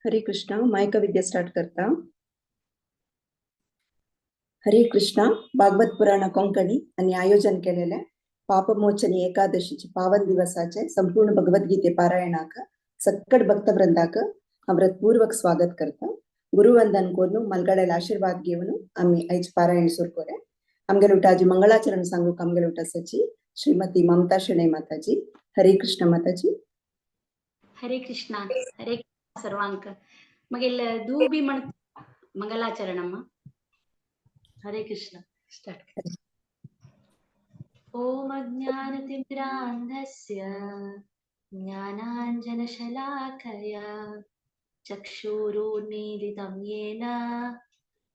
हरे कृष्णा. मायका विद्या स्टार्ट करता. हरे कृष्णा. भागवत पुराण कोंकणी आणि आयोजन केलेले पापमोचनी एकादशीचे पावन दिवसाचे संपूर्ण भगवद्गीते पारायणाक सक्कड भक्तवृंदाक हांव व्रतपूर्वक स्वागत करता. गुरुवंदन करून मलगड्याला आशीर्वाद घेवन आमी आयज पारायण सुरू करूया. आमगेले उठाजी मंगळाचरण सांगूक आमगेले उठासाची श्रीमती ममता शेणै माताजी. हरे कृष्ण माताजी. हरे कृष्णा. हरे कृष्ण सर्वांक. मगेल ದೂಬಿ ಮಣ ಮಂಗಲಾಚರಣಮ್ಮ. ಹರೇ ಕೃಷ್ಣ. ಸ್ಟಾರ್ಟ್. ಓಂ ಅಜ್ಞಾನತಿಮಿರಾಂಧಸ್ಯ ಜ್ಞಾನಾಂಜನಶಲಾಕಯ ಚಕ್ಷುರುನ್ಮೀಲಿತಂ ಯೇನ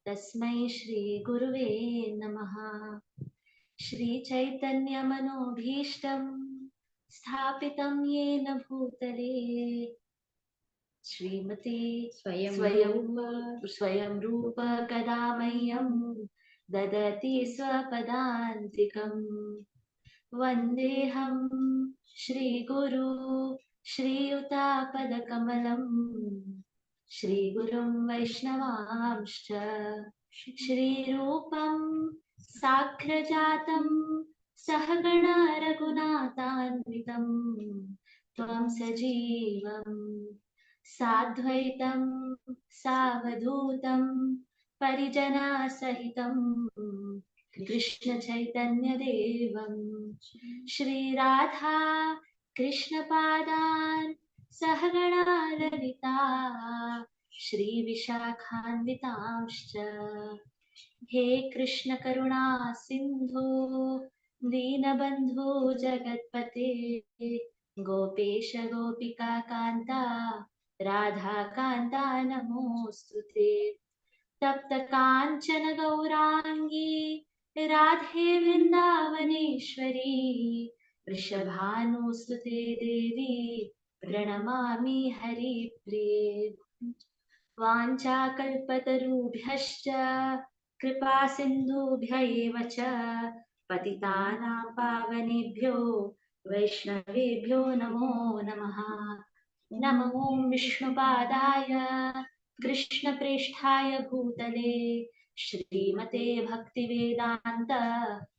ತಸ್ಮೈ ಶ್ರೀ ಗುರುವೇ ನಮಃ. ಶ್ರೀ ಚೈತನ್ಯ ಮನೋಭೀಷ್ಟಂ ಸ್ಥಾಪಿತಂ ಯೇನ ಭೂತಲೇ ಶ್ರೀಮತಿ ಸ್ವಯಂ ಸ್ವಯಂ ಸ್ವಯಂ ರೂಪ ಕದಾ ಮಹ್ಯಂ ದದತಿ ಸ್ವಪದಾಂತಿಕಂ. ವಂದೇಹಂ ಶ್ರೀ ಗುರು ಶ್ರೀಯುತಾಪದಕಮಲಂ ಶ್ರೀ ಗುರುಂ ವೈಷ್ಣವಾಂಶ್ಚ. ಶ್ರೀರೂಪಂ ಸಾಖ್ರಜಾತಂ ಸಹಗಣ ರಘುನಾಥಾನ್ವಿತಂ ತ್ವಂ ಸಜೀವಂ ಸಾದ್ವೈತಂ ಸಾವಧೂತಂ ಪರಿಜನಸಹಿತಂ ಕೃಷ್ಣ ಚೈತನ್ಯ ದೇವಂ. ಶ್ರೀ ರಾಧಾ ಕೃಷ್ಣ ಪಾದಾನ್ ಸಹಗಣ ಲಲಿತಾ ಶ್ರೀ ವಿಶಾಖಾನ್ವಿತಾಂಶ್ಚ. ಹೇ ಕೃಷ್ಣ ಕರುಣಾ ಸಿಂಧು ದೀನಬಂಧು ಜಗತ್ಪತೆ ಗೋಪೇಶ ಗೋಪಿಕಾ ಕಾಂತ ರಾಧಾ ಕಾಂತ ನಮೋಸ್ತುತೆ. ತಪ್ತ ಕಾಂಚನ ಗೌರಾಂಗಿ ರಾಧೆ ವೃಂದಾವನೇಶ್ವರಿ ವೃಷಭಾನುಸುತೆ ದೇವಿ ಪ್ರಣಮಾಮಿ ಹರಿಪ್ರಿಯೆ. ವಾಂಛಾಕಲ್ಪತರುಭ್ಯಶ್ಚ ಕೃಪಾ ಸಿಂಧುಭ್ಯ ಏವ ಚ ಪತಿತಾನಾಂ ಪಾವನೇಭ್ಯೋ ವೈಷ್ಣವೇಭ್ಯೋ ನಮೋ ನಮಃ. ನಮೋ ವಿಷ್ಣುಪಾದಾಯ ಕೃಷ್ಣ ಪ್ರೇಷ್ಠಾಯ ಭೂತಲೆ ಶ್ರೀಮತೆ ಭಕ್ತಿವೇದಾಂತ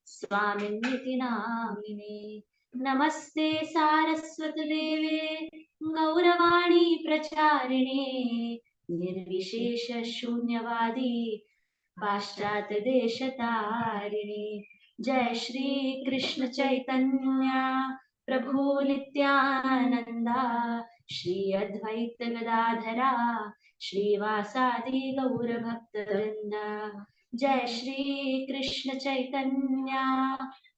ಸ್ವಾಮಿನ್ನಿತಿ ನಾಮಿನೆ. ನಮಸ್ತೆ ಸಾರಸ್ವತ ದೇವೆ ಗೌರವಾಣಿ ಪ್ರಚಾರಿಣೆ ನಿರ್ವಿಶೇಷ ಶೂನ್ಯವಾದಿ ಪಾಶ್ಚಾತ್ಯ ದೇಶತಾರಿಣೆ. ಜಯ ಶ್ರೀ ಕೃಷ್ಣ ಚೈತನ್ಯ ಪ್ರಭು ನಿತ್ಯಾನಂದ ಶ್ರೀ ಅದ್ವೈತ ಗದಾಧರ ಶ್ರೀವಾಸಾದಿ ಗೌರ ಭಕ್ತವೃಂದ. ಜಯ ಶ್ರೀ ಕೃಷ್ಣ ಚೈತನ್ಯ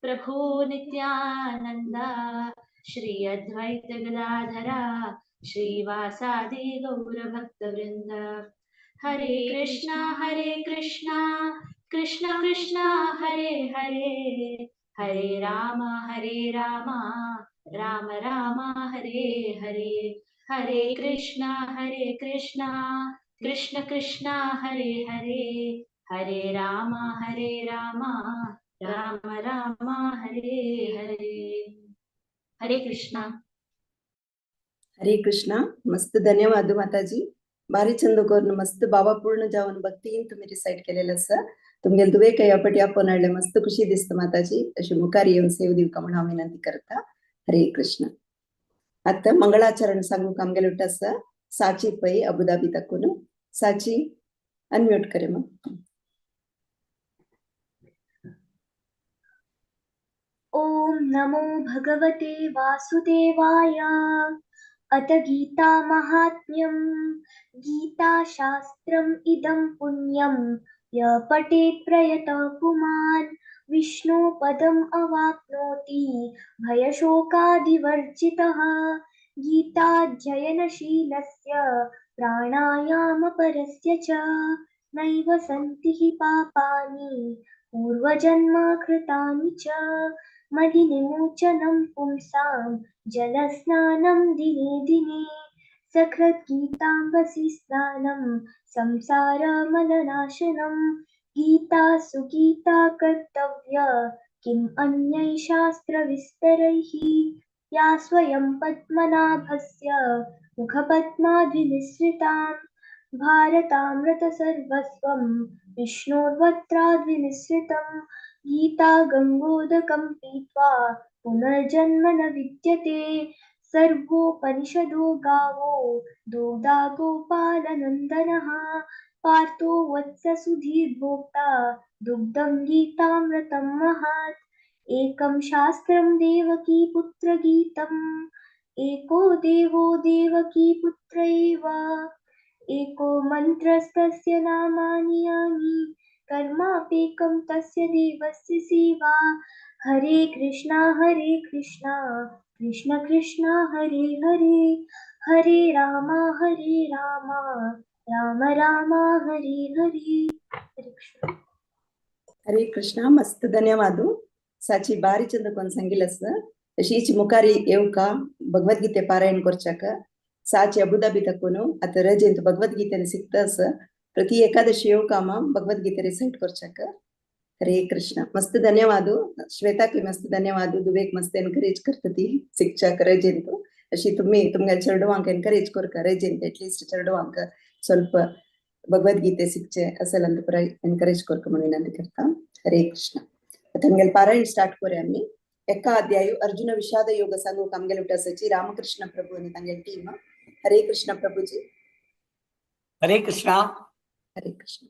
ಪ್ರಭು ನಿತ್ಯಾನಂದ ಶ್ರೀ ಅದ್ವೈತ ಗದಾಧರ ಶ್ರೀವಾಸಾದಿ ಗೌರ ಭಕ್ತವೃಂದ. ಹರೇ ಕೃಷ್ಣ ಹರೇ ಕೃಷ್ಣ ಕೃಷ್ಣ ಕೃಷ್ಣ ಹರೇ ಹರೇ ಹರೇ ರಾಮ ಹರೇ ರಾಮ ರಾಮ ರಾಮ ಹರೇ ಹರೇ. ಹರೇ ಕೃಷ್ಣ ಹರೇ ಕೃಷ್ಣ ಕೃಷ್ಣ ಕೃಷ್ಣ ಹರೇ ಹರೇ ಹರೇ ರಾಮ ಹರೇ ರಾಮ ರಾಮ ರಾಮ ಹರೇ ಹರೇ. ಹರೇ ಕೃಷ್ಣ. ಹರೇ ಕೃಷ್ಣ. मस्त धन्यवाद माताजी. बारी चंद करून मस्त भावपूर्ण जावन भक्तीन तुम्ही रिसाइट केलेलं आसा. तुमगेले दुवे कयापटी आपोवन हाडले, मस्त खुशी दिसता माताजी. अशी मुखार येवन सेव दिवका म्हणून हांव विनंती करता. हरे कृष्ण. आतां मंगळाचरण सांगूंक आमगेले उठ आसा साची पै अबुधाबी ताकून. साची अनम्यूट करे मग. ॐ नमो भगवते वासुदेवाय. अथ गीता महात्म्यं गीताशास्त्रम् इदं पुण्यं य पठेत् प्रयतः पुमान् विष्णुपदम् अवाप्नोति भयशोकादिवर्जितः. गीताध्ययनशीलस्य प्राणायामपरस्य च नैव सन्ति हि पापानि पूर्वजन्म कृतानि च. मलिनिमोचनं पुंसां जलस्नानं दिने दिने सकृद्गीताम्बसि स्नानं संसारमलनाशनं. गीता सुगीता कर्तव्य किम् अन्यै शास्त्रविस्तरैः या स्वयं पद्मनाभस्य मुखपद्माद्विनिःसृताम् भारतामृतसर्वस्वं विष्णोर्वक्त्राद्विनिःसृतं गीता गङ्गोदकं पीत्वा पुनर्जन्म न विद्यते। सर्वोपनिषदो गावो दोग्धा गोपालनन्दनः पार्थो वत्ससुधीर्भोक्ता दुग्धं गीतामृतं महत्। एकं शास्त्रं देवकी पुत्रगीतम् एको देवो देवकी पुत्र एव। एको मन्त्रस्तस्य नामानि यानि कर्मापेकं तस्य देवस्य सेवा। हरे कृष्णा कृष्ण कृष्ण हरे हरे, हरे रामा राम राम हरे हरे। हरे कृष्ण। हरे कृष्णा. मस्त धन्यवाद साची बारी चंद कोण सांगिलस तशीच मुखारी येवका भगवद्गीते पारायण करच्याक साची अबुधाबी तकून आता रजेंत भगवद्गीतेन सिक्तस प्रति एकादशी येवका मा भगवद्गीते रिसाइट करच्याक. हरे कृष्ण. मस्त धन्यवाद श्वेताक मस्त धन्यवाद. दुबेक मस्त एनकरेज करता ती शिक्षक रजेंत. अशी तुम्ही तुमगे चेडवांक एनकरेज करका रजेंत एटलीस्ट चेडवांक ಸ್ವಲ್ಪ भगवद्गीते शिकचे असेल ಅಂತ ಪುರ एनकरेज करका म्हणून विनंती करता. हरे कृष्ण. आता आमगेले पारायण स्टार्ट करूया आमी. एका अध्याय अर्जुन विषाद योग सांगूक आमगेले उठासाची रामकृष्ण प्रभू आणि तांगेली टीम. हरे कृष्ण प्रभूजी. हरे कृष्णा. हरे कृष्ण.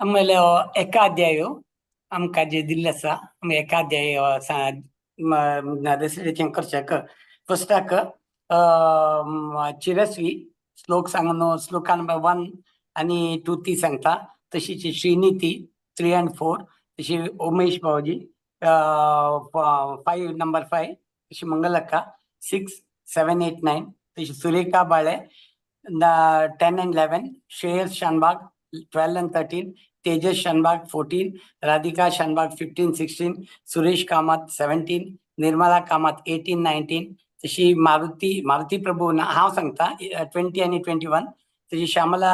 ಆಮೇಲೆ एकाध्याय आमकां जे दिल्लें आसा आमी एकाध्याय रेसिटेशन करच्याक फर्स्टाक चिरस्वी श्लोक सांगून श्लोका नंबर 1 आणि 2 ती सांगता. तशीच श्रीनिती 3 and 4, तशी उमेश भाऊजी 5 नंबर 5, तशी मंगलक्का 6 7 8 9, तशी सुरेखा बाळे 10 and 11, Shreyas Shanbhag 12 and 13, Tejas Shanbhag 14, Radhika Shanbhag 15 16, Suresh Kamat 17, Nirmala Kamat 18 19, तशी मारुती मारुती प्रभू हांव सांगता 20 आनी 21, तशी श्यामला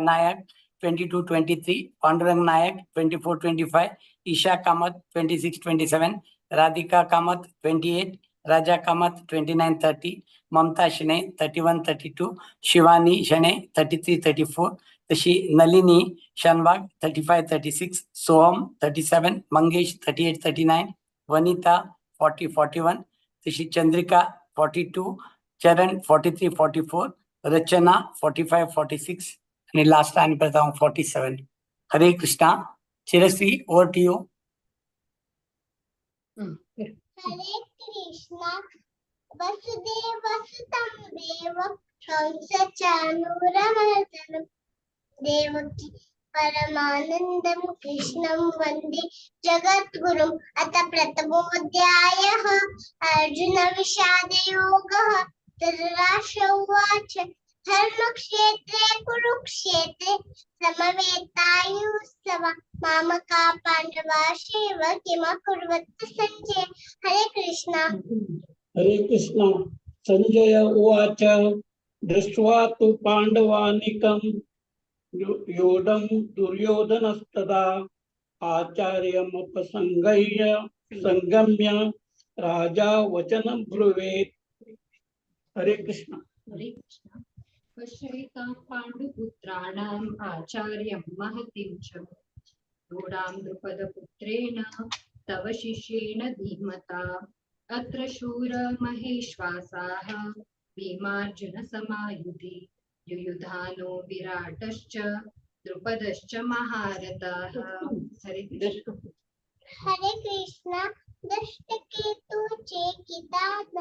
नायक 22 23, पांडुरंग नायक 24 25, ईशा कामत 26 27, राधिका कामत 28, राजा कामत 29 30, ममता शणे 31 32, शिवानी शणे 33 34, तशी नलिनी शानबाग 35 36, सोहम 37, मंगेश 38 39, वनिता 40 41, तशी चंद्रिका 42, चरण 43 44, रचना 45 46 आणि लास्ट आणि परत हांव 47. Hare Krishna. Chirashree, over to you. Hare Krishna. Vasudeva सुतं देव कंसचाणूरमर्दनं देवकी परमानन्दं कृष्णं वन्दे जगद्गुरुम्. अथ प्रथमोऽध्यायः अर्जुन विषादयोगः. धृतराष्ट्र उवाच धर्मक्षेत्रे कुरुक्षेत्रे समवेतायुत्सव मामका पाण्डवाश्चैव किमकुर्वत संजय. हरे कृष्णा. हरे कृष्णा. संजय उवाच दृष्ट्वा तु पाण्डवानिकं योढं दुर्योधनस्तदा आचार्यमुपसंगह्य संगम्य राजा वचनं ब्रुवेत्. हरे कृष्ण. हरे कृष्ण. पश्यैतां पाण्डुपुत्राणाम् आचार्यं महतीं च रूढां द्रुपदपुत्रेण तव शिष्येण धीमता. अत्र शूर महेश्वासाः भीमार्जुन समायुधि युयुधानो विराटश्च द्रुपदश्च महारथाः. हरे कृष्ण. हरे कृष्ण. दृष्टकेतु चेकितान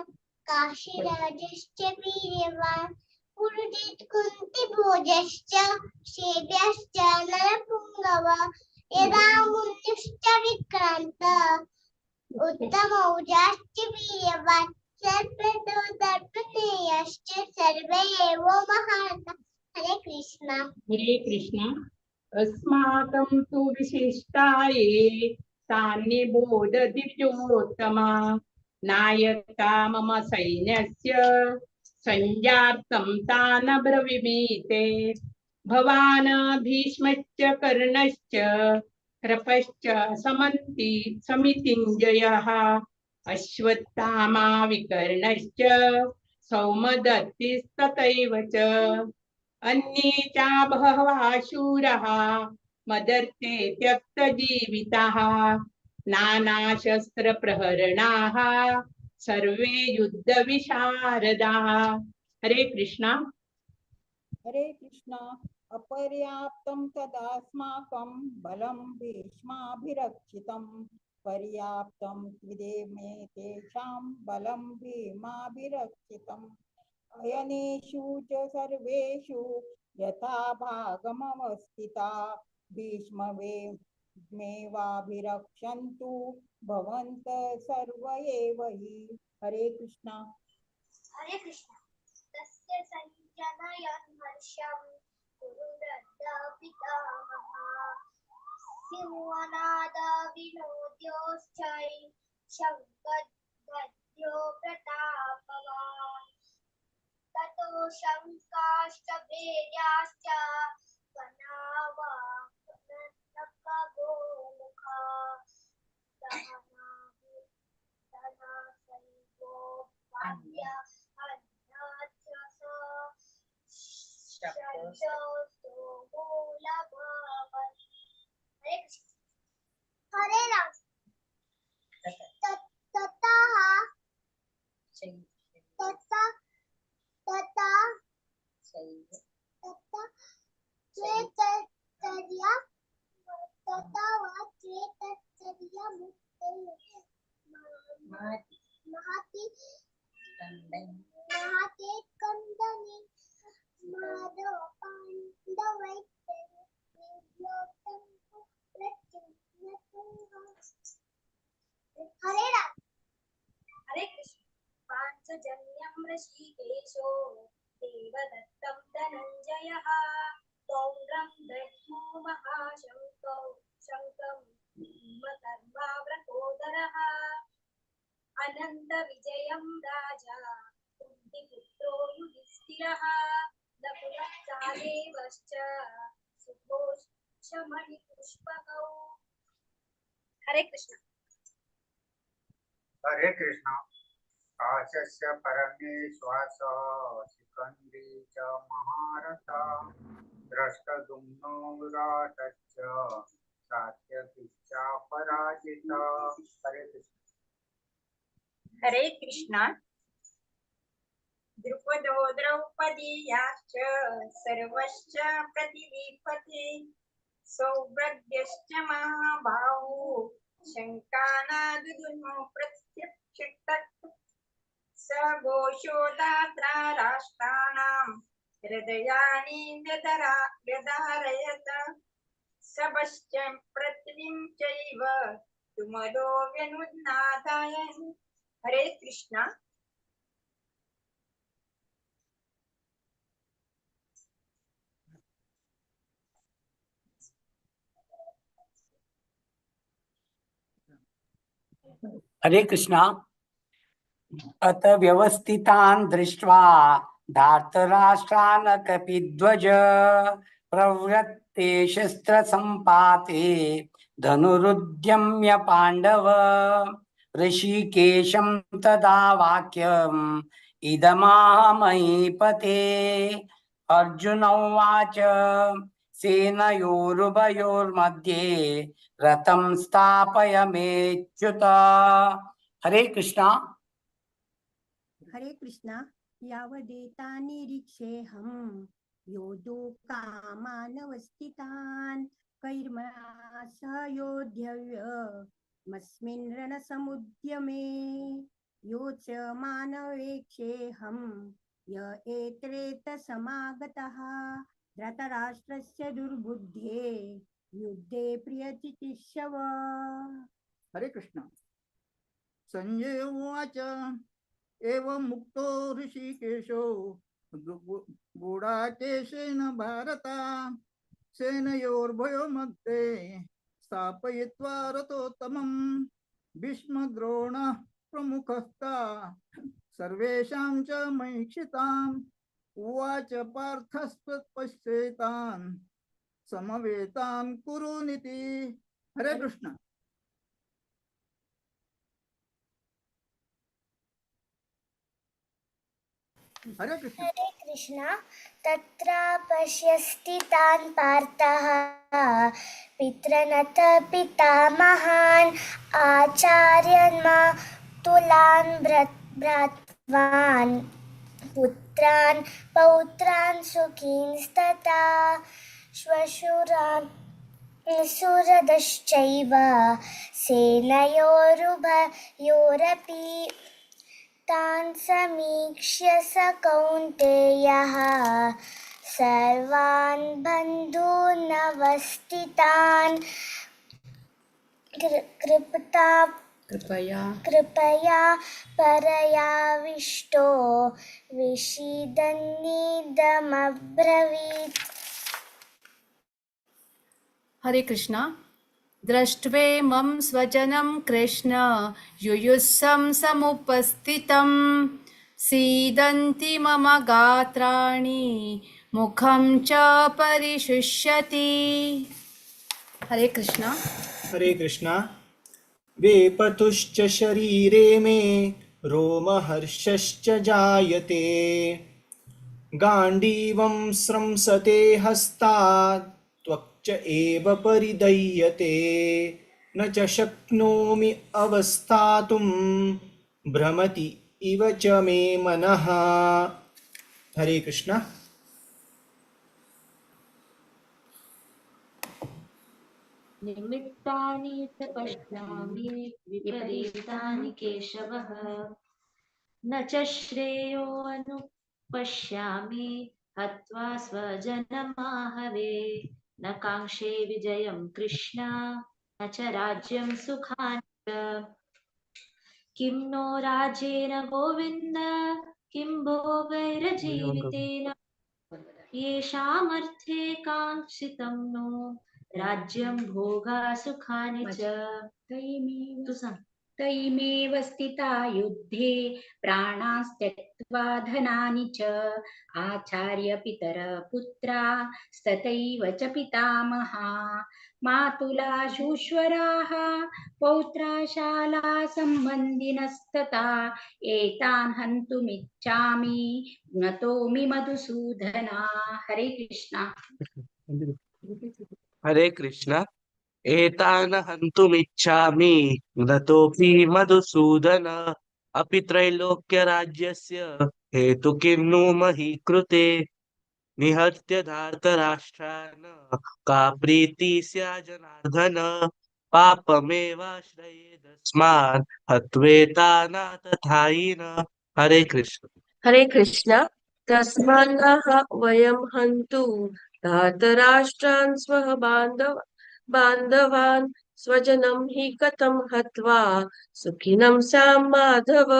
काशीराजश्च वीर्यवान् पुरुजित् कुन्तिभोजश्च शैब्यश्च नरपुङ्गव यदा मुन्युश्च विक्रान्त उत्तमौजाश्च वीर्यवान् सर्पदो दर्पणेयश्च सर्वे एव महारथाः. हरे कृष्ण. हरे कृष्ण. अस्माकं तु विशिष्टाये तान्निबोध दिव्योत्तमा नायका मम सैन्यस्य संजातं तान् ब्रवीमीते. भवान् भीष्मश्च कर्णश्च कृपश्च समन्ति समितिञ्जयः अश्वत्थामा विकर्णश्च सौमदत्तिस्तथैव च अन्ये च बहवः शूराः मदर्थे त्यक्तजीविताः नानाशस्त्रप्रहरणाः सर्वे युद्धविशारदाः। हरे कृष्णा। हरे कृष्णा। अपर्याप्तं तदास्माकं बलं भीष्माभिरक्षितं पर्याप्तं त्विदे तेषां बलं भीमाभिरक्षितम्। अयनेषु च सर्वेषु यथा भागमवस्थिता भीष्ममेवाभिरक्षन्तु भवन्तः सर्व एव हि। हरे कृष्णा। हरे कृष्णा। तस्य सञ्जनयन् हर्षं कुरुरद्ध पितामहः सिंहनाद विनोद्योश्चै शङ्खध्वजो प्रतापवान्। ततो शङ्काश्च भैर्याश्च वनावानकगोमुखा हरे राम। तथा तथा तथा तथा चेतर्या तथा वा चेतर्या महति महते कंदने माधव पांडवै। हरे राम। हरे कृष्ण। पाञ्चजन्यं ऋषिकेशो देवदत्तं धनञ्जयः पौण्ड्रं दध्मो महाशङ्कौ शङ्कं भीमकर्माव्रकोदरः अनन्तविजयं राजा कुन्तीपुत्रो युधिष्ठिरः नकुलः सहदेवश्च सुघोषमणिपुष्पकौ। हरे कृष्ण। हरे कृष्ण। काशस्य परमेश्वासः शिखण्डी च महारथः द्रष्टद्युम्नो विराटश्च सात्यकिश्चापराजितः। हरे कृष्ण। हरे कृष्ण। द्रुपदो द्रौपदीयाश्च सर्वश्च प्रतिविपते सौभ्रद्यश्च महाबाहु शङ्कानादुदुनो प्रत्यक्षितः स घोषो दात्रा राष्ट्राणां हृदयानि व्यदारयत सबश्च पृथ्वीं चैव तुमलो व्यनुनादायन्। हरे कृष्णा। हरे कृष्णा। अत व्यवस्थितान् दृष्ट्वा धार्तराष्ट्रान् कपिध्वज प्रवृत्ते शस्त्रसम्पाते धनुरुद्यम्य पाण्डव ऋषिकेशं तदा वाक्यम् इदमाह महीपते। अर्जुन उवाच सेनयोरुभयोर्मध्ये रथं स्थापय मेच्युत। हरे कृष्णा। हरे कृष्णा। यावदेतानिरीक्षेऽहं योद्धो कामानवस्थितान् कैर्मया सह योद्धव्यमस्मिन् रणसमुद्यमे। यो च मानवेक्षेऽहं य एत्रेत समागतः धृतराष्ट्रस्य दुर्बुद्धे युद्धे प्रियचिकित्सव। हरे कृष्ण। संजय उवाच एवं मुक्तो ऋषिकेशो गूढाकेशेन भारत सेनयोर्भयो मध्ये स्थापयित्वा रथोत्तमं भीष्मद्रोणः प्रमुखस्था सर्वेषां च महीक्षिताम् उवाच पार्थस्त्वत्पश्येतान् समवेतान् कुरु नीति। हरे कृष्ण। हरे कृष्ण। हरे कृष्ण। तत्र पश्यस्थितान् पार्थः पितृनथ पितामहान् आचार्यन् मातुलान् भ्रातॄन् पुत्रान् पौत्रान् सुखींस्तथा श्वशुरान् सुहृदश्चैव सेनयोरुभयोरपि तान् समीक्ष्य स कौन्तेयः सर्वान् बन्धूनवस्थितान् कृपया कृपया परयाविष्टो विषीदन्निदमब्रवीत्। हरे कृष्णा। दृष्ट्वेमं स्वजनं कृष्ण युयुत्सं समुपस्थितं सीदन्ति मम गात्राणि मुखं च परिशुष्यति। हरे कृष्णा। हरे कृष्णा। वेपतुश्च शरीरे मे रोमहर्षश्च जायते गाण्डीवं स्रंसते हस्तात् त्वक् च एव परिदह्यते न च शक्नोमि अवस्थातुं भ्रमति इव च मे मनः। हरे कृष्णा। निमित्तानि च पश्यामि विपरीतानि केशवः न च श्रेयोऽनुपश्यामि हत्वा स्वजनमाहवे न काङ्क्षे विजयं कृष्ण न च राज्यं सुखानि च। किं नो राज्येन गोविन्द किं भोगैर्जीवितेन येषामर्थे काङ्क्षितं नो राज्यं भोगा सुखानि च। तू सांग। तैमेव स्थिता युद्धे प्राणास्त्यक्त्वा धनानि च आचार्य पितर पुत्रा स्तथैव च पितामहा मातुला शूश्वराः पौत्रा शाला सम्बन्धिनस्तथा एतान् हन्तुमिच्छामि नतोमि मधुसूदना। हरे कृष्णा। हरे कृष्ण। एतान् हन्तुमिच्छामि नतोऽपि मधुसूदन अपि त्रैलोक्यराज्यस्य हेतु किं नु मही कृते निहत्य धार्तराष्ट्रान् का प्रीति स्या जनार्दन पापमेवाश्रयेदस्मान् हत्वेतानातथायिन। हरे कृष्ण। हरे कृष्ण। तस्मान्नः वयं हन्तु धार्तराष्ट्रान् स्वः बान्धवान् स्वजनं हि कथं हत्वा सुखिनं स्याम माधव।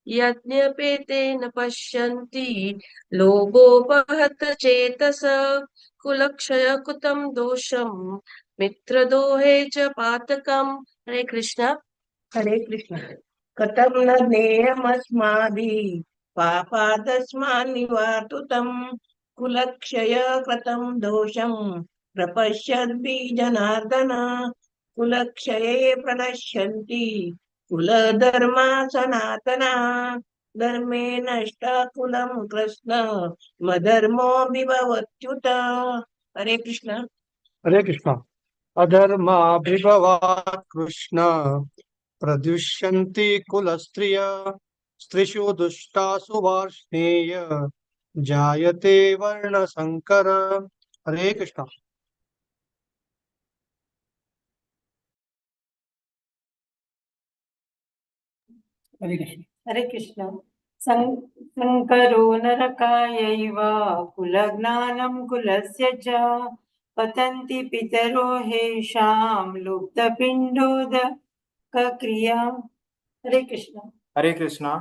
यज्ञपेतेन पश्यन्ति लोभोपहत चेतस कुलक्षय कुतं दोषं मित्रदोहे च पातकम्। हरे कृष्ण। हरे कृष्ण। कथं न ज्ञेयमस्माभिः पापादस्मान्निवार्तुतं कुलक्षय कृतं दोषं प्रपश्यद्भि जनार्दन कुलक्षये प्रणश्यन्ति कुलधर्मा सनातना धर्मे नष्ट कुलं कृष्ण मधर्मो विभवत्युत। हरे कृष्ण। हरे कृष्ण। अधर्माभिभवात् कृष्ण प्रदुष्यन्ति कुलस्त्रिय स्त्रीषु दुष्टासु वार्ष्णेय जायते वर्णसंकर। हरे कृष्ण। हरे कृष्ण। हरे कृष्ण। संकरो नरकायैव कुलज्ञानं कुलस्य च पतन्ति पितरो हेषां लुप्तपिण्डोदकक्रिया। हरे कृष्ण। हरे कृष्ण।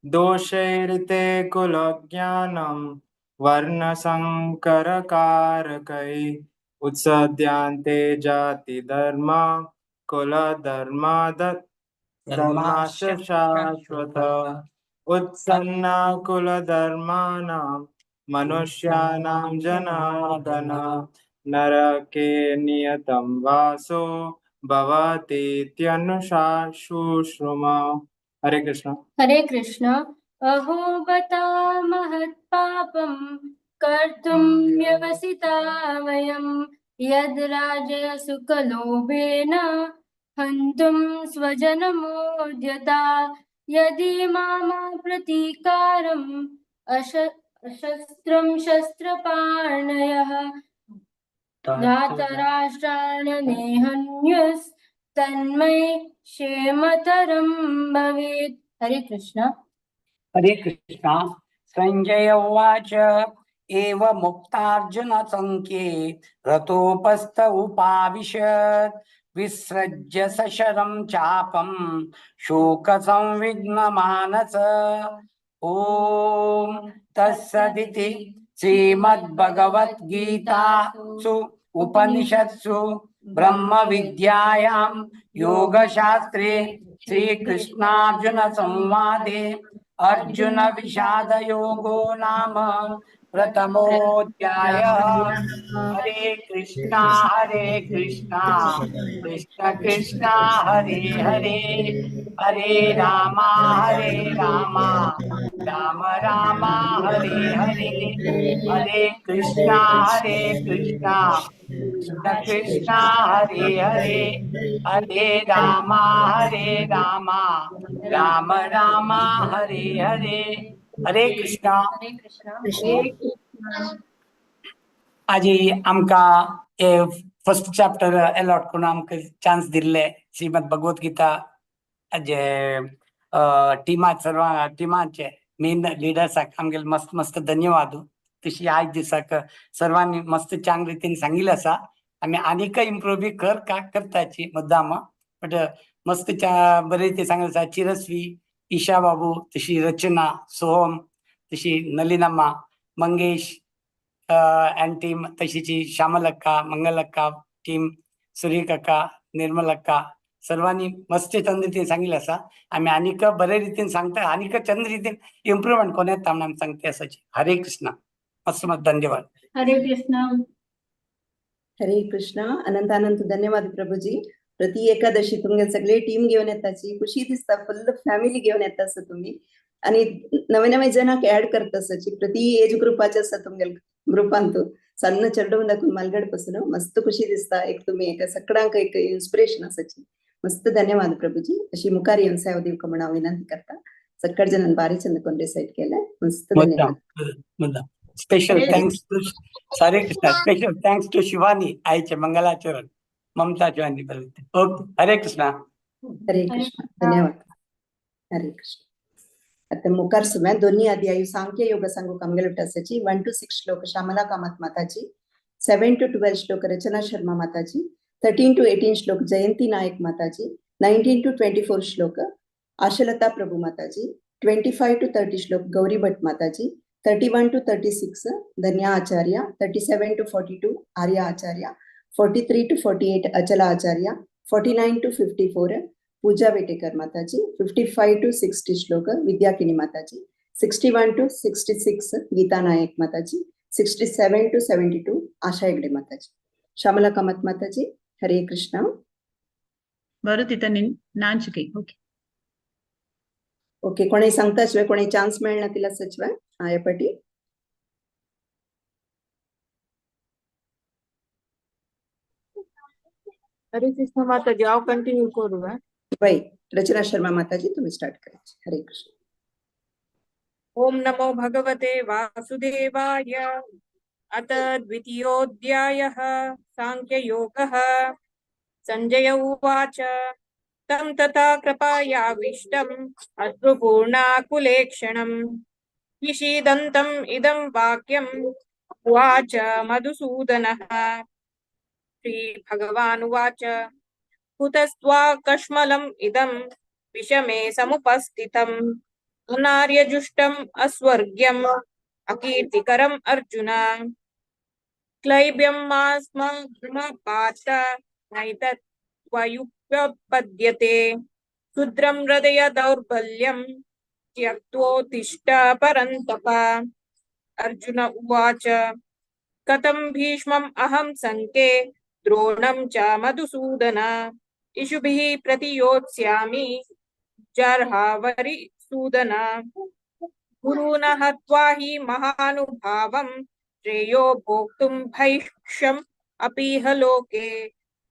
दोषैर्ते कुलज्ञानं वर्णसंकरकारकै उत्सद्यान्ते जातिधर्मा कुलधर्माद धर्माश्च शाश्वत उत्सन्ना कुलधर्माणां मनुष्याणां जनार्दन नरके नियतं वासो भवतीत्यनुशाशुश्रुम। हरे कृष्ण। हरे कृष्ण। अहो बता महद्भाग्यं यद्राजसुखलोभेन हन्तुं स्वजनमोद्यता। यदि मामा प्रतीकारम् अशस्त्रं शस्त्रपाणयः धातराष्ट्राणनेहन्युस्तन्मयि क्षेमतरं भवेत्। हरे कृष्ण। हरे कृष्ण। संजय उवाच एवमुक्तार्जुन सङ्ख्ये रतोपस्थ उपाविशत् विसृज्य सशरं चापं शोकसंविघ्नमानस। ॐ तत्सदिति श्रीमद्भगवद्गीतासु उपनिषत्सु ब्रह्मविद्यायां योगशास्त्रे श्रीकृष्णार्जुन संवादे अर्जुन विषादयोगो नाम प्रथमोऽध्यायः। हरे कृष्णा हरे कृष्णा कृष्ण कृष्णा हरे हरे हरे रामा हरे रामा राम रामा हरे हरे हरे कृष्णा हरे कृष्णा कृष्ण कृष्णा हरे हरे हरे रामा हरे रामा राम रामा हरे हरे। हरे कृष्णा। हरे कृष्णा। आजी आमकां हे फर्स्ट चॅप्टर अलॉट करून आमकां चान्स दिल्ले श्रीमद भगवत गीता जे टिमा सर्व टिमाचे मेन लिडर्साक आमगेले मस्त मस्त धन्यवाद। तशी आयज दिसाक सर्वांनी मस्त चांग रितीन सांगिल्लें आसा। आमी आनीकय इम्प्रूव बी कर का करताची मुद्दाम बट मस्त बरे रितीन सांगिल्लें आसा। चिरस्वी, ईशा बाबू, तशी रचना, सोहम, तशी नलिनम्मा, मंगेश अँड टीम, तशीची श्यामलक्का, मंगलक्का टीम, सुरेखक्का, निर्मलक्का सर्वांनी मस्त चंद रितीन सांगिल्लें आसा। आमी आनीक बरे रितीन सांगता आनीक चंद रितीन इम्प्रुवमेंट कोण येता म्हणून आमी सांगता आसाची। हरे कृष्णा। मस्त मस्त धन्यवाद। हरे कृष्णा। हरे कृष्णा। अनंत अनंत धन्यवाद प्रभुजी। प्रति एकादशी तुमगे सगळे टीम घेवन येताची खुशी दिसता, फुल फॅमिली घेवन येता आसा तुमी आणि नवे नवे जणांक ऍड करता आसाची। प्रति एज ग्रुपाचे आसा तुमगे ग्रुपांत सन्न चेडून दाखून मालगड पासून मस्त खुशी दिसता। एक तुमी एक सगळ्यांक एक इन्स्पिरेशन आसाची। मस्त धन्यवाद प्रभुजी। अशी मुखार येवन सेवा दिवका म्हणून हांव विनंती करता। सगळे जणांनी बारी चंद कोण डिसायड केले। मस्त धन्यवाद। मुद्दाम special thanks to Hare Krishna. Special thanks to Shivani आईचे मंगलाचरण ममता शिवानी. ओके, हरे कृष्णा। हरे कृष्णा। धन्यवाद। हरे कृष्ण। आता मुखार सुम्या दोन्ही अध्यायी सांख्य योग सांगू आमगेले आसाची। 1 to 6 श्लोक श्यामला कामत माताजी, 7 to 12 श्लोक रचना शर्मा माताजी, 13 to 18 श्लोक जयंती नायक माताजी, 19 to 24 श्लोक आशलता प्रभु माताजी, 25 to 30 श्लोक गौरी भट्ट माताजी, 31 to 36 Dhanya Acharya, 37 to 42 Arya Acharya, 43 to 48 Achala Acharya, 49 to 54 Pooja Vetekar Mataji, 55 to 60 श्लोक विद्याकिनी माताजी, 61 to 66 Geeta Nayak Mataji, 67 to 72 Asha Hegde Mataji. Shyamala Kamat Mataji. Hare Krishna. बरं तिथं नांचके ओके। ओके, कोणी सांगता शिवाय कोणी चान्स मेळना तिला सचिवाय आयापटी। हरे कृष्ण माताजी, हांव कंटिन्यू करू. बाई रचना शर्मा माताजी तुम्ही स्टार्ट करायचे। हरे कृष्ण। ओम नमो भगवते वासुदेवाय। अथ द्वितीयोऽध्यायः सांख्ययोगः। संजय उवाच तं तथा कृपयाविष्टम् अश्रुपूर्णाकुलेक्षणं विषीदन्तम् इदं वाक्यम् उवाच मधुसूदनः। श्रीभगवानुवाच कुतस्त्वा कश्मलम् इदं विषमे समुपस्थितम् अनार्यजुष्टम् अस्वर्ग्यम् अकीर्तिकरम् अर्जुन। क्लैब्यं मा स्म पात नैतत् त्वयुपपद्यते क्षुद्रं हृदय दौर्बल्यं त्यक्त्वोत्तिष्ठ परन्तप। अर्जुन उवाच कथं भीष्मम् अहं संके द्रोणं च मधुसूदन इषुभिः प्रतियोत्स्यामि जर्हावरिसूदन। गुरून् हत्वा हि महानुभावं श्रेयो भोक्तुं भैक्ष्यं अपीह लोके।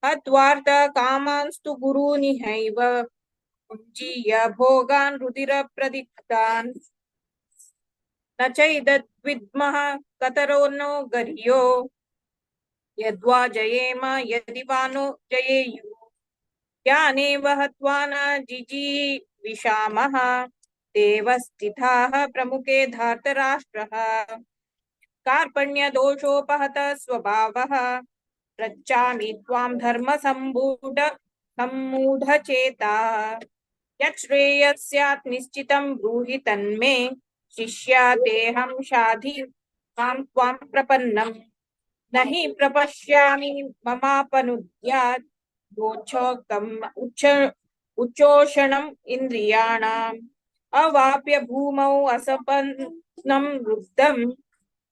हत्वार्थ कामांस्तु गुरूनिहैव भुञ्जीय भोगान् रुधिरप्रदिग्धान्। न चैतद्विद्मः कतरो नो गरियो यद्वा जयेम यदि वा नो जयेयुः। यानेव हत्वा न जिजीविषामः देव स्थिताः प्रमुखे धार्तराष्ट्रः। कार्पण्यदोषोपहत स्वभावः पृच्छामि त्वां धर्मसम्मूढ सम्मूढचेता। यच्छ्रेयः स्यात् निश्चितं ब्रूहि तन्मे शिष्या तेऽहं शाधि मां त्वां प्रपन्नम्। न हि प्रपश्यामि ममापनुद्यात् योच्छोकम् उच्चोषणम् इन्द्रियाणाम्। अवाप्य भूमौ असपत्नं वृद्धं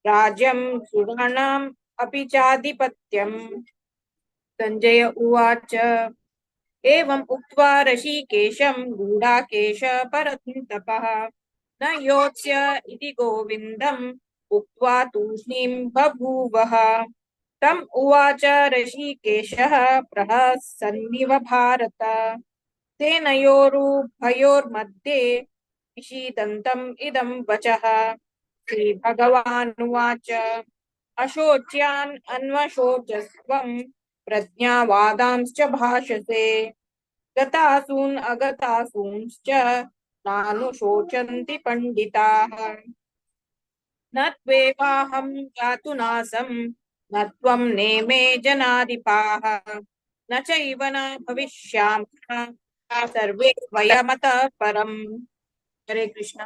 राज्यं सुराणाम् अपि चाधिपत्यम्। संजय उवाच एवम् उक्त्वा ऋषिकेशं गूढाकेश परन्तपः न योत्स्य इति गोविन्दम् उक्त्वा तूष्णीं बभूवः। तम् उवाच ऋषिकेशः प्रहसन्निव भारत। सेनयोरुभयोर्मध्ये विषीदन्तम् इदं वचः। श्रीभगवानुवाच अशोच्यान् अन्वशोचस्वं प्रज्ञावादांश्च भाषसे। गतासून् अगतासूंश्च नानुशोचन्ति पण्डिताः। न त्वेवाहं जातु नासं न त्वं नेमे जनाधिपाः। न चैव न भविष्यामः सर्वे वयमतः परम्। हरे कृष्ण।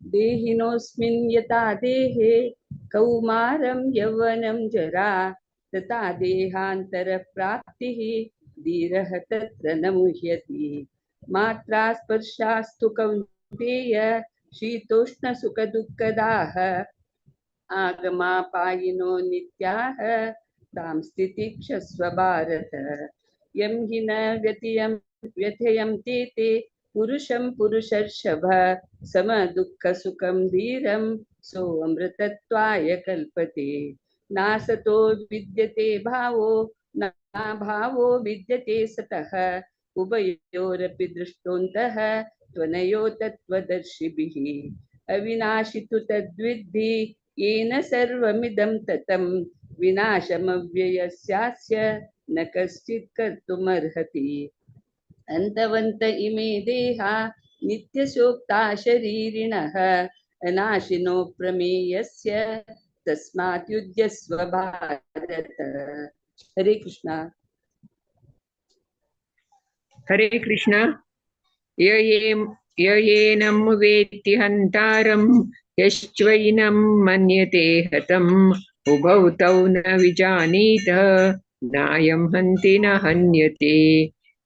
देहिनोऽस्मिन् यथा देहे कौमारं यौवनं जरा तथा देहान्तरप्राप्तिः धीरः तत्र न मुह्यति। मात्रा स्पर्शास्तु कौन्तेय शीतोष्णसुखदुःखदाः आगमापायिनो नित्याः तां स्थितिक्षस्व भारत। यं हि न व्यथयन्ति ते पुरुषं पुरुषर्षभ समदुःखसुखं धीरं सोऽमृतत्वाय कल्पते। नासतो विद्यते भावो नाभावो विद्यते सतः उभयोरपि दृष्टोऽन्तः त्वनयो तत्त्वदर्शिभिः। अविनाशि तु तद्विद्धि येन सर्वमिदं ततं विनाशमव्ययस्यास्य न कश्चित् कर्तुमर्हति। अन्तवन्त इमे देहा नित्यशोक्ता शरीरिणः अनाशिनो प्रमेयस्य तस्मात् युध्यस्व भारत। हरे कृष्णा। हरे कृष्णा। ययेनं वेत्ति हन्तारं यश्चैनं मन्यते हतम् उभौ तौ न विजानीतः नायं हन्ति न हन्यते।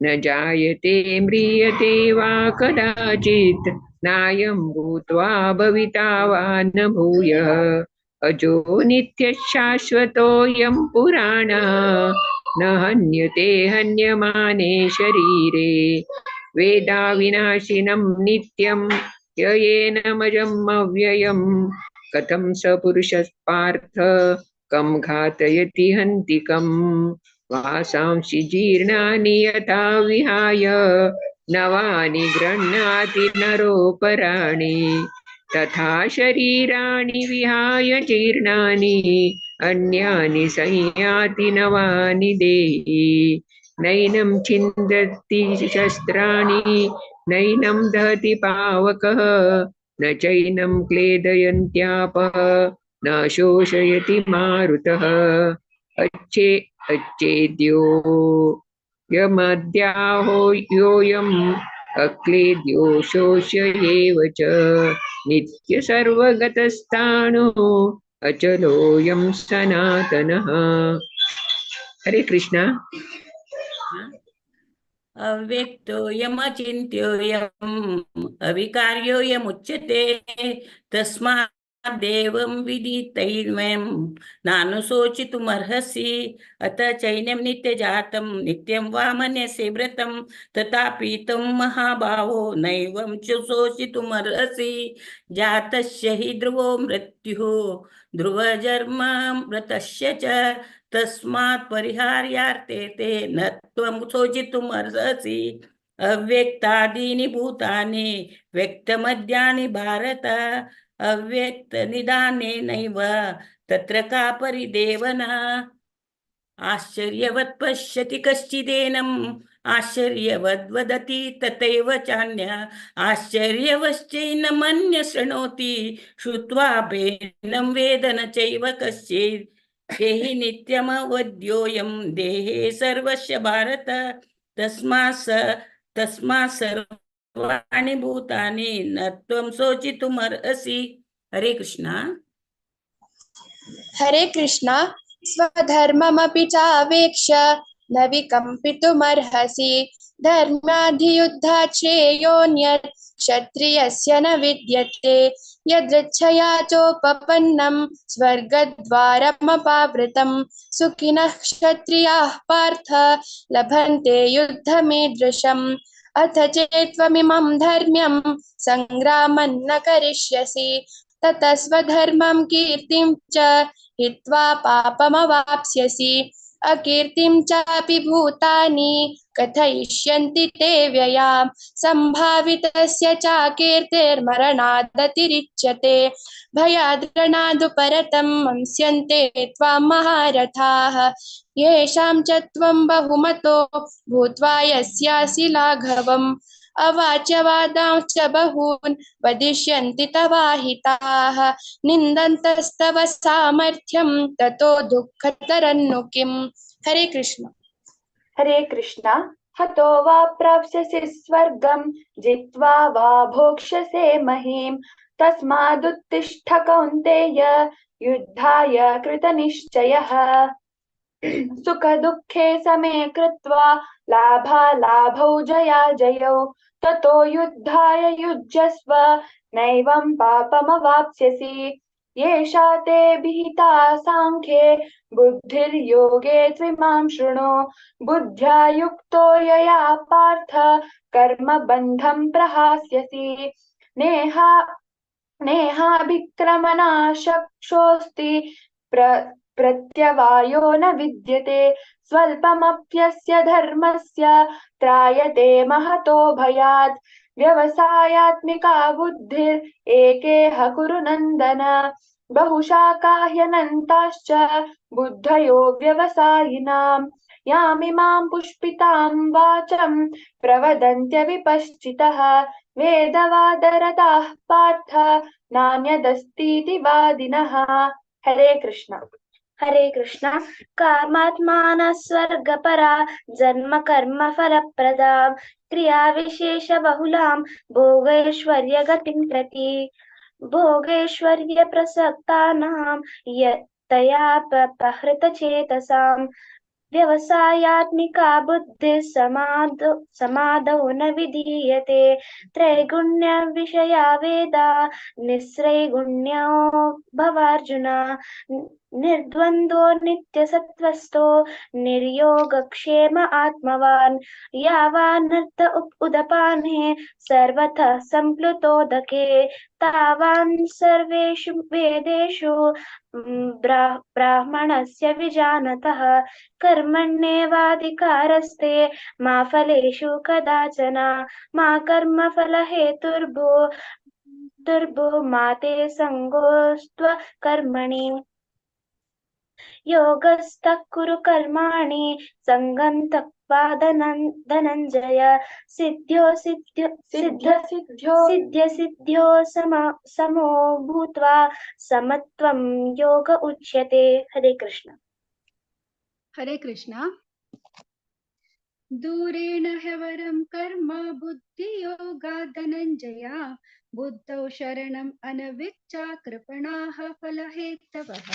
न जायते म्रियते वा कदाचित् नायं भूत्वा भविता वा न भूयः। अजो नित्यः शाश्वतोऽयं पुराणः न हन्यते हन्यमाने शरीरे। वेदाविनाशिनं नित्यं ययेनमजम् अव्ययं कथं स पुरुषः पार्थ कं घातयति हन्ति कम्। वासांसि जीर्णानि यथा विहाय नवानि गृह्णाति नरोपराणि तथा शरीराणि विहाय जीर्णानि अन्यानि संयाति नवानि देहि। नैनं छिन्दति शस्त्राणि नैनं दहति पावकः न चैनं क्लेदयन्त्यापः न शोषयति मारुतः। अच्छेद्यो यमद्याहो योऽयम् अक्लेद्यो शोष्य एव च। नित्य सर्वगतस्थाणु अचलोऽयं सनातनः। हरे कृष्णा। अव्यक्तोऽयमचिन्त्योऽयम् अविकार्योऽयमुच्यते तस्मात् तस्मादेवं विदितैर्वयं नानुशोचितुमर्हसि। अत चैन्यं नित्यजातं नित्यं वा मन्यसे व्रतं तथापि तं महाभावो नैवं च शोचितुमर्हसि। जातस्य हि ध्रुवो मृत्युः ध्रुवजन्म मृतस्य च तस्मात् परिहार्यार्थे ते न त्वं शोचितुमर्हसि। अव्यक्तादीनि भूतानि व्यक्तमद्यानि भारत अव्यक्तनिदानेनैव तत्र का परिदेवना। आश्चर्यवत् पश्यति कश्चिदेनम् आश्चर्यवद् वदति तथैव चान्य आश्चर्यवश्चैनमन्य शृणोति श्रुत्वा भेनं वेद न चैव कश्चित्। देहि नित्यमवद्योऽयं देहे सर्वस्य भारत तस्मात् सर्वाणि भूतानि न त्वं शोचितुमर्हसि। हरे कृष्णा। हरे कृष्णा। स्वधर्ममपि चावेक्ष्य न विकम्पितुमर्हसि। धर्माधियुद्धात् श्रेयोऽन्यत् क्षत्रियस्य न विद्यते। यदृच्छया चोपपन्नं स्वर्गद्वारमपावृतं सुखिनः क्षत्रियाः पार्थ लभन्ते युद्धमीदृशम्। अथ चेत्त्वमिमं धर्म्यं सङ्ग्रामं न करिष्यसि ततः स्वधर्मं कीर्तिं च हित्वा पापमवाप्स्यसि। अकीर्तिं चापि भूतानि कथयिष्यन्ति ते व्ययां सम्भावितस्य चाकीर्तिर्मरणादतिरिच्यते। भयाद्रणादुपरतं मंस्यन्ते त्वां महारथाः येषां च त्वं बहुमतो भूत्वा यस्यासि लाघवम्। अवाच्यवादांश्च बहून् वदिष्यन्ति तवाहिताः निन्दन्तस्तव सामर्थ्यं ततो दुःखतरन्नु किम्। हरे कृष्ण। हरे कृष्ण। हतो वा प्राप्स्यसि स्वर्गं जित्वा वा भोक्ष्यसे महीं। तस्मादुत्तिष्ठ कौन्तेय युद्धाय कृतनिश्चयः। सुखदुःखे समे कृत्वा लाभालाभौ जयाजयौ ततो युद्धाय युज्यस्व नैवं पापमवाप्स्यसि। येषा ते विहिता सांख्ये बुद्धिर्योगे त्विमां शृणु। बुद्ध्या युक्तो यया पार्थ कर्मबन्धं प्रहास्यसि। नेहाभिक्रमणाशक्षोऽस्ति प्रत्यवायो न विद्यते। स्वल्पमप्यस्य धर्मस्य त्रायते महतो भयात्। व्यवसायात्मिका बुद्धिर् एकेह कुरु नन्दन। बहुशाकाह्यनन्ताश्च बुद्धयो व्यवसायिनाम्। यामिमां पुष्पितां वाचं प्रवदन्त्यविपश्चितः। वेदवादरताः पार्थ नान्यदस्तीति वादिनः। हरे कृष्ण। हरे कृष्ण। कामात्मानः स्वर्गपरा जन्म कर्म फलप्रदां क्रिया विशेष बहुलां भोगैश्वर्यगतिं प्रति। भोगैश्वर्य प्रसक्तानां तया प्रहृतचेतसां व्यवसायात्मिका बुद्धिः समाधौ न विधीयते। त्रैगुण्य विषया वेदा निस्त्रैगुण्यो भवार्जुन। निर्द्वन्द्वो नित्यसत्त्वस्थो निर्योगक्षेम आत्मवान्। यावानर्थ उदपाने सर्वतः सम्प्लुतोदके तावान् सर्वेषु वेदेषु ब्राह्मणस्य विजानतः। कर्मण्येवाधिकारस्ते मा फलेषु कदाचन मा कर्मफलहेतुर्भो दुर्भो मा ते सङ्गोऽस्त्व कर्मणि। योगस्थः कुरु कर्माणि सङ्गं त्यक्त्वा धनञ्जय। सिद्ध्यो सिद्ध्यो सिद्ध सिद्ध्यो सिद्ध्य सिद्ध्यो समो भूत्वा समत्वं योग उच्यते। हरे कृष्ण। हरे कृष्ण। दूरेण ह्यवरं कर्म बुद्धियोगात् धनञ्जय। बुद्धौ शरणम् अनविच्चा कृपणाः फलहेतवः।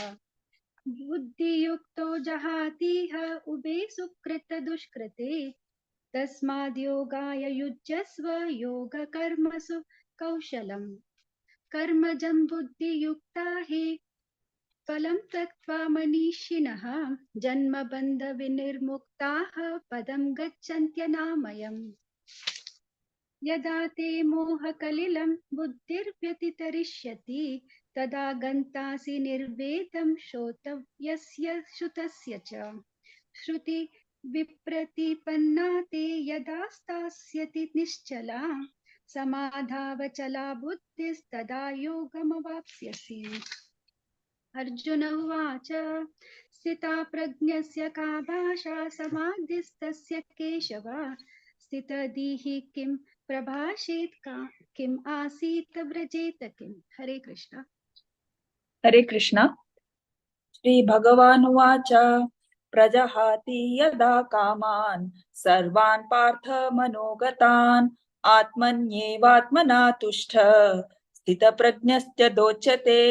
बुद्धियुक्तो जहातीह उभे सुकृत दुष्कृते। तस्माद् योगाय युज्यस्व योगकर्मसु कौशलम्। कर्मजं बुद्धियुक्ता हि फलं त्यक्त्वा मनीषिणः जन्मबन्धविनिर्मुक्ताः पदं गच्छन्त्यनामयम्। यदा ते मोहकलिलं बुद्धिर्व्यतितरिष्यति तदा गन्तासि निर्वेदं श्रोतव्यस्य श्रुतस्य च। श्रुति विप्रतिपन्ना ते यदा स्थास्यति निश्चला समाधावचला बुद्धिस्तदा योगमवाप्स्यसि। अर्जुन उवाच स्थिता प्रज्ञस्य का भाषा समाधिस्तस्य केशव स्थितधीः किं प्रभाषेत किम् आसीत व्रजेत किम्। हरे कृष्ण। हरे कृष्ण। श्री भगवानुवाच प्रजहाति यदा कामान् सर्वान् पार्थ मनोगतान् आत्मन्येवात्मना तुष्ट स्थितप्रज्ञश्च दोच्यते।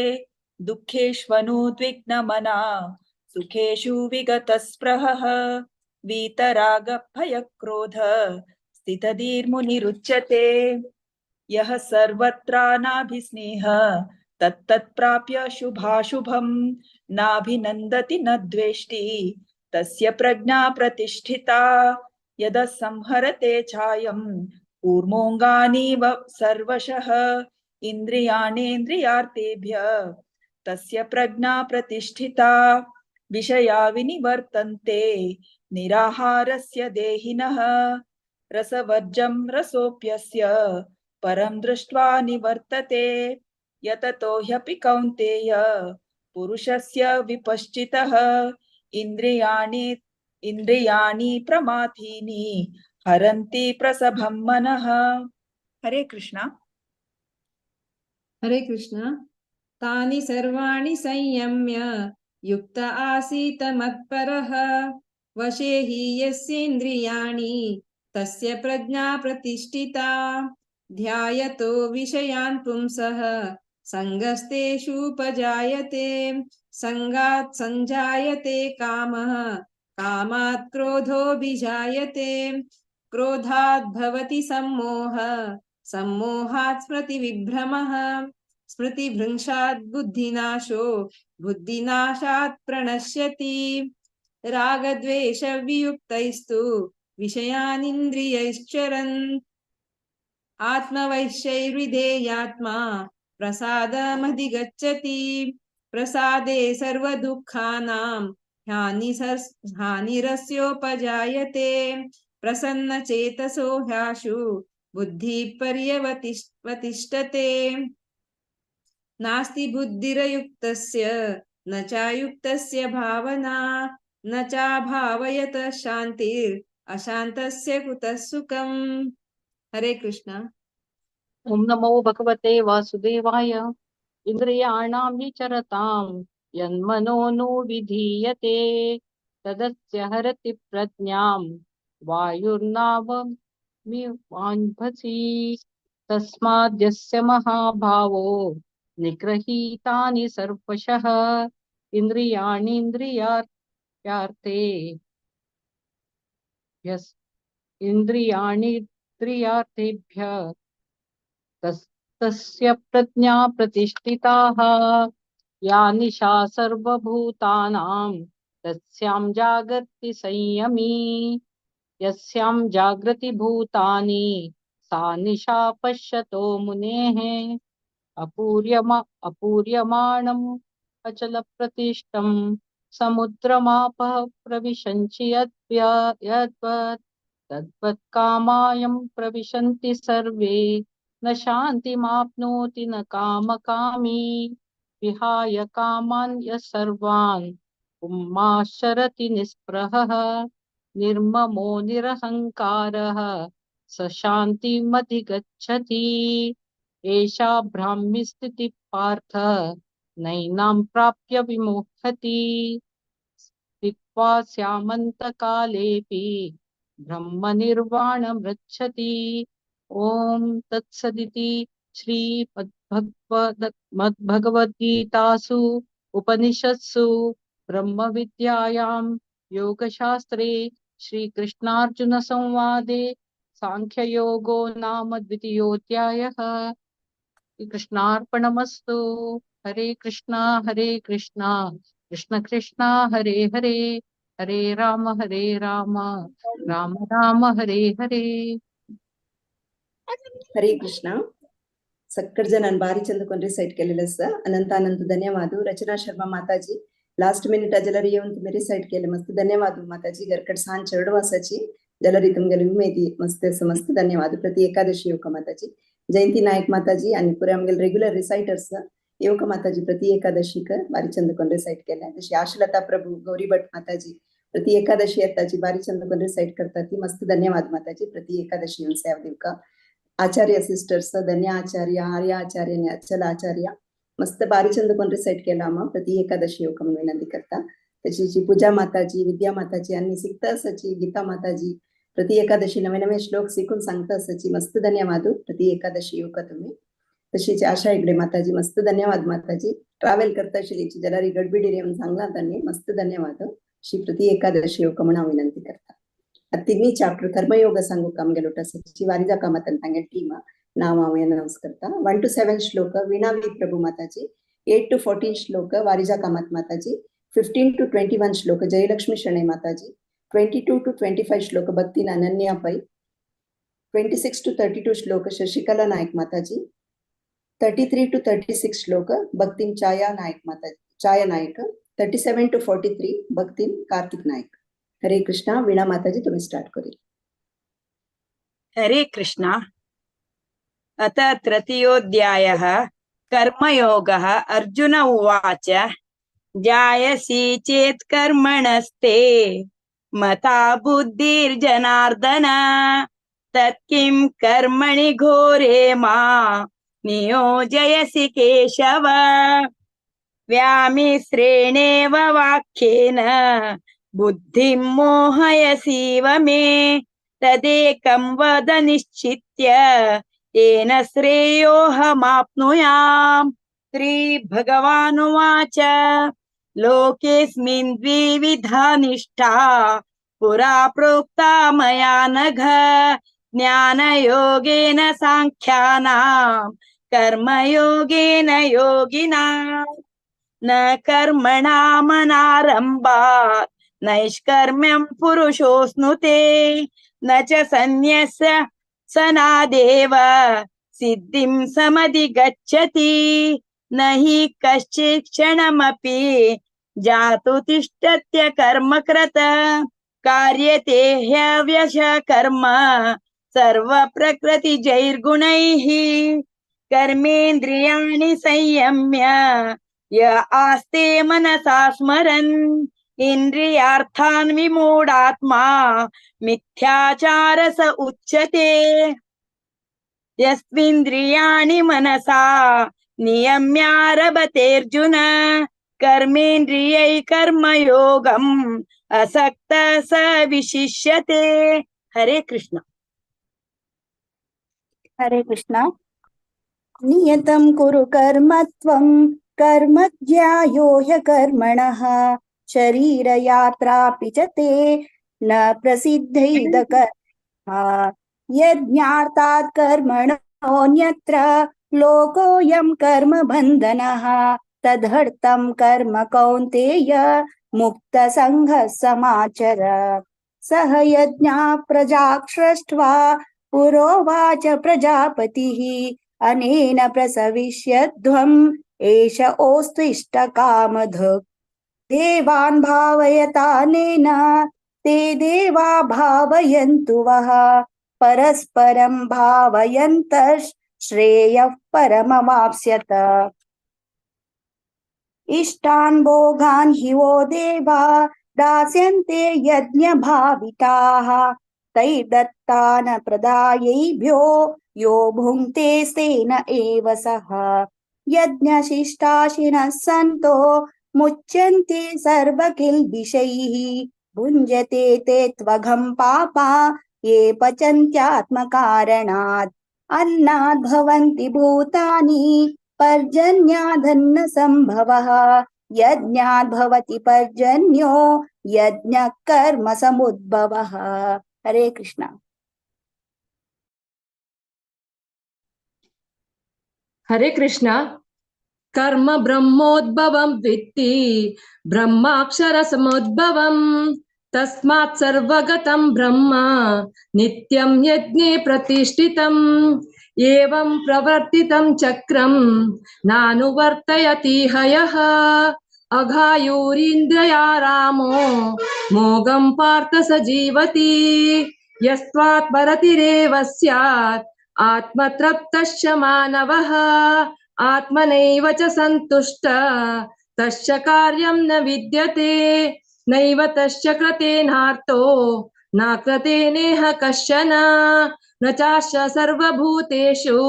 दुःखेष्वनुद्विग्नमना सुखेषु विगतस्पृहः वीतरागभयक्रोध स्थितधीर्मुनिरुच्यते। यः सर्वत्रानाभिस्नेह तत्तत्प्राप्य शुभाशुभं नाभिनन्दति न द्वेष्टि तस्य प्रज्ञा प्रतिष्ठिता। यदा संहरते छायं कूर्मोऽङ्गानीव सर्वशः इन्द्रियाणेन्द्रियार्थेभ्य तस्य प्रज्ञा प्रतिष्ठिता। विषया विनिवर्तन्ते निराहारस्य देहिनः रसवर्जं रसोऽप्यस्य परं दृष्ट्वा निवर्तते। यततो ह्यपि कौन्तेय पुरुषस्य विपश्चितः इन्द्रियाणि इन्द्रियाणि प्रमाथीनि हरन्ति प्रसभं मनः। हरे कृष्णा। हरे कृष्ण। तानि सर्वाणि संयम्य युक्त आसीत मत्परः वशे हि यस्येन्द्रियाणि तस्य प्रज्ञा प्रतिष्ठिता। ध्यायतो विषयान् पुंसः संगस्तेषुपजायते संगात् संजायते कामः कामात् क्रोधोऽभिजायते क्रोधात् भवति सम्मोहः सम्मोहात् स्मृतिविभ्रमः स्मृतिभ्रंशात् बुद्धिनाशो बुद्धिनाशात् प्रणश्यति। रागद्वेषवियुक्तैस्तु विषयानिन्द्रियैश्चरन् आत्मवैश्यैर्विधेयात्मा प्रसादमधिगच्छति। प्रसादे सर्वदुःखानां हानिरस्योपजायते। प्रसन्नचेतसो ह्याशु बुद्धिः पर्यवतिष्ठते। नास्ति बुद्धिरयुक्तस्य न चायुक्तस्य भावना न चाभावयत शान्तिर् अशान्तस्य कुतः सुखम्। हरे कृष्णा। ओम नमो भगवते वासुदेवाय। इंद्रियाणां विचरतां यन्मनो नु विधीयते तदस्य हरति प्रज्ञां वायुर्नावमिवाम्भसि। तस्माद्यस्य महाभावो निगृहीतानि सर्वशः इंद्रियाणीन्द्रियार्थे इंद्रियाणीन्द्रियार्थेभ्य तस्य प्रज्ञा प्रतिष्ठिताः। या निशा सर्वभूतानां तस्यां जागर्ति संयमी यस्यां जागृति भूतानि सा निशा पश्यतो मुनेः। अपूर्यमाणम् अचलप्रतिष्ठं समुद्रमापः प्रविशन्ति यद्वत् तद्वत् कामायं प्रविशन्ति सर्वे न शान्तिमाप्नोति न कामकामी। विहाय कामान् यः सर्वान् पुंमाश्चरति निःस्पृहः निर्ममो निरहङ्कारः स शान्तिमधिगच्छति। एषा ब्राह्मी स्थितिः पार्थ नैनां प्राप्य विमुह्यति। स्थित्वा स्यामन्तकालेऽपि ब्रह्मनिर्वाणमृच्छति। ॐ तत्सदिति श्रीमद्भगवद्गीतासु उपनिषत्सु ब्रह्मविद्यायां योगशास्त्रे श्रीकृष्णार्जुनसंवादे सांख्ययोगो नाम द्वितीयोऽध्यायः। कृष्णार्पणमस्तु। हरे कृष्णा हरे कृष्णा कृष्ण कृष्ण हरे हरे, हरे राम राम राम हरे हरे। हरे कृष्ण। ಸಕ್ಕರ್ ಜನ ಬಾರಿ ಚಂದ ಕೊಂಡ್ರೆ ಸೈಟ್ केलेलं सर, अनंत अनंत धन्यवाद। रचना शर्मा माताजी लास्ट मिनिट जलरी येऊन तुम्ही रिसाइट केले, मस्त धन्यवाद माताजी। गरकड सांज चेडवासाची जलरी तुमगेले उमेदी मस्त मस्त धन्यवाद। प्रति एकादशी येवका माताजी। जयंती नायक माताजी आणि पुरे आमगेले रेग्युलर रिसाइटर्स येवका माताजी प्रति एकादशीक बारी चंद कोण रिसाइट केले। तशी आशलता प्रभु गौरी भट माताजी प्रति एकादशी येताची बारी चंद कोण रिसाइट करतात ती, मस्त धन्यवाद माताजी। प्रति एकादशी येऊन सेवा दिवका। आचार्य सिस्टर्स धन्य आचार्य आर्य आचार्य आणि अचल आचार्य मस्त बारी चंद कोण रिसाइट केला आम्हा प्रति एकादशी येवका म्हणून विनंती करता। तशी पूजा माताजी विद्या माताजी आणि शिकता असाची गीता माताजी प्रति एकादशी नवे नवे श्लोक शिकून सांगता असाची, मस्त धन्यवाद। प्रति एकादशी येवका तुम्ही। तशीच आशा हेगडे माताजी मस्त धन्यवाद माताजी। ट्रॅव्हल करता आशिल्ली जलारी गडबिडी येवन सांगला तांणी, मस्त धन्यवाद। श्री प्रति एकादशी येवका म्हणून हांव विनंती करता। तिन्ही चॅप्टर कर्मयोग सांगू आमगेलो आसाची वारिजा कामत आनी तांगेले टीम नांव हांव अनावन्स करता। 1 to 7 श्लोक वीणा वी प्रभू माताजी, 8 to 14 श्लोक वारिजा कामत माताजी, 15 to 21 श्लोक जयलक्ष्मी शणै माताजी, 22 to 25 श्लोक भक्ती अनन्या पै, 26 to 32 श्लोक शशिकला नायक माताजी, 33 to 36 श्लोक भक्तीन छाया नायक माताजी छाया नायक, 37 to 43 भक्तीन कार्तिक नायक। हरे कृष्णा। वीणा माताजी तुम्ही स्टार्ट करूया। हरे कृष्णा। अथ तृतीयोऽध्यायः कर्मयोगः। अर्जुन उवाच, जायसी चेत् कर्मणस्ते मता बुद्धिर्जनार्दन, तत्किं कर्मणि घोरे मा नियोजयसि केशव। व्यामिश्रेणेव वाक्येन बुद्धिं मोहयसीव मे, तदेकं वद निश्चित्य तेन श्रेयोऽहमाप्नुयाम्। श्री भगवानुवाच, लोकेऽस्मिन् द्विविधा निष्ठा पुरा प्रोक्ता मया नघ, ज्ञानयोगेन साङ्ख्यानां कर्मयोगेन योगिनां। न कर्मणामनारम्भात् नैष्कर्म्यं पुरुषोऽश्नुते, न च सन्न्यस्य सनादेव सिद्धिं समधिगच्छति। न हि कश्चित् क्षणमपि जातु तिष्ठत्य कर्मकृत, कार्यते ह्यव्यश कर्म सर्वप्रकृतिजैर्गुणैः। कर्मेन्द्रियाणि संयम्य य आस्ते मनसा स्मरन्, इंद्रियार्थान् विमूढात्मा मिथ्याचार स उच्यते। यस्मिन्द्रियाणि मनसा नियम्यारभतेऽर्जुन, कर्मेन्द्रियै कर्मयोगम् असक्तः स विशिष्यते। हरे कृष्ण। हरे कृष्ण। नियतं कुरु कर्म त्वं कर्म ज्यायो ह्यकर्मणः, शरीरयात्रापि च ते न प्रसिद्धैदकर्मा। यज्ञार्थात् कर्मणोऽन्यत्र लोकोऽयं कर्मबन्धनः, तदर्थं कर्म कौन्तेय मुक्तसङ्गः समाचर। सह यज्ञा प्रजा सृष्ट्वा पुरोवाच प्रजापतिः, अनेन प्रसविष्यध्वम् एष ओस्त्विष्टकामधुक्। देवान् भावयतानेन ते देवा भावयन्तु वः, परस्परं भावयन्तः श्रेयः परमवाप्स्यत। इष्टान् भोगान् हि वो देवा दास्यन्ते यज्ञभाविताः, तैर्दत्तान् प्रदायैभ्यो यो भुङ्क्ते तेन एव सः। यज्ञशिष्टाशिनः सन्तो मुच्यन्ते सर्वकिल्बिषैः, भुञ्जते ते त्वघं पापा ये पचन्त्यात्मकारणात्। अन्नाद् भवन्ति भूतानि पर्जन्यादन्न संभवः, यज्ञाद् भवति पर्जन्यो यज्ञः कर्म समुद्भवः। हरे कृष्णा। हरे कृष्णा. कर्म ब्रह्मोद्भवं वित्ति ब्रह्माक्षर समुद्भवं तस्मात् सर्वगतं ब्रह्म नित्यं यज्ञे प्रतिष्ठितम् एवं प्रवर्तितं चक्रं नानुवर्तयति हयः अघायुरिन्द्रया रामो मोघं पार्थ स जीवति यस्त्वात् परतिरेव स्यात् आत्मतृप्तश्च मानवः आत्मनैव च सन्तुष्ट तस्य कार्यं न विद्यते नैव तस्य कृतेनार्तो न कृते नेह कश्चन न चास्य सर्वभूतेषु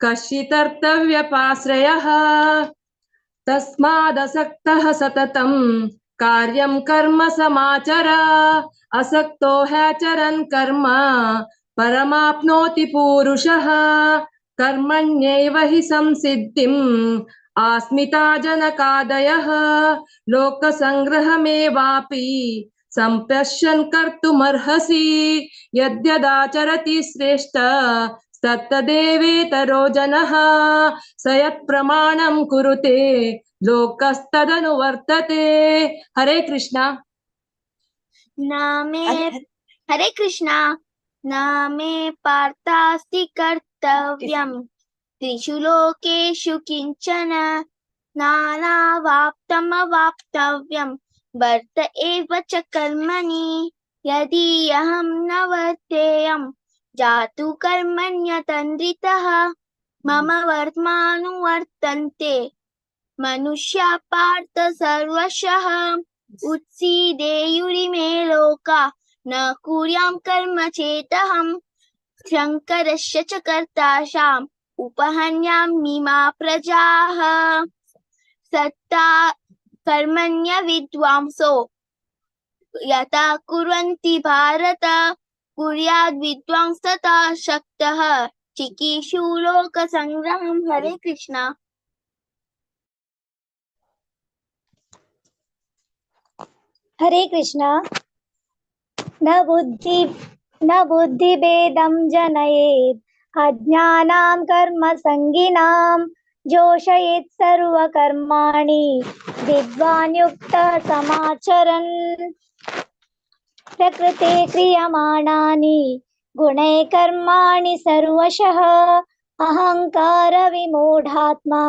कश्चिदर्थव्यपाश्रयः तस्मादसक्तः सततं कार्यं कर्म समाचर असक्तो ह्याचरन् कर्म परमाप्नोति पुरुषः कर्मण्येव हि संसिद्धिम् आस्मिता जनकादयः लोकसंग्रहमेवापि संपश्यन् कर्तुमर्हसि यद्यदाचरति श्रेष्ठ तत्तदेवेतरो जनः स यत्प्रमाणं कुरुते लोकस्तदनुवर्तते. हरे कृष्णा. नामे हरे कृष्णा. नामे पार्थास्ति कर्तव्यं त्रिषु लोकेषु किंचन नानावाप्तमवाप्तव्यं वर्त एव च कर्मणि यदि अहं न वर्तेयं जातु कर्मण्यतन्द्रितः मम वर्त्मानुवर्तन्ते मनुष्या पार्थ सर्वशः उत्सीदेयुरिमे लोका न कुर्यां कर्म चेतहं शङ्करस्य च कर्ताशाम् उपहन्यामि मा प्रजाः सत्ता कर्मण्य विद्वांसो यथा कुर्वन्ति भारत कुर्याद् विद्वांसतथा शक्तः चिकीर्षु लोकसंग्रहं. हरे कृष्णा. हरे कृष्णा. न बुद्धिभेदं जनयेत् अज्ञानां कर्मसङ्गिनां जोषयेत् सर्वकर्माणि विद्वान् युक्तः समाचरन् प्रकृते क्रियमाणानि गुणैः कर्माणि सर्वशः अहङ्कार विमूढात्मा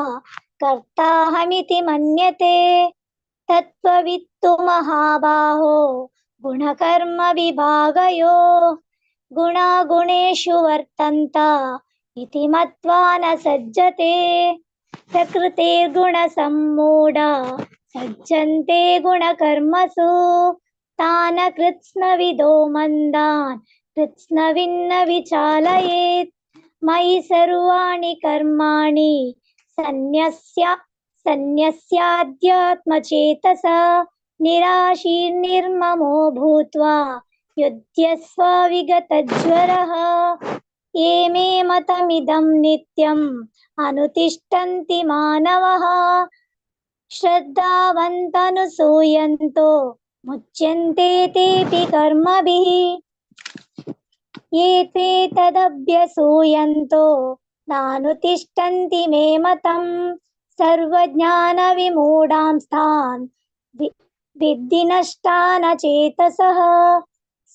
कर्ताहमिति मन्यते तत्त्ववित्तु महाबाहो गुणकर्म विभागयो गुणागुणेषु वर्तन्त इति मत्वा न सज्जते प्रकृतेर्गुणसम्मूढा सज्जन्ते गुणकर्मसु तान् कृत्स्नविदो मन्दान् कृत्स्नविन्न विचालयेत् मयि सर्वाणि कर्माणि सन्न्यस्याध्यात्मचेतसा निराशीर्निर्ममो भूत्वा युध्यस्व विगतज्वरः ये मे मतमिदं नित्यम् अनुतिष्ठन्ति मानवः श्रद्धावन्तनुसूयन्तो मुच्यन्ते तेऽपि कर्मभिः ये ते तदभ्यसूयन्तो नानुतिष्ठन्ति मे मतं सर्वज्ञानविमूढांस्तान् विद्धि नष्टान चेतसः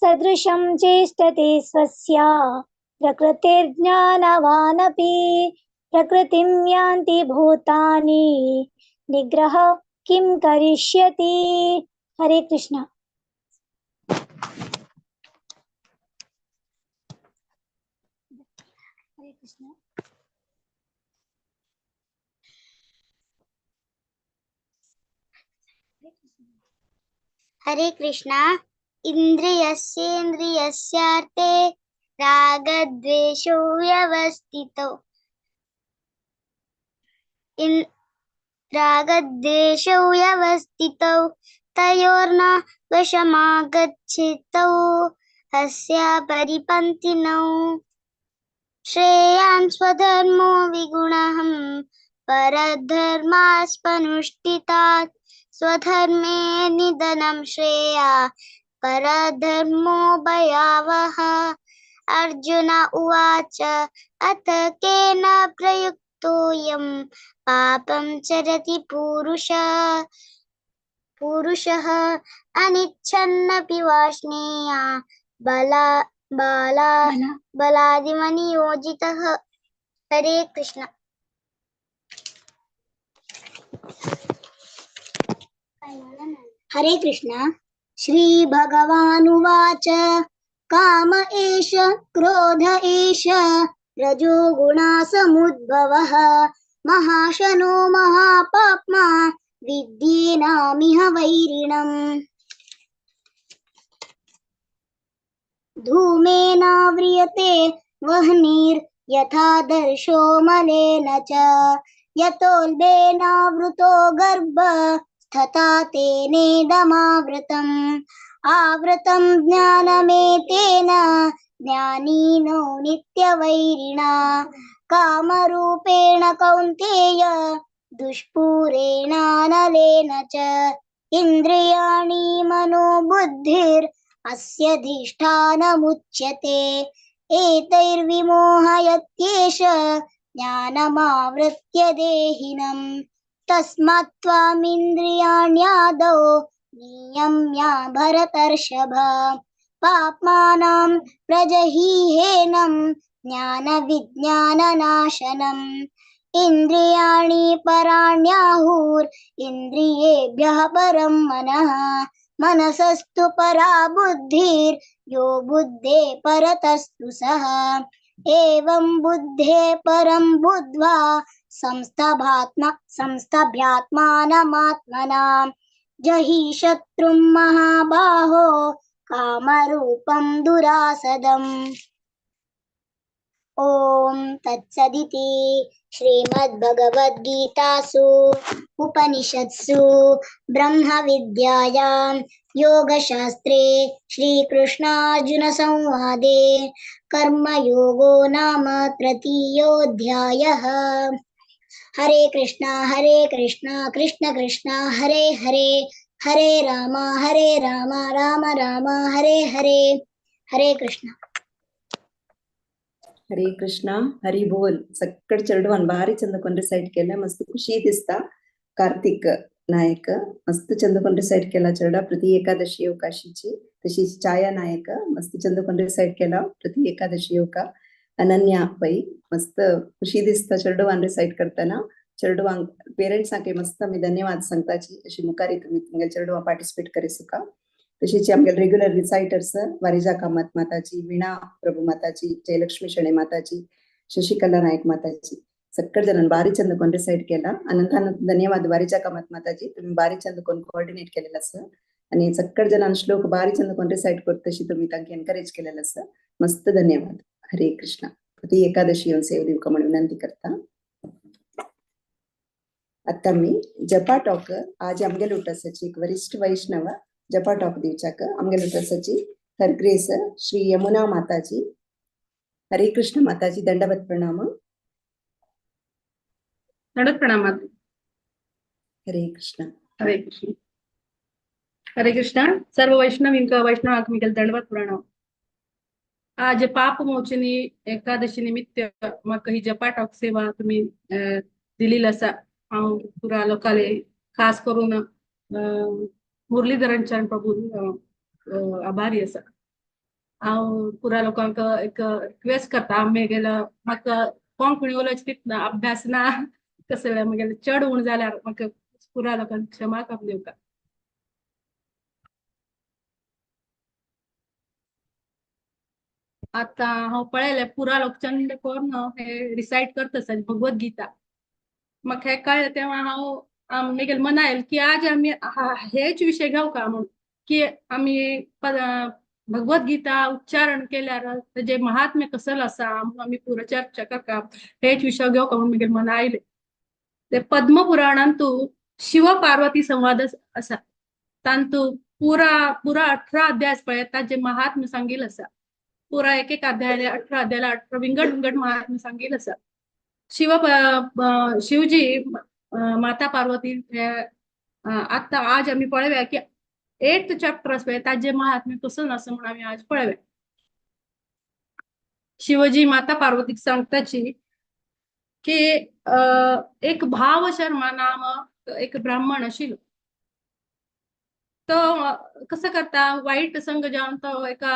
सदृशं चेष्टते स्वस्य प्रकृतिर्ज्ञानवानपि प्रकृतिं यान्ति भूतानि निग्रह किं करिष्यति. हरे कृष्णा. हरे कृष्णा. हरे कृष्णा. इन्द्रियस्येन्द्रियस्यार्थे रागद्वेषौ व्यवस्थितौ रागद्वेषौ व्यवस्थितौ तयोर्न वशमागच्छितौ अस्य परिपन्थिनौ श्रेयान् स्वधर्मो विगुणः परधर्मास्पनुष्ठितात् स्वधर्मे निधनं श्रेया परधर्मो भयावह. अर्जुन उवाच अथ केन प्रयुक्तोऽयं तोयं पापं चरति पुरुषः अनिच्छन्नपि वार्ष्णेय बला बाला बलादिमनियोजितः। हरे कृष्ण। हरे कृष्ण। श्री भगवानुवाच काम एष क्रोध एष रजोगुणासमुद्भवः महाशनो महापाप्मा विद्येनामिह वैरिणम्। धूमेनाव्रियते वह्निर्यथा दर्शो मलेन च यतोल्बेनावृतो गर्भ तथा तेनेदमावृतम्। आवृतं ज्ञानमेतेन ज्ञानिनो नित्यवैरिणा कामरूपेण कौन्तेय दुष्पूरेणानलेन च इन्द्रियाणि मनोबुद्धिर् अस्य धिष्ठानमुच्यते एतैर्विमोहयत्येष ज्ञानमावृत्य देहिनम्। तस्मात् त्वामिन्द्रियाण्यादौ नियम्य भरतर्षभ पाप्मानां प्रजहीहेनं ज्ञानविज्ञाननाशनम्। इन्द्रियाणि पराण्याहुर् इन्द्रियेभ्यः परं मनः मनसस्तु परा बुद्धिर्यो बुद्धे परतस्तु सः। एवं बुद्धे परं बुद्ध्वा संस्तभ्यात्मानमात्मना जहि शत्रुं महाबाहो कामरूपं दुरासदम्। ॐ तत्सदिति श्रीमद्भगवद्गीतासु उपनिषत्सु ब्रह्मविद्यायां योगशास्त्रे श्रीकृष्णार्जुनसंवादे कर्मयोगो नाम तृतीयोऽध्यायः। हरे कृष्णा कृष्ण कृष्ण हरे हरे, हरे राम राम राम हरे हरे। हरे कृष्ण। हरे कृष्णा हरी बोल। सक्कड चेडवान भारी चंद कोण रिसाइट केला, मस्त खुशी दिसता। कार्तिक नायक मस्त चंद कोण रिसाइट केला चेडा प्रति एकादशी अवकाशीची। तशीच छाया नायक मस्त चंद कोण रिसाइट केला प्रति एकादशी अवका। अनन्या पै मस्त खुशी दिसता चेडवान रिसाइट करताना। चेडवांक पेरेंट्सांक मस्त आमी धन्यवाद सांगताची अशी मुखारी तुमी तुमगे चेडवां पार्टिसिपेट करी सुका। तशीच आमगे रेग्युलर रिसाइटर्स वारिजा कामत माताजी, वीणा प्रभु माताजी, जयलक्ष्मी शणे माताजी, शशिकला नायक माताजी सक्कड जणांनी भारी चंद कोण रिसाइट केला। अनंत धन्यवाद वारिजा कामत माताजी, तुम्ही भारी चंद कोण कोऑर्डिनेट केलेला आसा आणि सक्कड जणांनी श्लोक भारी चंद कोण रिसाइट करत तशी तुम्ही तांकां एनकरेज केलेला आसा। मस्त धन्यवाद। हरे कृष्ण। प्रति एकादशी येवन सेव दिवका म्हणून विनंती करता। आता मी जपा टॉक आज आमगे लुटसाची एक वरिष्ठ वैष्णव जपा टॉक दिवचाक आमगे लुटसाची हर ग्रेस श्री यमुना माताजी। हरे कृष्ण माताजी, दंडवत प्रणाम। दंडवत प्रणाम। हरे कृष्ण। हरे कृष्ण। हरे कृष्ण। सर्व वैष्णव इनका वैष्णव आत्मिकल दंडवत प्रणाम। आज पाप मोचनी एकादशी निमित्त म्हाका ही जपा टॉक सेवा तुम्ही दिलेली आसा। हांव पुरा लोकाले खास करून मुरलीधरन चरण प्रभू आभारी आसा। हांव पुरा लोकांक एक रिक्वेस्ट करता, म्हगेलो म्हाका कोंकणी उलोवची तितलो अभ्यास ना, कसले म्हगेले चड उण जाल्यार म्हाका पुरा लोकांक क्षमा करून दिवका। आतां हांव पळयलें पुरा लोक चंड करून हे रिसायट करता आसा भगवत गीता। म्हाका हें कळ्ळें तेन्ना हांव म्हगेलें मना आयलें की आज आमी हेच विशय घेवका म्हूण की आमी भगवत गीता उच्चारण केल्यार तेजें महात्म्य कसलो आसा म्हणून आमी पुरो चर्चा करता, हेच विशय घेवका म्हूण म्हगेलें मना आयलें। ते पद्म पुराणांतू शिव पार्वती संवाद आसा, तांतू पुरा पुरा 18 अध्याय पळय ताजें महात्म्य सांगिल्लें आसा। पुरा एक एक अध्यायाले 18 अध्यायाला 18 विंगड विंगड महात्म्य सांगिल्लें आसा। शिवजी माता पार्वती आता आज आमी पळोवया की 8th chapter आसा पळय ताजें महात्म्य कसो आसा म्हणून आमी आज पळोवया। शिवजी माता पार्वतीक सांगताची की एक भाव शर्मा नाम एक ब्राह्मण आशिल्लो. तो कसं करता, वाईट संग जावन तो एका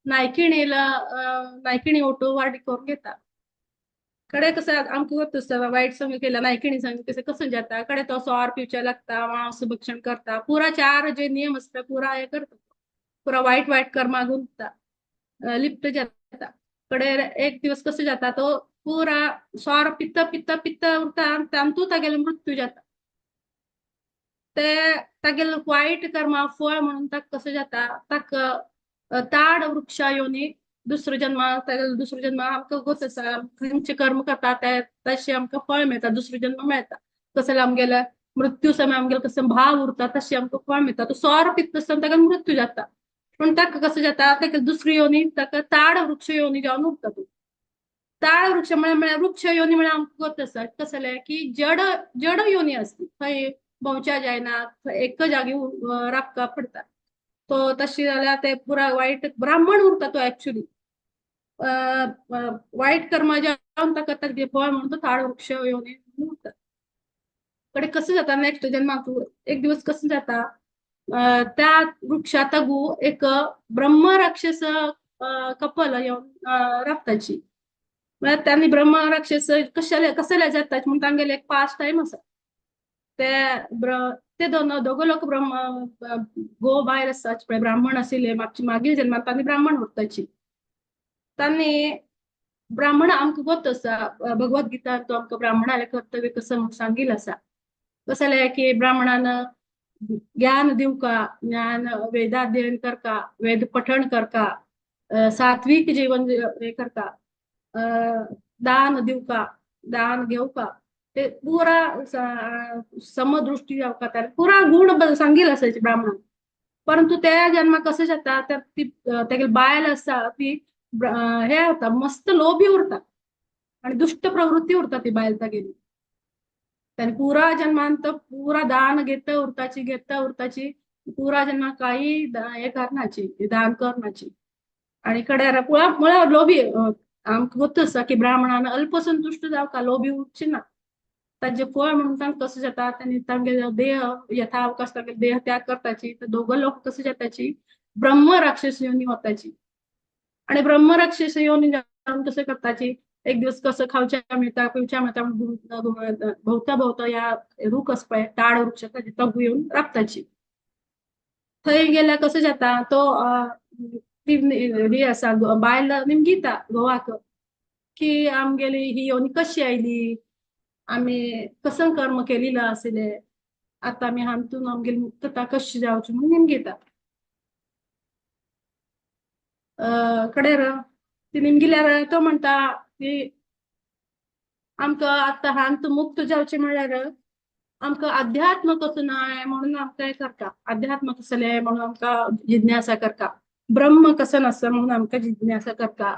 नायकिणीला नायकिणी ओटो वाडी करून घेता. कडे कसं आमकां गोत आसता, वाईट संग केला नायकिणी संग कसं कसं जाता, कडे तो सोर पिवच्या लागता, मांस भक्षण करता, पुरा चार जे नियम आसता पुरा हे करता, पुरा वाईट वाईट कर्मा गुंतता, लिप्त जाता. कडे एक दिवस कसं जाता, तो पुरा सोर पित्त पित्त पित्त उरता आनी तातूंत तागेलो मृत्यू जाता. ते तागेले वाईट कर्मा फळ म्हणून ताका कसं जाता, ताका ताड वृक्षा योनी दुसरो जन्म, तागेलो दुसरो जन्म आमकां गोत आसा, खंयचे कर्म करता ते तशें आमकां फळ मेळटा, दुसरो जन्म मेळटा. कसले आमगेले मृत्यू समय आमगेलो कसो भाव उरता तशें आमकां फळ मेळटा. तो सोर पित्त आसतना ताका मृत्यू जाता, पूण ताका कसं जाता, ताका दुसरी योनी ताका ताड वृक्ष योनी जावन उरता. तो ताड वृक्ष म्हळ्यार वृक्ष योनी म्हळ्यार आमकां गोत आसा कसले की जड जड योनी आसता, थंय भोंवच्या जायना, एक जागी राबका पडटा. तो तशी जाल्यार ते पुरा वायट ब्राह्मण उरता. तो एक्चुअली वाईट कर्मा जावन ताका तागे फळ म्हणून तो ताड वृक्ष योनी उरता. कडे कसं जाता नेक्स्ट जन्माक एक दिवस कसं जाता, त्या वृक्षातगू एक ब्रह्म राक्षस कपल येवन राबताची. म्हळ्यार त्यांनी ब्रह्म राक्षस कशाले कसले जाता म्हणून तांगेले एक पास्ट टायम आसा. ते ते दोन दोगो लोक ब्रह्म गो बायल आसता पळय, ब्राह्मण आशिल्ले मागील जन्मात तांणी ब्राह्मण उरताची. तांणी ब्राह्मण आमकां गोत आसा, भगवत गीता तो आमकां ब्राह्मणाले कर्तव्य कसं म्हणून सांगील आसा. कसले की ब्राह्मणान ज्ञान दिवका, ज्ञान वेदाध्ययन करका, वेद पठण करका, सात्विक जीवन हे करका, दान दिवका, दान घेवका, ते पुरा समदृष्टी जावका, त्या पुरा गुण सांगील असायचे ब्राह्मण. परंतु त्या जन्मा कसं जाता, त्या ती तागेली बायल आसा ती हे जाता, मस्त लोभी उरता आणि दुष्ट प्रवृत्ती उरता ती बायल तागेली. त्याने पुरा जन्मांत पुरा दान घेता उरताची, घेता उरताची, पुरा जन्मा काही हे करनाची, दान करनाची. आणि कड्यार पुरा म्हळ्यार लोभी आमकां गोत आसा की ब्राह्मणान अल्पसंतुष्ट जावका, लोभी उरची ना. ताजे फळ म्हणून तांकां कसं जाता, तांणी तांगेलो देह यथावकाश तांगेलो देह त्याग करताची. तर दोगं लोक कसं जाताची, ब्रह्म राक्षस योनी वताची. आणि ब्रह्म राक्षस योनी जावन कसं करताची, एक दिवस कसं खावच्या मेळटा पिवच्या मेळटा भोवता भोवता ह्या रूख आसा पळय ताड वृक्ष ताजे तगू येवन राबताची. थंय गेल्यार कसं जाता, तो ती ही आसा बायल निमगिता घोवाक की आमगेली ही योनी कशी आयली, आमी कसं कर्म केलेलं आसले, आता आमी हातून आमगेली मुक्तता कशी जावची म्हणून निमगिता. कडेर ती निमगिल्यार तो म्हणटा की आमकां आतां हांत मुक्त जावचें म्हळ्यार आमकां अध्यात्म कसो नाय म्हणून आमकां हें करता, अध्यात्म कसलें म्हणून आमकां जिज्ञासा करता, ब्रह्म कसं नासता म्हणून आमकां जिज्ञासा करता,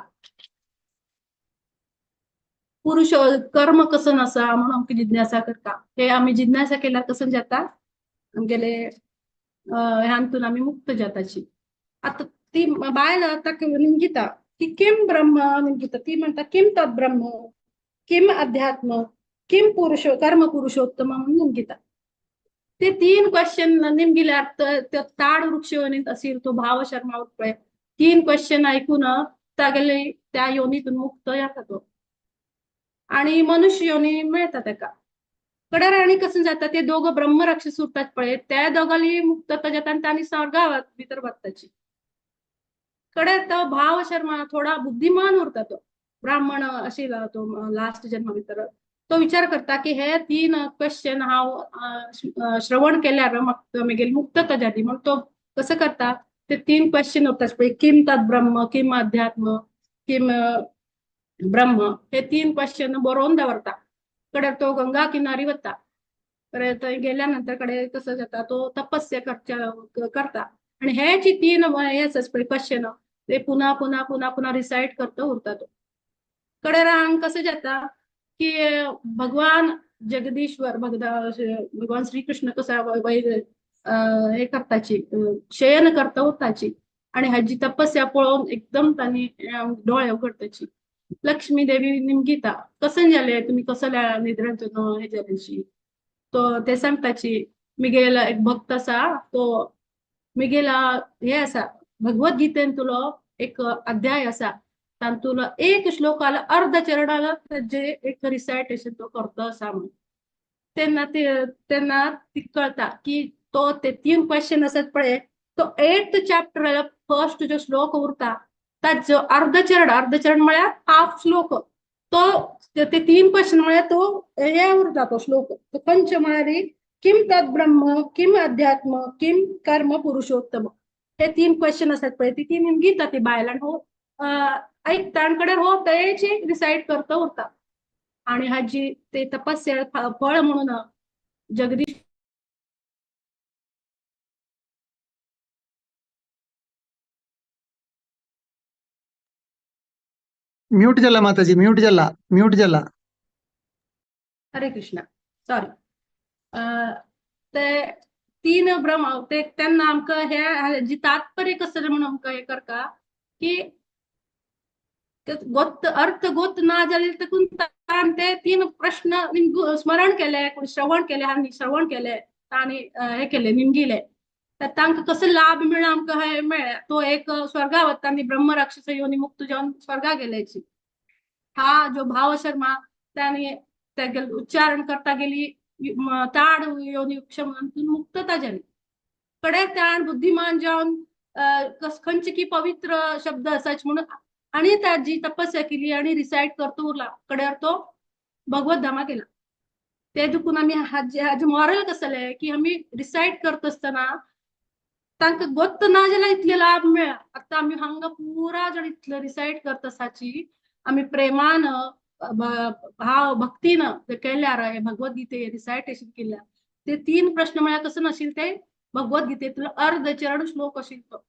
पुरुष कर्म कसं आसा म्हणून आमकां जिज्ञासा करता. हे आमी जिज्ञासा केल्यार कसं जाता, आमगेले हातून आमी मुक्त जाताची. आतां ती बायल ताका निमगिता की किम ब्रह्म निमगिता, ती म्हणटा किम तत् ब्रह्म, किम अध्यात्म, किम पुरुष कर्म पुरुषोत्तम म्हणून निमगिता. ते तीन क्वेश्चन निमगिल्यार ते ताड वृक्ष योनीत असेल तो भाव शर्मा पळय, तीन क्वेश्चन ऐकून तागेले त्या योनीतून मुक्त जाता तो आणि मनुष्य योनी मेळटा ताका. कडेर आनी कसं जाता, ते दोगं ब्रह्म राक्षस उरतात पळय, त्या दोगांनी मुक्तता जाता आनी तांणी स्वर्गात भितर वताची. कडे तो भाव शर्मा थोडा बुद्धिमान उरता, तो ब्राह्मण आशिल्लो तो लास्ट जन्मा भितर, तो विचार करता की हे तीन क्वेश्चन हांव श्रवण केल्यार म्हाका म्हगेली मुक्तता जाली म्हणून तो कसं करता, ते तीन क्वेश्चन उरतात पळय, किम तत् ब्रह्म, किम अध्यात्म, किम ब्रह्म, हे तीन क्वेश्चन बरोवन दवरता. कडे तो गंगा किनारी वता, कडे थंय गेल्या नंतर कडे कसं जाता, तो तपस्या करता आणि हे जी तीन हे आसा पळय क्वेश्चन ते पुन्हा पुन्हा पुन्हा पुन्हा रिसाइट करता उरता तो. कडे हांगा कसं जाता की भगवान जगदीश्वर भगवान श्रीकृष्ण कसा वैर हे करताची, शयन करता उरताची आणि हाजी तपस्या पळोवन एकदम तांणी डोळे उगडताची. लक्ष्मी देवी निमगिता कसन जाले तुमी कसल्या निद्रेंतून हे जाल्याशी. तो ते सांगताची मिगेला एक भक्त आसा तो मिगेला हे आसा भगवद्गीतेंतुलो एक अध्याय आसा तांतुलो एक श्लोकाला अर्ध चरणाला ताजे एक रिसायटेशन तो करतो आसा म्हणून. तेन्ना तेन्ना ती कळता की तो ते 3 क्वेश्चन आसात पळय तो 8th chapter first जो श्लोक उरता ताजो अर्ध चरण, अर्ध चरण म्हळ्यार हाफ श्लोक, तो ते 3 क्वेश्चन म्हळ्यार तो हे उरता तो श्लोक. तो खंयचे म्हळ्यार किम तद ब्रह्म किम अध्यात्म किम कर्म पुरुषोत्तम, हे 3 क्वेश्चन आसात पळय ती 3 गीता ती बायलान हो ऐकता आनी कडेन हो तेची रिसायट करता उरता. आणि हाजी ते तपस्या फळ म्हणून जगदीश म्यूट जाला माताजी, म्यूट जाला, म्यूट जाला. हरे कृष्णा, सॉरी. ते 3 ब्रह्म ते तेन्ना आमकां हे जी तात्पर्य कसलें म्हणून आमकां हे करता की गोत अर्थ गोत ना जाल्यार तेकून ताण ते 3 प्रश्न स्मरण केले, कोण श्रवण केले आनी श्रवण केले तांणी हे केले निमगिले तर तांकां कसो लाभ मेळ्ळा आमकां हे मेळ्ळा. तो एक स्वर्गा वता आनी ब्रह्म राक्षस योनी मुक्त जावन स्वर्गा गेल्याची हा जो भाव शर्मा तांणी तेगेले उच्चारण करता गेली ताड योनी क्षमांतून मुक्तता जाली. कडे ताण बुद्धिमान जावन खंयचे की पवित्र शब्द आसाच म्हणून आणि ताजी तपस्या केली आणि रिसायट करतो उरला कडेर तो भगवत धामा गेला. ते देखून आमी हाजे मॉरल कसले की आमी रिसायट करता आसतना तांकां गोत्त ना जाल्यार इतले लाभ मेळ्ळा. आतां आमी हांगा पुरा जण इतले रिसायट करता आसाची आमी प्रेमान भाव भक्तीन केल्यार हे भगवद्गीते रिसायटेशन केल्यार ते 3 प्रश्न म्हळ्यार कसो नाशिल्ले ते भगवद्गीतेंतलो अर्ध चरण श्लोक आशिल्लो तो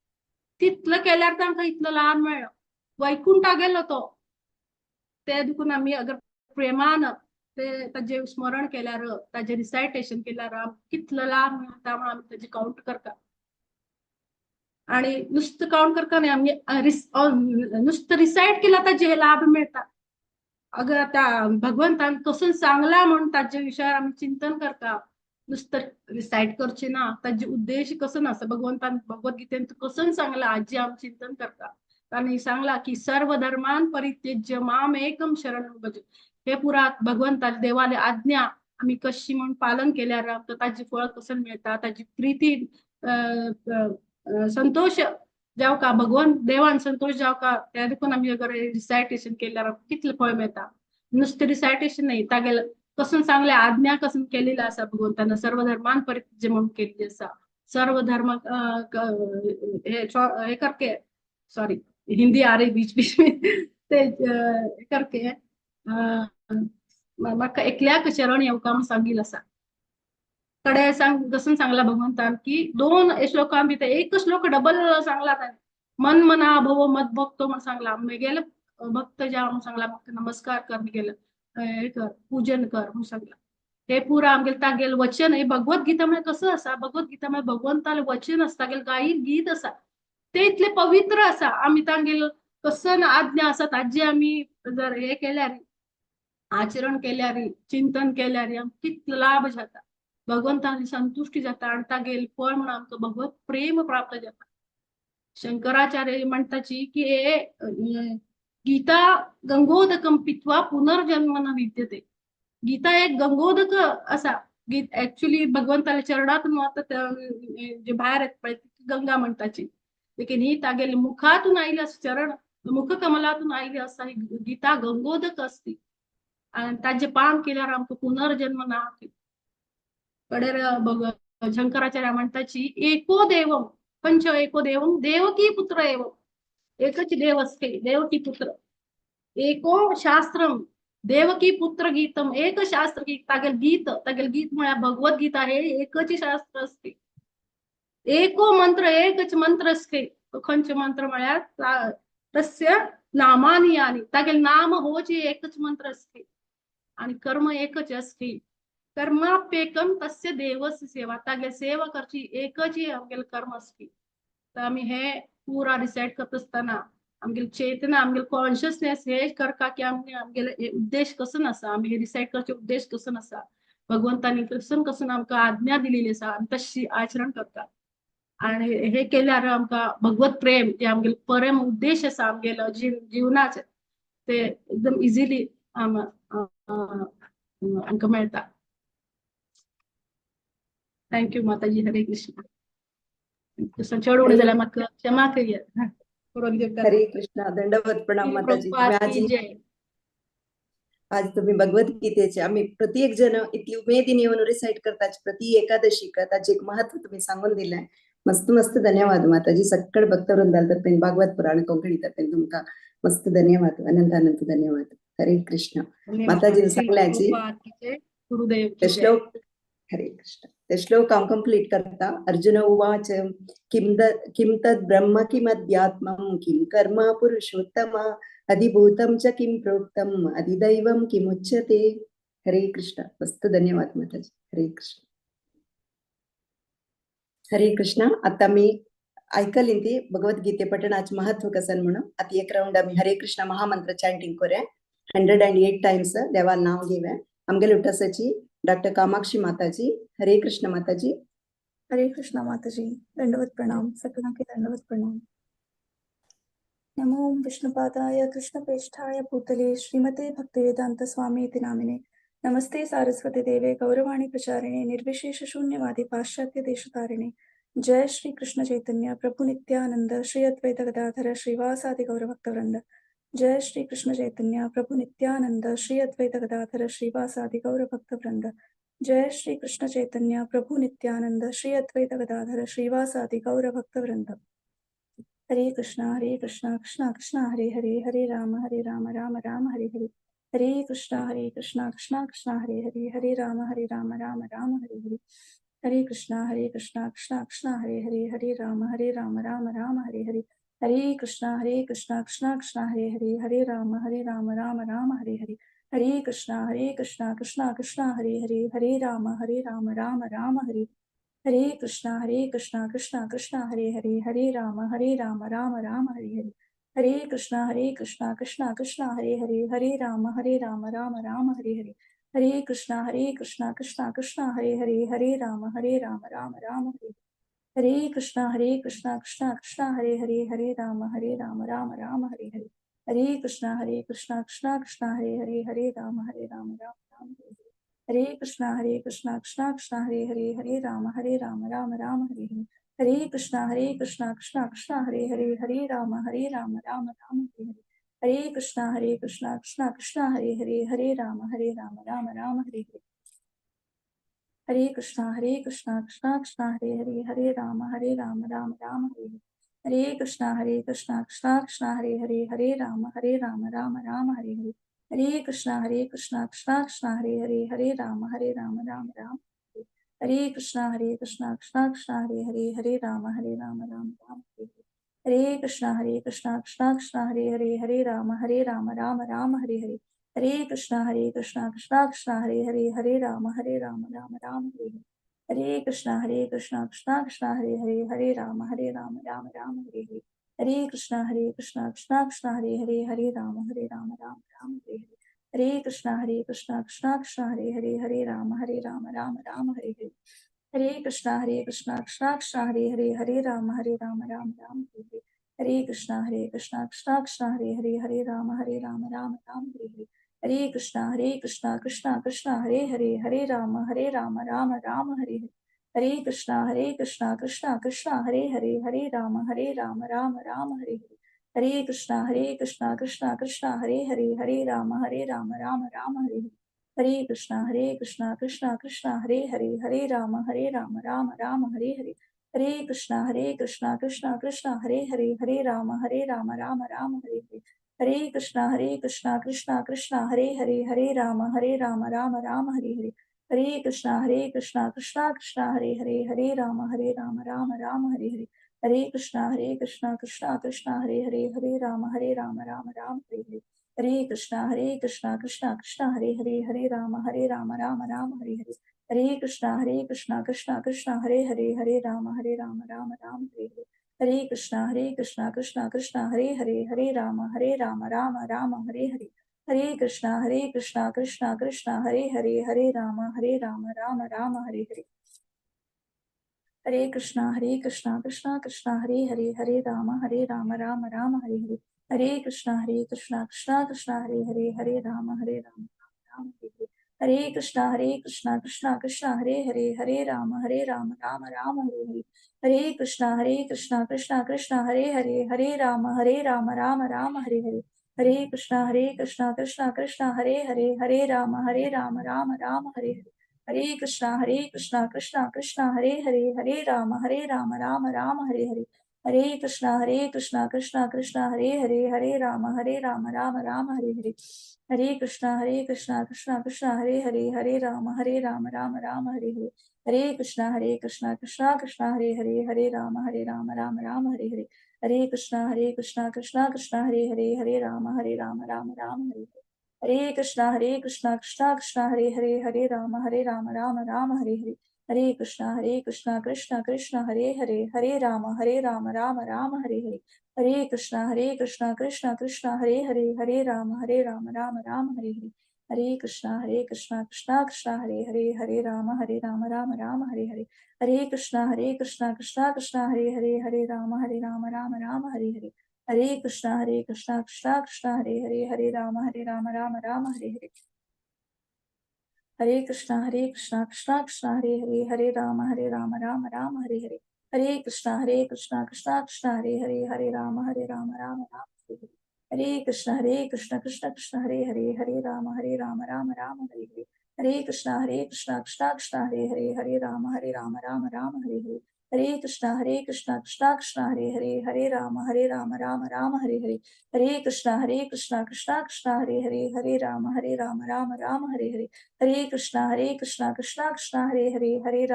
तितलो केल्यार तांकां इतलो लाभ मेळ्ळो. वैकुंठा गेलो तो. ते देखून आमी अगर प्रेमान ते ताजे स्मरण केल्यार ताजे रिसायटेशन केल्यार कितलो लाभ मेळटा म्हणून आमी ताजे कावंट करता. आणि नुसतं कावंट करता न्ही आमी नुसतं रिसायट केल्यार ताजे लाभ मेळटा. अगर आतां भगवंतान कसो सांगला म्हणून ताजे विशयार आमी चिंतन करता, नुसतं रिसायट करचें ना, ताजे उद्देश कसो नासता भगवंतान भगवद्गीतेन कसो सांगला हाजें आमी चिंतन करता. तांणी सांगला की सर्व धर्मान परित्यज्य माम एकम शरण भज, हे पुरा भगवंताले देवाले आज्ञा आमी कशी म्हूण पालन केल्यार आमकां ताजें फळ कसो मेळटा, ताजी प्रिती संतोश जावका भगवान देवान संतोश जावका त्या देखून आमी अगर रिसायटेशन केल्यार कितलें फळ मेळटा. नुस्तें रिसायटेशन न्ही तागेले कसून सांगले आज्ञा कसून केलेली आसा भगवंतान सर्व धर्मान परित्यज्य म्हणून केल्ली आसा. सर्व धर्म हे करके, सॉरी हिंदी आ रही बीच बीच में, ते करके म्हाका एकल्याक शरण येवका म्हूण सांगिल्लें आसा. कडे सांग कसून सांगला भगवंतान की 2 श्लोकां भितर एक श्लोक डबल सांगला ताणें, मन मना भव मत भक्तो म्हूण सांगला, मेगेले भक्त ज्या म्हणून सांगला म्हाका नमस्कार कर, मेगेले हे कर पूजन कर म्हणून सांगला. हे पुरा आमगेले तागेले वचन हे भगवद्गीता म्हळ्यार कसो आसा, भगवद्गीता म्हळ्यार भगवंताले वचन आसा, तागेले गायी गीत आसा, ते इतले पवित्र आसा. आमी तांगेले कसन आज्ञा आसा ताजे आमी जर हे केल्यार आचरण केल्यार चिंतन केल्यार आमकां कितलो लाभ जाता, भगवंतान संतुष्टी जाता आनी तागेले फळ म्हणून आमकां भगवत प्रेम प्राप्त जाता. शंकराचार्य म्हणटाची की हे गीता गंगोदकम पित्वा पुनर्जन्म न विद्यते. गीता एक गंगोदक आसा. ऍक्च्युली भगवंताल्या चरणातून आतां जे भायर येता पळय गंगा म्हणटाची, लेकिन ही तागेले मुखातून आयली आसा, चरण मुख कमलातून आयली आसा ही गीता गंगोदक आसती आनी ताजें पान केल्यार आमकां पुनर्जन्म ना. कडेर शंकराचार्य म्हणटाची एको देवम पंच एको देवम देवकी पुत्र एव, एकच देव असते देवकी पुत्र, एको शास्त्रम देवकी पुत्र गीतम, एक शास्त्र गीत तागेल गीत, तागेल गीत म्हळ्यार भगवद्गीता हे एकच शास्त्र असते. एको मंत्र एकच मंत्र असते, तो खंयचे मंत्र म्हळ्यार तस्य नामानी यानी तागेल नाम होच एकच मंत्र असते आणि कर्म एकच असते. कर्माप्येकम तस्य देवस्य सेवा, तागेल सेवा करची एकच आमगेले कर्म असते. तर आमी हे पुरा डिसायड करता आसतना आमगेली चेतना, आमगेले कॉन्शियसनेस हे करता की आमगे आमगेले हे उद्देश कसन आसा, आमी हे रिसायट करचे उद्देश कसन आसा, भगवंतांनी कसन कसन आमकां आज्ञा दिलेली आसा, आमी तशी आचरण करता. आणि हे केल्यार आमकां भगवत प्रेम जे आमगेले परम उद्देश आसा आमगेलो जीवनाचे ते एकदम इजिली आमकां मेळटा. Thank you माताजी. हरे कृष्ण. चड उणें जाल्यार म्हाका क्षमा करिया. हरे कृष्णा. दंडवत प्रणाम माताजी. तुम्ही आज जय. आज तुम्ही भगवद्गीतेचे आम्ही प्रत्येक जण इतली उमेदीने येऊन रिसाइट करतात प्रति एकादशी, त्याचे एक महत्व तुम्ही सांगून दिलंय. मस्त मस्त धन्यवाद माताजी. सक्कड भक्तवृंदाल तर्फे, भागवत पुराण कोंकणी तर्फे तुमका मस्त धन्यवाद, अनंत अनंत धन्यवाद. हरे कृष्ण. माताजीने सांगल्याची गुरुदेव ते श्लोक. हरे कृष्ण. ते श्लोक हांव कंप्लीट करता. अर्जुन उवाच, किं किं तद् ब्रह्म किमध्यात्मं किं कर्म पुरुषोत्तम अधिभूतं च किं प्रोक्तम् अधिदैवं किमुच्यते. हरे कृष्ण. मस्त धन्यवाद माताजी. हरे कृष्ण. हरे कृष्ण. आता मी ऐकली ती भगवद्गीते पठणाचे महत्व कसन म्हणून. आता एक राऊंड आम्ही हरे कृष्ण महामंत्र चॅन्टिंग करूया. 108 टाइम्स देवा नाव घेऊया. आमगेले उठासाची डॉक्टर कामाक्षी माताजी. हरे कृष्ण माताजी. हरे कृष्णा माताजी. दंडवत प्रणाम. सकलांके दंडवत प्रणाम. नमो विष्णुपादाय कृष्णप्रेष्ठाय भूतले श्रीमते भक्तिवेदांत स्वामी इति नामिने. नमस्ते सारस्वती देवे गौरवाणी प्रचारिणे निर्विशेष शून्यवादी पाश्चात्य देशतारिणे. जय श्री कृष्ण चैतन्य प्रभु नित्यानंद श्री अद्वैत गदाधर श्रीवासादि गौरभक्तवृंद. जय श्री कृष्ण चैतन्य प्रभु नित्यानंद श्री अद्वैत गदाधर श्रीवासादि गौरभक्तवृंद. जय श्री कृष्ण चैतन्य प्रभु नित्यानंद श्री अद्वैत गदाधर श्रीवासादि गौरभक्तवृंद. हरे कृष्णा कृष्णा कृष्णा हरे हरे, हरे राम राम राम हरे हरे. हरे कृष्णा कृष्णा कृष्णा हरे हरे, हरे राम राम राम हरे हरे. हरे कृष्णा कृष्णा कृष्णा हरे हरे, हरे राम राम राम हरे हरे. हरे कृष्णा कृष्णा कृष्णा हरे हरे, हरे राम राम राम हरे हरे. हरे कृष्णा कृष्णा कृष्णा हरे हरे, हरे राम राम राम हरे. हरे कृष्णा कृष्णा कृष्णा हरे हरे, हरे राम राम राम हरे हरे. हरे कृष्णा कृष्णा कृष्णा हरे हरे, हरे राम राम राम हरे हरे. हरे कृष्णा कृष्णा कृष्णा हरे हरे, हरे राम राम राम हरे. हरे कृष्णा कृष्णा कृष्णा हरे हरे, हरे राम राम राम हरे हरे. हरे कृष्णा कृष्णा कृष्णा हरे हरे, हरे राम राम राम हरे हरे. हरे कृष्णा कृष्णा कृष्णा हरे हरे, हरे राम राम राम हरे हरे. हरे कृष्णा कृष्णा कृष्णा हरे हरे, हरे राम राम राम हरे हरे. हरे कृष्णा कृष्णा कृष्णा हरे हरे, हरे राम राम राम हरे हरे. हरे कृष्णा कृष्णा कृष्णा हरे हरे, हरे राम राम राम हरे हरे. हरे कृष्णा कृष्णा कृष्णा हरे हरे, हरे राम राम राम हरे हरे. हरे कृष्णा कृष्णा कृष्णा हरे हरे, हरे राम राम राम हरे. हरे कृष्णा कृष्णा कृष्णा हरे हरे, हरे राम राम राम हरे हरे. हरे कृष्णा कृष्णा कृष्णा हरे हरे, हरे राम राम राम हरे हरे. हरे कृष्णा कृष्णा कृष्णा हरे हरे, हरे राम राम राम हरे हरे. हरे कृष्णा कृष्णा कृष्णा हरे हरे, हरे राम राम राम हरे हरे. हरे कृष्णा कृष्णा कृष्णा हरे हरे, हरे राम राम राम हरे हरे. हरे कृष्णा कृष्णा कृष्णा हरे हरे, हरे राम राम राम हरे हरे. हरे कृष्णा कृष्णा कृष्णा हरे हरे, हरे राम राम राम हरे हरे. हरे कृष्णा कृष्णा कृष्णा हरे हरे, हरे राम राम राम हरे हरे. हरे कृष्णा कृष्णा कृष्णा हरे हरे, हरे राम राम राम हरे हरे. हरे कृष्णा कृष्णा कृष्णा हरे हरे, हरे राम राम राम हरे हरे. हरे कृष्णा कृष्णा कृष्णा हरे हरे, हरे राम राम राम हरे हरे. हरे कृष्णा कृष्णा कृष्णा हरे हरे, हरे राम राम राम हरे हरे. हरे कृष्णा कृष्णा कृष्णा हरे हरे, हरे राम राम राम हरे हरे. हरे कृष्णा कृष्णा कृष्णा हरे हरे, हरे राम राम राम हरे हरे. हरे कृष्णा कृष्णा कृष्णा हरे हरे, हरे राम राम राम हरे हरे. हरे कृष्णा कृष्णा कृष्णा हरे हरे, हरे राम राम राम हरे हरे. हरे कृष्णा कृष्णा कृष्णा हरे हरे, हरे राम राम राम हरे हरे. हरे कृष्णा कृष्णा कृष्णा हरे हरे, हरे Ram Ram Ram Hare Hare. Hare Krishna Krishna Krishna Hare Hare Hare Rama Rama Rama Hare Hare Hare Krishna Krishna Krishna Hare Hare Hare Rama Rama Rama Hare Hare Hare Krishna Krishna Krishna Hare Hare Hare Rama Rama Rama Hare Hare Hare Krishna Krishna Krishna Hare Hare Hare Rama Rama Rama Hare Hare Krishna Krishna Krishna Hare Hare Hare Rama Rama Rama Hare Hare Hare Krishna Krishna Krishna Hare Hare Hare Rama Rama Rama Hare Hare Hare Krishna Krishna Krishna Hare Hare Hare Rama Rama Rama Hare Hare Hare Krishna Krishna Krishna Hare Hare Hare Rama Rama Rama Hare Hare Hare Krishna Krishna Krishna Hare Hare Hare Rama Rama Rama Hare Hare Hare Krishna Krishna Krishna Hare Hare Hare Rama Rama Rama Hare Hare Hare Krishna Krishna Krishna Hare Hare Hare Rama Rama Rama Hare Hare Hare Krishna Krishna Krishna Hare Hare Hare Rama Rama Rama Hare Hare Hare Krishna Krishna Krishna Hare Hare Hare Rama Rama Rama Hare Hare Hare Krishna Krishna Krishna Hare Hare Hare Rama Rama Rama Hare Hare Hare Krishna Krishna Krishna Hare Hare Hare Rama Rama Rama Hare Hare Hare Krishna Krishna Krishna Hare Hare Hare Rama Rama Rama Hare Hare Hare Krishna Krishna Krishna Hare Hare Hare Rama Rama Rama Hare Hare Hare Krishna Krishna Krishna Hare Hare Hare Rama Rama Rama Hare Hare Hare Krishna Krishna Krishna Hare Hare Hare Rama Rama Rama Hare Hare Hare Krishna Krishna Krishna Hare Hare Hare Rama Rama Rama Hare Hare Hare Krishna Krishna Krishna Hare Hare Hare Rama Rama Rama Hare Hare Hare Krishna Krishna Krishna Hare Hare Hare Rama Rama Rama Hare Hare Hare Krishna Krishna Krishna Hare Hare Hare Rama Rama Rama Hare Hare Hare Krishna Krishna Krishna Hare Hare Hare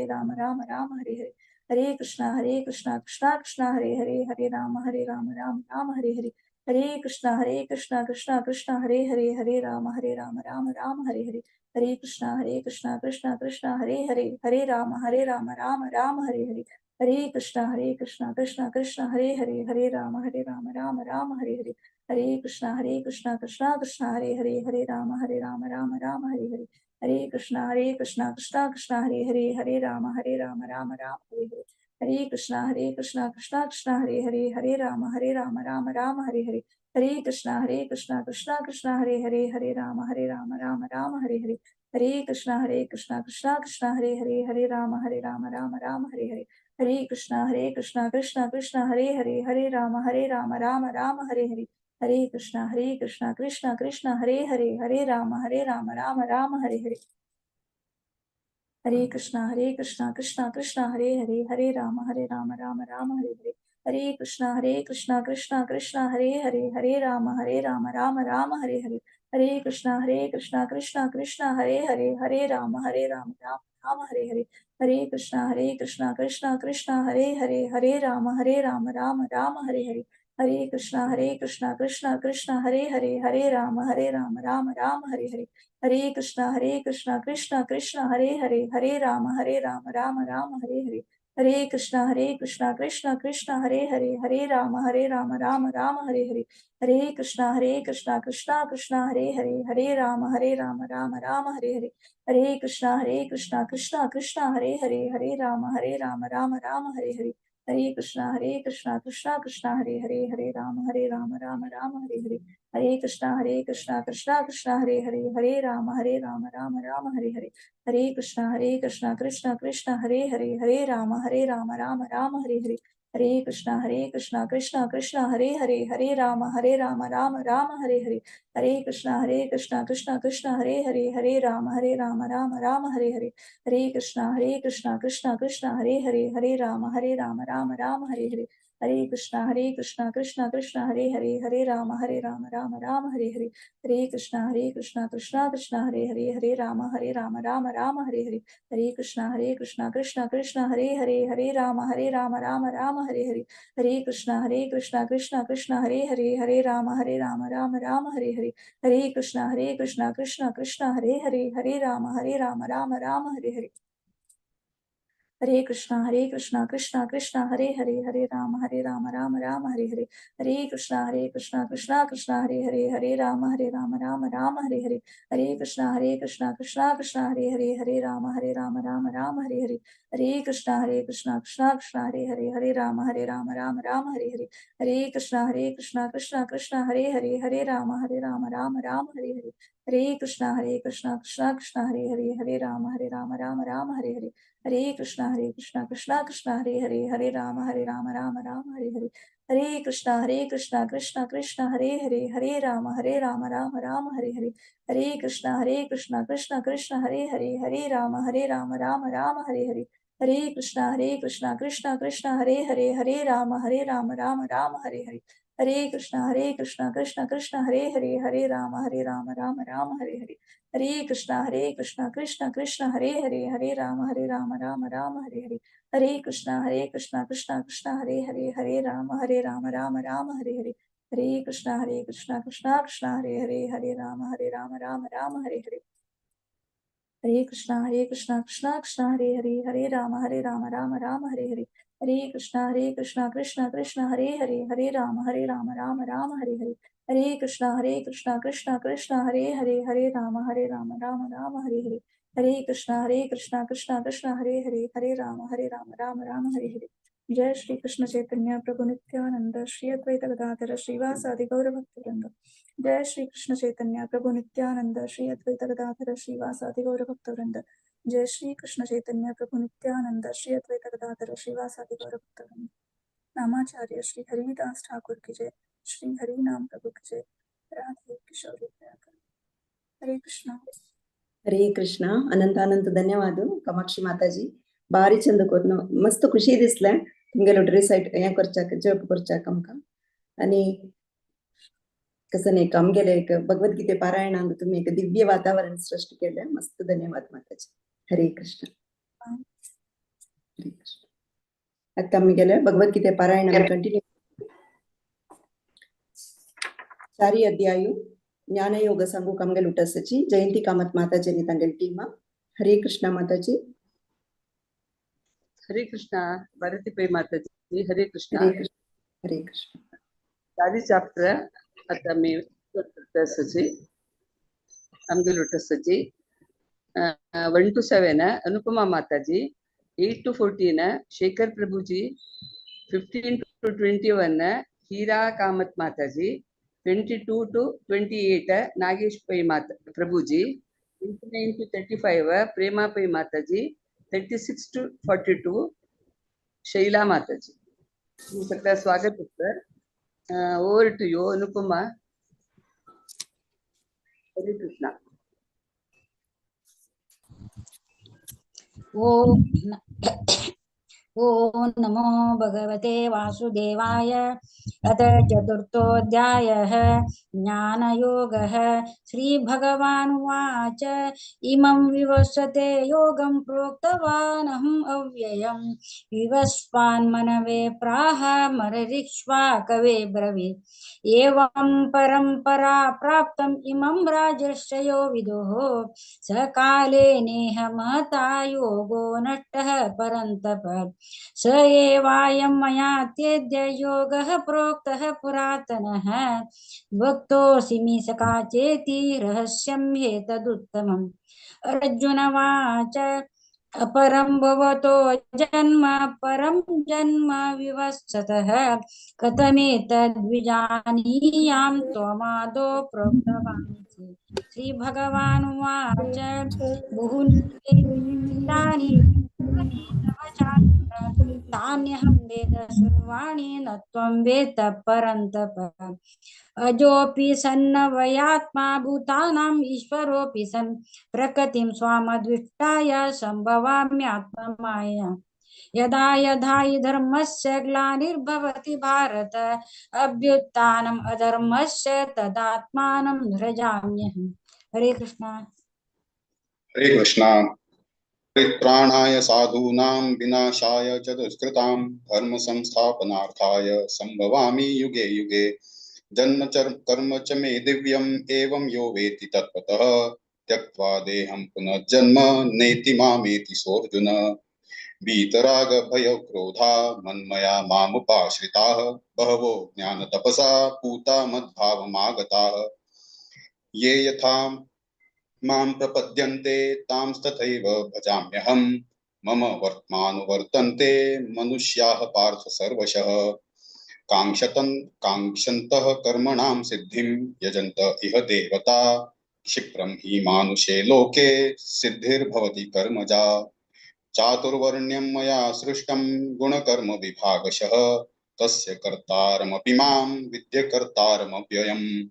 Rama Rama Hare Hare Hare Krishna Krishna Krishna Hare Hare Hare Rama Rama Hare Hare Hare Krishna Krishna Krishna Hare Hare Hare Rama Rama Hare Hare Hare Krishna Krishna Krishna Hare Hare Hare Rama Rama Hare Hare Hare Krishna Krishna Krishna Hare Hare Hare Rama Rama Hare Hare Hare Krishna Krishna Krishna Hare Hare Hare Rama Rama Hare Hare Hare Krishna Krishna Krishna Hare Hare Hare Rama Rama Hare Hare Hare Krishna Krishna Krishna Hare Hare Hare Rama Rama Rama Hare Hare Hare Krishna Krishna Krishna Hare Hare Hare Rama Rama Hare Hare Hare Krishna Krishna Krishna Hare Hare Hare Rama Rama Hare Hare Hare Krishna Krishna Krishna Hare Hare Hare Rama Rama Hare Hare Hare Krishna Krishna Krishna Hare Hare Hare Rama Rama Hare Hare Hare Krishna Krishna Krishna Hare Hare Hare Rama Rama Hare Hare Hare Krishna Krishna Krishna Hare Hare Hare Rama Rama Hare Hare Hare Krishna Krishna Krishna Hare Hare Hare Rama Rama Hare Hare Hare Krishna Krishna Krishna Hare Hare Hare Rama Rama Hare Hare Hare Krishna Krishna Krishna Hare Hare Hare Rama Rama Hare Hare Hare Krishna Krishna Krishna Hare Hare Hare Rama Rama Hare Hare Hare Krishna Krishna Krishna Hare Hare Hare Rama Rama Hare Hare Hare Krishna Krishna Krishna Hare Hare Hare Rama Rama Hare Hare Hare Krishna Krishna Krishna Hare Hare Hare Rama Rama Hare Hare Hare Krishna Krishna Krishna Hare Hare Hare Rama Rama Hare Hare Hare Krishna Krishna Krishna Hare Hare Hare Rama Rama Hare Hare Hare Krishna Krishna Krishna Hare Hare Hare Rama Rama Hare Hare Hare Krishna Krishna Krishna Hare Hare Hare Rama Rama Hare Hare Hare Krishna Krishna Krishna Hare Hare Hare Rama Rama Hare Hare Hare Krishna Krishna Krishna Hare Hare Hare Rama Rama Hare Hare Hare Krishna Krishna Krishna Hare Hare Hare Rama Rama Hare Hare Hare Krishna Krishna Krishna Hare Hare Hare Rama Rama Hare Hare Hare Krishna Krishna Krishna Hare Hare Hare Rama Rama Hare Hare Hare Krishna Krishna Krishna Hare Hare Hare Rama Rama Hare Hare Hare Krishna Krishna Krishna Hare Hare Hare Rama Rama Hare Hare Hare Krishna Krishna Krishna Hare Hare Hare Rama Rama Hare Hare Hare Krishna Krishna Krishna Hare Hare, Hare Rama Rama Rama Hare Hare. Hare Krishna Krishna Krishna Hare Hare, Hare Rama Rama Rama Hare Hare. Hare Krishna Krishna Krishna Hare Hare, Hare Rama Rama Rama Hare Hare. Hare Krishna Krishna Krishna Hare Hare, Hare Rama Rama Rama Hare Hare. Hare Krishna Krishna Krishna Hare Hare, Hare Rama Rama Rama Hare Hare. Hare Krishna Krishna Krishna Hare Hare, Hare Rama Rama Hare Hare. Hare Krishna Krishna Krishna Hare Hare, Hare Rama Rama Rama Hare Hare. Hare Krishna Krishna Krishna Hare Hare, Hare Rama Rama Rama Hare Hare. Hare Krishna Krishna Krishna Hare Hare, Hare Rama Rama Rama Hare Hare. Hare Krishna Krishna Krishna Hare Hare, Hare Rama Rama Rama Hare Hare. Hare Krishna Krishna Krishna Hare Hare, Hare Rama Rama Rama Hare Hare. Hare Krishna Krishna Krishna Hare Hare, Hare Rama Rama Rama Hare Hare. Hare Krishna Krishna Krishna Hare Hare, Hare Rama Rama Rama Hare Hare. Hare Krishna Krishna Krishna Hare Hare, Hare Rama Rama Rama Hare Hare. Hare Krishna Krishna Krishna Hare Hare, Hare Rama Rama Rama Hare Hare. Hare Krishna Krishna Krishna Hare Hare, Hare Rama Rama Rama Hare Hare. Hare Krishna Krishna Krishna Hare Hare, Hare Rama Rama Rama Hare Hare. Hare Krishna Krishna Krishna Hare Hare, Hare Rama Rama Rama Hare Hare. जय श्री कृष्ण चैतन्य प्रभु नित्यानंद श्री अद्वैत गदाधर श्रीवासादि गौर भक्तवृंद। जय श्री कृष्ण चैतन्य प्रभु नित्यानंद श्री अद्वैत गदाधर श्रीवासादि गौर भक्तवृंद। जय श्री कृष्ण चैतन्य प्रभु नित्यानंद श्री अद्वैत गदाधर श्रीवासादि गौर भक्तवृंद। नामाचार्य श्री हरिदास ठाकुर की जय। श्री हरि नाम प्रभु की जय। राधे किशोरी। हरे कृष्णा। हरे कृष्णा। अनंत अनंत धन्यवाद कामाक्षी माताजी। बारी चंद कोरून मस्त खुशी दिसले तुमगेलो रिसाइट हें करच्याक जप करच्याक आमकां आनी कसं न्ही आमगेले एक भगवद्गीते पारायणान तुम्ही एक दिव्य वातावरण सृष्टी केलें। मस्त धन्यवाद माताजी। हरे कृष्ण। हरे कृष्ण। आतां आमी भगवद्गीते पारायण आमी कंटिन्यू चारी अध्यायु ज्ञानयोग सांगूक आमगेले उठासाची जयंती कामत माताजी आनी तांगेली टीमा। हरे कृष्णा माताजी। हरे कृष्णा भारती पै माताजी। हरे कृष्णा। हरे कृष्ण। चारी चॅप्टर आता मी आमगेले उठासाची 1 to 7 Anupama Mataji, 8 to 14 Shekhar Prabhuji, 15 to 21 Heera Kamath Mataji, 22 to 28 Nagesh Pai Mata Prabhuji, 29 to 35 Prema Pai Mataji, 36 to 42 Shaila Mataji. सगळ्या स्वागत sir. Over to you Anupama. Hare Krishna. Om नमो भगवते वासुदेवाय। अथ चतुर्थोऽध्यायः ज्ञानयोगः। श्री भगवानुवाच इमं विवस्वते योगं प्रोक्तवानहम् अव्ययं विवस्वान् मनवे प्राह मररिक्ष्वा कवे ब्रवीत्। एवं परंपरा प्राप्तम् इमं राजर्षयो विदुः सकाले नेह महता योगो नष्टः परन्तप। स एवायं मया त्यज्य योगः प्रोक्तः पुरातनः भक्तोऽसि मे सखा चेति रहस्यं ह्येतदुत्तमम्। अर्जुनवाच अपरं भवतो जन्म परं जन्म विवस्सतः कथमेतद्विजानीयां त्वमादौ प्रोक्तवान्। श्रीभगवानुवाच बहूनि तान्यहं वेद सर्वाणि न त्वं वेत्त परन्तप। अजोऽपि सन्नवयात्मा भूतानाम् ईश्वरोऽपि सन् प्रकृतिं स्वामद्विष्टाय सम्भवाम्यात्ममाया। यदा यदा हि धर्मस्य ग्लानिर्भवति भारत अभ्युत्थानम् अधर्मस्य तदात्मानं सृजाम्यहम्। हरे कृष्णा। हरे कृष्णा। परित्राणाय साधूनां विनाशाय च दुष्कृतां धर्म संस्थापनार्थाय संभवामि युगे युगे। जन्म च कर्म च मे दिव्यम् एवं यो वेति तत्त्वतः त्यक्त्वा देहं पुनर्जन्म नेति मामेति सोऽर्जुन। वीतरागभयक्रोधा मन्मया मामुपाश्रिताः बहवो ज्ञानतपसा पूता मद्भावमागताः। ये यथा मां प्रपद्यन्ते तांस्तथैव भजाम्यहम्। मम वर्त्मानुवर्तन्ते मनुष्याः पार्थ सर्वशः। काङ्क्षन्तः कर्मणां सिद्धिं यजन्त इह देवता। क्षिप्रं हि मानुषे लोके सिद्धिर्भवति कर्मजा। चातुर्वर्ण्यं मया सृष्टं गुणकर्म विभागशः। तस्य कर्तारमपि मां विद्य कर्तारमव्ययम्।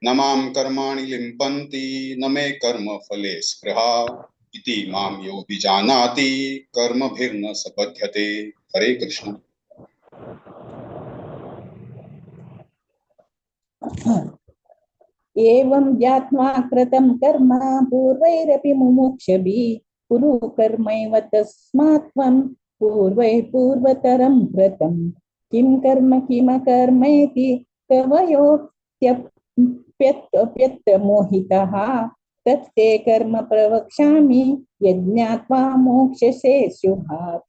न मां कर्माणि लिम्पन्ति न मे कर्म फले स्पृहा। इति मां यो विजानाति कर्मभिर्न स बध्यते। हरे कृष्ण। एवं ज्ञात्वा कृतं कर्म पूर्वैरपि मुमुक्षभिः कुरु कर्मैव तस्मात् त्वं पूर्वैः पूर्वतरं कृतं। किं कर्म किमकर्मेति कवयोऽप्यत्र मोहितः। तत्ते कर्म प्रवक्ष्यामि यज्ञात्वा मोक्षसे शुभात्।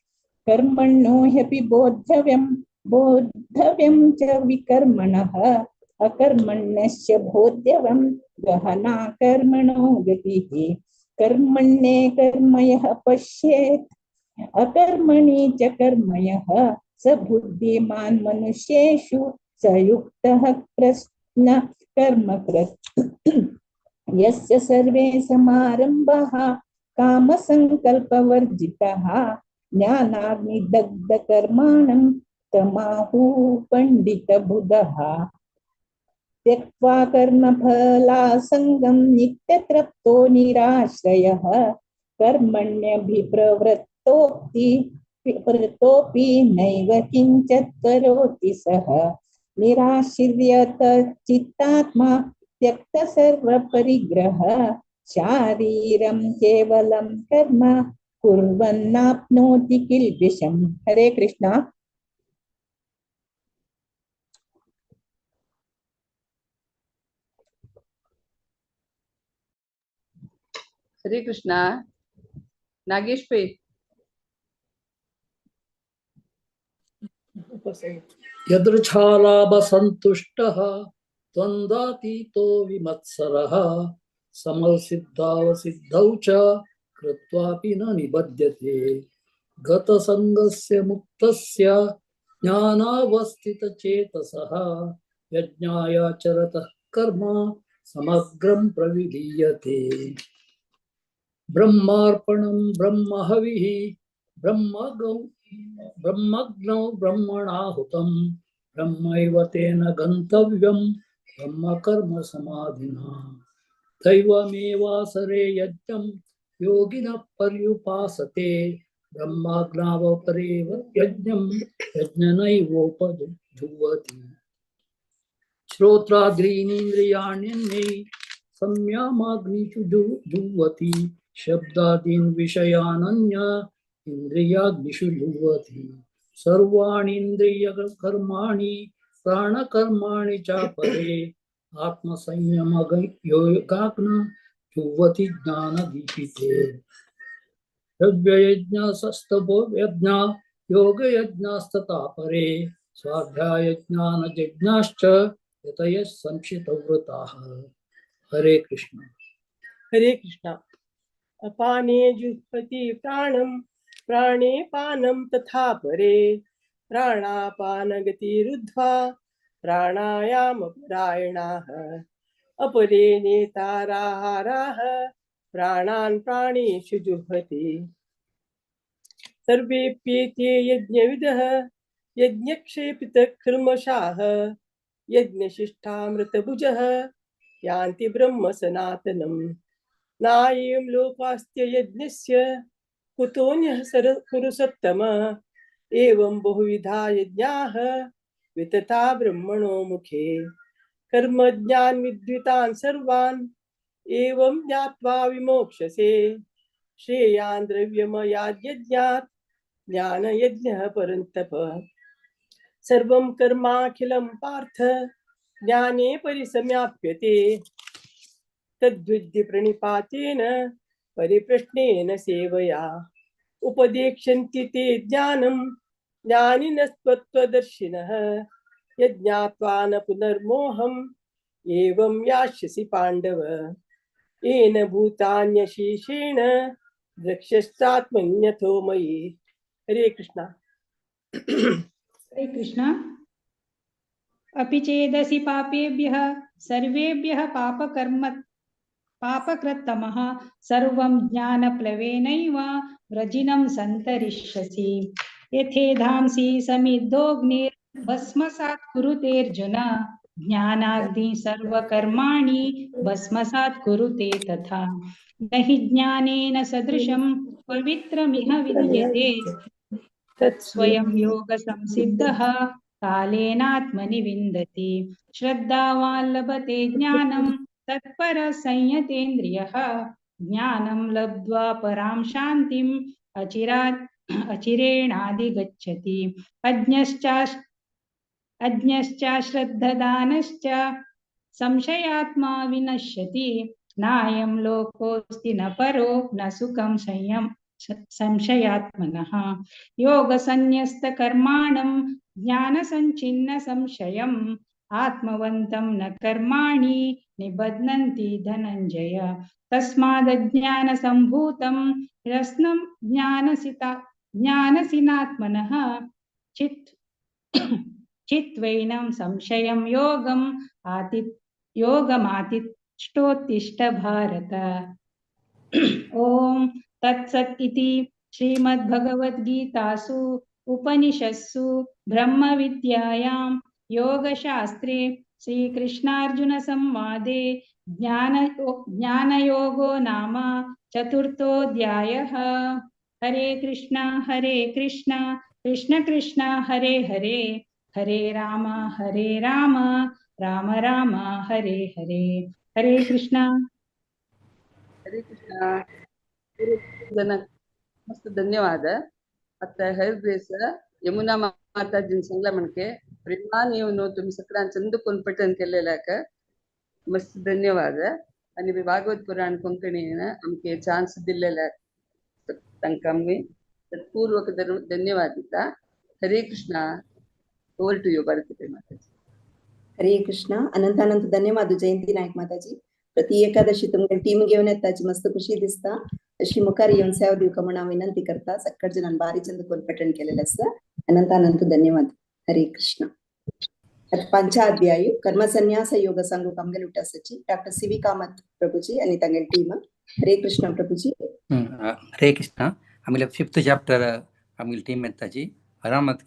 कर्मण्यो ह्यपि बोद्धव्यं बोद्धव्यं च विकर्मणः। अकर्मण्यस्य बोध्यवं गहना कर्मणो गतिः। कर्मण्ये कर्मयः पश्येत् अकर्मणि च कर्मयः। स बुद्धिमान् मनुष्येषु स युक्तः कृत्स्न कर्मकृत्। यस्य सर्वे समारम्भाः कामसङ्कल्पवर्जिताः ज्ञानाग्निदग्धकर्माणं तमाहुः पण्डितबुधः। त्यक्त्वा कर्मफलासङ्गं नित्यतृप्तो निराश्रयः। कर्मण्यभिप्रवृत्तोऽपि नैव किञ्चित् करोति सः। निराश्रियत चित्तात्मा त्यक्त सर्वपरिग्रह। शारीरं केवलं कर्म कुर्वन्नाप्नोति किल्बिषम्। हरे कृष्णा। हरे कृष्णा। नागेश पे यदृच्छालाभसन्तुष्टः द्वन्द्वातीतो विमत्सरः समसिद्धावसिद्धौ च कृत्वापि न निबध्यते। गतसङ्गस्य मुक्तस्य ज्ञानावस्थितचेतसः यज्ञायाचरतः कर्म समग्रं प्रविलीयते। ब्रह्मार्पणं ब्रह्महविः ब्रह्मग्नौ ब्रह्मणाहुतं ब्रह्मैव तेन गन्तव्यं ब्रह्मकर्म समाधिना। दैवमेवासरे यज्ञं योगिनः पर्युपासते ब्रह्माग्नावपरेव यज्ञं यज्ञनैवोपजुह्वति। श्रोत्रादीनीन्द्रियाण्यन्यै संयमाग्निषु जुह्वति। शब्दादीन् विषयानन्य इन्द्रियाग्निषु जुह्वति। सर्वाणीन्द्रियकर्माणि प्राणकर्माणि चापरे आत्मसंयमयोगाग्न जुह्वति ज्ञानदीपिते। द्रव्ययज्ञस्तपो यज्ञ योगयज्ञास्तथा परे स्वाध्यायज्ञानयज्ञाश्च यतयः संशितव्रताः। हरे कृष्ण। हरे कृष्ण। अपाने जुह्वति प्राणं प्राणे पानं तथा परे प्राणापानगतिरुद्ध्वा प्राणायामपरायणाः। अपरे नेताराहाराः प्राणान् प्राणेषु जुह्वति। सर्वेप्येते यज्ञविदः यज्ञक्षेपितकर्मषाः यज्ञशिष्टामृतभुजः यान्ति ब्रह्म सनातनम्। नायं लोकास्त्य यज्ञस्य कुतोऽन्यः कुरु सत्तम। एवं बहुविधा यज्ञाः वितता ब्रह्मणो मुखे। कर्मज्ञान विद्युतान् सर्वान् एवं ज्ञात्वा विमोक्षसे। श्रेयान् द्रव्यमयाद् यज्ञात् ज्ञानयज्ञः परन्तप। सर्वं कर्माखिलं पार्थ ज्ञाने परिसमाप्यते। तद्विद्धि प्रणिपातेन परिप्रश्नेन सेवया। उपदेक्ष्यन्ति ते ज्ञानं ज्ञानिनस्त्वत्त्वदर्शिनः। यज्ञात्वा न पुनर्मोहम् एवं यास्यसि पाण्डव। येन भूतान्यशेषेण द्रक्ष्यश्चात्मन्यथो मयि। हरे कृष्णा। हरे कृष्णा। अपि चेदसि पापेभ्यः सर्वेभ्यः पापकृत्तमः सर्वं ज्ञानप्लवेनैव व्रजिनं सन्तरिष्यसि। यथेधांसि समिद्धोऽग्निर्भस्मसात् कुरुतेऽर्जुन ज्ञानाग्नि सर्वकर्माणि भस्मसात् कुरुते तथा। न हि ज्ञानेन सदृशं पवित्रमिह विद्यते स्वयं योगसंसिद्धः कालेनात्मनि विन्दति। श्रद्धावान् लभते ज्ञानं तत्परः संयतेन्द्रियः ज्ञानं लब्ध्वा परां शान्तिम् अचिरेणाधिगच्छति। अज्ञश्चाश्रद्धदानश्च संशयात्मा विनश्यति। नायं लोकोऽस्ति न परो न सुखं संशयात्मनः। योगसन्न्यस्तकर्माणं ज्ञानसञ्छिन्न संशयम् आत्मवन्तं न कर्माणि निबध्नन्ति धनञ्जय। तस्मादज्ञानसम्भूतं रत्नं ज्ञानसिनात्मनः चित्वैनं संशयं योगमातिष्ठोत्तिष्ठ भारत। ॐ तत्सत् इति श्रीमद्भगवद्गीतासु उपनिषत्सु ब्रह्मविद्यायां योगशास्त्रे श्रीकृष्णार्जुनसंवादे ज्ञानयोगो नाम चतुर्थोऽध्यायः। हरे कृष्णा कृष्ण कृष्ण हरे हरे, हरे राम राम राम हरे हरे। हरे कृष्णा। हरे कृष्णा। मस्त धन्यवाद। आता हर ग्रेस यमुना माताजीन सांगला म्हणके प्रेमान येऊन तुम्ही सगळ्यां चंद कोण पठन केलेलं मस्त धन्यवाद। आणि भागवत पुराण कोंकणीन आमके चान्स दिलेला तांकां आमी तत्पूर्वक धन्यवाद दिता। Hare Krishna. Over to you Bharati Mataji. Hare Krishna. अनंत अनंत धन्यवाद जयंती नायक माताजी। प्रति एकादशी तुमगे टीम घेवन येताची मस्त खुशी दिसता। अशी मुखार येवन सेवा दिवका म्हूण हांव विनंती करता। सगळ्या जणांनी बारी चंद कोण पठण केलेलं आसा। अनंत अनंत धन्यवाद। हरे कृष्ण। पंचाध्यायु कर्मसन्यास योग सांगूक आमगेले उठासाची doctor C we Kamat Prabhuji आणि तांगेले टीम। हरे कृष्ण प्रभुजी। हरे कृष्ण। आमगेले फिफ्थ चॅप्टर आमगेले टीम येताची रामत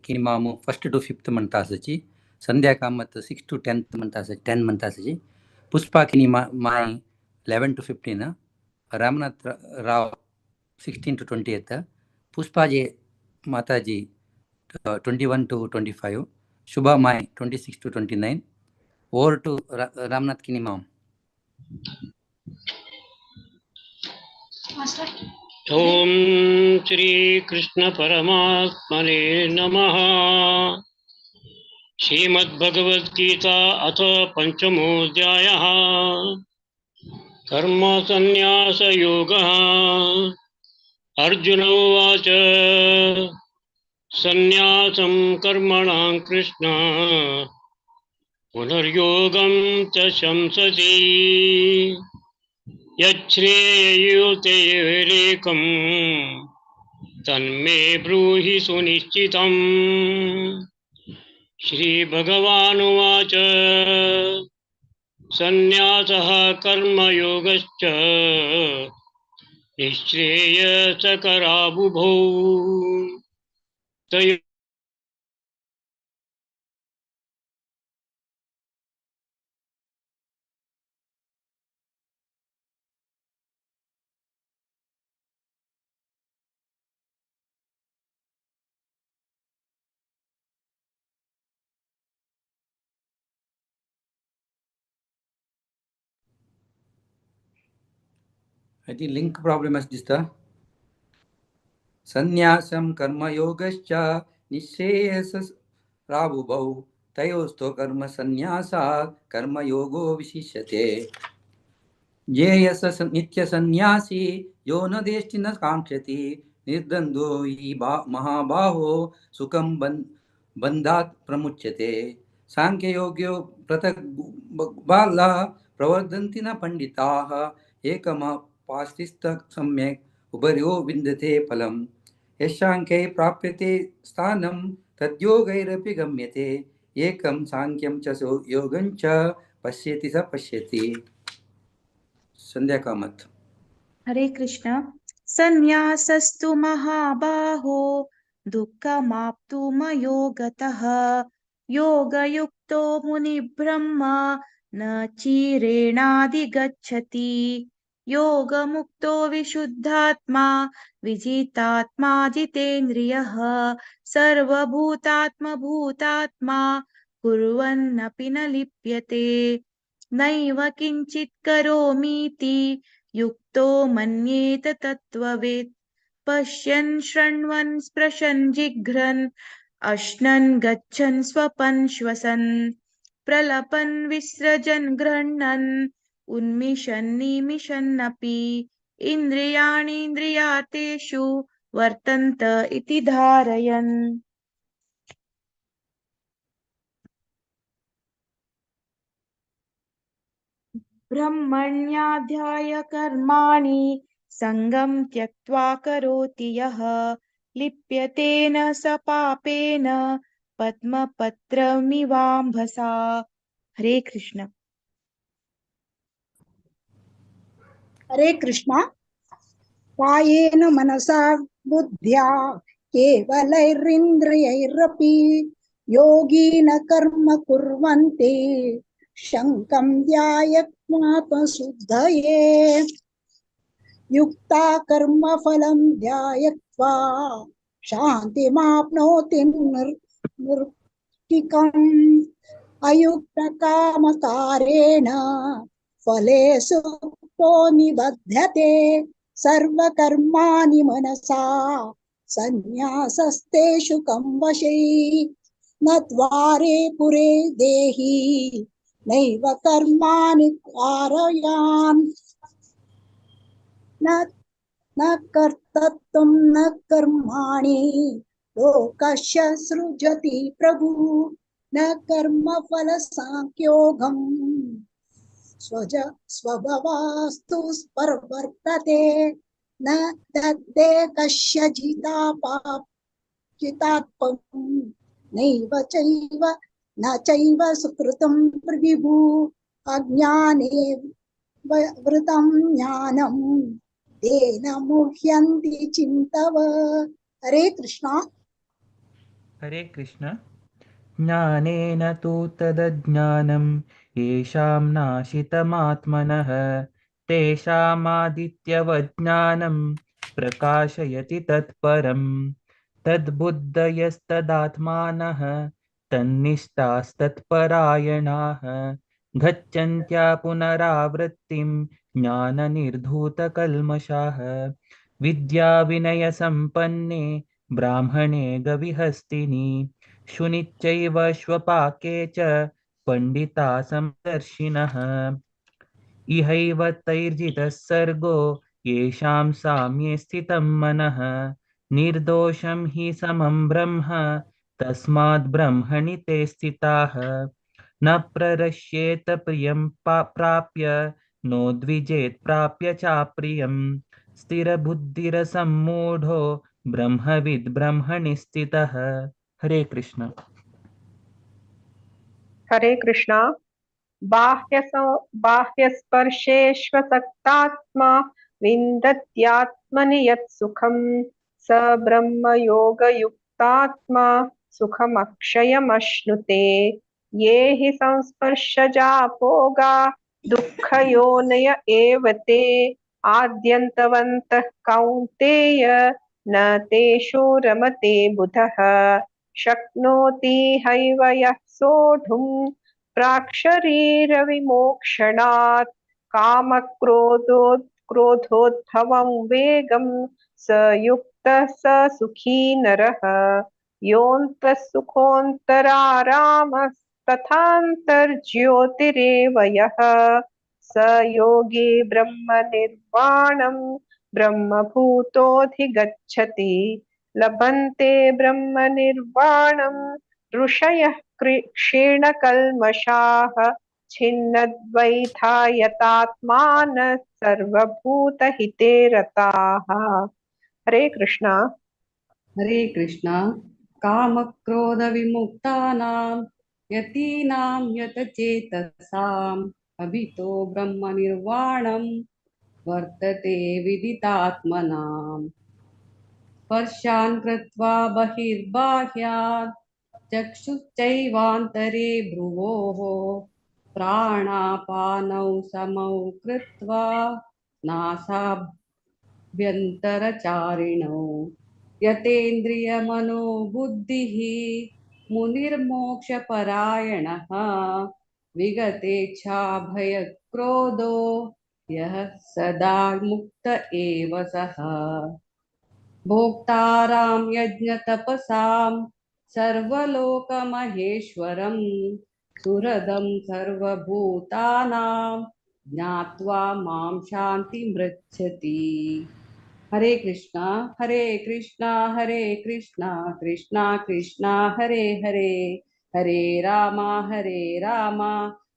किमामु फर्स्ट टू फिफ्थ म्हणता आसाची, संध्या कामत 6 to 10 म्हणता आसाची, 10 म्हणता आसाची, पुष्पा किनी my 11 to 15, Ramnath Rao 16 to 20, Pushpa J Mataji 21 to 25, Shubha Mai 26 to 29. Over to Ramnath Kini ma'am. Om Shri Krishna परमात्मने नमः। श्रीमद्भगवद्गीता अथ पंचमोऽध्यायः। कर्मसन्न्यासयोगः। अर्जुन उवाच सन्न्यासं कर्मणां कृष्ण पुनर्योगं च शंसति। यच्छ्रेयोतेरेकं तन्मे ब्रूहि सुनिश्चितम्। श्रीभगवानुवाच सन्न्यासः कर्मयोगश्च निःश्रेयसकराबुभौ। तयोः I think link problem is दिसता। संन्यासं कर्मयोगश्च निःश्रेयसराबुभौ तयोस्तो कर्म संन्यासात् कर्मयोगो विशिष्यते। ज्ञेयस नित्यसन्न्यासी यो न देष्टि न काङ्क्षति निर्द्वन्द्वो हि महाबाहो सुखं बन्धात् प्रमुच्यते। सांख्ययोग्यो पृथक् बाला प्रवर्धन्ति न पण्डिताः एकमापास्तिस्त सम्यक् उभयो विन्दते फलम्। यशाङ्ख्यै प्राप्यते स्थानं तद्योगैरपि गम्यते एकं सांख्यं च योगं च पश्यति स पश्यति। संध्या कामत। हरे कृष्ण। संन्यासस्तु महाबाहो दुःखमाप्तुमयोगतः योगयुक्तो मुनिब्रह्म न चिरेणाधिगच्छति। योगमुक्तो विशुद्धात्मा विजितात्मा जितेन्द्रियः सर्वभूतात्मभूतात्मा कुर्वन्नपि न लिप्यते। नैव किञ्चित् करोमीति युक्तो मन्येत तत्त्ववित्। पश्यन् शृण्वन् स्पृशन् जिघ्रन् अश्नन् गच्छन् स्वपन् श्वसन् प्रलपन् विसृजन् गृह्णन् उन्मिषन् निमिषन्नपि इन्द्रियाणीन्द्रियार्थेषु वर्तन्त इति धारयन्। ब्रह्मण्याध्याय कर्माणि संगं त्यक्त्वा करोति यः लिप्यते न स पापेन पद्मपत्रमिवाम्भसा। हरे कृष्ण। हरे कृष्ण। कायेन मनसा बुद्ध्या केवलैरिन्द्रियैरपि योगी न कर्म कुर्वन्ति शङ्कं ध्यायत्मात्मशुद्धये। युक्ता कर्मफलं ध्यायत्वा शान्तिमाप्नोति निर्तिकम्। अयुक्तकामकारेण फले सुक्तो निबध्यते। सर्वकर्माणि मनसा संन्यासस्तेषु कं वशे। न द्वारे पुरे देहि नैव कर्माणि कारयान्। न कर्तृत्वं न कर्माणि लोकस्य सृजति प्रभु। न कर्मफलसाङ्ख्योगं स्वभवास्तु प्रवर्तते। न दत्ते कस्य जितात्पं नैव चैव न चैव सुकृतं विभु। अज्ञाने वृतं ज्ञानं तेन मुह्यन्ति चिन्तव। हरे कृष्णा। हरे कृष्ण। ज्ञानेन तु तदज्ञानं येषां नाशितमात्मनः तेषामादित्यवज्ञानं प्रकाशयति तत्परं। तद्बुद्धयस्तदात्मानः तन्निष्ठास्तत्परायणाः गच्छन्त्या पुनरावृत्तिं ज्ञाननिर्धूतकल्मषाः। विद्याविनयसम्पन्ने ब्राह्मणे गविहस्तिनि शुनिचैव श्वपाके च पण्डिता समदर्शिनः। इहैव तैर्जितः सर्गो येषां साम्ये स्थितं मनः। निर्दोषं हि समं ब्रह्म तस्माद् ब्रह्मणि ते स्थिताः। न प्ररश्येत प्रियं प्राप्य नोद्विजेत् प्राप्य चाप्रियं। स्थिरबुद्धिरसम्मूढो ब्रह्मविद् ब्रह्मणि स्थितः। हरे कृष्ण। हरे कृष्ण। बाह्यस्पर्शेष्वसक्तात्मा विन्दत्यात्मनि यत् सुखं स ब्रह्मयोगयुक्तात्मा सुखमक्षयमश्नुते। ये हि संस्पर्शजा भोगा दुःखयोनय एव ते आद्यन्तवन्तः कौन्तेय न तेषु रमते बुधः। शक्नोति हैव यः सोढुं प्राक्शरीरविमोक्षणात् कामक्रोधोद्भवं वेगं स युक्तः स सुखी नरः। योऽन्तः सुखोऽन्तरारामस्तथान्तर्ज्योतिरेव यः स योगी ब्रह्मनिर्वाणं ब्रह्मभूतोऽधिगच्छति। लभन्ते ब्रह्मनिर्वाणं ऋषयः क्षीणकल्मषाः छिन्नद्वैधायतात्मानः सर्वभूतहिते रताः। हरे कृष्णा। हरे कृष्णा। कामक्रोधविमुक्तानां यतीनां यतचेतसाम् अभितो ब्रह्मनिर्वाणं वर्तते विदितात्मनाम्। स्पर्शान् कृत्वा बहिर्बाह्यात् चक्षुश्चैवान्तरे भ्रुवोः प्राणापानौ समौ कृत्वा नासाभ्यन्तरचारिणौ यतेन्द्रियमनोबुद्धिः मुनिर्मोक्षपरायणः विगतेच्छाभयक्रोधो यः सदा मुक्त एव सः। भोक्तारां यज्ञतपसां सर्वलोकमहेश्वरं सुहृदं सर्वभूतानां ज्ञात्वा मां शान्तिमृच्छति। हरे कृष्णा हरे कृष्णा हरे कृष्णा कृष्णा कृष्णा हरे हरे, हरे रामा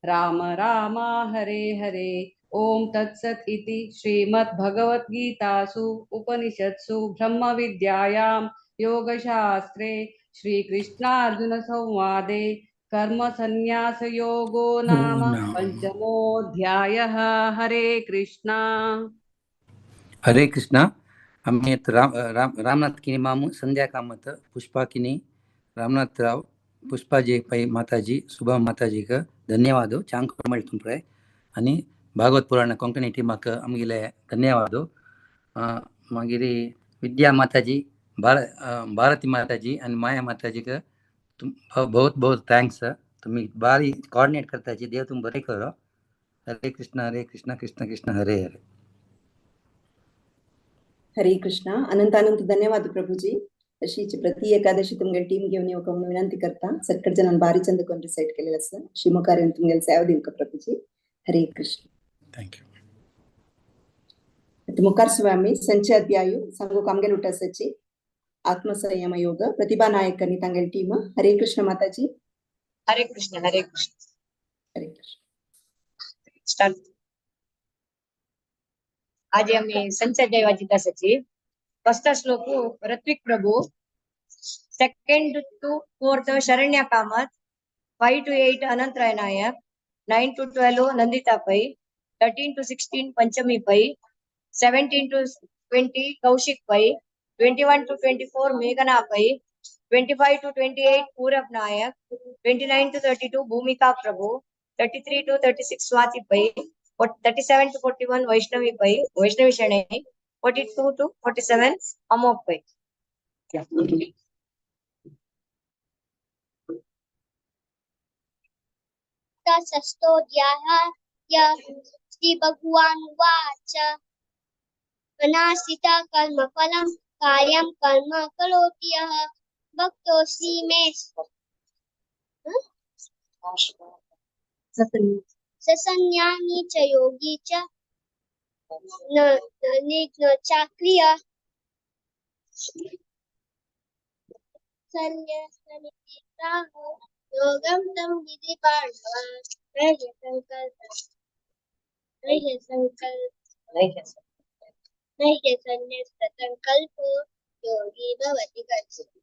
राम राम हरे हरे। ओम तत्सत् इति श्रीमद्भगवद्गीतासु उपनिषत्सु ब्रह्मविद्यायां योगशास्त्रे श्रीकृष्णार्जुन संवादे कर्म संन्यास योगो नाम पंचमोऽध्यायः। हरे कृष्णा। हरे कृष्णा। आम्ही राम राम रामनाथ किनी मामू, संध्या कामत, पुष्पा किनी, रामनाथ राव, पुष्पा जे पै माताजी, सुभा माताजीक धन्यवाद। चांक मेळटुंप्रे आनी भागवत पुराण कोंकणी टीमाक आमगेले धन्यवाद। मागीर विद्या माताजी, भारती माताजी आनी माया माताजीक बहुत बहुत thanks. तुम्ही बारी कोऑर्डिनेट करताची, देव तुम बरें करो। हरे कृष्णा हरे कृष्णा कृष्ण कृष्ण हरे हरे। हरे कृष्णा। अनंत अनंत धन्यवाद प्रभुजी। अशीच प्रति एकादशी तुमगे टीम घेऊन येवंक म्हणून विनंती करता। सक्कट जणांनी बारी चंद कोण रिसाइट केलेलं आसा। शिमोकार्यान तुमगेले सेवा दिवंक प्रभुजी। हरे कृष्ण। Thank you. मुखार स्वामी संचय अध्यायु सांगू आमगेले उठासाची आत्मसंयम योग प्रतिभा नायक आणि तांगेले टीम। हरे कृष्ण माताजी। हरे कृष्ण हरे कृष्ण हरे कृष्ण। स्टार्ट। आज आम्ही संचय वाचिता सची first shloka Ritvik Prabhu, second to fourth Sharanya Kamath, 5 to 8 Anant Rai Nayak, 9 to 12 Nandita Pai, 13 to 16 Panchami Pai, 17 to 20 Kaushik Pai, 21 to 24 मेघना Pai, 25 to 28 Purab Nayak, 29 to 32 Bhumika Prabhu, 33 to 36 Swati Pai, 37 to 41 Vaishnavi Pai, Vaishnavi Shanai, 42 to 47 Amok Pai. षष्ठोऽध्याय Shri भगवान् उवाच अनाश्रिता कर्मफलं कार्यं कर्म करोति यः भक्तोऽसि मे ससंज्ञानी च योगी च न चाक्रिया योगं तं विधि पाण्डव नैर्य संकल्पो योगी भवति कश्चित्।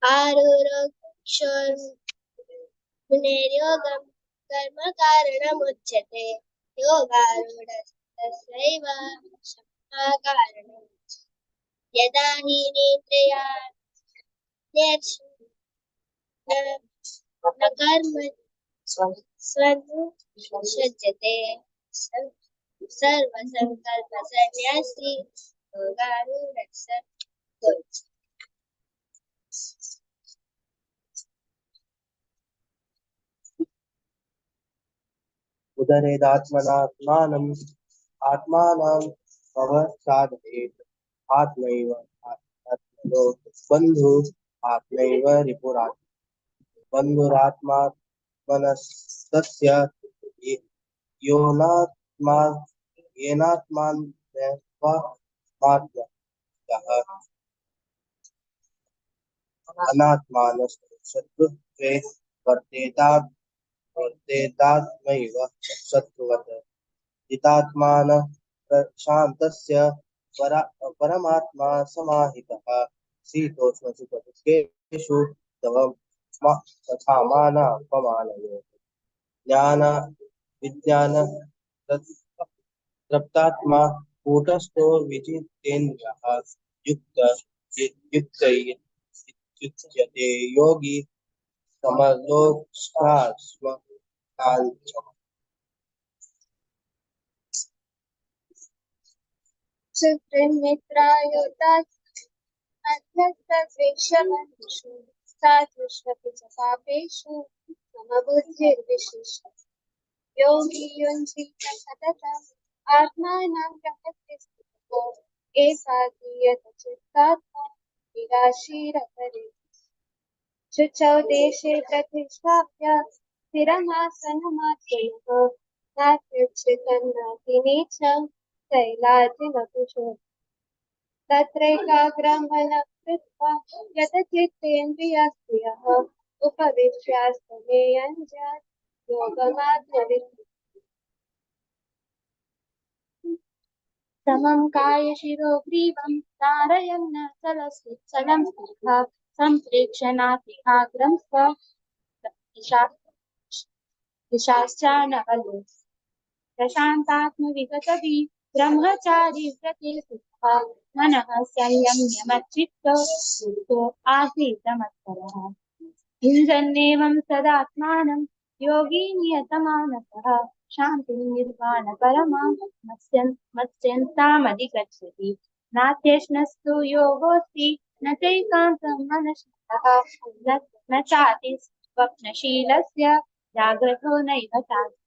आरुरोक्षोर्मुनेर्योगं कर्म कारणमुच्यते योगारूढस्तस्यैव कारणम्। यदा हि निद्रया न कर्म स्वनुसज्जते सर्वसंकल्प सन्यासी योगारूढः। उदरेदात्मनात्मानम् आत्मानं भव साधयेत् आत्मैव आत्मनो बन्धु आत्मैव रिपुरात्मा बन्धुरात्मात्मनस्तस्य यो नात्मा येनात्मान्यत्वा आत्मात्मतः अनात्मानस्तु शत्रुत्वे वर्तेतात् वर्तेतात्मैव शत्रुवत्। जितात्मान प्रशान्तस्य परमात्मा समाहितः शीतोष्णसुखदुःखेषु तव तथा मानापमानयोः। ज्ञान विज्ञान तृप्तात्मा कूटस्थो विजितेन्द्रियः युक्त युक्तैर्युच्यते योगी समलोष्टाश्मकाञ्चनः। सुहृन्मित्रायोता मध्यस्थद्वेषबन्धुषु साधुष्वपि च पापेषु समबुद्धिर्विशिष्यते। योगी युञ्जीत सततम् आत्मानं रहस्य स्थितः एकाकीयत चित्तात्मा निराशीरपरे। शुचौ देशे प्रतिष्ठाप्य स्थिरमासनमात्रयः नात्युच्छ्रितं नातिनीचं शैलाजिनकुशो। तत्रैकाग्रं मनः कृत्वा यतचित्तेन्द्रियक्रियः उपविश्यास्तमेयञ्जात् योगमात्मविद्। समं कायशिरो ग्रीवं धारयन्न चलं स्थितः सम्प्रेक्षणातिहाग्रं स्व दिशाश्चानवलो। प्रशान्तात्मविगतभि ब्रह्मचारी व्रते स्थितः मनः संयम्य मच्चित्तो युक्तो आसीत मत्परः। युञ्जन्नेवं सदात्मानं योगी नियतमानसः शान्तिं निर्वाणपरमां मत्स्यन्तामधिगच्छति। नात्यश्नस्तु योगोऽस्ति न चैकान्तं मनसः न चाति स्वप्नशीलस्य जाग्रतो नैव चास्ति।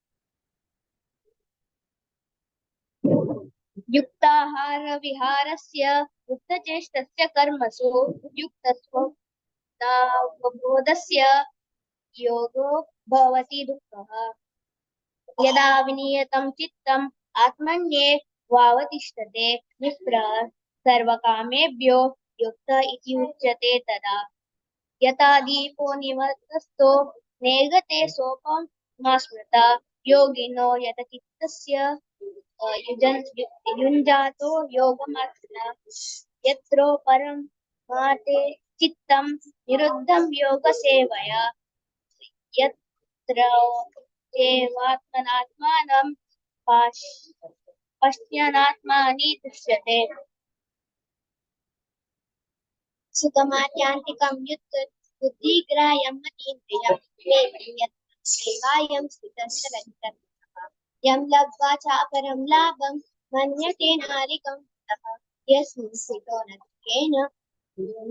युक्ताहार विहारस्य युक्तचेष्टस्य कर्मसु युक्तस्वतावबोधस्य योगो भवति दुःखः। यदा विनियतं चित्तम् आत्मन्ये वावतिष्ठते निःस्पृहः सर्वकामेभ्यो युक्त इति उच्यते तदा। यथा दीपो निवर्तस्तो नेगते सोपमास्मृता योगिनो यतचित्तस्य युञ्जातो योगमात्मना। यत्रो परं माते चित्तं निरुद्धं योगसेवया यत्र एवात्मनात्मानं पश्यनात्मानि दृश्यते। सुखमात्यान्तिकं युक्त बुद्धिग्राह्यं मतीन्द्रियं सेवायं स्थितश्चरति यं लब्ध्वा चापरं लाभं मन्यते नारिकं ततः। यस्मिन् स्थितो न दुःखेन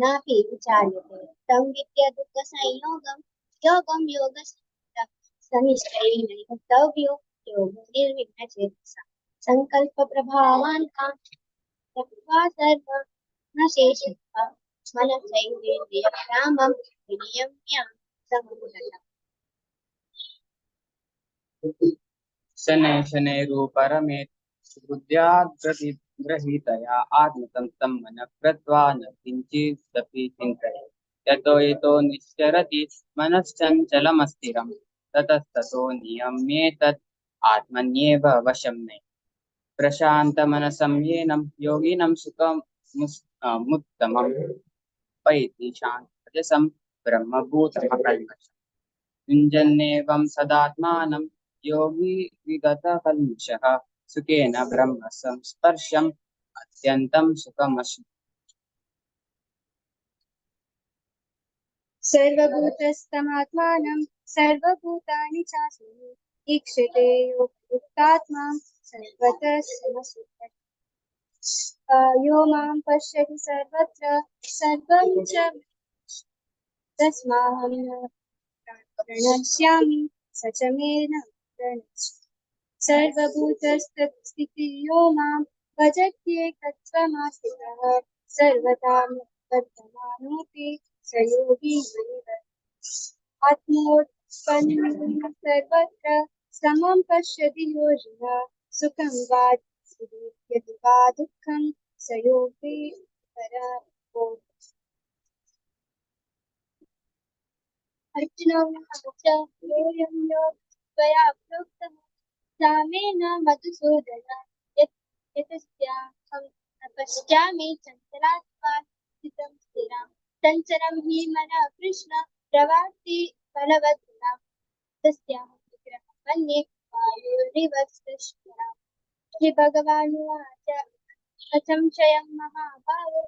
नापि विचार्यते तं विद्य दुःखसंयोगं योगं योगसंयुक्तं सनिश्चयेन योक्तव्यो योगो निर्विघ्नचेतसा। सङ्कल्पप्रभावान् त्यक्त्वा सर्वं न शेषतः मनसैवेन्द्रियग्रामं विनियम्य सममुदतः। शनैः शनैरुपरमेत् बुद्ध्या गृहीतया आत्मतं तं मनः कृत्वा न किञ्चिदपि चिन्तयेत्। यतो यतो निश्चरति मनश्चञ्चलमस्थिरं ततस्ततो नियम्येतत् आत्मन्येव वशं नयेत्। प्रशान्तमनसं येनं योगिनं सुखमुत्तमं पैति शान्तरजसं ब्रह्मभूतमकल्मषम्। युञ्जन्नेवं सदात्मानं योगी विगतकल्मषः सुखेन ब्रह्म संस्पर्शम् अत्यन्तं सुखमश्नुते। सर्वभूतस्थमात्मानं सर्वभूतानि चास्मि ईक्षते योगयुक्तात्मा सर्वतः समसुखः। यो मां पश्यति सर्वत्र सर्वं च तस्माहं न प्रणश्यामि स च मे न प्रणश्यति। सर्वभूतस्थितियो मां भजत्येकत्वमाश्रितः सर्वदा वर्तमानोऽपि स योगी मयि। आत्मोत्पन्नं सर्वत्र समं पश्यति योजना सुखं वा यदि वा दुःखं स योगी परावो। अर्जुन उवाच, योऽयं योगस्त्वया प्रोक्तः सामेन मधुसूदन, यत् यतस्याहं न पश्यामि चञ्चलात्मा स्थितं स्थिरं, चञ्चलं हि मनः कृष्ण प्रवाति बलवत्तरं, तस्याहं विग्रहं मन्ये वायोरिव सृष्टिरम्। श्रीभगवानुवाच, असंशयं महाभावो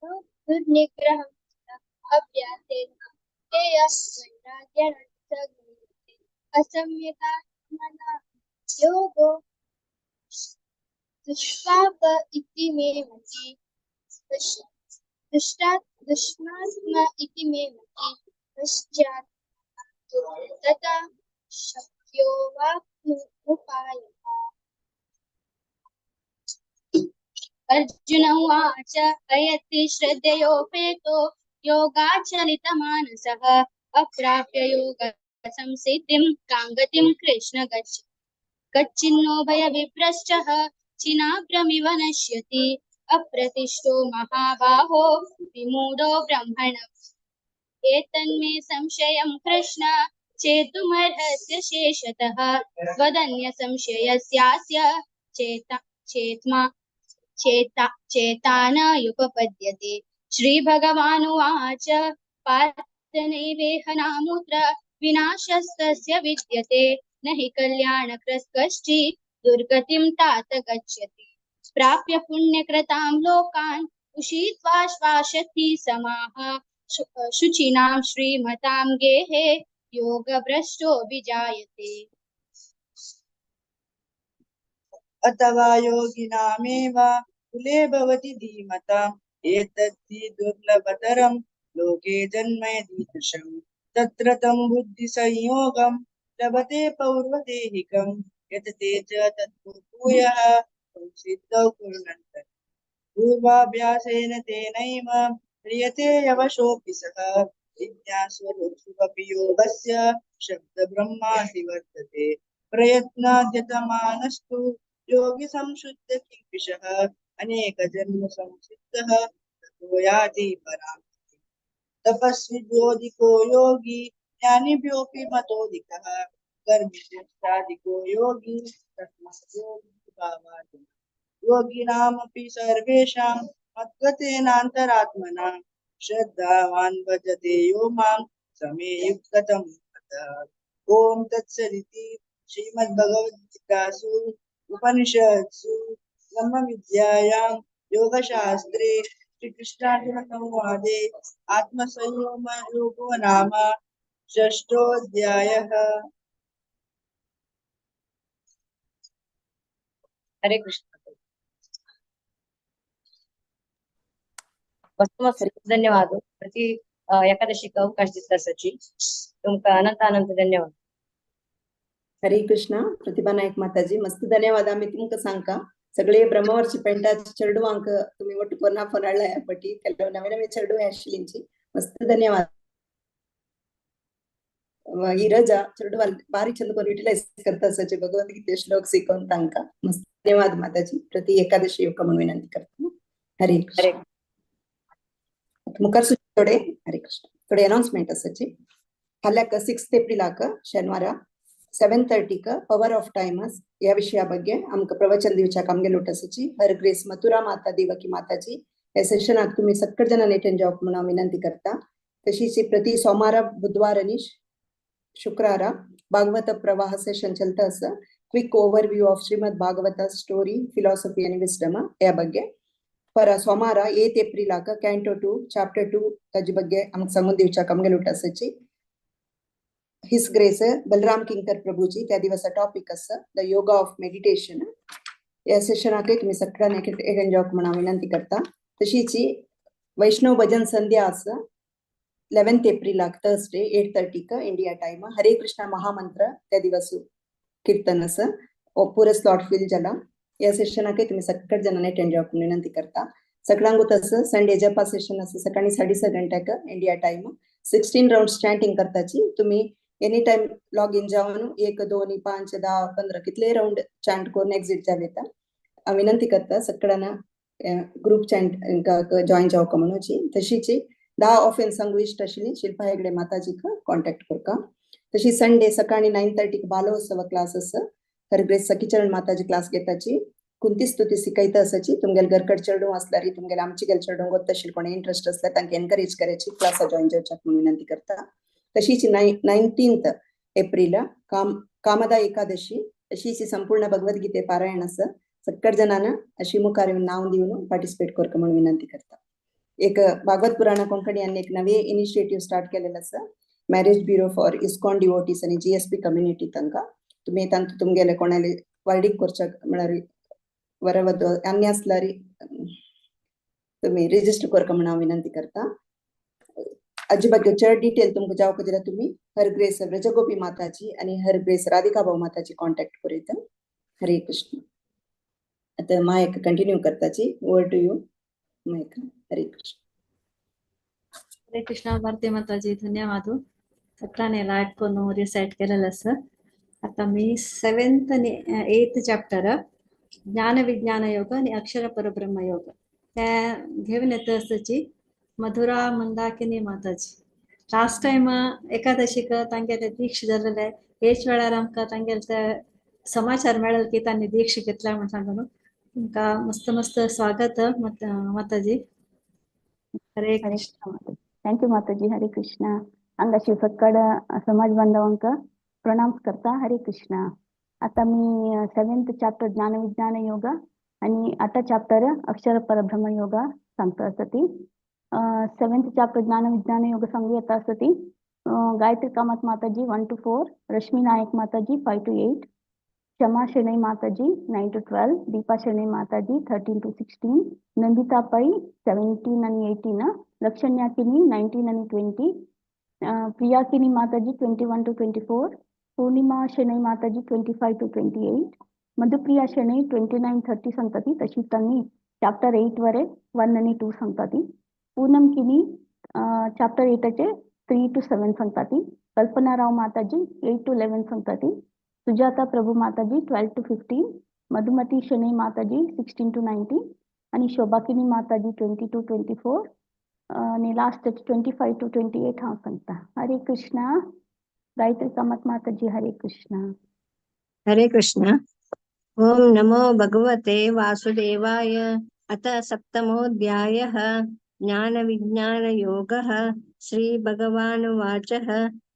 दुर्निग्रहं अभ्यासेन कौन्तेय वैराग्येण च गृह्यते। असंयतात्मना योगो दुष्पाप इति मे मतिः, दुष्मात्म इति मे मतिः, पश्चात् तथा शक्यो वाप्तुमुपायः। अर्जुन उवाच, अयति श्रद्धयोपेतो योगाचलितमानसः, अप्राप्य योगसंसिद्धिं कां गतिं कृष्ण गच्छ। कच्चिन्नो भयविभ्रष्टः छिनाभ्रमिव नश्यति, अप्रतिष्ठो महाबाहो विमूढो ब्रह्मण। एतन्मे संशयं कृष्ण चेतुमर्हस्य शेषतः, त्वदन्य संशयस्यास्य चेता चेत्मा चेता चेतानयुपपद्यते। श्रीभगवानुवाच, पार्थ नैवेह नामुत्र विनाशस्तस्य विद्यते, न हि कल्याणकृत् कश्चित् दुर्गतिं तात गच्छति। प्राप्य पुण्यकृतां लोकान् उषित्वा श्वासति समाः, शुचीनां श्रीमतां गेहे योगभ्रष्टो विजायते। अथवा योगिनामेव कुले भवति धीमताम्, एतद्धि दुर्लभतरं लोके जन्म यदीदृशं, तत्र तं बुद्धिसंयोगं लभते पौर्वदेहिकं, यतते च तत्भूयः संसिद्धौ कुरुनन्दन। पूर्वाभ्यासेन तेनैव क्रियते यवशोऽपि सः, जिज्ञासुरुपि योगस्य शब्दब्रह्मासि वर्तते। प्रयत्नाद्यतमानस्तु योगी संशुद्ध किल्बिषः, अनेक जन्म संसिद्धः ततो याति परां गतिम्। तपस्विभ्योऽधिको योगी ज्ञानिभ्योऽपि मतोऽधिकः, कर्मिभ्यश्चाधिको योगी तस्मात् योगी भावार्जुन। योगिनामपि सर्वेषां मद्गतेनान्तरात्मना, श्रद्धावान् भजते यो मां समे युक्ततमः। ॐ तत्सदिति श्रीमद्भगवद्गीतासु उपनिषत्सु ब्रह्मविद्यायां योगशास्त्रे श्रीकृष्णार्जुनसंवादे आत्मसंयमयोगो नाम षष्ठोऽध्यायः। हरे कृष्ण। मस्त मस्त धन्यवाद। प्रति एकादशीक अवकाश दिता सची तुमका अनंत अनंत धन्यवाद। हरे कृष्ण। प्रतिभा नायक माताजी मस्त धन्यवाद। आमी तुमकां सांगता सगळे ब्रह्मवर्षी पेंटाचे चेडवांक तुम्ही ಒಟ್ಟು कोर्ना फोन हाडला ह्या पटी ಕೆಲವು नवे नवे चेडू आशिल्लींची मस्त धन्यवाद। ही रजा चेडवा बारीक चंद कोरून युटिलाइज करता आसाचे भगवद्गीते श्लोक शिकोवन तांकां मस्त धन्यवाद माताजी। प्रति एकादशी येवका म्हणून विनंती करता। हरे कृष्ण। मुखार थोडे हरे कृष्ण थोडे अनाउन्समेंट आसाची। फाल्याक 6 एप्रिलाक शेनवारा 7:30 पवर ऑफ टाइम या विषया ಬಗ್ಗೆ आमकां प्रवचन दिवच्याक आमगेलो आसाची हर ग्रेस मथुरा माता देवकी माताजी ह्या सेशनाक तुमी सक्कट जाणांनी अटेंड जावप म्हणून हांव विनंती करता। तशीच प्रति सोमारा बुधवार आनी शुक्रारा भागवत प्रवाह सेशन चलता आसा। Quick overview of Shrimad Bhagavata story philosophy आनी विस्डम ह्या ಬಗ್ಗೆ पर सोमारा 8 एप्रिलाक कॅन्टो 2 चॅप्टर 2 ताजे ಬಗ್ಗೆ आमकां सांगून दिवच्याक आमगेलो आसाची his grace Balram किंकर प्रभुजी त्या दिवसा टॉपिक आसा the yoga of meditation. ह्या सेशनाकय तुमी सगळ्यांनी अटेंड जावप म्हणून हांव विनंती करता। तशीच वैष्णव भजन संध्या आसा 11 एप्रिलाक थर्सडे 8:30 इंडिया टाइम। हरे कृष्ण महामंत्र त्या दिवस कीर्तन आसा पुरो स्लॉट फिल जाला। ह्या सेशनाकय तुमी सगळ्या जाणांनी अटेंड जावप म्हणून विनंती करता। सगळ्यांकूच आसा संडे जपा सेशन आसा सकाळी 6:30 घंट्याक इंडिया टाइम। 16 राउंड चॅन्टिंग करताची तुम्ही एनी टाइम लॉग इन जावन 1 2 5 10 15 कितले राउंड चॅन्ट करून एक्झिट जाव येता। हांव विनंती करता सगळ्यांना ग्रुप चॅन्ट जॉईन जावका म्हणूची. तशीच 10 ऑफेन्सांक इश्ट आशिल्ली शिल्पा हेगडे माताजीक कॉन्टॅक्ट करका. तशी संडे सकाळी 9:30 बालोत्सव क्लास आसा. हर ग्रेस सखीचरण माताजी क्लास घेताची, कुंती स्तुती शिकयता आसाची. तुमगेले घरकड चेडूं आसल्यार, तुमगेले आमची गेल चेडूं गोत्ताशील कोण इंट्रस्ट आसल्यार तांकां एनकरेज करायची क्लासा जॉईन जावच्याक म्हणून विनंती करता. तशीच 19 एप्रिल कामदा एकादशी, अशीच संपूर्ण भगवद्गीते पारायण आसा. सक्कड जणांना अशी मुखार येवन नाव दिवन पार्टिसिपेट करका म्हणून विनंती करता. एक भागवत पुराण कोंकणी आनी एक नवे इनिशिएटिव्ह स्टार्ट केलेलं आसा, marriage bureau for ISKCON devotees आनी जीएसपी कम्युनिटी. तांकां तुमी तांतू तुमगेले कोणाले वर्डीक करच्या म्हळ्यार वरवद अन्य आसल्यार तुमी रेजिस्टर करका म्हणून हांव विनंती करता. हाजे ಬಗ್ಗೆ चड डिटेल तुमकां जावका जाल्यार तुमी हर ग्रेस व्रजगोपी माताजी आनी हर ग्रेस राधिका भाऊ माताजी कॉन्टॅक्ट करूं. हरे कृष्ण. आता मायक कंटिन्यू करताची. Over to you mic. Hare Krishna. Hare Krishna Bharati माताजी, धन्यवाद. सगळ्यांनी लायक करून रिसाइट केलेलं आसा. आता मी सेवेंथ आणि एथ चॅप्टर ज्ञान विज्ञान योग आणि अक्षर परब्रह्म योग ते घेऊन येत आसाची मधुरा मंदाकिनी माताजी. लास्ट टायम एकादशीक तांगेले दीक्ष जाल्लेले, हेच वेळार आमकां तांगेले ते समाचार मेळ्ळे की तांणी दीक्ष घेतल्या म्हण सांगून. तुमकां मस्त मस्त स्वागत माताजी. हरे कृष्ण. Thank you माताजी. हरे कृष्णा. हांगा शिवसक्कड समाज बांधवांक प्रणाम करता. हरे कृष्णा. आता मी सेव्हन्थ चॅप्टर ज्ञानविज्ञान योग आणि आता चॅप्टर अक्षर परब्रह्म योग सांगता आसा ती. सेव्हन्थ चॅप्टर ज्ञानविज्ञान योग सांगू येता आसा ती. गायत्री कामत माताजी 1 to 4, Rashmi Naik Mataji 5 to 8, Kshama Shenoy Mataji 9 to 12, Deepa Shenoy Mataji 13 to 16, Nandita Pai 17 आणि 18, लक्षण्या किनी 19 आणि 20, प्रिया किनी माताजी 21 to 24, Purnima Shenoy Mataji 25 to 28, Madhupriya Shenoy 29 30 सांगता ती. तशीच तांणी चॅप्टर 8 वरे 1 आणि 2 सांगता ती. पूनम किनी चॅप्टर 8चे 3 to 7 सांगता ती. कल्पना राव माताजी 8 to 11 सांगता ती. सुजाता प्रभू माताजी 12 to 15, Madhumati Shenoy Mataji 16 to 19 आणि शोभाकिनी माताजी 20 to 24 आणि लास्ट 25 to 28 हांव सांगता. हरे कृष्णा. गायत्री कामत माताजी हरे कृष्णा. हरे कृष्णा. ओम नमो भगवते वासुदेवाय. अथ सप्तमोऽध्यायः ज्ञानविज्ञानयोगः. श्री भगवानुवाचः.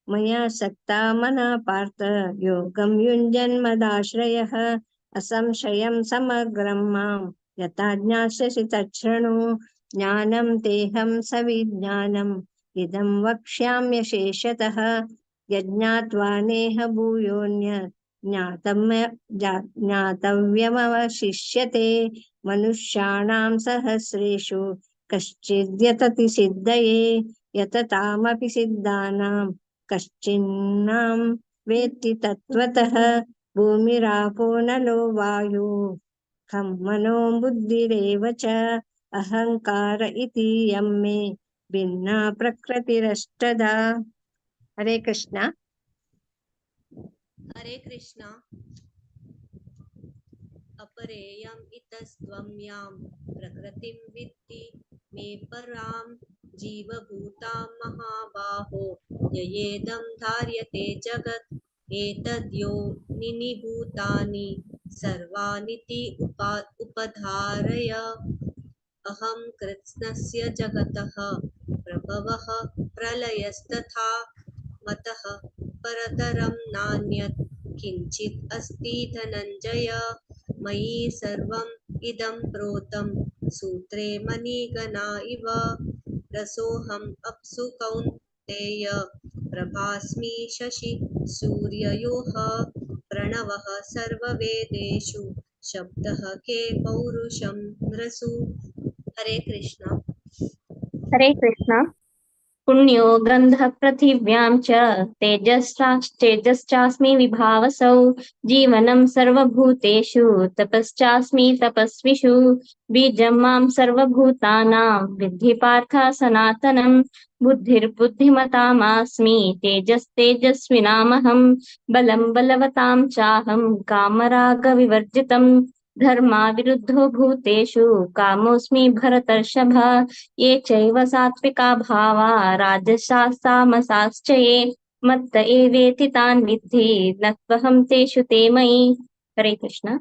मया सक्ता मना पार्थ योगं युञ्जन्मदाश्रयः असंशयं समग्रं मां यथा ज्ञास्यसि तच्छृणु. ज्ञानं तेहं सविज्ञानम् इदं वक्ष्याम्यशेषतः. यज्ञात्वा नेह भूयोऽन्यत् ज्ञातव्यमवशिष्यते. मनुष्याणां सहस्रेषु कश्चिद्यतति सिद्धये यततामपि सिद्धानां कश्चिन्नां वेत्ति तत्त्वतः. भूमिरापो नलो वायुः खं मनो बुद्धिरेव च अहंकार इति यं मे भिन्ना प्रकृतिरष्टधा. हरे कृष्णा. हरे कृष्णा. अपरेयम् इतस्त्वं यां प्रकृतिं विद्धि मे परां जीवभूतां महाबाहो ययेदं धार्यते जगत्. एतद्योनिनि भूतानि सर्वानिति उपधारय. अहं कृत्स्नस्य जगतः प्रभवः प्रलयस्तथा मतः परतरं नान्यत् किञ्चित् अस्ति धनञ्जय. मयि सर्वम् इदं प्रोतं सूत्रे मणिगणा इव. रसोऽहम् अप्सु कौन्तेय प्रभास्मि शशि सूर्ययोः. प्रणवः सर्ववेदेषु शब्दः के पौरुषं नृषु. हरे कृष्णा. हरे कृष्णा. पुण्यो गन्धः पृथिव्यां च तेजश्चास्मि विभावसौ. जीवनं सर्वभूतेषु तपश्चास्मि तपस्विषु. बीजं मां सर्वभूतानां विद्धि पार्थ सनातनं. बुद्धिर्बुद्धिमतामास्मि तेजस्तेजस्विनामहं. बलं बलवतां चाहं कामरागविवर्जितं. धर्माविरुद्धो भूतेषु कामोऽस्मि भरतर्षभ। ये चैव सात्विका भावा राजसास्तामसाश्च ये मत्त एवेति तान् विद्धि न त्वहं तेषु ते मयि। हरे कृष्ण।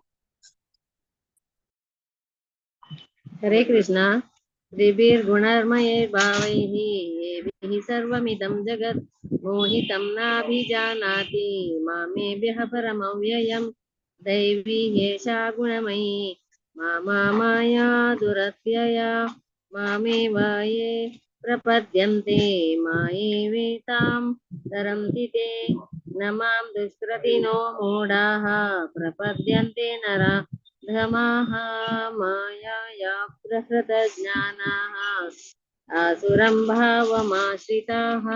हरे कृष्ण। त्रिभिर्गुणर्मयैर्भावैः येभिः सर्वमिदं जगत् मोहितं नाभिजानाति मामेभ्यः परमव्ययम्। दैवी ह्येषा गुणमयी मामा माया दुरत्यया मामेव ये प्रपद्यन्ते मायैवेतां तरन्ति ते। न मां दुष्कृतिनो मूढाः प्रपद्यन्ते नरा धमाः मायाया प्रहृतज्ञानाः आसुरं भावमाश्रिताः।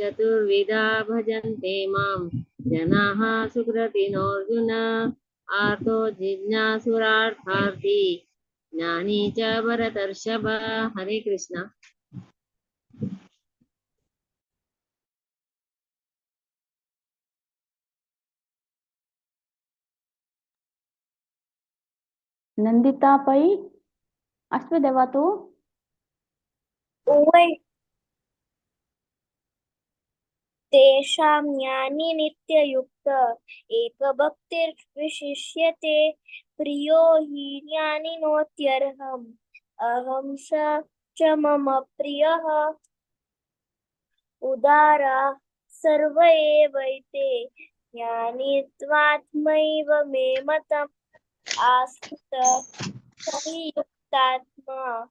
चतुर्विधा भजन्ते मां जनाः सुकृतिनोऽर्जुन। आर्तो जिज्ञासुरार्थार्थी ज्ञानी च भरतर्षभ। हरे कृष्ण। नंदिता पै आसपे देवा तूं? ओय तेषां ज्ञानी नित्ययुक्त एकभक्तिर्विशिष्यते। प्रियो हि ज्ञानिनोत्यर्हम् अहं स च मम प्रियः। उदारा सर्व एवैते ज्ञानी त्वात्मैव मे मतम्। आस्थित संयुक्तात्मा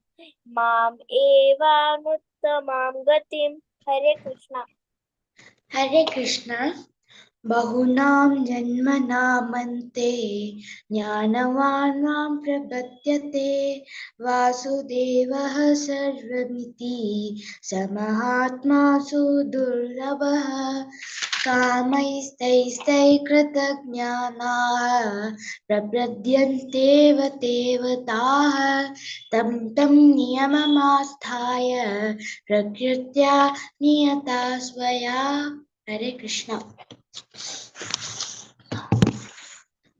माम एवानुत्तमां गतिं। हरे कृष्णा। हरे कृष्णा। बहूनां जन्मनामन्ते ज्ञानवान् मां प्रपद्यते। वासुदेवः सर्वमिति स महात्मा सुदुर्लभः। कामैस्तैस्तै कृतज्ञानाः प्रपद्यन्तेव देवताः। तं तं नियममास्थाय प्रकृत्या नियता स्वया। हरे कृष्णा।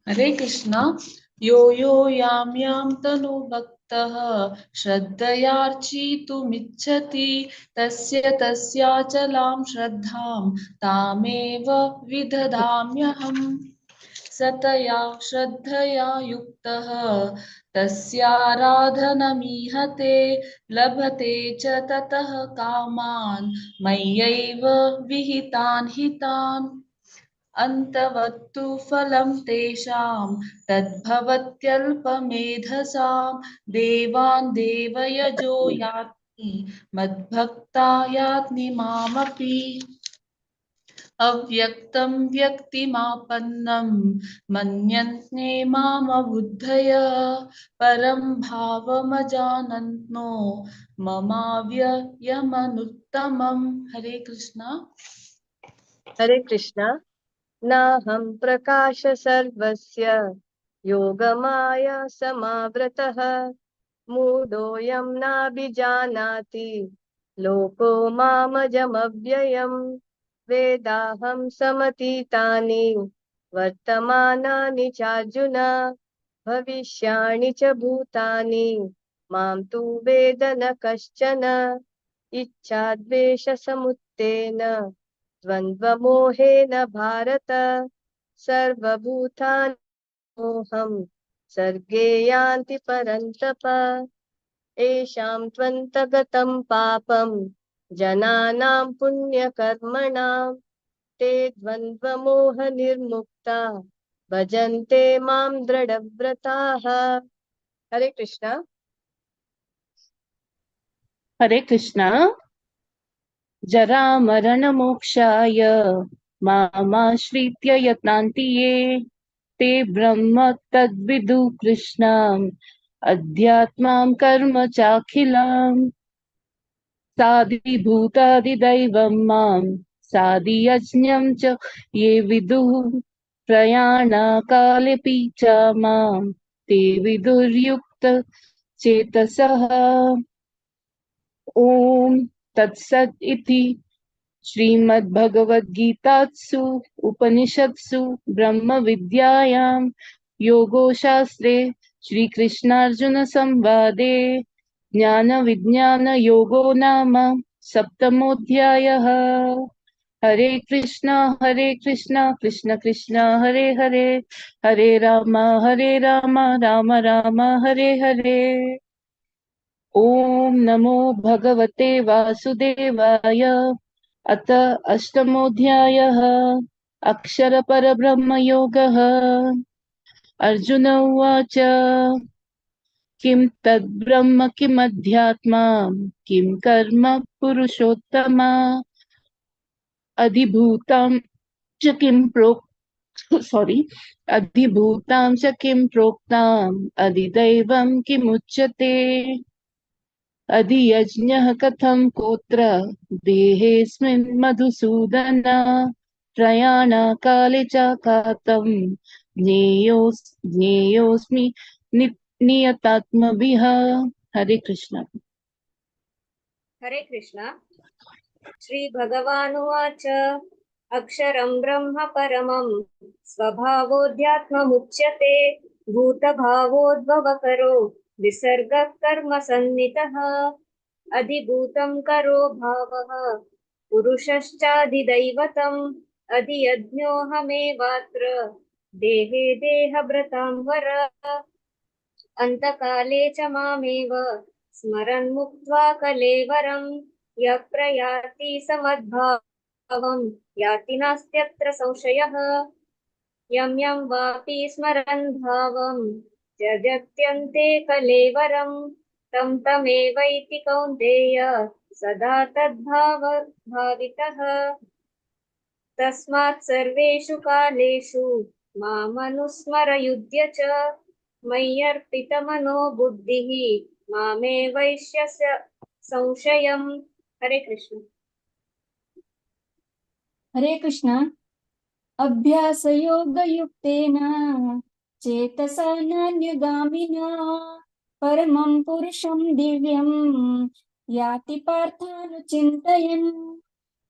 हरे कृष्णा। यो यो यां यां तनु भक्तः श्रद्धयार्चितुमिच्छति तस्य तस्याचलां श्रद्धां तामेव विदधाम्यहम्। सतया श्रद्धया युक्तः तस्याराधनमीहते लभते च ततः कामान् मय्यैव विहितान् हितान्। अन्तवत्तु फलं तेषां तद्भवत्यल्पमेधसां। देवान् देवयजो याति मद्भक्ता याति मामपि। अव्यक्तं व्यक्तिमापन्नं मन्यन्ते मामबुद्धयः परं भावमजानन्तो ममाव्ययमनुत्तमम्। हरे कृष्णा। हरे कृष्णा। नाहं प्रकाश सर्वस्य योगमाया समावृतः। मूढोऽयं नाभिजानाति लोको मामजमव्ययम्। वेदाहं समतीतानि वर्तमानानि चार्जुन भविष्याणि च भूतानि मां तु वेद न कश्चन। इच्छाद्वेषसमुत्थेन द्वन्द्वमोहेन भारत सर्वभूतानि मोहं सर्गे यान्ति परन्तप। एषां त्वन्तगतं पापं जनानां पुण्यकर्मणां ते द्वन्द्वमोहनिर्मुक्ता भजन्ते मां दृढव्रताः। हरे कृष्णा। हरे कृष्णा। जरा मरण मोक्षाय मामाश्रित्य यत्नान्ति ये ते ब्रह्म तद्विदु कृष्णाम् अध्यात्मां कर्म चाखिलाम्। साधिभूतादिदैवं मां साधियज्ञं च ये विदुः प्रयाणकालेऽपि च मां ते विदुर्युक्त चेतसः। ॐ तत्सत् इति श्रीमद्भगवद्गीतासु उपनिषत्सु ब्रह्मविद्यायां योगशास्त्रे श्रीकृष्णार्जुन संवादे ज्ञान विज्ञान योगो नाम सप्तमोऽध्यायः। हरे कृष्णा कृष्ण कृष्ण हरे हरे, हरे राम राम राम हरे हरे। ओम नमो भगवते वासुदेवाय। अत अष्टमोऽध्यायः अक्षर परब्रह्म योगः। अर्जुन उवाच, किं तद्ब्रह्म किमध्यात्मा किं कर्म पुरुषोत्तम अधिभूतं च किं अधिभूतं च किं प्रोक्तम् अधिदैवं किमुच्यते। अधियज्ञः कथं कोत्र देहेऽस्मिन् मधुसूदन प्रयाणकाले च कातं ज्ञेयोऽस्मि नियतात्मभिः। हरे कृष्ण। हरे कृष्ण। श्री भगवानुवाच, अक्षरं ब्रह्म परमं स्वभावोऽध्यात्ममुच्यते भूतभावोद्भवकरो विसर्गः कर्म सन्नितः। अधिभूतं करो भावः पुरुषश्चाधिदैवतम् अधियज्ञोऽहमेवात्र देहे देहभृतां वर। अन्तकाले च मामेव स्मरन् मुक्त्वा कलेवरं यः प्रयाति समद्भावं याति नास्त्यत्र संशयः। यं यं वापि स्मरन् भावं त्यजत्यन्ते कलेवरं तं तमेवैति कौन्तेय सदा तद्भाव भावितः। तस्मात् सर्वेषु कालेषु मामनुस्मर युध्य च मय्यर्पितमनो बुद्धिः मामे वैश्यस्य संशयम्। हरे कृष्ण। हरे कृष्ण। अभ्यास योगयुक्तेन चेतसा नान्यगामिना परमं पुरुषं दिव्यं याति पार्थानुचिन्तयन्।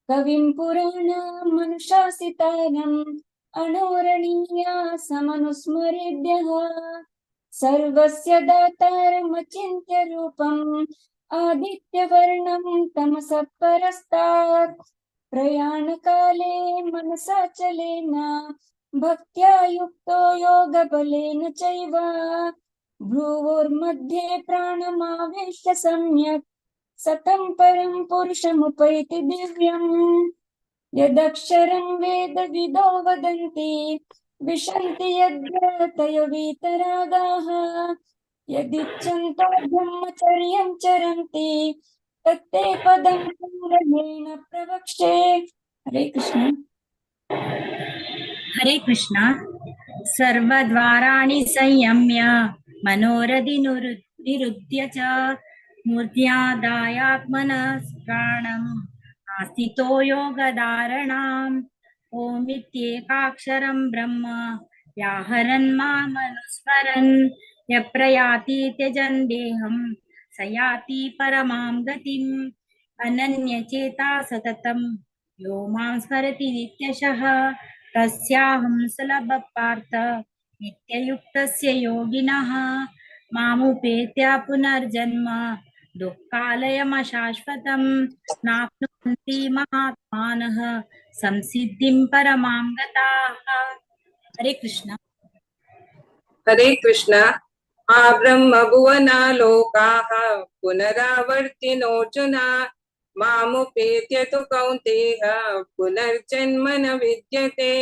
कविं पुराणमनुशासितारम् अणोरणीया समनुस्मरेद्यः। सर्वस्य दातारमचिन्त्य रूपम् आदित्यवर्णं तमसः परस्तात्। प्रयाणकाले मनसा चलेन भक्त्या युक्तो योगबलेन चैव भ्रुवोर्मध्ये प्राणमावेश्य सम्यक् सतं परं पुरुषमुपैति दिव्यम्। यदक्षरं वेदविदो वदन्ति विशन्ति यद्यतयो वीतरागाः। यदिच्छन्तो ब्रह्मचर्यं चरन्ति तत्ते पदं संग्रहेण प्रवक्ष्ये। हरे कृष्ण। हरे कृष्ण। सर्वद्वाराणि संयम्य मनोरथि निरुध्य च मूर्त्यादायात्मनः प्राणम् आस्थितो योगधारणाम्। ओमित्येकाक्षरं ब्रह्म व्याहरन् मामनुस्मरन् यः प्रयाति त्यजन् देहं स याति परमां गतिम्। अनन्यचेता सततं यो मां स्मरति नित्यशः तस्याहं सुलभः पार्थ नित्ययुक्तस्य योगिनः। मामुपेत्य पुनर्जन्म दुःखालयमशाश्वतं नाप्नुवन्ति महात्मानः संसिद्धिं परमां गताः। हरे कृष्ण। हरे कृष्ण। आब्रह्म भुवना लोकाः पुनरावर्तिनोऽर्जुन मामुपेत्य तु कौन्तेय पुनर्जन्म न विद्यते।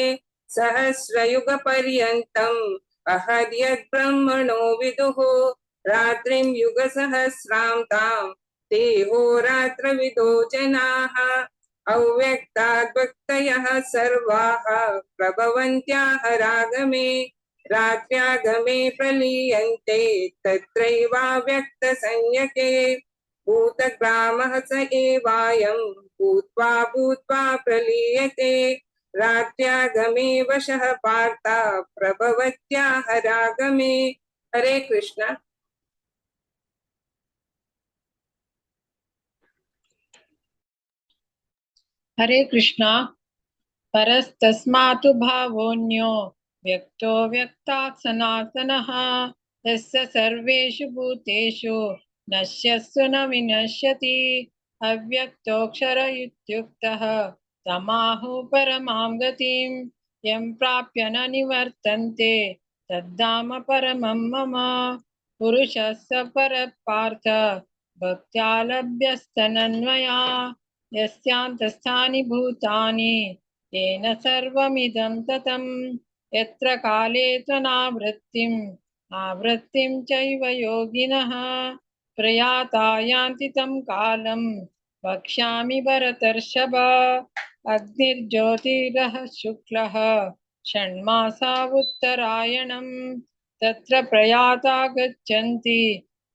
सहस्रयुगपर्यन्तम् अहर्यद् ब्रह्मणो विदुः रात्रिं युगसहस्रां तां तेहोरात्रविदो जनाः। अव्यक्ताद्वक्तयः सर्वाः प्रभवन्त्याहरागमे रात्र्यागमे प्रलीयन्ते तत्रैवाव्यक्तसंज्ञके। भूतग्रामः स एवायं भूत्वा भूत्वा प्रलीयते रात्र्यागमे वशः पार्थ प्रभवत्याहरागमे। हरे कृष्ण। हरे कृष्णा। परस्तस्मातु भावोऽन्यो व्यक्तो व्यक्तात् सनातनः। यस्य सर्वेषु भूतेषु नश्यस्सु न विनश्यति। अव्यक्तोऽक्षर इत्युक्तः तमाहु परमां गतिं। यं प्राप्य न निवर्तन्ते तद्धाम परमं मम। पुरुषः स परः पार्थ भक्त्या लभ्यस्तनन्वया। यस्यान्तस्थानि भूतानि येन सर्वमिदं ततं। यत्र काले त्वनावृत्तिम् आवृत्तिं चैव योगिनः प्रयाता यान्ति तं कालं वक्ष्यामि भरतर्षभ। अग्निर्ज्योतिरः शुक्लः षण्मासा उत्तरायणं। तत्र प्रयाता गच्छन्ति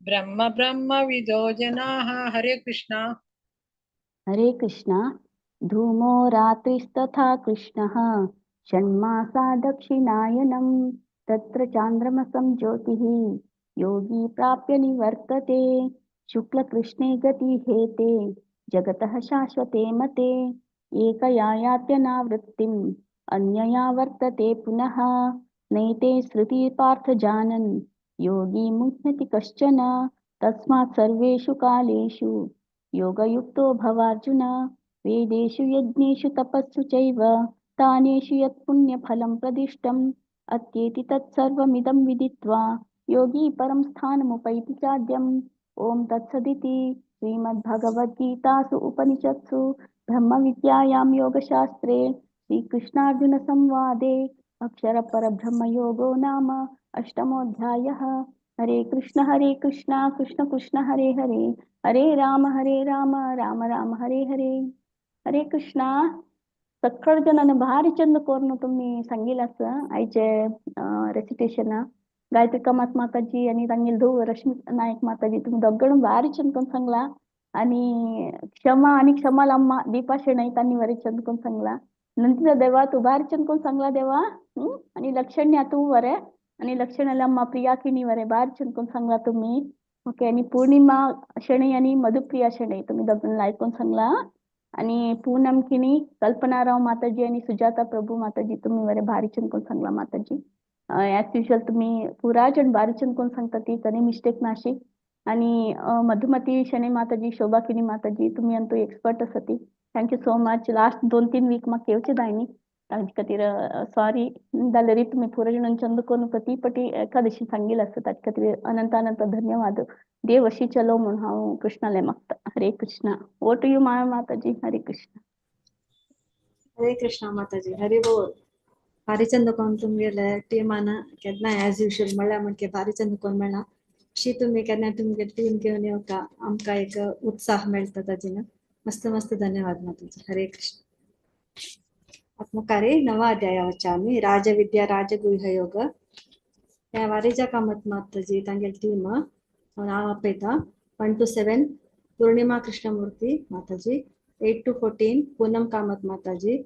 ब्रह्म ब्रह्मविदो जनाः। हरे कृष्णा। हरे कृष्णा। धूमो रात्रिस्तथा कृष्णः षण्मासा दक्षिणायनं। तत्र चान्द्रमसं ज्योतिः योगी प्राप्य निवर्तते। शुक्लकृष्णे गतिहेते जगतः शाश्वते मते। एकया यात्यनावृत्तिम् अन्यया वर्तते पुनः। नैते श्रुति पार्थ जानन् योगी मुह्यति कश्चन। तस्मात् सर्वेषु कालेषु योगयुक्तो भवार्जुन। वेदेषु यज्ञेषु तपस्सु चैव दानेषु यत्पुण्यफलं प्रदिष्टम्। अत्येति तत्सर्वमिदं विदित्वा योगी परं स्थानमुपैति चाद्यम्। ॐ तत्सदिति श्रीमद्भगवद्गीतासु उपनिषत्सु ब्रह्मविद्यायां योगशास्त्रे श्रीकृष्णार्जुनसंवादे अक्षरपरब्रह्मयोगो नाम अष्टमोऽध्यायः। हरे कृष्ण कृष्ण कृष्ण हरे हरे, हरे राम राम राम हरे हरे। हरे कृष्णा। सगळे जणांना भारी चंद करून तुम्ही सांगितलं आयचे रेसिटेशन। गायत्री कामत माताजी आणि तांगेले धुव रश्मी नायक माताजी तुम्ही दोगण भारी चंद करून सांगला। आणि क्षमा आणि क्षमा लांबा दीपा शेणई तांनी बरे चंद करून सांगला। नंदिता देवा तू भारी चंद करून सांगला देवा। आणि लक्षण्या तू बरे आणि लक्षणाला अम्मा प्रिया किणी बरे भारी चंद करून सांगला तुम्ही। ओके. आणि पौर्णिमा शेणई आणि मधुप्रिया शेणई तुम्ही दोघांना ऐकून सांगला। आणि पूनम किणी कल्पनाराव माताजी आणि सुजाता प्रभू माताजी तुम्ही बरे भारी चंद करून सांगला माताजी। ॲज युजल तुम्ही पुरा जण भारी चंद करून सांगता ती कधी मिस्टेक नाशी। आणि मधुमती शणे माताजी शोभा किणी माताजी तुम्ही अंतू एक्सपर्ट आसा ती। Thank you so much. Last 2-3 week म्हाका येवचे जायनी तांचे खातीर सॉरी जाल्यार तुम्ही पुरा जण चंद करून प्रति पटी एकादशी सांगिल आसता ताचे खातीर अनंत अनंत धन्यवाद। देव अशी चलो म्हणून हांव कृष्णाले मागता। Hare Krishna. O to you Maya Mataji. Hare Krishna. Hare Krishna Mataji. Hari बोल. भारी चंद कोण तुमगेले टीमान केन्ना एज युजल म्हणल्यार म्हणके भारी चंद कोण मेळ्ळा अशी तुमी केन्ना तुमगे टीम घेवन येवका आमकां एक उत्साह मेळटा ताजेन। मस्त मस्त धन्यवाद माताजी. हरे कृष्ण. आत्मकारे नवा अध्याय वचामि राजविद्या राजगुह्य योग. ह्या वारेजा कामत माताजी तांगेले टीम हांव आपयता. 1 to 7 Purnima Krishnamurthy Mataji, 8 to 14 Poonam Kamath Mataji,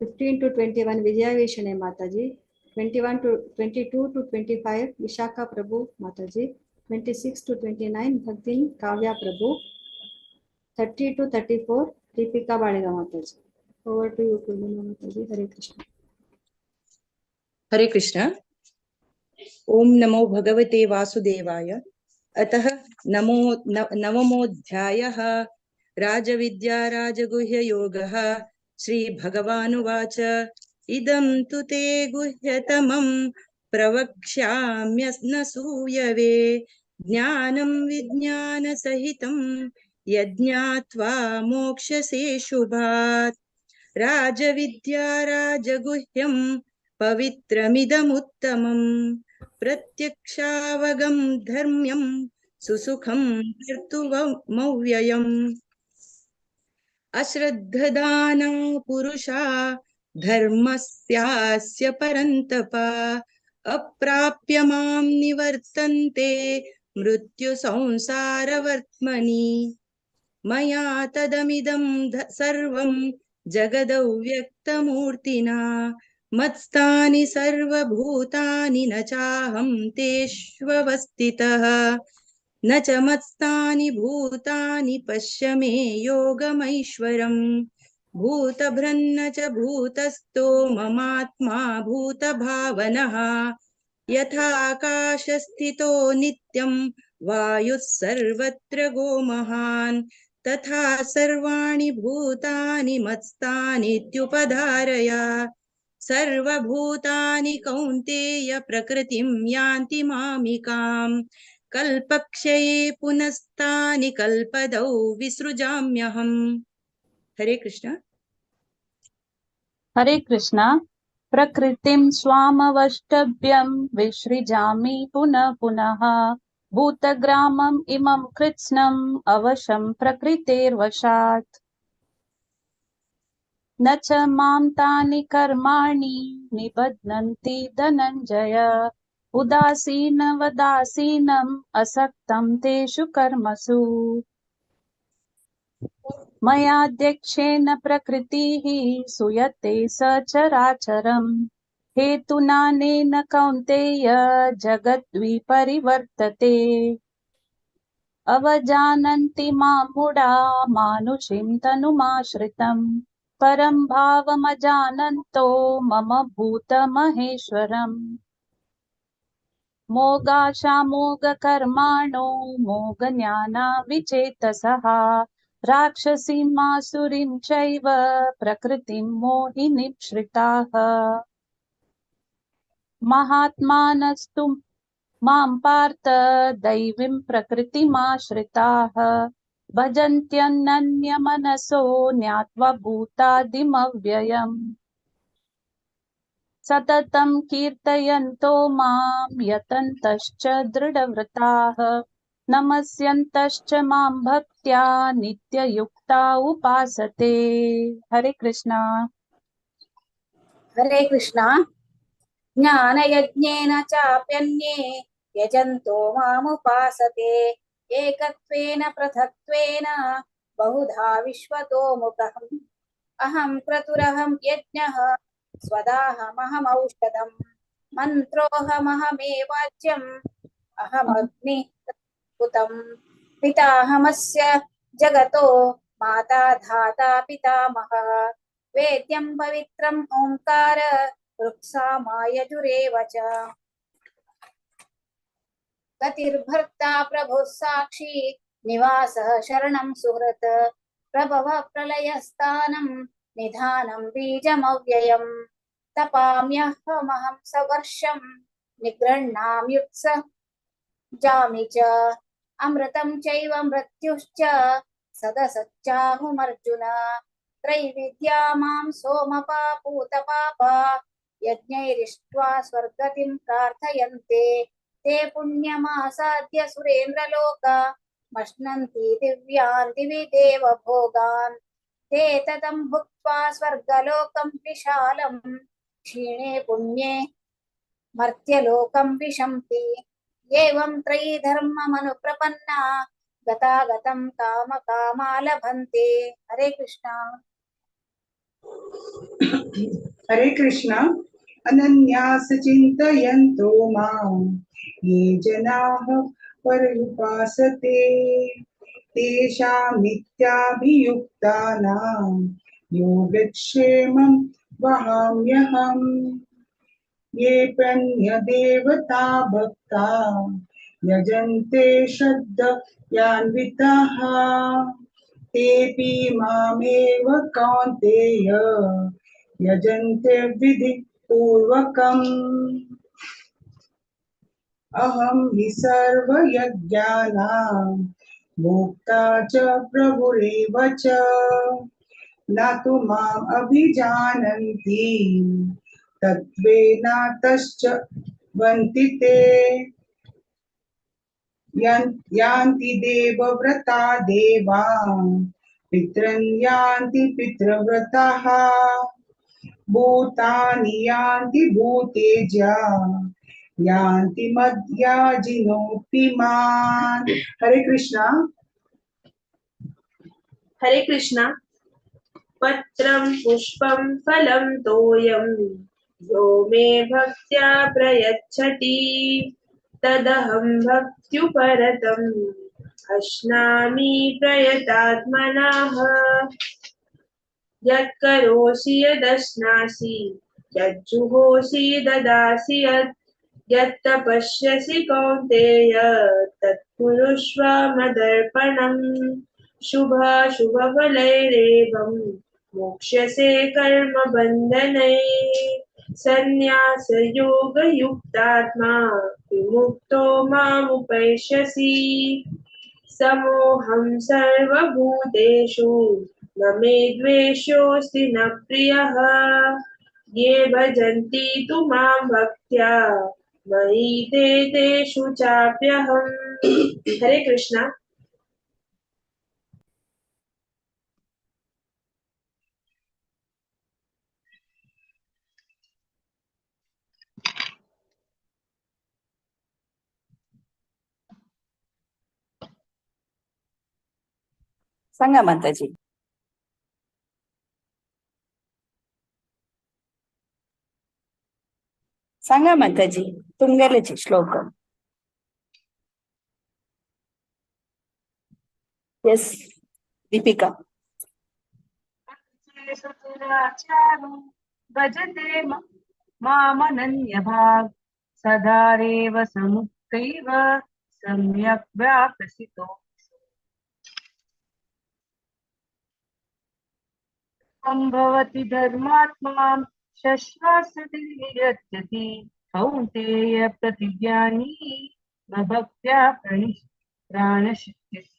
15 to 21 Vijaya Shenoy Mataji, 21 to 22 to 25 Vishakha Prabhu Mataji, 26 to 29 Bhaktin Kavya Prabhu, 30 to 34 Deepika Baliga Mataji. Over to you Purnima Mataji. Hare Krishna. Hare Krishna. Om नमो भगवते वासुदेवाय. अतः नमो नवमोऽध्यायः राजविद्या राजगुह्य योगः. श्री भगवानुवाच. इदं तु ते गुह्यतमं प्रवक्ष्याम्यनसूयवे ज्ञानं विज्ञानसहितं यज्ञात्वा मोक्षसे शुभात्. राजविद्या राजगुह्यं पवित्रमिदमुत्तमं प्रत्यक्षावगं धर्म्यं सुसुखं कर्तुमव्ययम्. अश्रद्धदाना पुरुषा धर्मस्यास्य परन्तप अप्राप्य मां निवर्तन्ते मृत्युसंसारवर्त्मनि. मया तदमिदं सर्वं जगदव्यक्तमूर्तिना मत्स्थानि सर्वभूतानि न चाहं तेष्वस्थितः न च मत्स्थानि भूतानि पश्य मे योगमैश्वरम्. भूतभृन्न च भूतस्थो ममात्मा भूतभावनः। यथाकाशस्थितो नित्यं वायुः सर्वत्र गोमहान् तथा सर्वाणि भूतानि मत्स्थानीत्युपधारय। सर्वभूतानि कौन्तेय प्रकृतिं यान्ति मामिकां कल्पक्षये पुनस्तानि कल्पदौ विसृजाम्यहम्। हरे कृष्ण। हरे कृष्णा। प्रकृतिं स्वामवष्टभ्यं विसृजामि पुनः पुनः भूतग्रामम् इमं कृत्स्नम् अवशं प्रकृतेर्वशात्। न च मां तानि कर्माणि निबध्नन्ति धनञ्जय उदासीनवदासीनम् असक्तं तेषु कर्मसु। मयाध्यक्षेण प्रकृतिः सूयते सचराचरम् हेतुनानेन कौन्तेय जगद्विपरिवर्तते। अवजानन्ति मां मूढा मानुषीं तनुमाश्रितं परं भावमजानन्तो मम भूतमहेश्वरम्। मोगाशामोघकर्माणो मोघज्ञानाविचेतसः राक्षसीं आसुरीं चैव प्रकृतिं मोहिनीं श्रिताः। महात्मानस्तु मां पार्थ दैवीं प्रकृतिमाश्रिताः भजन्त्यनन्यमनसो ज्ञात्वा भूतादिमव्ययम्। सततं कीर्तयन्तो मां यतन्तश्च दृढव्रताः नमस्यन्तश्च मां भक्त्या नित्ययुक्ता उपासते। हरे कृष्णा। हरे कृष्णा। ज्ञानयज्ञेन चाप्यन्ये यजन्तो मामुपासते एकत्वेन पृथक्त्वेन बहुधा विश्वतो मुखम्। अहं क्रतुरहं यज्ञः स्वदाहमहमौषधम् मन्त्रोऽहमहमेवाज्यम् अहमग्निः पिताहमस्य जगतो माता धाता पितामहः। वेद्यं पवित्रम् ओंकार ऋक्सामायजुरेव च। गतिर्भर्ता प्रभुः साक्षी निवासः शरणं सुहृत् प्रभवः प्रलयस्थानं निधानं बीजमव्ययम्। तपाम्यहमहं सवर्षं निगृह्णाम्युत्स जामि च। अमृतं चैव मृत्युश्च सदसच्चाहुमर्जुन। त्रैविद्या मां सोमपा पूतपापा यज्ञैरिष्ट्वा स्वर्गतिं प्रार्थयन्ते। ते पुण्यमासाद्य सुरेन्द्रलोकमश्नन्ति दिव्यान् दिवि देवभोगान्। ते ततं भुक्त्वा स्वर्गलोकं विशालं क्षीणे पुण्ये मर्त्यलोकं विशन्ति। एवं त्रयी धर्ममनुप्रपन्ना गतागतं काम कामा लभन्ते। हरे कृष्णा। हरे कृष्णा। अनन्यास चिन्तयन्तो मां ये जनाः पर्युपासते तेषां नित्याभियुक्तानां योगक्षेमं वहाम्यहम्। ये प्यन्यदेवता भक्ता यजन्ते श्रद्धयान्विताः तेऽपि मामेव कौन्तेय यजन्ते विधिपूर्वकम्। अहं हि सर्वयज्ञानां भोक्ता च प्रभुरेव च न तु माम् अभिजानन्ति तत्त्वेनातश्च वन्ति ते। यान्ति देवव्रता देवा पितॄन् यान्ति पितृव्रताः भूतानि यान्ति भूतेज्या यान्ति मद्याजिनोऽपि मान्। हरे कृष्णा। हरे कृष्णा। पत्रं पुष्पं फलं तोयं यो मे भक्त्या प्रयच्छति तदहं यत्करोषि यदश्नासि यज्जुहोषि ददासि यत् यत्तपस्यसि कौन्तेय तत्कुरुष्व मदर्पणम्। शुभाशुभफलैरेवं मोक्ष्यसे कर्मबन्धनैः। सन्न्यासयोगयुक्तात्मा विमुक्तो मामुपैष्यसि। समोऽहं सर्वभूतेषु न मे द्वेषोऽस्ति न प्रियः। ये भजन्ति तु मां भक्त्या मयि ते तेषु चाप्यहम्। हरे कृष्णा। सांगा माताजी. सांगा माताजी, तुमगेलेचे श्लोक. येस दीपिका. भजते मामनन्यभाक् सदारेव समुक्तैव सम्यक् व्यापसितो भवति धर्मात्मा शश्वति निरत्यति कौन्तेय प्रतिज्ञानी न भक्त्या प्राणशिष्यति।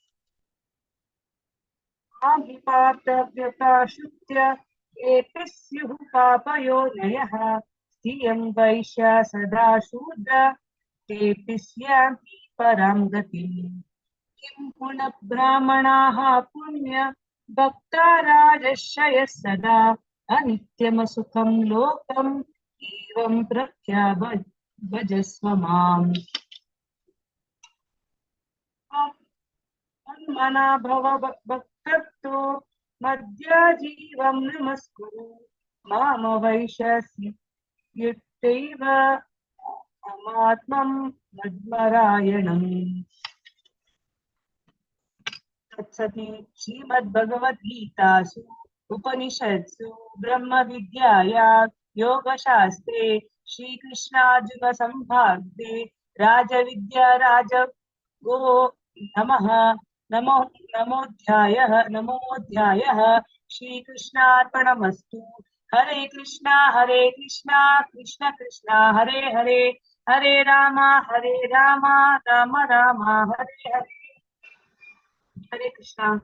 पाप्यकाशुत्य एपि स्युः पापयोनयः स्थियं वैश्या सदा शूद्र तेऽपि स्यान्ति परां गतिम्। किं पुनः ब्राह्मणाः पुण्य भक्ता राजर्षयः सदा अनित्यमसुखं लोकम् एवं प्रख्या भजस्व माम्। मन्मना भव भक्तत्वो मद्याजीवं नमस्कुरु माम वैश्यसि युक्तैव अमात्मं मद्मरायणम्। तत्सति श्रीमद्भगवद्गीतासु उपनिषत्सु ब्रह्मविद्यायां योगशास्त्रे श्रीकृष्णार्जुन संवादे राजविद्या राजगो नमः नमो नमोध्यायः नमोध्यायः श्रीकृष्णार्पणमस्तु। हरे कृष्णा कृष्ण कृष्णा हरे हरे, हरे रामा राम राम हरे हरे। हरे कृष्णा।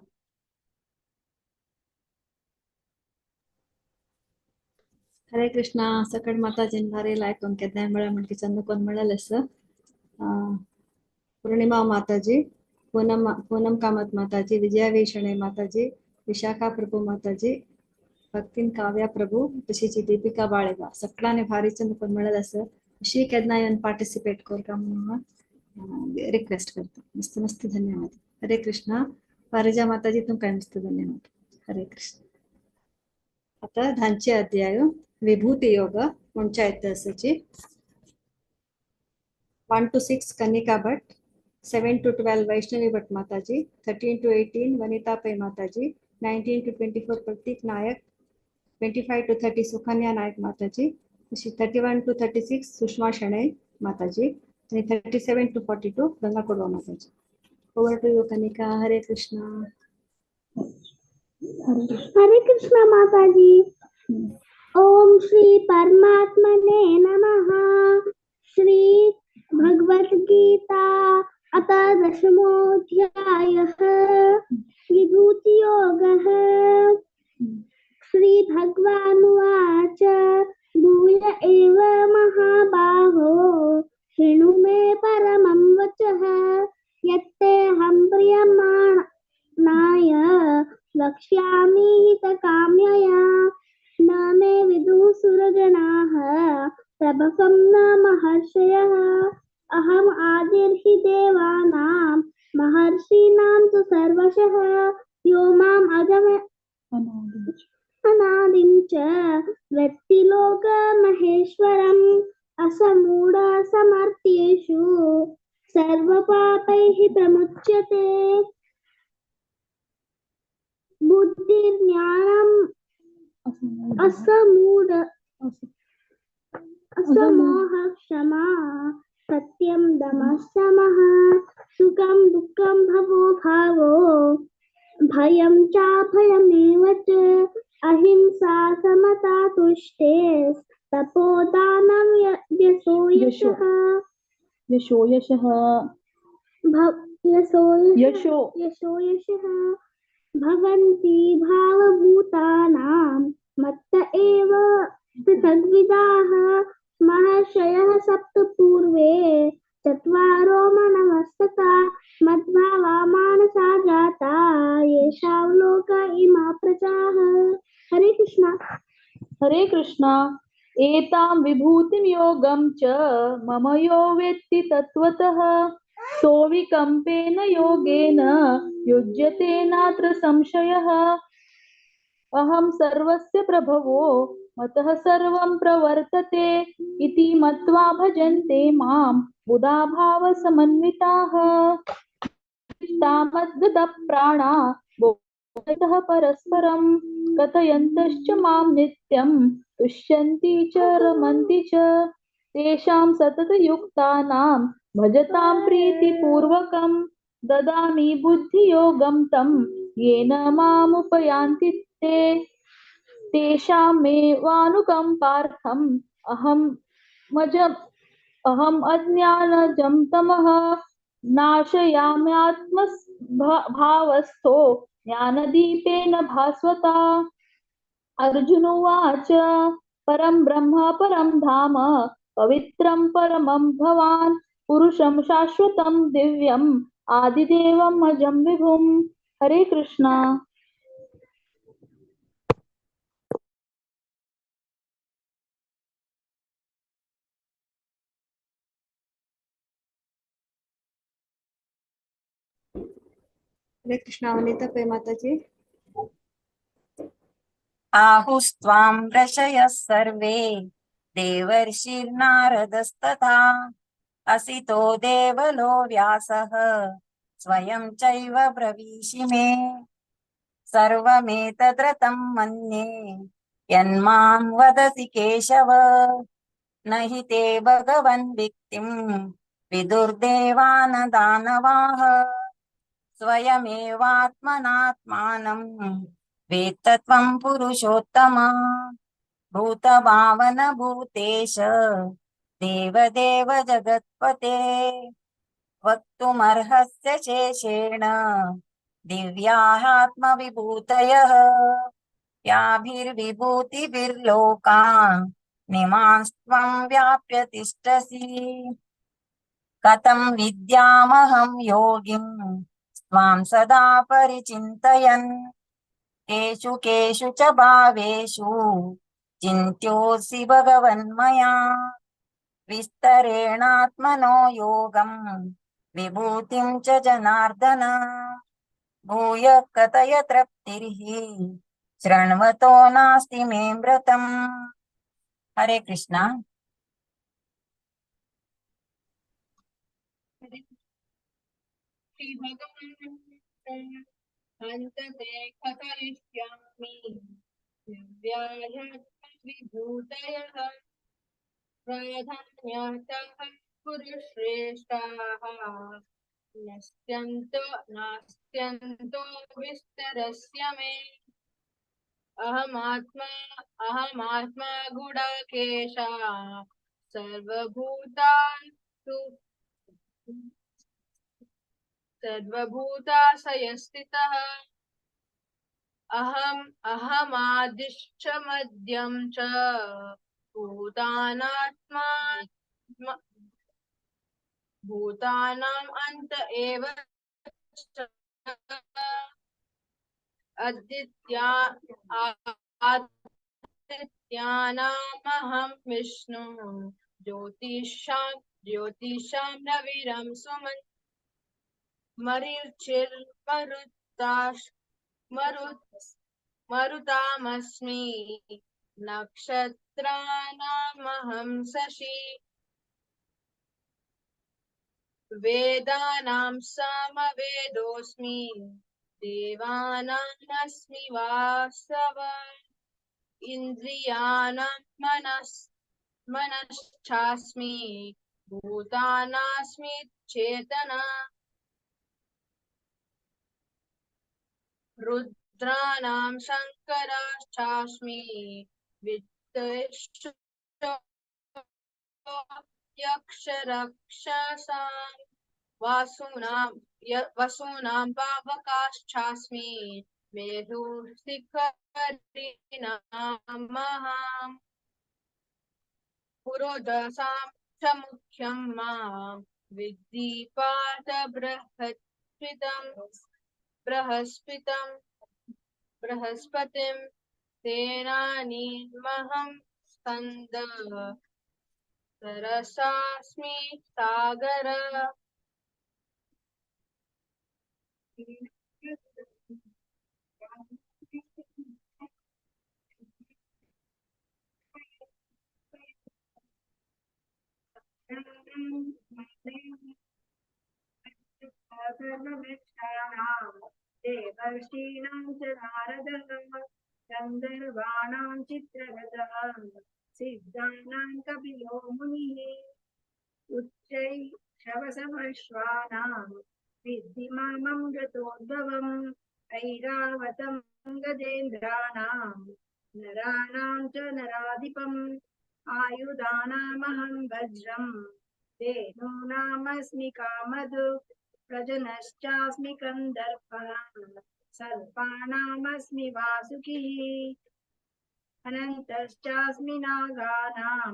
हरे कृष्णा. सकड माताजीन भारी लायक केन्नाय मेळ्ळा म्हणटकीर चंद कोण मेळ्ळेलें आसा. पूर्णिमा माताजी, पूनम पूनम कामत माताजी, विजया शणै माताजी, विशाखा प्रभू माताजी, भक्तीन काव्या प्रभू, तशीच दीपिका बाळेगा सगळ्यांनी भारी चंद कोण मेळ्ळेलें आसा. अशी केन्ना येवन पार्टिसिपेट करता म्हणून रिक्वेस्ट करता. मस्त मस्त धन्यवाद. हरे कृष्णा. पारिजा माताजी तुमकां मस्त धन्यवाद. हरे कृष्ण. आता धांचे अध्याय विभूती योग panchayat असाची 1 to 6 Kanika Bhatt, 7 to 12 Vaishnavi Bhatt Mataji, 13 to 18 Vanita Pai Mataji, 19 to 24 Pratik Nayak, 25 to 30 Sukanya Nayak Mataji, 31 to 36 Sushma Shenoy Mataji आणि 37 to 42 Ganga Kodwa Mataji. Over to you Kanika. Hare Krishna. Hare Krishna Mataji. Om Shri परमात्मने नमः. श्री भगवद गीता अथ दशमोऽध्यायः विभूतियोगः. श्री भगवानुवाच भूय एव महाबाहो शृणु मे परमं वचः यत्तेऽहं प्रियमाणाय वक्ष्यामि हितकाम्यया. न मे विदुः सुरगणाः प्रभवं न महर्षयः. अहम् आदिर्हि देवानां महर्षीणां तु सर्वशः. यो माम् अनादिं च वेत्ति लोकमहेश्वरम्. असमूढसमर्थ्येषु सर्वपापैः प्रमुच्यते. बुद्धिर्ज्ञानं असमूढ असमोह क्षमा सत्यं दमः शमः सुखं दुःखं भवो भावो भयं चाभयमेव च अहिंसा समता तुष्टेस्तपोदानं यशो यशो यशः यशो यशः यशो यशो यशो यशः भवन्ति भावभूतानां मत्त एव पृथग्विदाः महर्षयः सप्त पूर्वे चत्वारो मनवस्तथा मद्भावा मानसा जाता येषां लोक इमा प्रजाः। हरे कृष्णा। हरे कृष्णा। एतां विभूतिं योगं च मम यो वेत्ति तत्त्वतः सोऽविकम्पेन योगेन युज्यते नात्र संशयः। अहं सर्वस्य प्रभवो मतः सर्वं प्रवर्तते इति मत्वा भजन्ते मां बुधा भावसमन्विताः। तामद्गतप्राणा बोधयन्तः परस्परं कथयन्तश्च मां नित्यं तुष्यन्ति च रमन्ति च। तेषां सततयुक्तानां भजतां प्रीतिपूर्वकं ददामि बुद्धियोगं तं येन मामुपयान्ति ते। तेषामेवानुकम्पार्थम् अहं मज अहम् अज्ञानजं तमः नाशयाम्यात्मभावस्थो ज्ञानदीपेन भास्वता। अर्जुन उवाच परं ब्रह्म परं धाम पवित्रं परमं भवान् पुरुषं शाश्वतं दिव्यम् आदिदेवम् अजं विभुम्। हरे कृष्णा। हरे कृष्णा। वनिता पे माताजी। आहुस्त्वां ऋषयः सर्वे देवर्षिर्नारदस्तथा असितो देवलो व्यासः स्वयं चैव ब्रवीषि मे। सर्वमेतद्रतं मन्ये यन्मां वदसि केशव न हि ते भगवन् विक्तिं विदुर्देवान दानवाः। स्वयमेवात्मनात्मानं वेत्त त्वं पुरुषोत्तम भूतभावन भूतेश देवदेव जगत्पते। वक्तुमर्हस्य शेषेण दिव्याहात्मविभूतयः याभिर्विभूतिभिर्लोकान् निमांस्त्वं व्याप्य तिष्ठसि। कथं विद्यामहं योगिं त्वां सदा परिचिन्तयन् केषु केषु च भावेषु चिन्त्योऽसि भगवन्मया। विस्तरेणात्मनो योगं विभूतिं च जनार्दन भूय कथय तृप्तिर्हि शृण्वतो नास्ति मे व्रतम्। हरे कृष्णा। श्री भगवान् हन्त ते कथयिष्यामि दिव्याः विभूतयः प्राधान्यतः कुरुश्रेष्ठाः नश्यन्तो नास्त्यन्तो विस्तरस्य मे। अहमात्मा अहमात्मा गुडाकेशा सर्वभूतान् सर्वभूताशयस्थितः। अहम् अहमादिश्च मध्यं च भूतानात्मा भूतानाम् अन्त एव च। अद्वित्या आदित्यानामहं विष्णु ज्योतिषां ज्योतिषां रविरं सुमन् मरीचिर्मरुताश् मरुत् मरुतामस्मि नक्षत्राणामहं शशि वेदानां सामवेदोऽस्मि देवानामस्मि वासव। इन्द्रियाणां मनश्चास्मि भूतानास्मि चेतना। रुद्राणां शङ्कराश्चास्मि वित्तेषु यक्षरक्षसां वसूनां पावकाश्चास्मि मेरुशिखरिणामहं। पुरोधसां च मुख्यं मां विद्धि पार्थ बृहस्पतिं सेनानीमहं स्कन्द सरसास्मि सागर। सर्ववृक्षाणां देवर्षीणां च नारदः गन्धर्वाणां चित्ररथः सिद्धानां कपिलो मुनिः। उच्चैः श्रवसमश्वानां विद्धि माममृतोद्भवम् ऐरावतं गजेन्द्राणां नराणां च नराधिपम्। आयुधानामहं वज्रं धेनूनामस्मि कामधुक् प्रजनश्चास्मि कन्दर्पः सर्पाणामस्मि वासुकिः। अनन्तश्चास्मि नागानां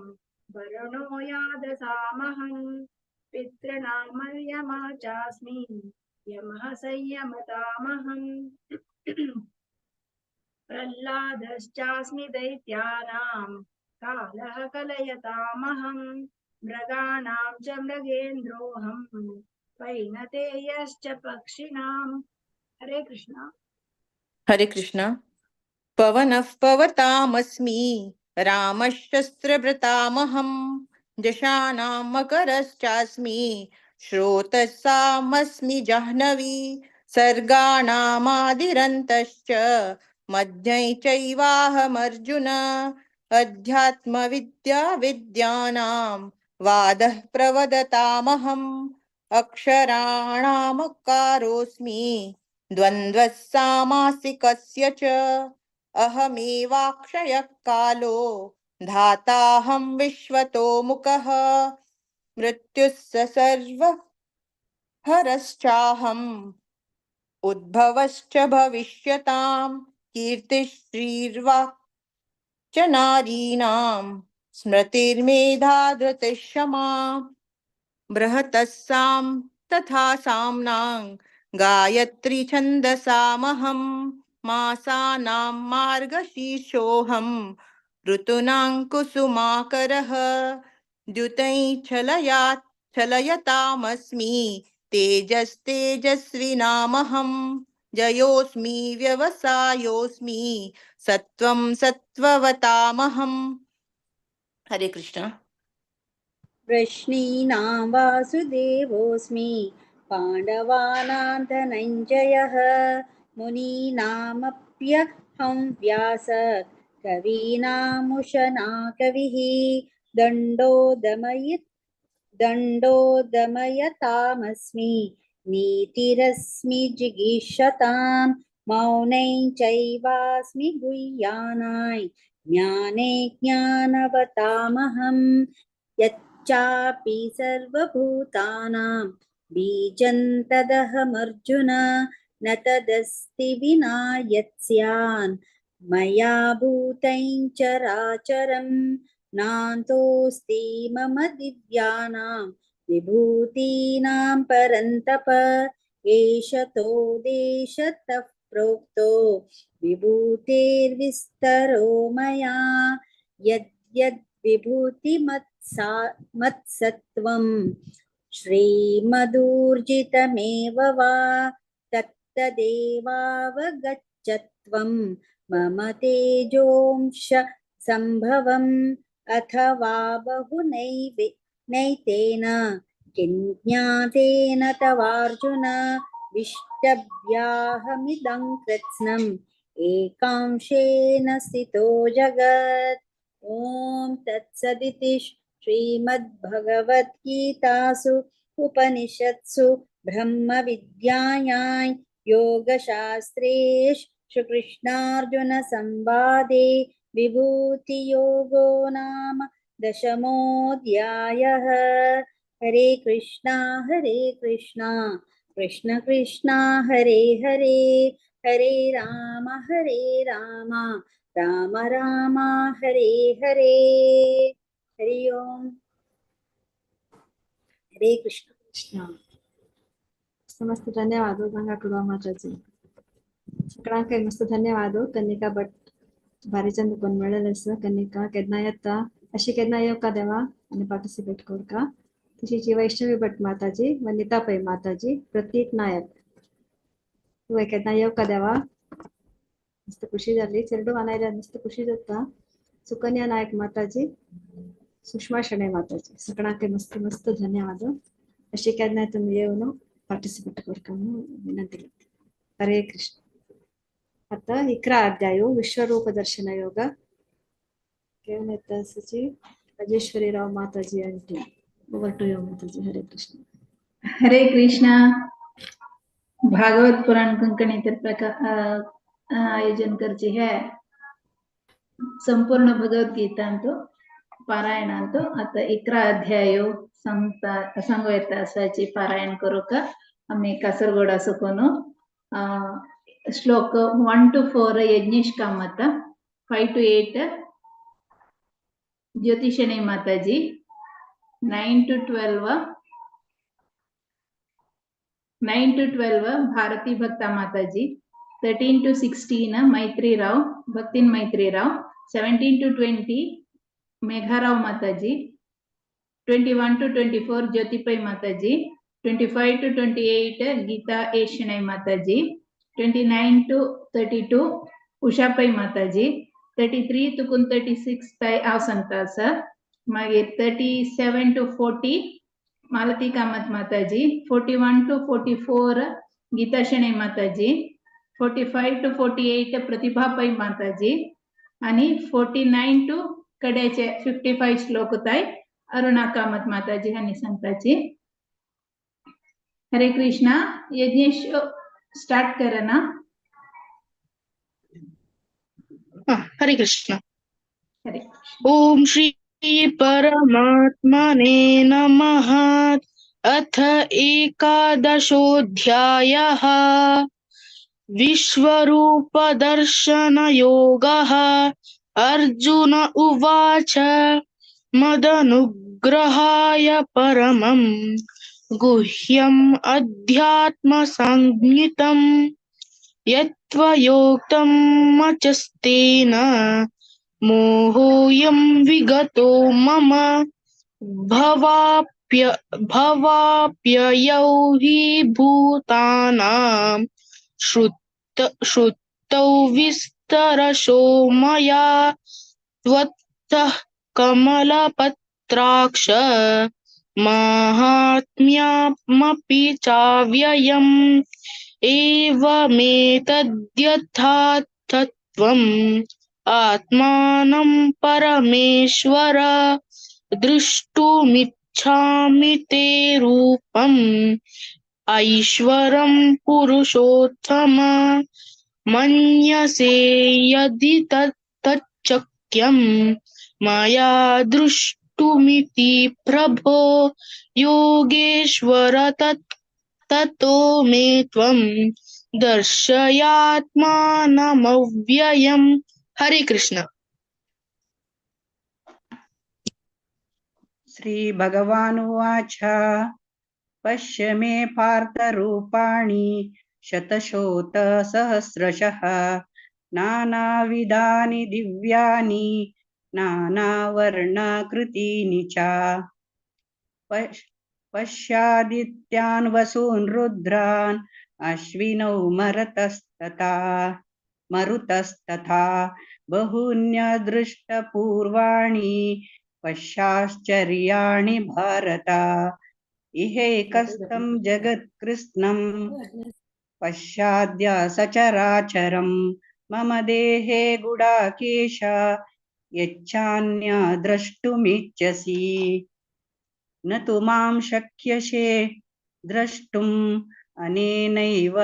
वरुणो यादसामहं पितॄणामर्यमा चास्मि यमः संयमतामहम्। प्रह्लादश्चास्मि दैत्यानां कालः कलयतामहं मृगाणां च मृगेन्द्रोऽहं वैनतेयश्च पक्षिणां। हरे कृष्णा। हरे कृष्णा। पवनः पवतामस्मि रामशस्त्रभृतामहं जशानां मकरश्चास्मि श्रोतसामस्मि जाह्नवी सर्गाणामादिरन्तश्च मध्यै चैवाहमर्जुन। अध्यात्मविद्या विद्यानां वादः प्रवदतामहम् अक्षराणामकारोऽस्मि द्वन्द्वः सामासिकस्य च। अहमेवाक्षयः कालो धाताहं विश्वतो मुखः मृत्युः स सर्वहरश्चाहम् उद्भवश्च भविष्यतां कीर्तिश्रीर्वाक् च नारीणां स्मृतिर्मेधा धृतिः क्षमा। बृहतस्सां तथा साम्नां गायत्री छन्दसामहं मासानां मार्गशीर्षोऽहं ऋतूनां कुसुमाकरः। द्युतैः छलयतामस्मि तेजस्तेजस्विनामहं जयोऽस्मि व्यवसायोऽस्मि सत्त्वं सत्त्ववतामहम्। हरे कृष्ण। वृष्णीनां वासुदेवोऽस्मि पाण्डवानां धनञ्जयः मुनीनामप्यहं व्यास कवीनामुशना कविः। दण्डो दमयतामस्मि नीतिरस्मि जिगीषतां मौनैं चैवास्मि गुह्यानां ज्ञाने ज्ञानवतामहं। यच्चापि सर्वभूतानां बीजं तदहमर्जुन न तदस्ति विना यत्स्यान् मया भूतं चराचरं। नान्तोऽस्ति मम दिव्यानां विभूतीनां परन्तप एषतो देशतः प्रोक्तो विभूतेर्विस्तरो मया। यद्यद् विभूतिमत्सत्त्वं श्रीमदूर्जितमेव वा तत्तदेवावगच्छत्वं मम तेजोंश सम्भवम्। अथवा बहुनैतेन किं ज्ञातेन तवार्जुन विष्टभ्याहमिदं कृत्स्नं एकांशेन स्थितो जगत्। ॐ तत्सदिति श्रीमद्भगवद्गीतासु उपनिषत्सु ब्रह्मविद्यायां योगशास्त्रे श्रीकृष्णार्जुनसंवादे विभूतियोगो नाम दशमोऽध्यायः। हरे कृष्णा कृष्ण कृष्ण हरे हरे, हरे राम राम राम हरे हरे। हरि ओम। हरे कृष्ण। कृष्ण। मस्त धन्यवाद गंगा कुडवा माताजी। सगळ्यांक मस्त धन्यवाद। कन्निका भट भारी चंद कोण मेळ्ळेलें आसा। कन्निका केन्ना येता अशी केन्ना येवका देवा आनी पार्टिसिपेट करका। तशीच वैष्णवी भट माताजी, वनिता पै माताजी, प्रतीक नायक तुवें केन्ना येवका देवा। मस्त खुशी जाली चेरडूवान आयल्यार मस्त खुशी जाता। सुकन्या नायक माताजी, सुषमा शणै माताजी, सगळ्यांक मस्त मस्त धन्यवाद। अशी केन्ना तुमी येवन पार्टिसिपेट करका म्हणून विनंती करता। हरे कृष्ण। आता 11 अध्याय विश्वरूप दर्शन योग घेवन येता सची राजेश्वरी राव माताजी आनी over to you Mataji. Hare Krishna. Hare Krishna. Bhagavat पुराण कंकणी प्रकार आयोजन करची है संपूर्ण भगवद्गीतांतो पारायणांतो आता 11 अध्याय सांगता सांगू येता असाची पारायण करू का आम्ही कासरगोडा सुकोन श्लोक 1 to 4 Yagnesh Kamath, 5 to 8 Jyoti Shenoy Mataji, 9 to 12 Bharati Bhakta Mataji, 13 to 16 Maitri Rao Bhaktin Maitri Rao, 17 to 20 Megharao Mataji, 21 to 24 Jyoti Pai Mataji, 25 to 28 Geeta A Shenoy Mataji, 29 to 32 Usha Pai Mataji, 33 to 36 ताई हांव सांगता आसा, मागीर 37 to 40 Malati Kamat Mataji, 41 to 44 Geeta Shenoy Mataji, 45 to 48 Pratibha Pai Mataji आनी 49 to कड्याचे 55 श्लोक ताई अरुणा कामत माताजी हांणी सांगताची। हरे कृष्णा। यज्ञेश स्टार्ट करना। हरे कृष्ण। हरे कृष्ण। ओम श्री परमात्मने नमः। अथ एकादशोऽध्यायः विश्वरूपदर्शनयोगः। अर्जुन उवाच मदनुग्रहाय परमं गुह्यम् अध्यात्मसंज्ञितं यत्त्वयोक्तं मचस्तेन मोहोऽयं विगतो मम भवाप्ययौ हि भूतानां श्रुतौ विस्तरशो मया त्वत्तः कमलपत्राक्ष माहात्म्यमपि चाव्ययम् एवमेतद्यथार्थत्वम् आत्मानं परमेश्वर द्रष्टुमिच्छामि ते रूपम् ऐश्वरं पुरुषोत्तम मन्यसे यदि तच्चक्यं मया द्रष्टुमिति प्रभो योगेश्वर ततो मे त्वं दर्शयात्मानमव्ययम्। हरे कृष्ण। श्री भगवानुवाच पश्य मे पार्थरूपाणि शतशोत सहस्रशः नानाविधानि दिव्यानि नानावर्णाकृतीनि च। पश्यादित्यान् वसून् रुद्रान् अश्विनौ मरुतस्तथा बहून्यदृष्टपूर्वाणि पश्याश्चर्याणि भारत। इहैकस्तं जगत्कृत्स्नं पश्याद्य सचराचरं मम देहे गुडाकेश यच्चान्या द्रष्टुमिच्छसि। न तु मां शक्यसे द्रष्टुम् अनेनैव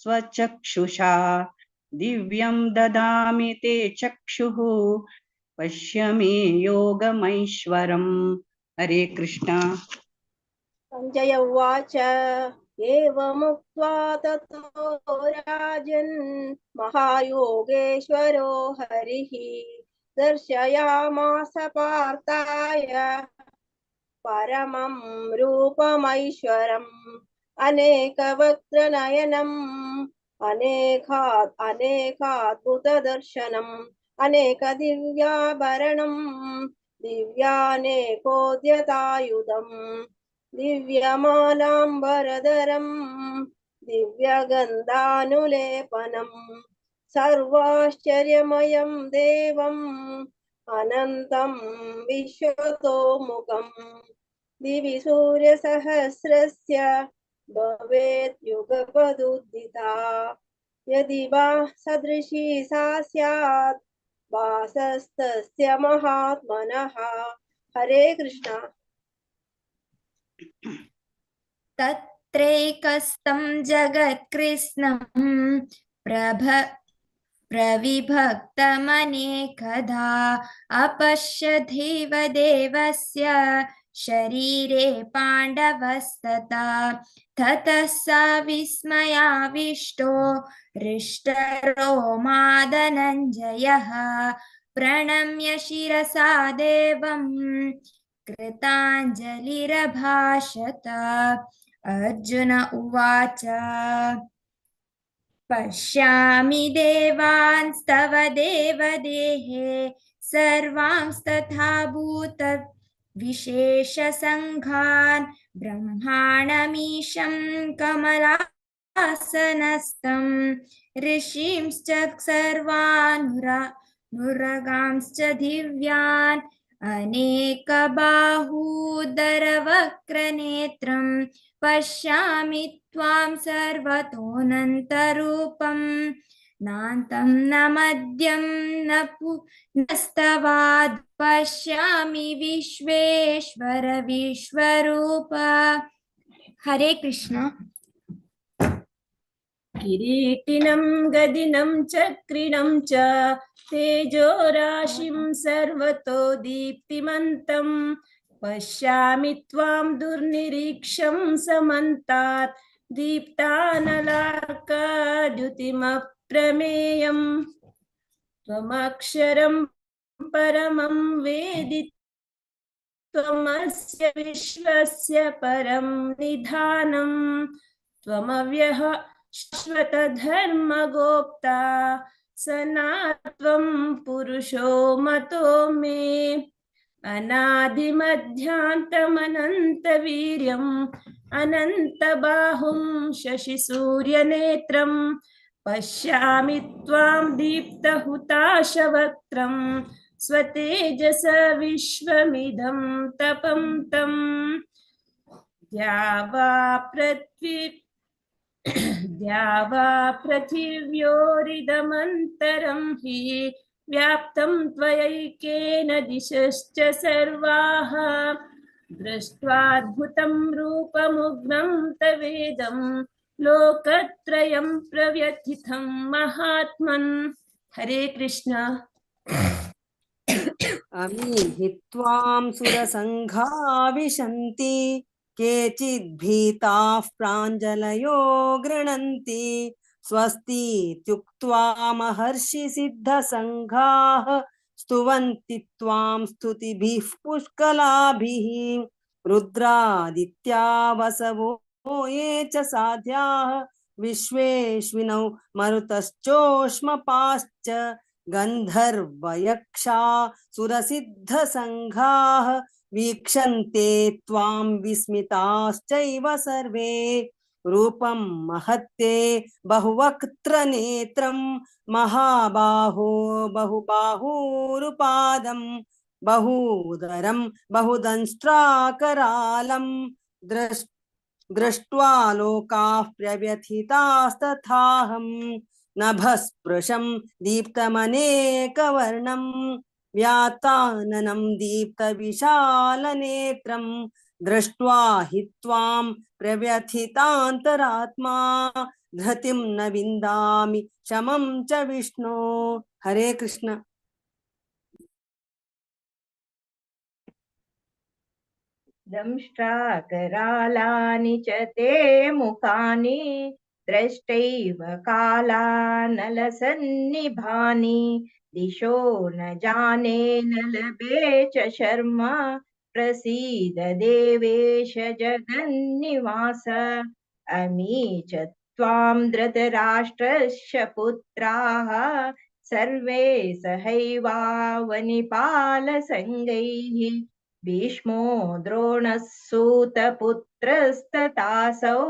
स्वचक्षुषा दिव्यं ददामि ते चक्षुः पश्य मे योगमैश्वरम्। हरे कृष्णा। सञ्जय उवाच एवमुक्त्वा ततो राजन् महायोगेश्वरो हरिः दर्शयामास पार्थाय परमं रूपमैश्वरम् अनेकवक्त्रनयनम् अनेकाद्भुतदर्शनम् अनेकदिव्याभरणं दिव्यानेकोद्यतायुधम् दिव्यमालाम्बरधरं दिव्यगन्धानुलेपनं सर्वाश्चर्यमयं देवम् अनन्तं विश्वतोमुखं दिवि सूर्यसहस्रस्य भवेत् युगपदुद्धिता यदि वा सदृशी सा स्यात् वासस्तस्य महात्मनः। हरे कृष्णा। तत्रैकस्तं जगत्कृत्स्नं प्रविभक्तमनेकधा अपश्यदेव देवस्य शरीरे पाण्डवस्तथा ततः स विस्मयाविष्टो हृष्टरोमादनञ्जयः प्रणम्य शिरसा देवं कृताञ्जलिरभाषत। अर्जुन उवाच पश्यामि देवांस्तव देवदेहे सर्वांस्तथा भूत विशेषसङ्घान् ब्रह्माणमीशं कमलासनस्थं ऋषींश्च सर्वानुरगांश्च दिव्यान् अनेकबाहूदरवक्त्रनेत्रं पश्यामि त्वां सर्वतोऽनन्तरूपं नान्तं न मध्यं न पुनस्तवाद् पश्यामि विश्वेश्वर विश्वरूप। हरे कृष्ण। किरीटिनं गदिनं चक्रिणं च तेजोराशिं सर्वतो दीप्तिमन्तं पश्यामि त्वां दुर्निरीक्षं समन्तात् दीप्तानलार्कद्युतिमप्रमेयम् त्वमक्षरं परमं वेदि त्वमस्य विश्वस्य परं निधानं त्वमव्यः शाश्वतधर्मगोप्ता सनात्वं पुरुषो मतो मे। अनादिमध्यान्तमनन्तवीर्यम् अनन्तबाहुं शशिसूर्यनेत्रं पश्यामि त्वां दीप्तहुताशवक्त्रं स्वतेजस विश्वमिदं तपं तं द्यावा पृथिव्योरिदमन्तरं हि व्याप्तं त्वयैकेन दिशश्च सर्वाः दृष्ट्वाद्भुतं रूपमुग्नं तवेदं लोकत्रयं प्रव्यथितं महात्मन्। हरे कृष्ण। अमी हि त्वां सुरसङ्घा विशन्ति केचिद्भीताः प्राञ्जलयो गृह्णन्ति स्वस्तीत्युक्त्वा महर्षिसिद्धसङ्घाः स्तुवन्ति त्वां स्तुतिभिः पुष्कलाभिः रुद्रादित्या वसवो ये च साध्याः विश्वेश्विनौ मरुतश्चोष्मपाश्च गन्धर्वयक्षा सुरसिद्धसङ्घाः वीक्षन्ते त्वां विस्मिताश्चैव सर्वे। रूपं महत्ते बहुवक्त्र नेत्रं महाबाहो बहुबाहूरुपादं बहूदरं बहुदंष्ट्राकरालं दृष्ट्वा लोकाः प्रव्यथितास्तथाहं। नभस्पृशं दीप्तमनेकवर्णं व्याताननं दीप्तविशालनेत्रं दृष्ट्वा हि त्वां प्रव्यथितान्तरात्मा धृतिं न विन्दामि शमं च विष्णो। हरे कृष्ण। दंष्ट्राकरालानि च ते मुखानि द्रष्टैव कालानलसन्निभानि दिशो न जाने न लभे च शर्म प्रसीद देवेश जगन्निवास। अमी च त्वां धृतराष्ट्रस्य पुत्राः सर्वे सहैवावनिपालसङ्गैः भीष्मो द्रोणः सूतपुत्रस्तथासौ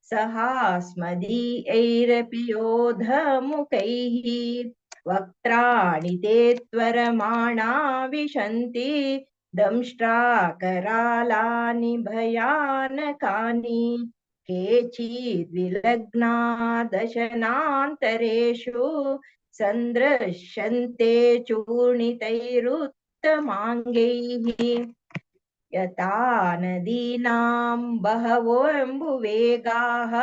सहास्मदीयैरपि योधमुखैः वक्त्राणि ते त्वरमाणा विशन्ति दंष्ट्राकरालानि भयानकानि केचिद्विलग्ना दशनान्तरेषु सन्दृश्यन्ते चूर्णितैरुत्तमाङ्गैः यथा नदीनां बहवोऽम्बुवेगाः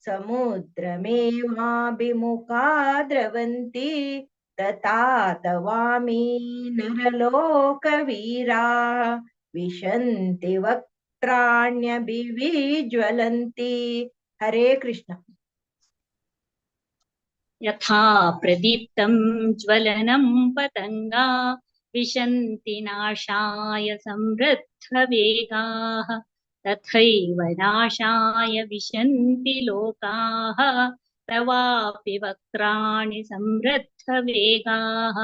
समुद्रमेवाभिमुखा द्रवन्ति तथा तवामि नरलोकवीरा विशन्ति वक्त्राण्यभिविज्वलन्ति। हरे कृष्ण। यथा प्रदीप्तं ज्वलनं पतङ्गा विशन्ति नाशाय समृद्धवेगाः तथैव नाशाय विशन्ति लोकाः तवापि वक्त्राणि समृद्धवेगाः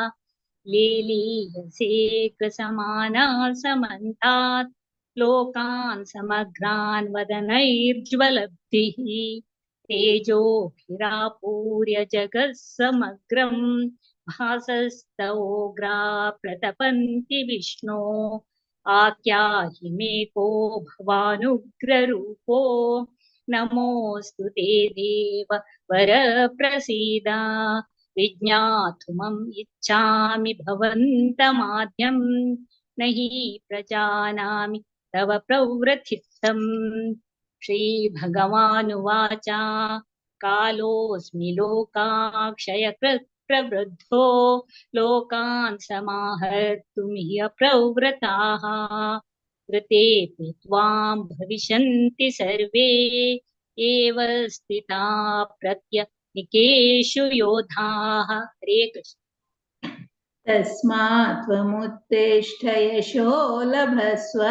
लीलीयसेकसमाना समन्तात् लोकान् समग्रान् वदनैर्ज्वलब्धिः तेजोभिरापूर्य जगत्समग्रं भासस्तवोग्रा प्रतपन्ति विष्णो। आख्याहि मे को भवानुग्ररूपो नमोऽस्तु ते देव वरप्रसीद। विज्ञातुमम् इच्छामि भवन्तमाद्यं न हि प्रजानामि तव प्रवृत्तिम्। श्रीभगवानुवाच कालोऽस्मि लोकाक्षयकृत् प्रवृद्धो लोकान् समाहर्तुमिह प्रवृताः ऋतेऽपि त्वां भविष्यन्ति सर्वे एव स्थिता प्रत्यनिकेषु योधाः। हरे कृष्ण। तस्मात् त्वमुत्तिष्ठ यशो लभस्व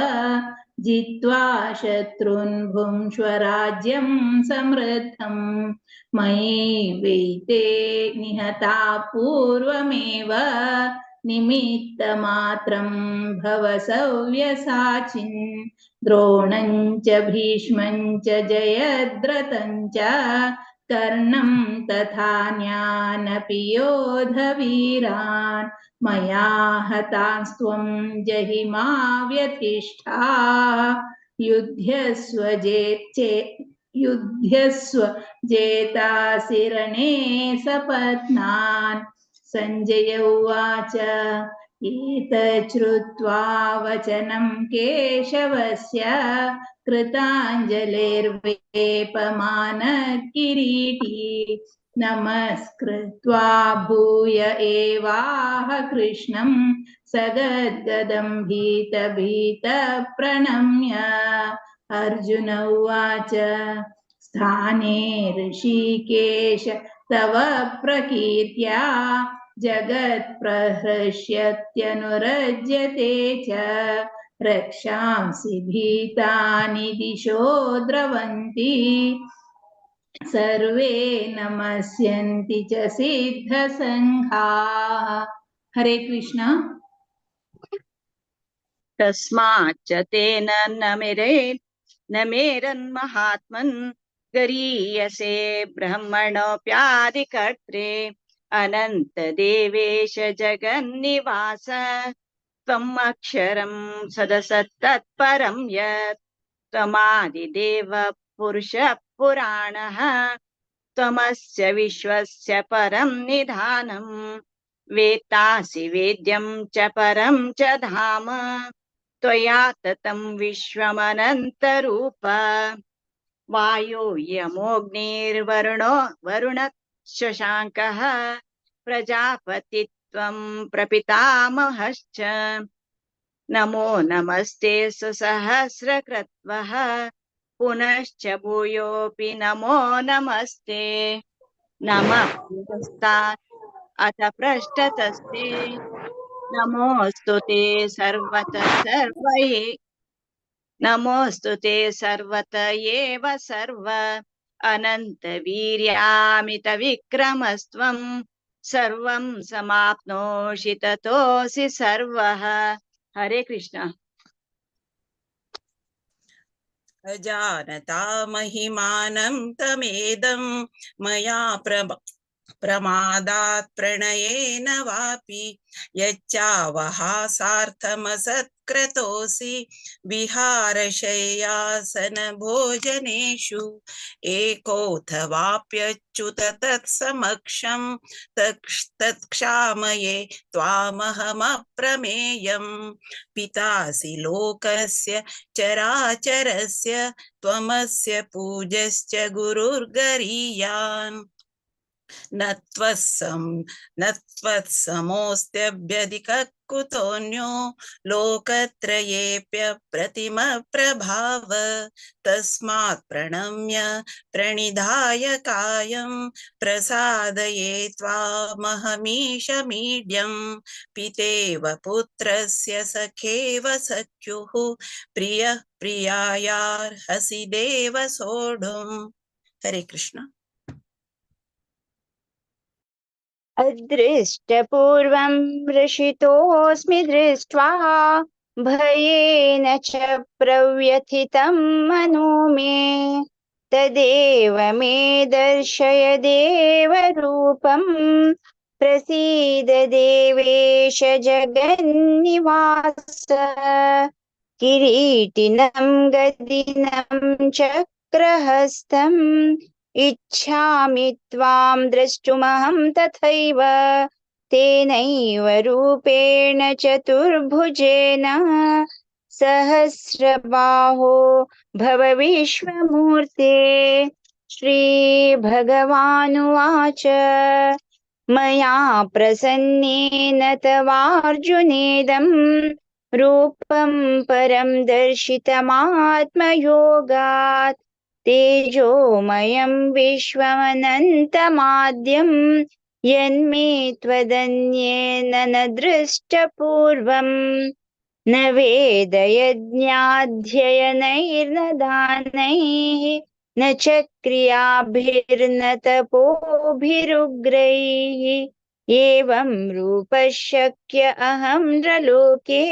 जित्वा शत्रून् भुङ्क्ष्व राज्यं समृद्धं। मयि वैते निहता पूर्वमेव निमित्तमात्रं भव सव्यसाचिन्। द्रोणं च भीष्मं च जयद्रथं च कर्णं तथा ज्ञानपि योधवीरान्। मया हतांस्त्वं जहि मा व्यतिष्ठा युध्यस्व युध्यस्व जेतासि रणे सपत्नान्। सञ्जय उवाच एतच्छ्रुत्वा वचनं केशवस्य कृताञ्जलिर्वेपमानः किरीटी नमस्कृत्वा भूय एवाह कृष्णं सगद्गदं भीतभीतः प्रणम्य। अर्जुन उवाच स्थाने ऋषिकेश तव प्रकीर्त्या जगत्प्रहृष्यत्यनुरज्यते च। रक्षांसि भीतानि दिशो द्रवन्ति सर्वे नमस्यन्ति च सिद्धसङ्घाः। हरे कृष्ण। तस्माच्च तेन न मेरन्महात्मन् गरीयसे ब्रह्मणोऽप्यादिकर्त्रे अनन्त देवेश जगन्निवास त्वम् अक्षरं सदसत्तत्परं यत् त्वमादिदेव पुरुषः पुराणः त्वमस्य विश्वस्य परं निधानं वेत्तासि वेद्यं च परं च धाम त्वया ततं विश्वमनन्तरूप। वायु यमोऽग्निर्वरुणो वरुणः शशाङ्कः प्रजापतित्वं प्रपितामहश्च। नमो नमस्ते सुसहस्रक्रत्वः पुनश्च भूयोऽपि नमो नमस्ते। नमः पुरस्तात् अथ पृष्ठतस्ते नमोऽस्तु ते सर्वतः सर्वै नमोऽस्तु ते सर्वत एव सर्व। अनन्तवीर्यामितविक्रमस्त्वं सर्वं समाप्नोषि ततोऽसि सर्वः। हरे कृष्ण। अजानता महिमानं तमेदं मया प्रमादात् प्रणयेन वापि यच्चावहासार्थमसत्क्रतोऽसि विहारशय्यासन भोजनेषु एकोऽथवाप्यच्युत तत्समक्षं तत्क्षामये त्वामहमप्रमेयम्। पितासि लोकस्य चराचरस्य त्वमस्य पूज्यश्च गुरुर्गरीयान्। न त्वत्समोऽस्त्यभ्यधिकः कुतोऽन्यो लोकत्रयेऽप्यप्रतिमप्रभाव। तस्मात् प्रणम्य प्रणिधाय कायं प्रसादये त्वामहमीशमीड्यं। पितेव पुत्रस्य सखेव सख्युः प्रियः प्रियायार्हसि देव सोढुम्। हरे कृष्ण। अदृष्टपूर्वं वृषितोऽस्मि दृष्ट्वा भयेन च प्रव्यथितं मनो मे। तदेव मे दर्शय देवरूपं प्रसीद देवेश जगन्निवास। किरीटिनं गदिनं चक्रहस्तम् इच्छामि त्वां द्रष्टुमहं तथैव तेनैव रूपेण चतुर्भुजेन सहस्रबाहो भव विश्वमूर्ते। श्रीभगवानुवाच मया प्रसन्नेन तवार्जुनेदं रूपं परं दर्शितमात्मयोगात्। तेजोमयं विश्वमनन्तमाद्यं यन्मे त्वदन्येन न दृष्टपूर्वं। न वेदयज्ञाध्ययनैर्न दानैः न च क्रियाभिर्न तपोभिरुग्रैः। एवं रूपशक्य अहं नृलोके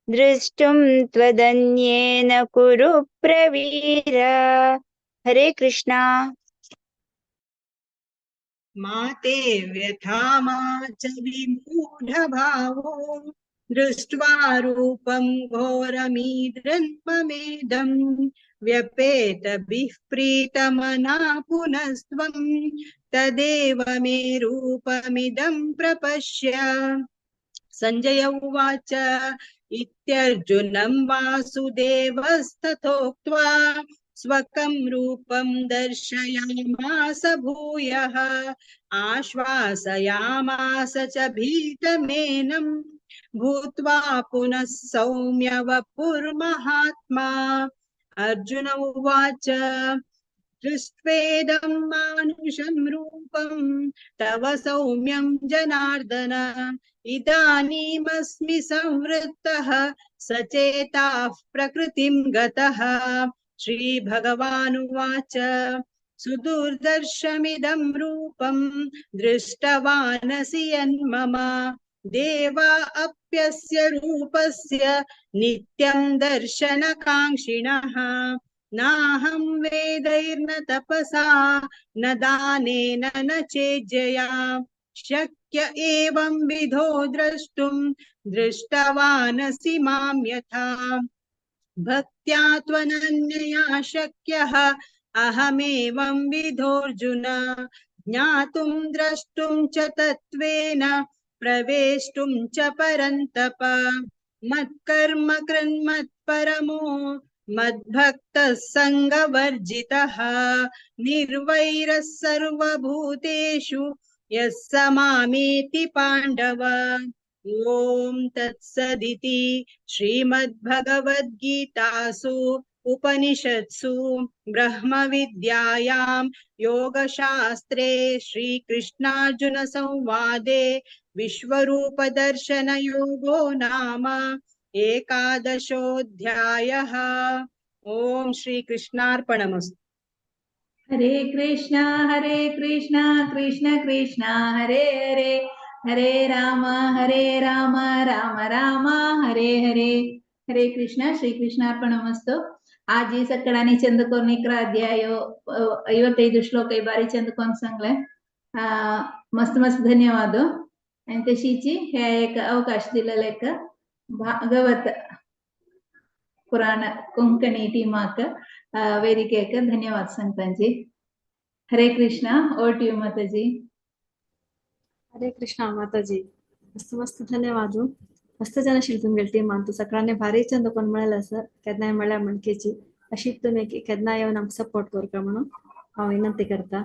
दृष्टुं त्वदन्येन कुरु प्रवीर। हरे कृष्णा। माते व्यथा मा च विमूढभावो दृष्ट्वा रूपं घोरमीदृन्ममेदं व्यपेतभिः प्रीतमना पुनस्त्वं तदेव मे रूपमिदं प्रपश्य। संजय उवाच इत्यर्जुनं वासुदेवस्तथोक्त्वा स्वकं रूपं दर्शयामास भूयः। आश्वासयामास च भीतमेनं भूत्वा पुनः सौम्य वपुर्महात्मा। अर्जुन उवाच दृष्ट्वेदं मानुषं रूपं तव सौम्यं जनार्दन। इदानीमस्मि संवृत्तः सचेताः प्रकृतिं गतः। श्रीभगवानुवाच सुदुर्दर्शमिदं रूपं दृष्टवानसि यन्मम। देवा अप्यस्य रूपस्य नित्यं दर्शनकाङ्क्षिणः। नाहं वेदैर्न तपसा न दानेन न चेज्जया। शक्य एवं विधो द्रष्टुं दृष्टवानसि मां यथा। भक्त्या त्वनन्यया शक्यः अहमेवं विधोऽर्जुन ज्ञातुं द्रष्टुं च तत्त्वेन प्रवेष्टुं च परन्तप। मत्कर्म कृन्मत्परमो मद्भक्तः सङ्गवर्जितः निर्वैरः सर्वभूतेषु यः स मामेति पाण्डव। ॐ तत्सदिति श्रीमद्भगवद्गीतासु उपनिषत्सु ब्रह्मविद्यायां योगशास्त्रे श्रीकृष्णार्जुनसंवादे विश्वरूपदर्शनयोगो नाम एकादशोऽध्यायः। ॐ श्रीकृष्णार्पणमस्तु। हरे कृष्णा कृष्ण कृष्ण हरे हरे, हरे राम राम राम हरे हरे। हरे कृष्ण। श्री कृष्णार्पणमस्तु। आज ही सगळ्यांनी चंदकोन 11 अध्याय 55 श्लोक बारी चंदकोन सांगले। मस्त मस्त धन्यवाद। आणि तशीची हे एक अवकाश दिलेला एक भागवत पुराण कोंकणी टीमाक वेदिकेक धन्यवाद सांगतांची। Hare Krishna. Over to you Mataji. Hare Krishna Mataji, मस्त मस्त धन्यवाद। मस्त जन आशिल्ली तुमगेली टीमान तूं सगळ्यांनी भारी चंद कोण मेळ्ळें सर केन्नाय मेळ्ळ्या म्हणकेची अशीच तुमी केन्नाय येवन आमकां सपोर्ट करता म्हणून हांव विनंती करता।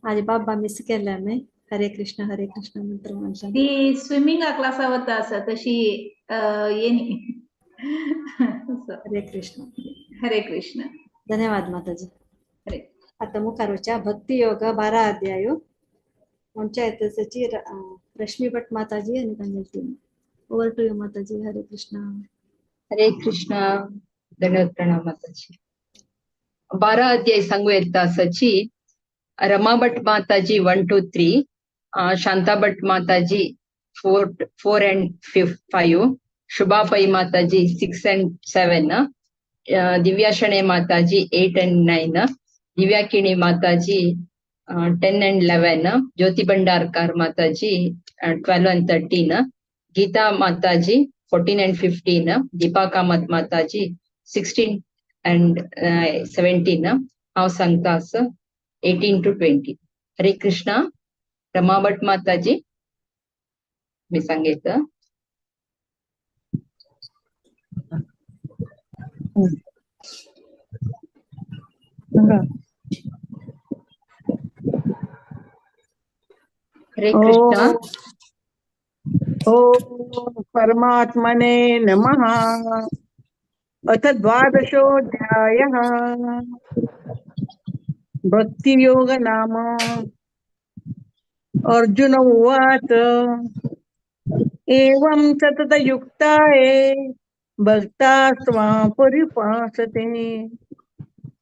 आज बाबा मिस केल्ले आमी। हरे कृष्ण हरे कृष्ण मंत्र म्हणटा ती स्विमिंगा क्लासा वता आसा तशी येनी। हरे कृष्ण हरे कृष्ण। धन्यवाद माताजी। हरे। आता मुखार वचया भक्ती योग 12 अध्याय आमच्या येतची रश्मी भट माताजी आणि तांगेली team. Over to you Mataji. Hare Krishna. Hare Krishna. धन्यवाद प्रणाम माताजी। 12 अध्याय सांगू येता आसाची। रमा भट माताजी 1 2 3, शांता भट माताजी 4 4 and 5, Shubha Pai Mataji 6 and 7, Divya Shenoy Mataji 8 and 9, Divya Kini Mataji 10 and 11, Jyoti Bhandarkar Mataji 12 and 13, Geeta Mataji 14 and 15, Deepa Kamat Mataji 16 and 17, हांव सांगता आसा 18 to 20। Hare Krishna. Rama Bhat Mataji मी सांगता। हरे कृष्णा। ओम परमात्मने नमः। अथ द्वादशोऽध्यायः। भक्तियोग नाम। अर्जुन उवाच एवं सततयुक्ताये भक्तास्त्वां पर्युपासते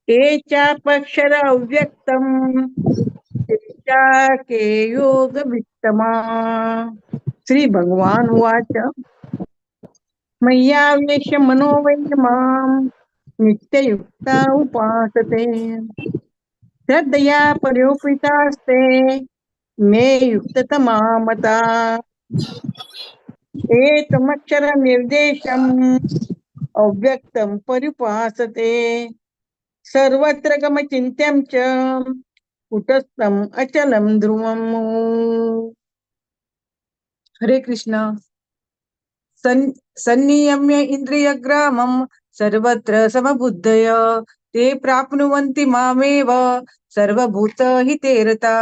ये चापक्षर अव्यक्तं ते चा के योगवित्तमा। श्री भगवान उवाच मय्यावेश्य मनो वै मां नित्ययुक्ता उपासते श्रद्धया पर्योपितास्ते मे युक्ततमा मता। एतमक्षर निर्देशम् अव्यक्तं पर्युपासते सर्वत्र गमचिन्त्यं च कुटस्थम् अचलं ध्रुवम्। हरे कृष्ण। सन्नियम्य इन्द्रियग्रामं सर्वत्र समबुद्धय ते प्राप्नुवन्ति मामेव सर्वभूतहिते रता।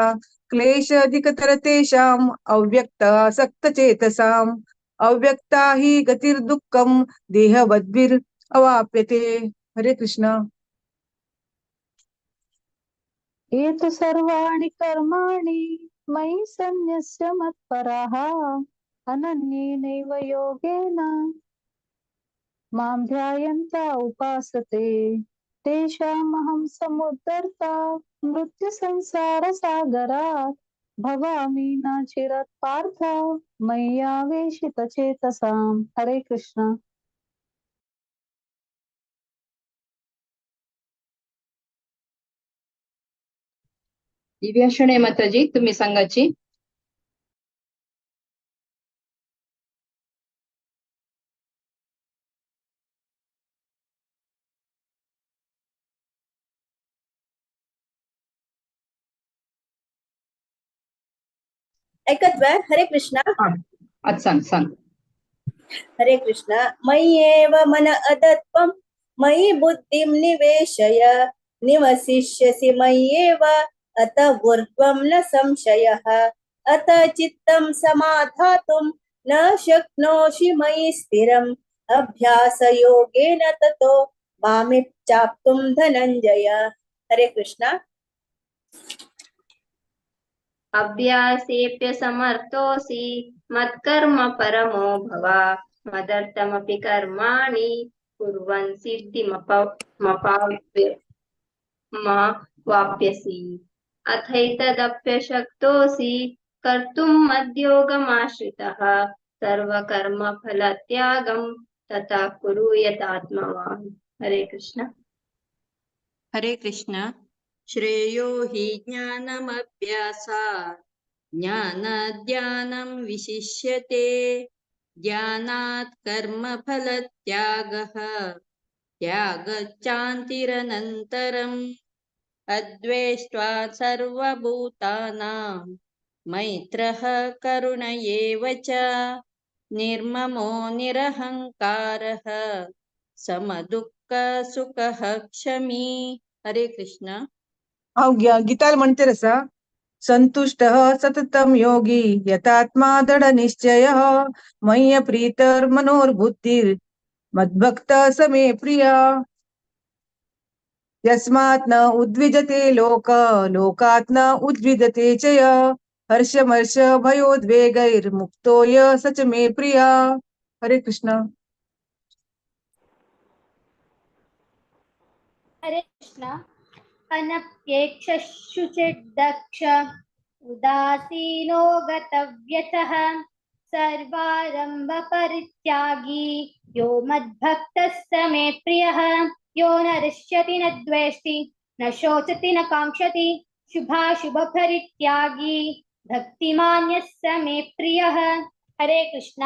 क्लेशाधिकतर तेषाम् अव्यक्तासक्तचेतसाम् अव्यक्ता हि गतिर्दुःखं देहवद्भिर् अवाप्यते। हरे कृष्ण। ये तु सर्वाणि कर्माणि मयि सन्न्यस्य मत्पराः अनन्येनैव योगेन मां ध्यायन्ता उपासते तेषामहं समुद्धर्ता मृत्युसंसारसागरात् भवामि न चिरात् पार्थ मय्यावेशितचेतसाम्। हरे कृष्ण। दिव्या शणे माताजी तुम्ही सांगाची। ऐकत वे? हरे कृष्णा. आतां सांग सांग. हरे कृष्णा. मय्येव मन अदत्वं मयि बुद्धिं निवेशय निवसिष्यसि मय्येव अत ऊर्ध्वं न संशयः अत चित्तं समाधातुं न शक्नोषि मयि स्थिरम् अभ्यासयोगेन ततो मामि चाप्तुं धनंजय. हरे कृष्णा. अभ्यासेऽप्य समर्थोऽसि मत्कर्म परमो भव मदर्थमपि कर्माणि कुर्वन् सिद्धिमवाप्यसि अथैतदप्यशक्तोऽसि कर्तुं मद्योगमाश्रितः सर्वकर्मफलत्यागं तथा कुरु यतात्मवान्. हरे कृष्ण. हरे कृष्ण. श्रेयो हि ज्ञानमभ्यासात् ज्ञानाद् विशिष्यते ज्ञानात् कर्मफलत्यागः त्यागच्चान्तिरनन्तरम् अद्वेष्ट्वा सर्वभूतानां मैत्रः करुण एव च निर्ममो निरहङ्कारः समदुःखसुखः क्षमी. हरे कृष्ण. हांव गीताल म्हणतेर आसा. संतुष्टः सततं योगी यतात्मा दृढ निश्चयः मय्य प्रीतर्मनोर्बुद्धिर् मद्भक्त समे प्रिया यस्मात् न उद्विजते लोक लोकात् न उद्विजते च य हर्षमर्ष भयोद्वेगैर्मुक्तो य स च मे प्रिया. हरे कृष्ण. हरे कृष्ण. अनपेक्षशुचिर्दक्ष उदासीनो गतव्यथः सर्वारम्भपरित्यागी यो मद्भक्तः स मे प्रियः. यो न हृष्यति न द्वेष्टि न शोचति न काङ्क्षति शुभाशुभपरित्यागी भक्तिमान्यः स मे प्रियः. हरे कृष्ण.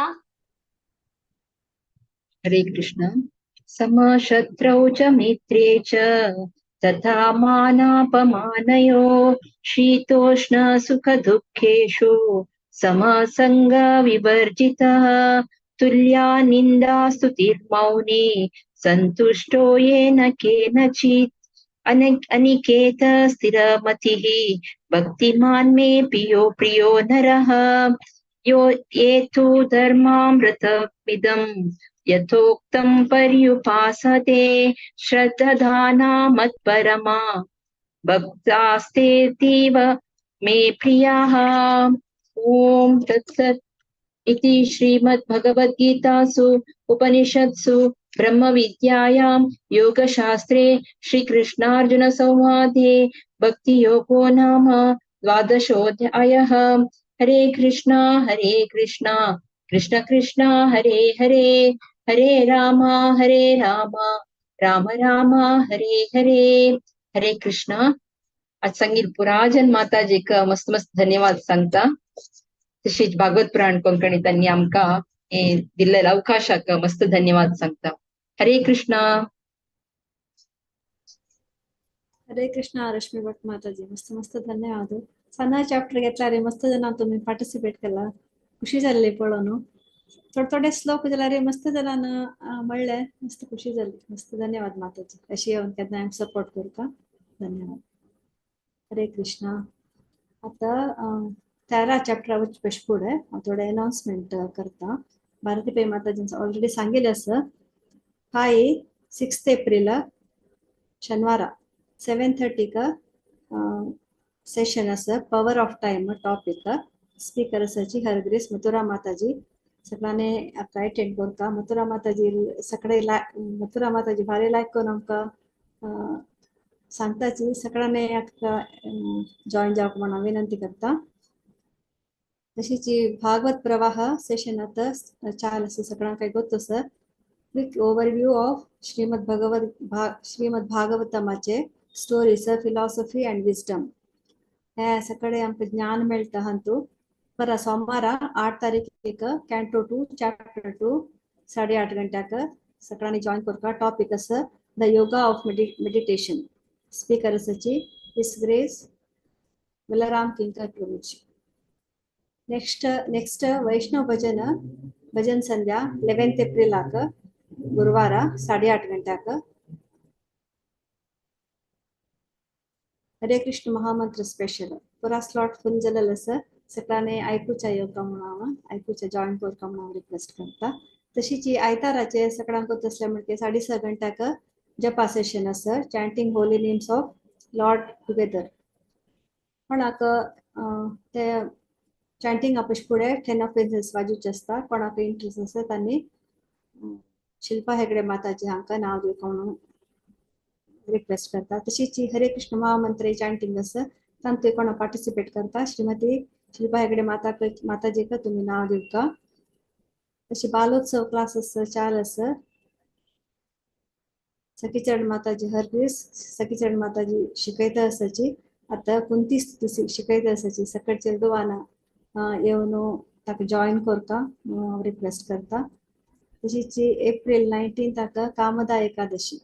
हरे कृष्ण. समशत्रौ च मित्रे च तथा मानापमानयो शीतोष्ण सुखदुःखेषु समसंग विवर्जितः तुल्या निंदा स्तुतिर्मौनी संतुष्टो येन केनचित् अनिकेत स्थिरमतिः भक्तिमान् मे प्रियो प्रियो नरः. यो ये तु धर्मामृतमिदं यथोक्तं पर्युपासते श्रद्धाना मत्परमा भक्तास्तेतीव मे प्रियाः. ॐ तत्सत् इति श्रीमद्भगवद्गीतासु उपनिषत्सु ब्रह्मविद्यायां योगशास्त्रे श्रीकृष्णार्जुनसंवादे भक्तियोगो नाम द्वादशोऽध्यायः. हरे कृष्णा कृष्ण कृष्ण हरे हरे हरे राम राम राम हरे हरे. हरे कृष्णा. आज संगीत पुराजन माताजीक मस्त मस्त धन्यवाद सांगता. तशीच भागवत पुराण कोंकणी त्यांनी आमकां दिल्लेल्या अवकाशाक मस्त धन्यवाद सांगता. हरे कृष्णा. हरे कृष्णा. रश्मी भट माताजी मस्त मस्त धन्यवाद. सಣ್ಣ ಚಾಪ್ಟರ್ घेतला मस्त जण तुम्ही पार्टिसिपेट केला, खुशी जाल्ली पळोवन. थोडे थोडे श्लोक जाल्यार मस्त जणांना म्हणले, मस्त खुशी जाली. मस्त धन्यवाद माताजी, अशी येवन केन्ना सपोर्ट करता. धन्यवाद. हरे कृष्णा. आता 13 चॅप्टरा वचपा फुडें हांव थोडे अनाउन्समेंट करता. भारती पै माताजींचो ऑलरेडी सांगिल्लें आसा. फाय 6 एप्रिल शनिवारा 7:30 सेशन आसा. Power of time topic. Speaker आसाची हरग्रेस मथुरा माताजी. सगळ्यांनी आमकां अटेंड करता. मथुरा माताजी सगळे मथुरा माताजी भारी लायक करून आमकां सांगताची. सगळ्यांनी आमकां जॉईन जावंक म्हूण विनंती करता. तशीच भागवत प्रवाह सेशन आतां चालू आसा, सगळ्यांक गोत आसा. Quick overview of Shrimad Shrimad भागवतमाचे स्टोरीज, फिलॉसॉफी अँड विजडम. हे सगळे आमकां ज्ञान मेळटा हातूंत. परत सोमारा 8 तारीख कॅन्टो 2 चॅप्टर 2 8:30 गंट्याक सगळ्यांनी जॉईन करता. टॉपिक आसा the yoga of meditation. Speaker आसाची his grace Balram Kinkar Prabhuji. Next next वैष्णव भजन भजन संध्या 11 एप्रिलाक गुरुवार 8:30 गंट्याक. हरे कृष्ण महामंत्र स्पेशल पुरा स्लॉट फुल जालेलो आसा. सगळ्यांनी आयकुच्या येवका म्हणून हांव आयकुच्या जॉईन करता म्हणून हांव रिक्वेस्ट करता. तशीच आयताराचे सगळ्यांक तसले म्हणके 6:30 गंट्याक जपा सेशन आसा, chanting holy names of lord together. कोणाक ते चॅन्टिंग आपश फुडें 10 ऑफ इन्सेन्स वाजूचे आसता. कोणाक इंट्रस्ट आसा तांणी शिल्पा हेगडे माताजी हांकां नांव दिवका म्हणून रिक्वेस्ट करता. तशीच हरे कृष्ण महामंत्र चॅन्टिंग आसा तांतूय कोणा पार्टिसिपेट करता श्रीमती शिल्पा हेगडे माताजीक तुमी नांव दिवका. तशी बालोत्सव क्लासीस चालू आसा. सखीचरण माताजी हरदीस सखीचरण माताजी शिकयता आसाची. आतां कुंती स्तुती शिकयता आसाची. सकट चेडवाना येवन ताका जॉईन करता म्हणून हांव रिक्वेस्ट करता. तशीच एप्रिल 19 ताका कामदा एकादशी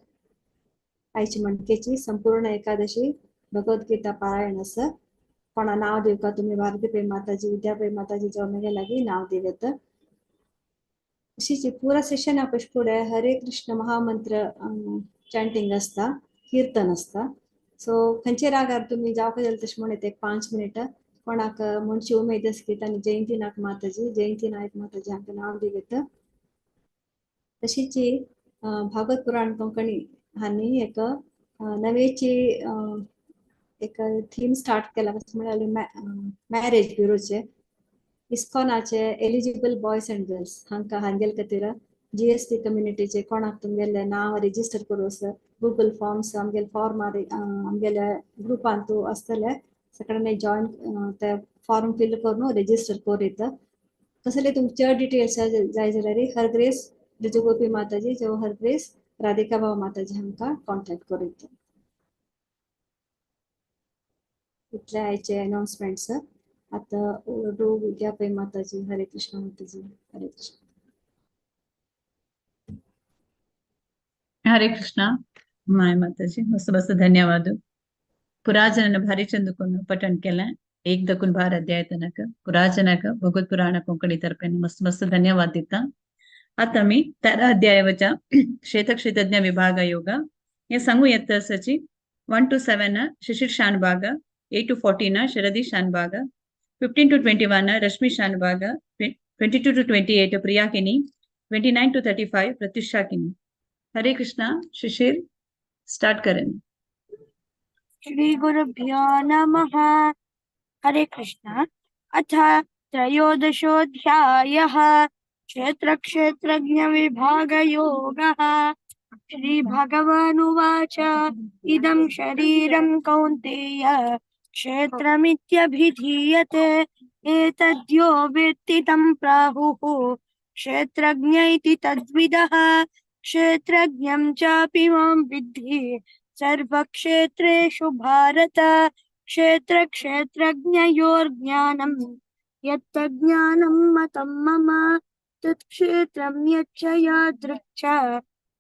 आयची मणकेची संपूर्ण एकादशी भगवद्गीता पारायण आसा. कोणा नांव दिवका तुमी भारती प्रेम माताजी विद्या प्रेम माताजी जावं मेगे लागीं नांव दिवं येता. तशीच पुरा सेशन आपश फुडें हरे कृष्ण महामंत्र चॅन्टिंग आसता, कीर्तन आसता. सो खंयचे रागार तुमी जावपाक जाय तशें म्हण येता. एक 5 मिनटां कोणाक म्हणची उमेद आसा की तांणी जयंती नायक माताजी जयंती नायक माताजी हांकां नांव दिवं येता. तशीच भागवत पुराण कोंकणी हांणी एक नवेची एक थीम स्टार्ट केला म्हळ्यार मॅरेज ब्युरोचे इस्कॉनाचे एलिजिबल बॉयज अँड गर्ल्स हांकां हांगेल खातीर GST कम्युनिटीचे कोणाक तुमगेले नांव रेजिस्टर करूं आसा. गुगल फॉर्म्स आमगेले फॉर्मार आमगेले ग्रुपांतू आसतले सगळ्यांनी जॉईन ते फॉर्म फिल करून रेजिस्टर करूं येता. कसले तुमकां चड डिटेल्स जाय जाल्यार हरग्रेस ऋजुगोपी माताजी जावं हरग्रेस राधिका भाव माताजी हांकां कॉन्टेक्ट करूं येता. इतले आयचे अनाउन्समेंट्स. आतां ओवर विद्या पै माताजी. हरे कृष्ण माताजी. हरे कृष्ण. हरे कृष्ण my माताजी मस्त मस्त धन्यवाद. पुराजन भारी चंदुकोन पठण केलें एक दकून भार अध्याय तनक पुराजनक भगवत पुराण कोंकणी तर्फेन मस्त मस्त धन्यवाद दिता. आता मी 13 अध्यायाच्या क्षेत्र क्षेत्रज्ञ विभाग योग हे सांगू येत आसाची 1 to 7 Shishir Shanbhag, 8 to 14 Sharadi Shanbhag, 15 to 21 Rashmi Shanbhag, 22 to 28 Priya Kini, 29 to 35 Pratyusha Kini. Hare Krishna. Shishir start करें. श्री गुरुभ्यो नमः. हरे कृष्ण. अथ त्रयोदशोऽध्यायः क्षेत्र क्षेत्रज्ञ विभागयोगः. श्री भगवानुवाच इदं शरीरं कौन्तेय क्षेत्रमित्यभिधीयते एतद्यो वेत्ति तं प्राहुः क्षेत्रज्ञ इति तद्विदः. क्षेत्रज्ञं चापि मां विद्धि सर्वक्षेत्रेषु भारत. क्षेत्र क्षेत्रज्ञयोर्ज्ञानं यत्तज्ज्ञानं मतं मम तत्क्षेत्रं यच्च यादृक् च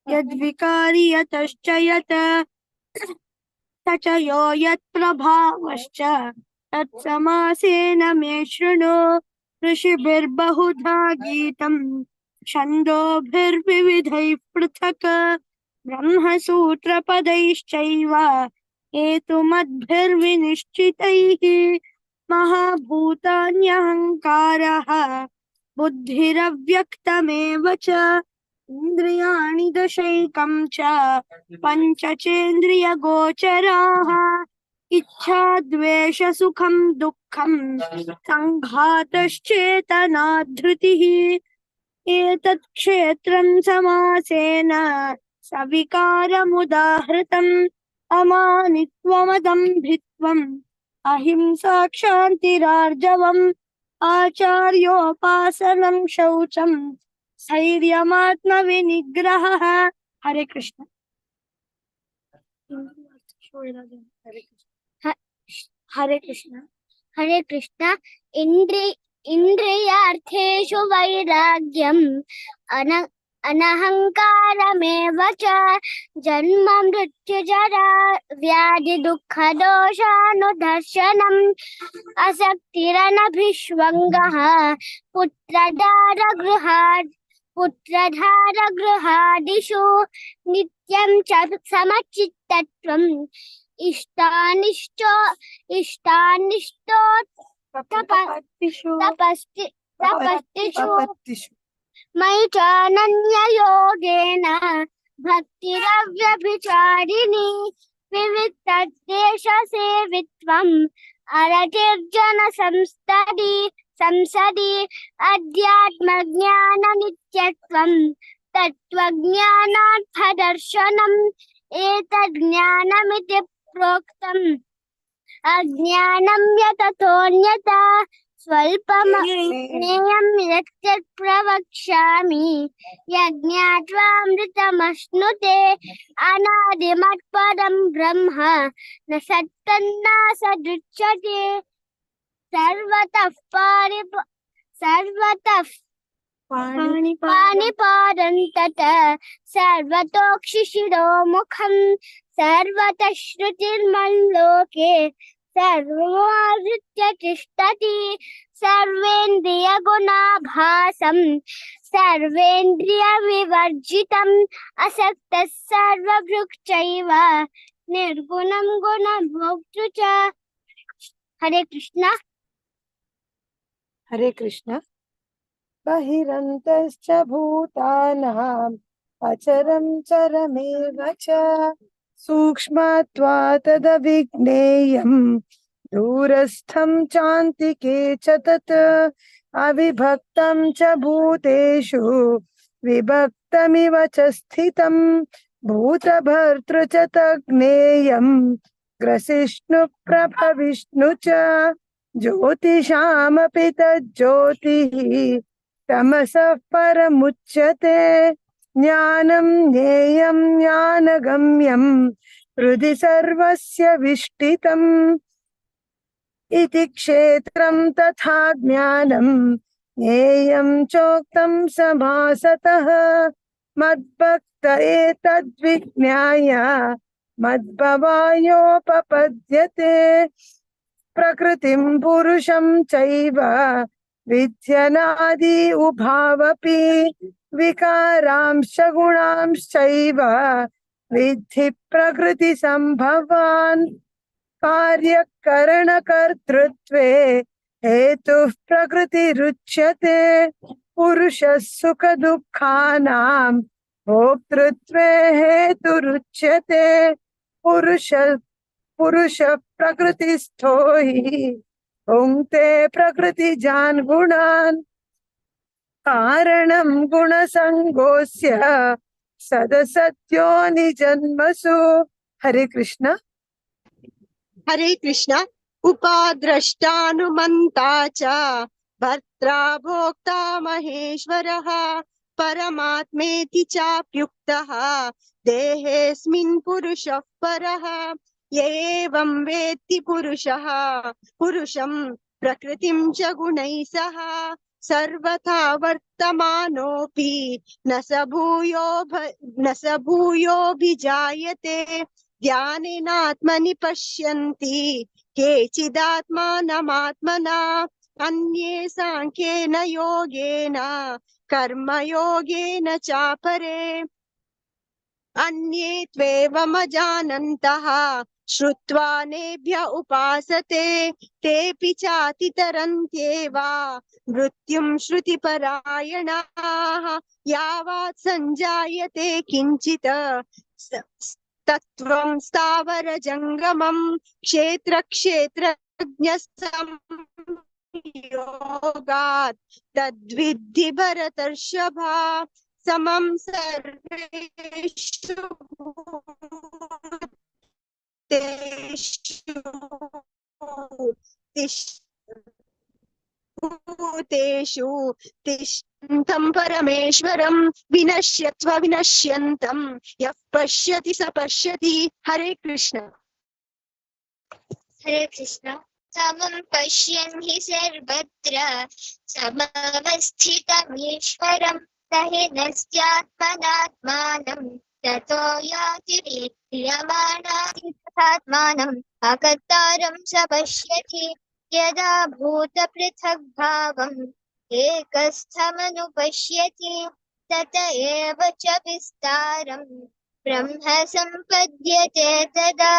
यद्विकारि यतश्च यत् स च यो यत्प्रभावश्च तत्समासेन मे शृणु. ऋषिभिर्बहुधा गीतं छन्दोभिर्विविधैः पृथक् ब्रह्मसूत्रपदैश्चैव हेतुमद्भिर्विनिश्चितैः. महाभूतान्यहङ्कारः बुद्धिरव्यक्तमेव च इन्द्रियाणि दशैकं च पञ्चचेन्द्रियगोचराः. इच्छा द्वेषसुखं दुःखं सङ्घातश्चेतना धृतिः. एतत् क्षेत्रं समासेन सविकारमुदाहृतम्. अमानित्वमदम्भित्वम् अहिंसा क्षान्तिरार्जवम् आचार्योपासनं शौचं स्थैर्यमात्मविनिग्रहः. हरे कृष्ण. हरे कृष्ण. हरे कृष्ण. इंद्रियार्थेषु वैराग्यम् अनहङ्कारमेव च जन्म मृत्युजरा व्याधिदुःखदोषानुदर्शनम् असक्तिरनभिष्वङ्गः पुत्रदारगृहादिषु नित्यं च समचित्तत्वम् इष्टानिष्टो तपस्तिषु मयि चानन्ययोगेन भक्तिरव्यभिचारिणी विविक्तदेशसेवित्वम् अरतिर्जन संसदि अध्यात्मज्ञाननित्यत्वं तत्त्वज्ञानार्थदर्शनम् एतज्ज्ञानमिति प्रोक्तम् अज्ञानं यततोऽन्यथा स्वल्पं ज्ञेयं यत् प्रवक्ष्यामि यज्ञात्वामृतमश्नुते अनादिमत्परं ब्रह्म न सत्तन्न सदुच्यते सर्वतः पाणिपादं तत् सर्वतोक्षिशिरोमुखं सर्वतः श्रुतिर्मल्लोके सर्वमावृत्य तिष्ठति सर्वेन्द्रियगुणाभासं सर्वेन्द्रियविवर्जितम् असक्तः सर्वभृक्चैव निर्गुणं गुणभोक्तृ च। हरे कृष्ण। हरे कृष्ण। बहिरन्तश्च भूतानाम् अचरं चरमेव च सूक्ष्मत्वा तदविज्ञेयं दूरस्थं चान्तिके च तत् अविभक्तं च भूतेषु विभक्तमिव च स्थितं भूतभर्तृ च तज्ज्ञेयं ग्रसिष्णु प्रभविष्णु च ज्योतिषामपि तज्ज्योतिः तमसः परमुच्यते ज्ञानं ज्ञेयं ज्ञानगम्यं हृदि सर्वस्य विष्ठितम् इति क्षेत्रं तथा ज्ञानं ज्ञेयं चोक्तं समासतः मद्भक्त एतद्विज्ञाय मद्भवायोपपद्यते प्रकृतिं पुरुषं चैव विद्यनादि उभावपि विकारांश्च गुणांश्चैव विद्धि प्रकृति संभवान् कार्यकरणकर्तृत्वे हेतुः प्रकृतिरुच्यते पुरुषः सुखदुःखानां भोक्तृत्वे हेतुरुच्यते पुरुषः प्रकृतिस्थो हि भुङ्क्ते प्रकृतिजान् गुणान् कारणं गुणसङ्गोऽस्य सदसत्यो निजन्मसु। हरे कृष्ण। हरे कृष्ण। उपाद्रष्टानुमन्ता च भर्त्रा भोक्ता महेश्वरः परमात्मेति चाप्युक्तः देहेऽस्मिन् पुरुषः परः एवं वेत्ति पुरुषः पुरुषं प्रकृतिं च गुणैः सह सर्वथा वर्तमानोऽपि न स भूयोऽभिजायते ध्यानेनात्मनि पश्यन्ति केचिदात्मानमात्मना अन्ये साङ्ख्येन योगेन कर्मयोगेन चापरे अन्ये त्वेवमजानन्तः श्रुत्वा नेभ्य उपासते तेऽपि चातितरन्त्येव मृत्युं श्रुतिपरायणाः यावत् सञ्जायते किञ्चित् तत्त्वं स्थावरजङ्गमं क्षेत्रक्षेत्रज्ञसंयोगात् तद्विद्धि भरतर्षभा समं सर्वेषु भूतेषु तिष्ठन्तं परमेश्वरं विनश्यत्व विनश्यन्तं यः पश्यति स पश्यति। हरे कृष्ण। हरे कृष्ण। समं पश्यन् हि सर्वत्र समवस्थितमीश्वरं स हि नश्यात्मनात्मानं ततो याति क्रियमाणात्मानम् अकर्तारं स पश्यति। यदा भूतपृथग्भावम् एकस्थमनुपश्यति तत एव च विस्तारं ब्रह्म सम्पद्यते तदा।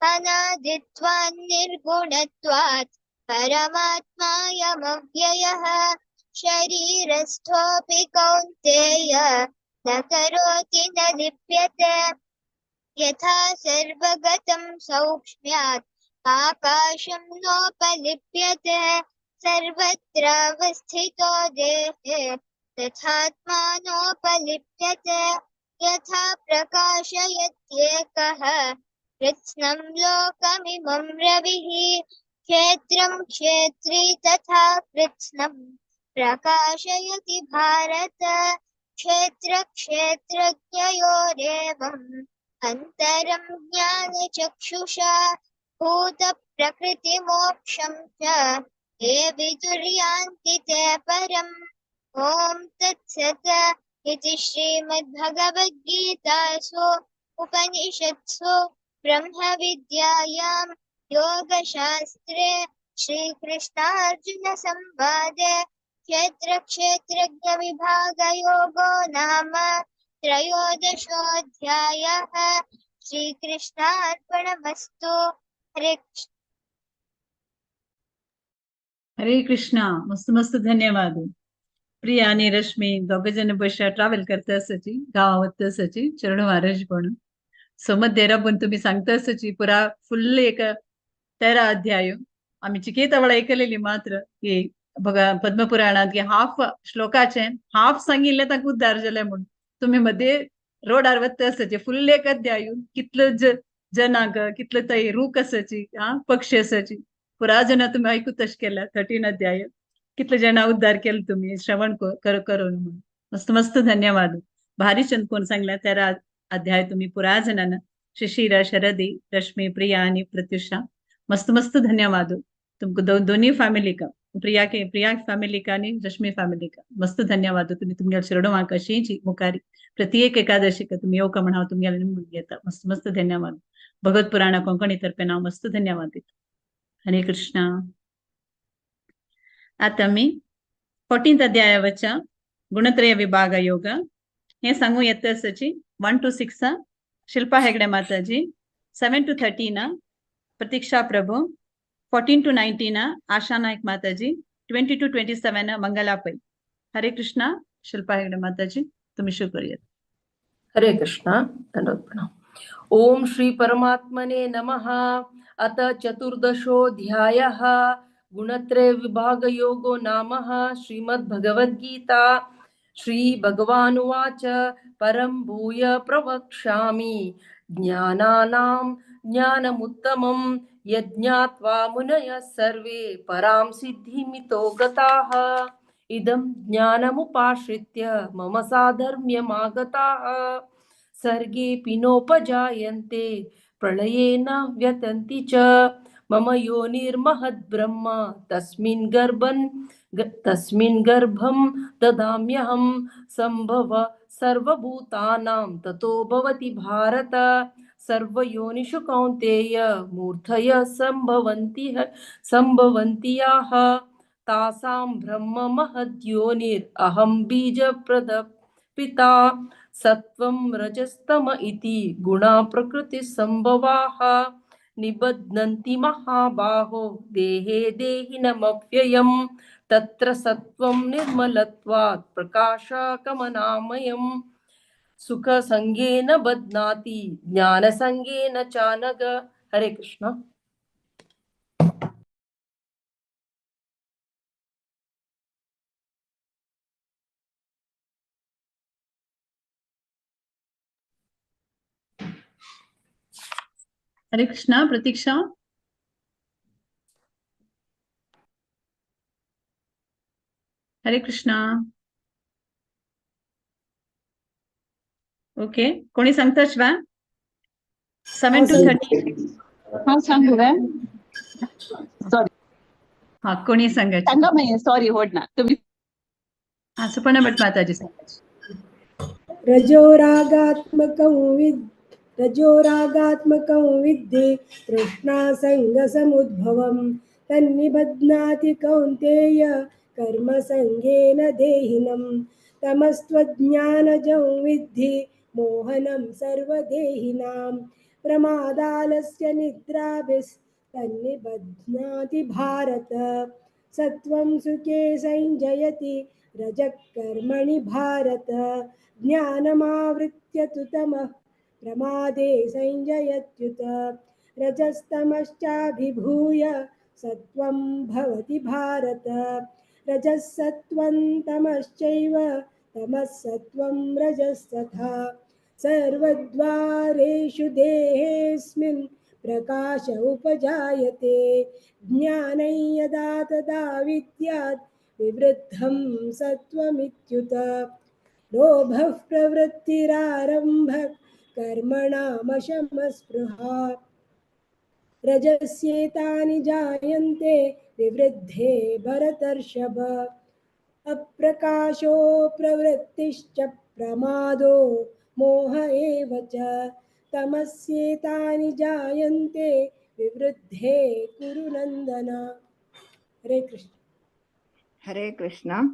अनादित्वान् निर्गुणत्वात् परमात्मायमव्ययः शरीरस्थोऽपि कौन्तेय न करोति न लिप्यते। यथा सर्वगतं सौक्ष्म्यात् आकाशं नोपलिप्यते सर्वत्रावस्थितो देहे तथात्मानोपलिप्यते। यथा प्रकाशयत्येकः कृत्स्नं लोकमिमं रविः क्षेत्रं क्षेत्री तथा कृत्स्नं प्रकाशयति भारत। क्षेत्र क्षेत्रज्ञयोरेवम् अन्तरं ज्ञानचक्षुषा भूतप्रकृतिमोक्षं च ये विदुर्यान्ति ते परम्। ॐ तत्सत् इति श्रीमद्भगवद्गीतासु उपनिषत्सु ब्रह्मविद्यायां योगशास्त्रे श्रीकृष्णार्जुनसंवादे क्षेत्रक्षेत्रज्ञविभागयोगो नाम त्रयोदशोऽध्यायः। श्रीकृष्णार्पणमस्तु। हरे कृष्ण। हरे कृष्णा। मस्त मस्त धन्यवाद। प्रिया आणि रश्मी दोघ जण बशा ट्रॅव्हल करता आसाची, गांवा वता आसाची, चरण महाराज पण सोमत देराबून तुम्ही सांगता आसाची पुरा फुल्ल एक 13 अध्याय आम्ही चिकेता वेळा ऐकलेली मात्र की बघा पद्मपुराणात की हाफ श्लोकाचे हाफ सांगितले तांकां उद्धार जाले म्हणून तुम्ही मध्ये रोडार वता आसाचे फुल्ल एक अध्याय कितलो जनांक कितलो थंय रूख आसाची, हा पक्षी आसाची, पुरा जना तुम्ही ऐकूत तशें केला 13 अध्याय कितले जना उद्धार केले तुम्ही श्रवण करून म्हणून मस्त मस्त धन्यवाद। भारी चंद कोण सांगला 13 अध्याय तुम्ही पुरा जणांना शिशिरा, शरदी, रश्मी, प्रिया आणि प्रत्युषा मस्त मस्त धन्यवाद तुमका दोन्ही फॅमिली का, प्रिया के प्रिया फॅमिली का आणि रश्मी फॅमिली का मस्त धन्यवाद। तुम्ही तुमच्या शरणो कशीची मुखारी प्रत्येक एकादशी का तुम्ही येवका म्हण हांव तुमगेले निमून घेता। मस्त मस्त धन्यवाद। भगवत पुराणा कोंकणी तर्फे नाव मस्त धन्यवाद दिता। हरे कृष्णा। आता मी 14th अध्यायावरच्या गुणत्रय विभाग योग हे सांगू येत आसाची 1 to 6 Shilpa Hegde Mataji, 7 to 13 Pratiksha Prabhu, 14 to 19 Asha Naik Mataji, 20 to 27 Mangala Pai. Hare Krishna. Shilpa Hegde Mataji तुम्ही सुरू करूयात। हरे कृष्णा। दंडवत प्रणाम। ओम श्री परमात्मने नमः। अत चतुर्दशोऽध्यायः गुणत्रय विभाग योगो नामः। श्रीमद्भगवद्गीता। श्री भगवानुवाच परं भूय प्रवक्ष्यामि ज्ञानानां ज्ञानमुत्तमं यज्ञात्वा मुनयः सर्वे परां सिद्धिमितो गताः। इदं ज्ञानमुपाश्रित्य मम साधर्म्यमागताः। सर्गेऽपि नोपजायन्ते प्रलये न व्यतन्ति च। मम योनिर्महद्ब्रह्म तस्मिन् गर्भं ददाम्यहं। संभव सर्वभूतानां ततो भवति भारत। सर्वयोनिषु कौन्तेय मूर्धयः संभवन्ति याः। तासां ब्रह्म महद्योनिरहं बीजप्रदः पिता। सत्वं रजस्तम इति गुणा प्रकृतिसंभवाः। निबध्नन्ति महाबाहो देहे देहिनमव्ययम्। तत्र सत्वं निर्मलत्वात् प्रकाशकमनामयम्। सुखसंगेन बध्नाति ज्ञानसंगेन चानघ। हरे कृष्ण। हरे कृष्णा। प्रतीक्षा, हरे कृष्णा। ओके, कोणी सांगता शिवा? 7 to 13. हा सांगू काय? सॉरी. हा कोणी सांगायचं? सांगा मागीर, सॉरी होड ना तुम्ही. हा, सुपर्णा भट माताजी सांगाची. रजोरागात्मकं विद्धि तृष्णासङ्गसमुद्भवं तन्निबध्नाति कौन्तेय कर्मसङ्गेन देहिनं. तमस्त्वज्ञानजं विद्धि मोहनं सर्वदेहिनां प्रमादालस्य निद्राभिस्तन्निबध्नाति भारत. सत्वं सुखे संजयति रजः कर्मणि भारत. ज्ञानमावृत्य तु तमः प्रमादे संजयत्युत. रजस्तमश्चाभिभूय सत्वं भवति भारत. रजः सत्वं तमश्चैव तमः सत्वं रजस्तथा. सर्वद्वारेषु देहेऽस्मिन् प्रकाश उपजायते. ज्ञानं यदा तदा विद्यात् विवृद्धं सत्त्वमित्युत. लोभः प्रवृत्तिरारम्भः कर्मणामशमस्पृहा. रजस्येतानि जायन्ते विवृद्धे भरतर्षभ. अप्रकाशो प्रवृत्तिश्च प्रमादो मोह एव च. तमस्येतानि जायन्ते विवृद्धे कुरु नंदन. हरे कृष्ण. हरे कृष्ण.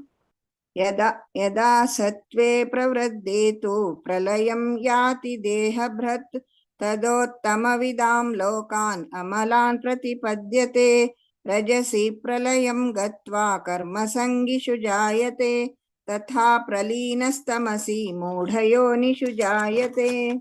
यदा यदा सत्त्वे प्रवृद्धे तु प्रलयं याति देहभृत् तदोत्तमविदां लोकान् अमलान् प्रतिपद्यते. रजसि प्रलयं गत्वा कर्मसङ्गिषु जायते तथा प्रलीनस्तमसि मूढयोनिषु जायते.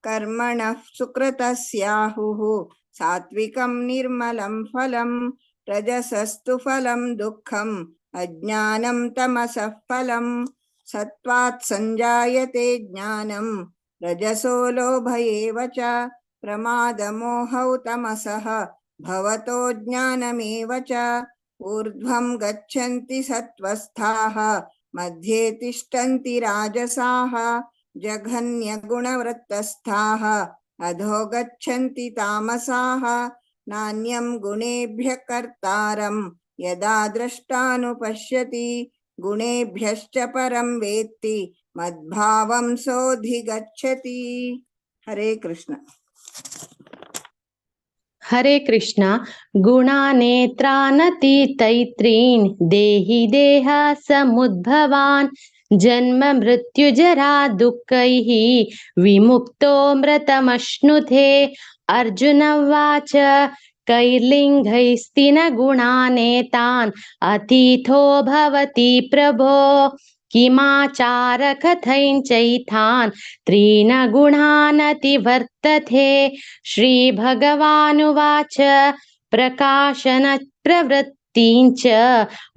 कर्मणः सुकृतस्याहुः सात्विकं निर्मलं फलं रजसस्तु फलं दुःखम् अज्ञानं तमसः फलं. सत्त्वात् संजायते ज्ञानं रजसो लोभ एव च. प्रमादमोहौ तमसः भवतो ज्ञानमेव च. ऊर्ध्वं गच्छन्ति सत्त्वस्थाः मध्ये तिष्ठन्ति राजसाः. जघन्यगुणवृत्तस्थाः अधो गच्छन्ति तामसाः. नान्यं गुणेभ्यः कर्तारं यदा द्रष्टानुपश्यति गुणेभ्यश्च परं वेत्ति मद्भावं सोऽधिगच्छति. हरे कृष्ण. हरे कृष्ण. गुणानेत्रानतीतैत्रीन् देहि देह समुद्भवान् जन्म मृत्युजरा दुःखैः विमुक्तो मृतमश्नुते. अर्जुन उवाच कैर्लिङ्गैस्तिन गुणानेतान् अतीतो भवति प्रभो. किमाचार कथञ्चैतान् त्रीन् गुणानतिवर्तते. श्रीभगवानुवाच प्रकाशन प्रवृत्तिञ्च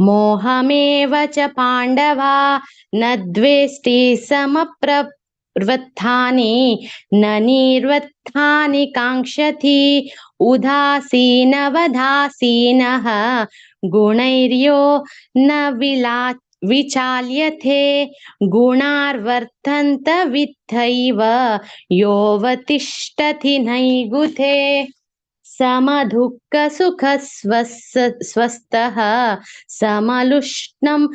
मोहमेव च पाण्डवा न द्वेष्टि समप्रवृत्तानि न निर्वृत्तानि काङ्क्षति. उदासीनवदासीनः गुणैर्यो न विचाल्यते. गुणार्वर्तन्त वित्थैव योऽवतिष्ठति नैगुते. समदुःख सुख स्वस्थः समलुष्णं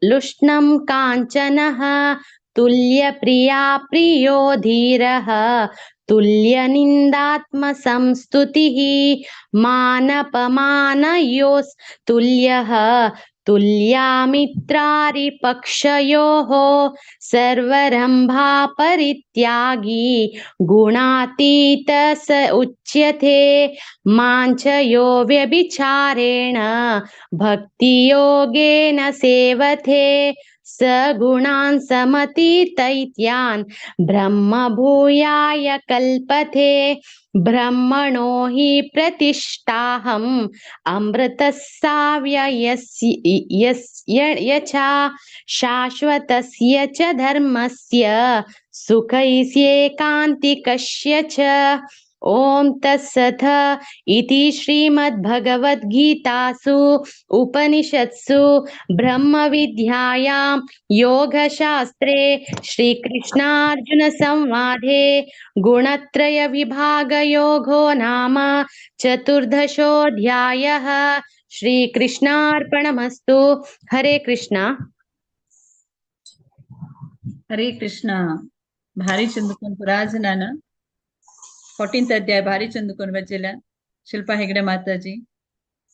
लुष्णं काञ्चनः तुल्यप्रिया प्रियो धीरः तुल्यनिन्दात्मसंस्तुतिः मानपमानयोस्तुल्यः तुल्यामित्रारिपक्षयोः सर्वरम्भा परित्यागी गुणातीत स उच्यते. मां च यो व्यभिचारेण भक्तियोगेन सेवते स गुणान् समतीतैत्यान् ब्रह्मभूयाय कल्पते. ब्रह्मणो हि प्रतिष्ठाहम् अमृतस्साव्ययस्य शाश्वतस्य च धर्मस्य सुखैस्येकान्तिकस्य च. ॐ तत्सत् इति श्रीमद्भगवद्गीतासु उपनिषत्सु ब्रह्मविद्यायां योगशास्त्रे श्रीकृष्णार्जुनसंवादे गुणत्रयविभागयोगो नाम चतुर्दशोऽध्यायः. श्रीकृष्णार्पणमस्तु. हरे कृष्णा. हरे कृष्णा. भारी चंदुकोन पुराजनान 14th अध्याय भारी चंदुकोन वचेल्या शिल्पा हेगडे माताजी.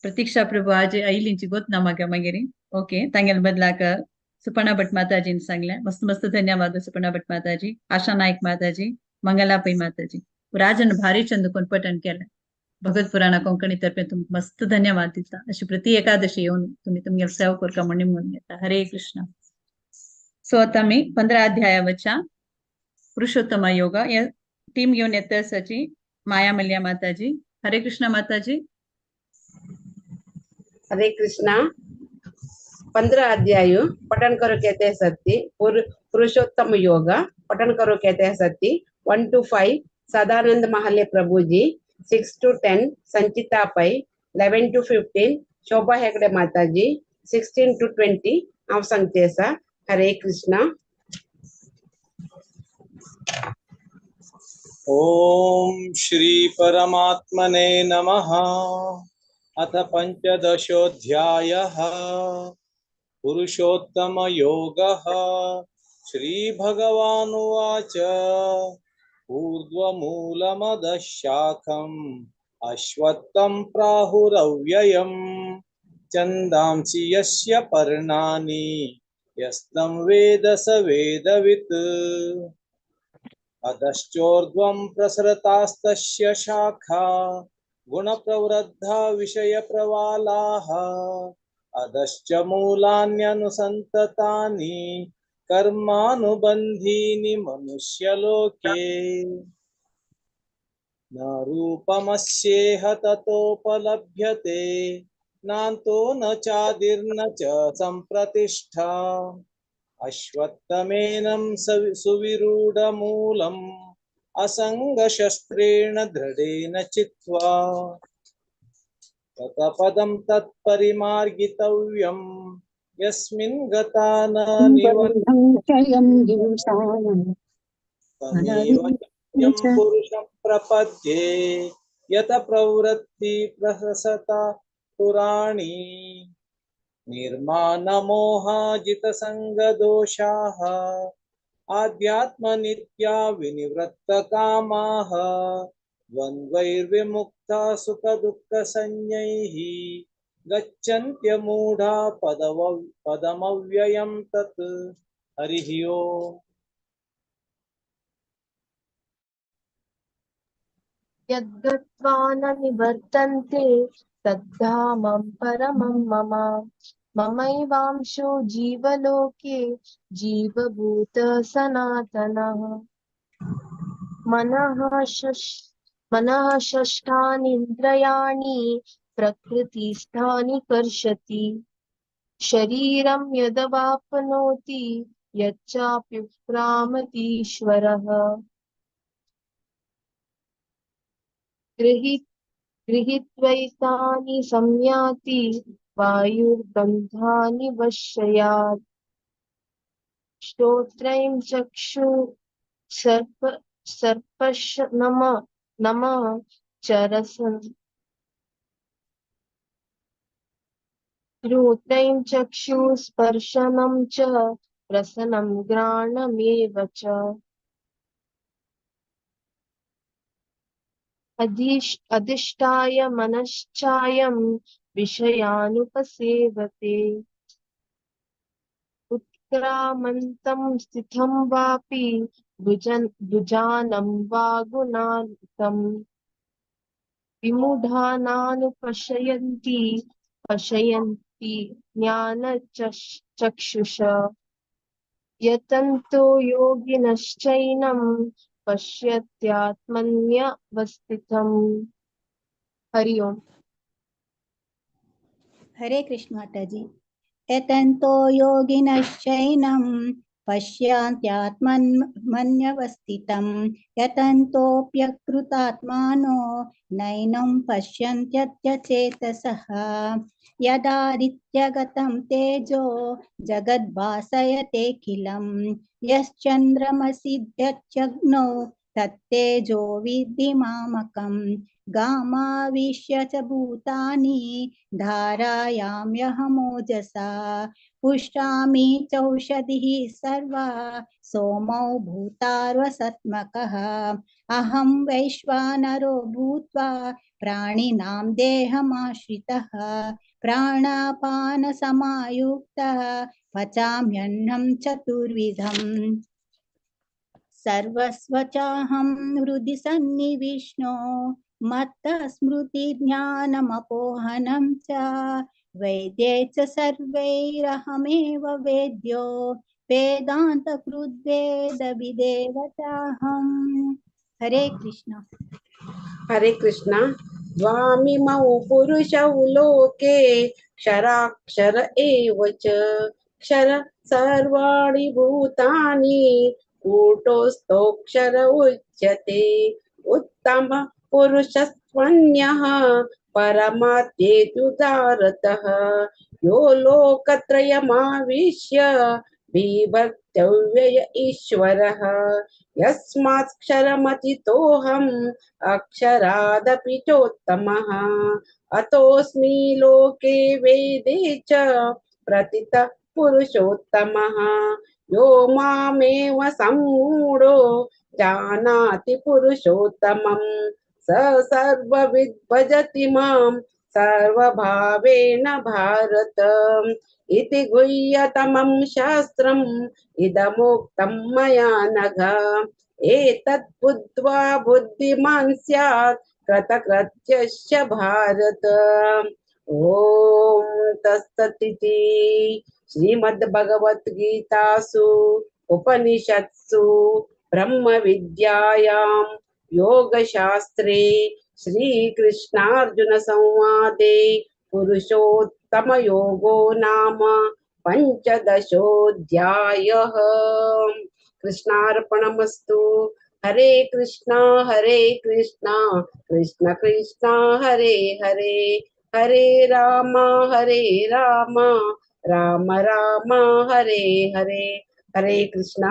प्रतीक्षा प्रभू आज आयलींची गोत ना म्हाका मागीर. ओके, तांगेले बदलाक सुपर्णा भट माताजीन सांगलें. मस्त मस्त धन्यवाद सुपर्णा भट माताजी, आशा नायक माताजी, मंगला पै माताजी. राजन भारी चंदुकोन पठण केलें. भगवत पुराणा कोंकणी तर्फे तुमकां मस्त धन्यवाद दिता. अशी प्रति एकादशी येवन तुम्ही तुमगेले सेवा करका म्हणून म्हणून येता. हरे कृष्ण. सो आता मी 15 अध्यायावरच्या पुरुषोत्तम योग या टीम घेऊन येते असाची माया मल्ल्या माताजी. हरे कृष्ण माताजी. हरे कृष्णा. 15 अध्याय पठन करो कहते हैं सत्य. पुरुषोत्तम योग पठन करो कहते हैं सत्य. 1 to 5 Sadanand Mahale Prabhu ji, 6 to 10 Sanchita Pai, 11 to 15 Shobha Hegde Mataji, 16 to 20 हांव सांगते आसा. हरे कृष्णा. ओम श्री परमात्मने नमः. अथ पंचदशोऽध्यायः पुरुषोत्तम योगः. श्री भगवानुवाच. ऊर्ध्वमूलमदः शाखम् अश्वत्थं प्राहुरव्ययम् छन्दांसि यस्य पर्णानि यस्तं वेद स वेदवित्. अधश्चोर्ध्वं प्रसृतास्तस्य शाखा गुणप्रवृद्धा विषयप्रवालाः. अधश्च मूलान्यनुसन्ततानि कर्मानुबन्धीनि मनुष्यलोके. न रूपमस्येह ततोपलभ्यते नान्तो न चादिर्न च संप्रतिष्ठा. अश्वत्थमेनं सुविरूढमूलम् असङ्गशस्त्रेण दृढेन चित्वा ततपदं तत्परिमार्गितव्यं यस्मिन् गता न निवर्तन्ते तमेव नित्यं पुरुषं प्रपद्ये यत प्रवृत्ति प्रसता पुराणी. निर्माणमोहाजितसङ्गदोषाः आध्यात्मनित्या विनिवृत्तकामाः द्वन्द्वैर्विमुक्ता सुखदुःखसंज्ञैः गच्छन्त्यमूढा पदमव्ययं तत्. हरिः ओम्. यद्गत्वा न निवर्तन्ते तद्धामं परमं मम. ममैवांशो जीवलोके जीवभूतः सनातनः. मनः षष्ठानीन्द्रियाणि प्रकृतिस्थानि कर्षति. शरीरं यदवाप्नोति यच्चाप्युत्क्रामतीश्वरः. गृहीत्वैतानि संयाति वायुर्गन्धानि वश्यात्. श्रोत्रं चक्षु सर्पश नमः नमः चरसन्. श्रोत्रं चक्षु स्पर्शनं च रसनं घ्राणमेव च. अधिष्ठाय मनश्चायं विषयानुपसेवते. उत्क्रामन्तं स्थितं वापि भुजानं वा गुणान्तं. विमूढानानुपश्यन्ति पश्यन्ति ज्ञानचक्षुषा. यतन्तो योगिनश्चैनं पश्यत्यात्मन्यवस्थितम्. हरि ओम. हरे कृष्ण माताजी. यतन्तो योगिनश्चैनं पश्यन्त्यात्मन्यवस्थितं. यतन्तोऽप्यकृतात्मानो नैनं पश्यन्त्यत्यचेतसः. यदादित्यगतं तेजो जगद्भासयतेऽखिलं. यश्चन्द्रमसि यच्चग्नौ तत्तेजो विद्धि मामकं. गामाविश्य च भूतानि धारायाम्यहमोजसा. पुष्टामि चौषधिः सर्वा सोमौ भूतार्वसत्मकः। अहं वैश्वानरो भूत्वा प्राणिनां देहमाश्रितः प्राणापानसमायुक्तः पचाम्यन्नं चतुर्विधम्। सर्वस्व चाहं हृदि सन्निविष्णो मत्तः स्मृतिज्ञानमपोहनं च वैद्ये च सर्वैरहमेव वेद्यो वेदान्तकृद्वेदविदेव चाहम्। हरे कृष्ण। हरे कृष्ण। द्वामिमौ पुरुषौ लोके क्षराक्षर एव च क्षर सर्वाणि भूतानि कूटस्थोऽक्षर उच्यते। उत्तम पुरुषस्त्वन्यः परमात्येतु भारतः यो लोकत्रयमाविश्य बिभर्त्यव्यय ईश्वरः। यस्मात् क्षरमतितोऽहम् अक्षरादपि चोत्तमः अतोऽस्मि लोके वेदे च प्रतितः पुरुषोत्तमः। यो मामेव सम्मूढो जानाति पुरुषोत्तमं स सर्वविद् भजति मां सर्वभावेन भारत। इति गुह्यतमं शास्त्रम् इदमुक्तं मया नघ। एतत् बुद्ध्वा बुद्धिमान् स्यात् कृतकृत्यश्च भारत। ॐ तत्सदिति श्रीमद्भगवद्गीतासु उपनिषत्सु ब्रह्मविद्यायां योगशास्त्रे श्रीकृष्णार्जुन संवादे पुरुषोत्तमयोगो नाम पंचदशोऽध्यायः। कृष्णार्पणमस्तु। हरे कृष्णा कृष्ण कृष्ण हरे हरे, हरे राम राम राम हरे हरे। हरे कृष्णा।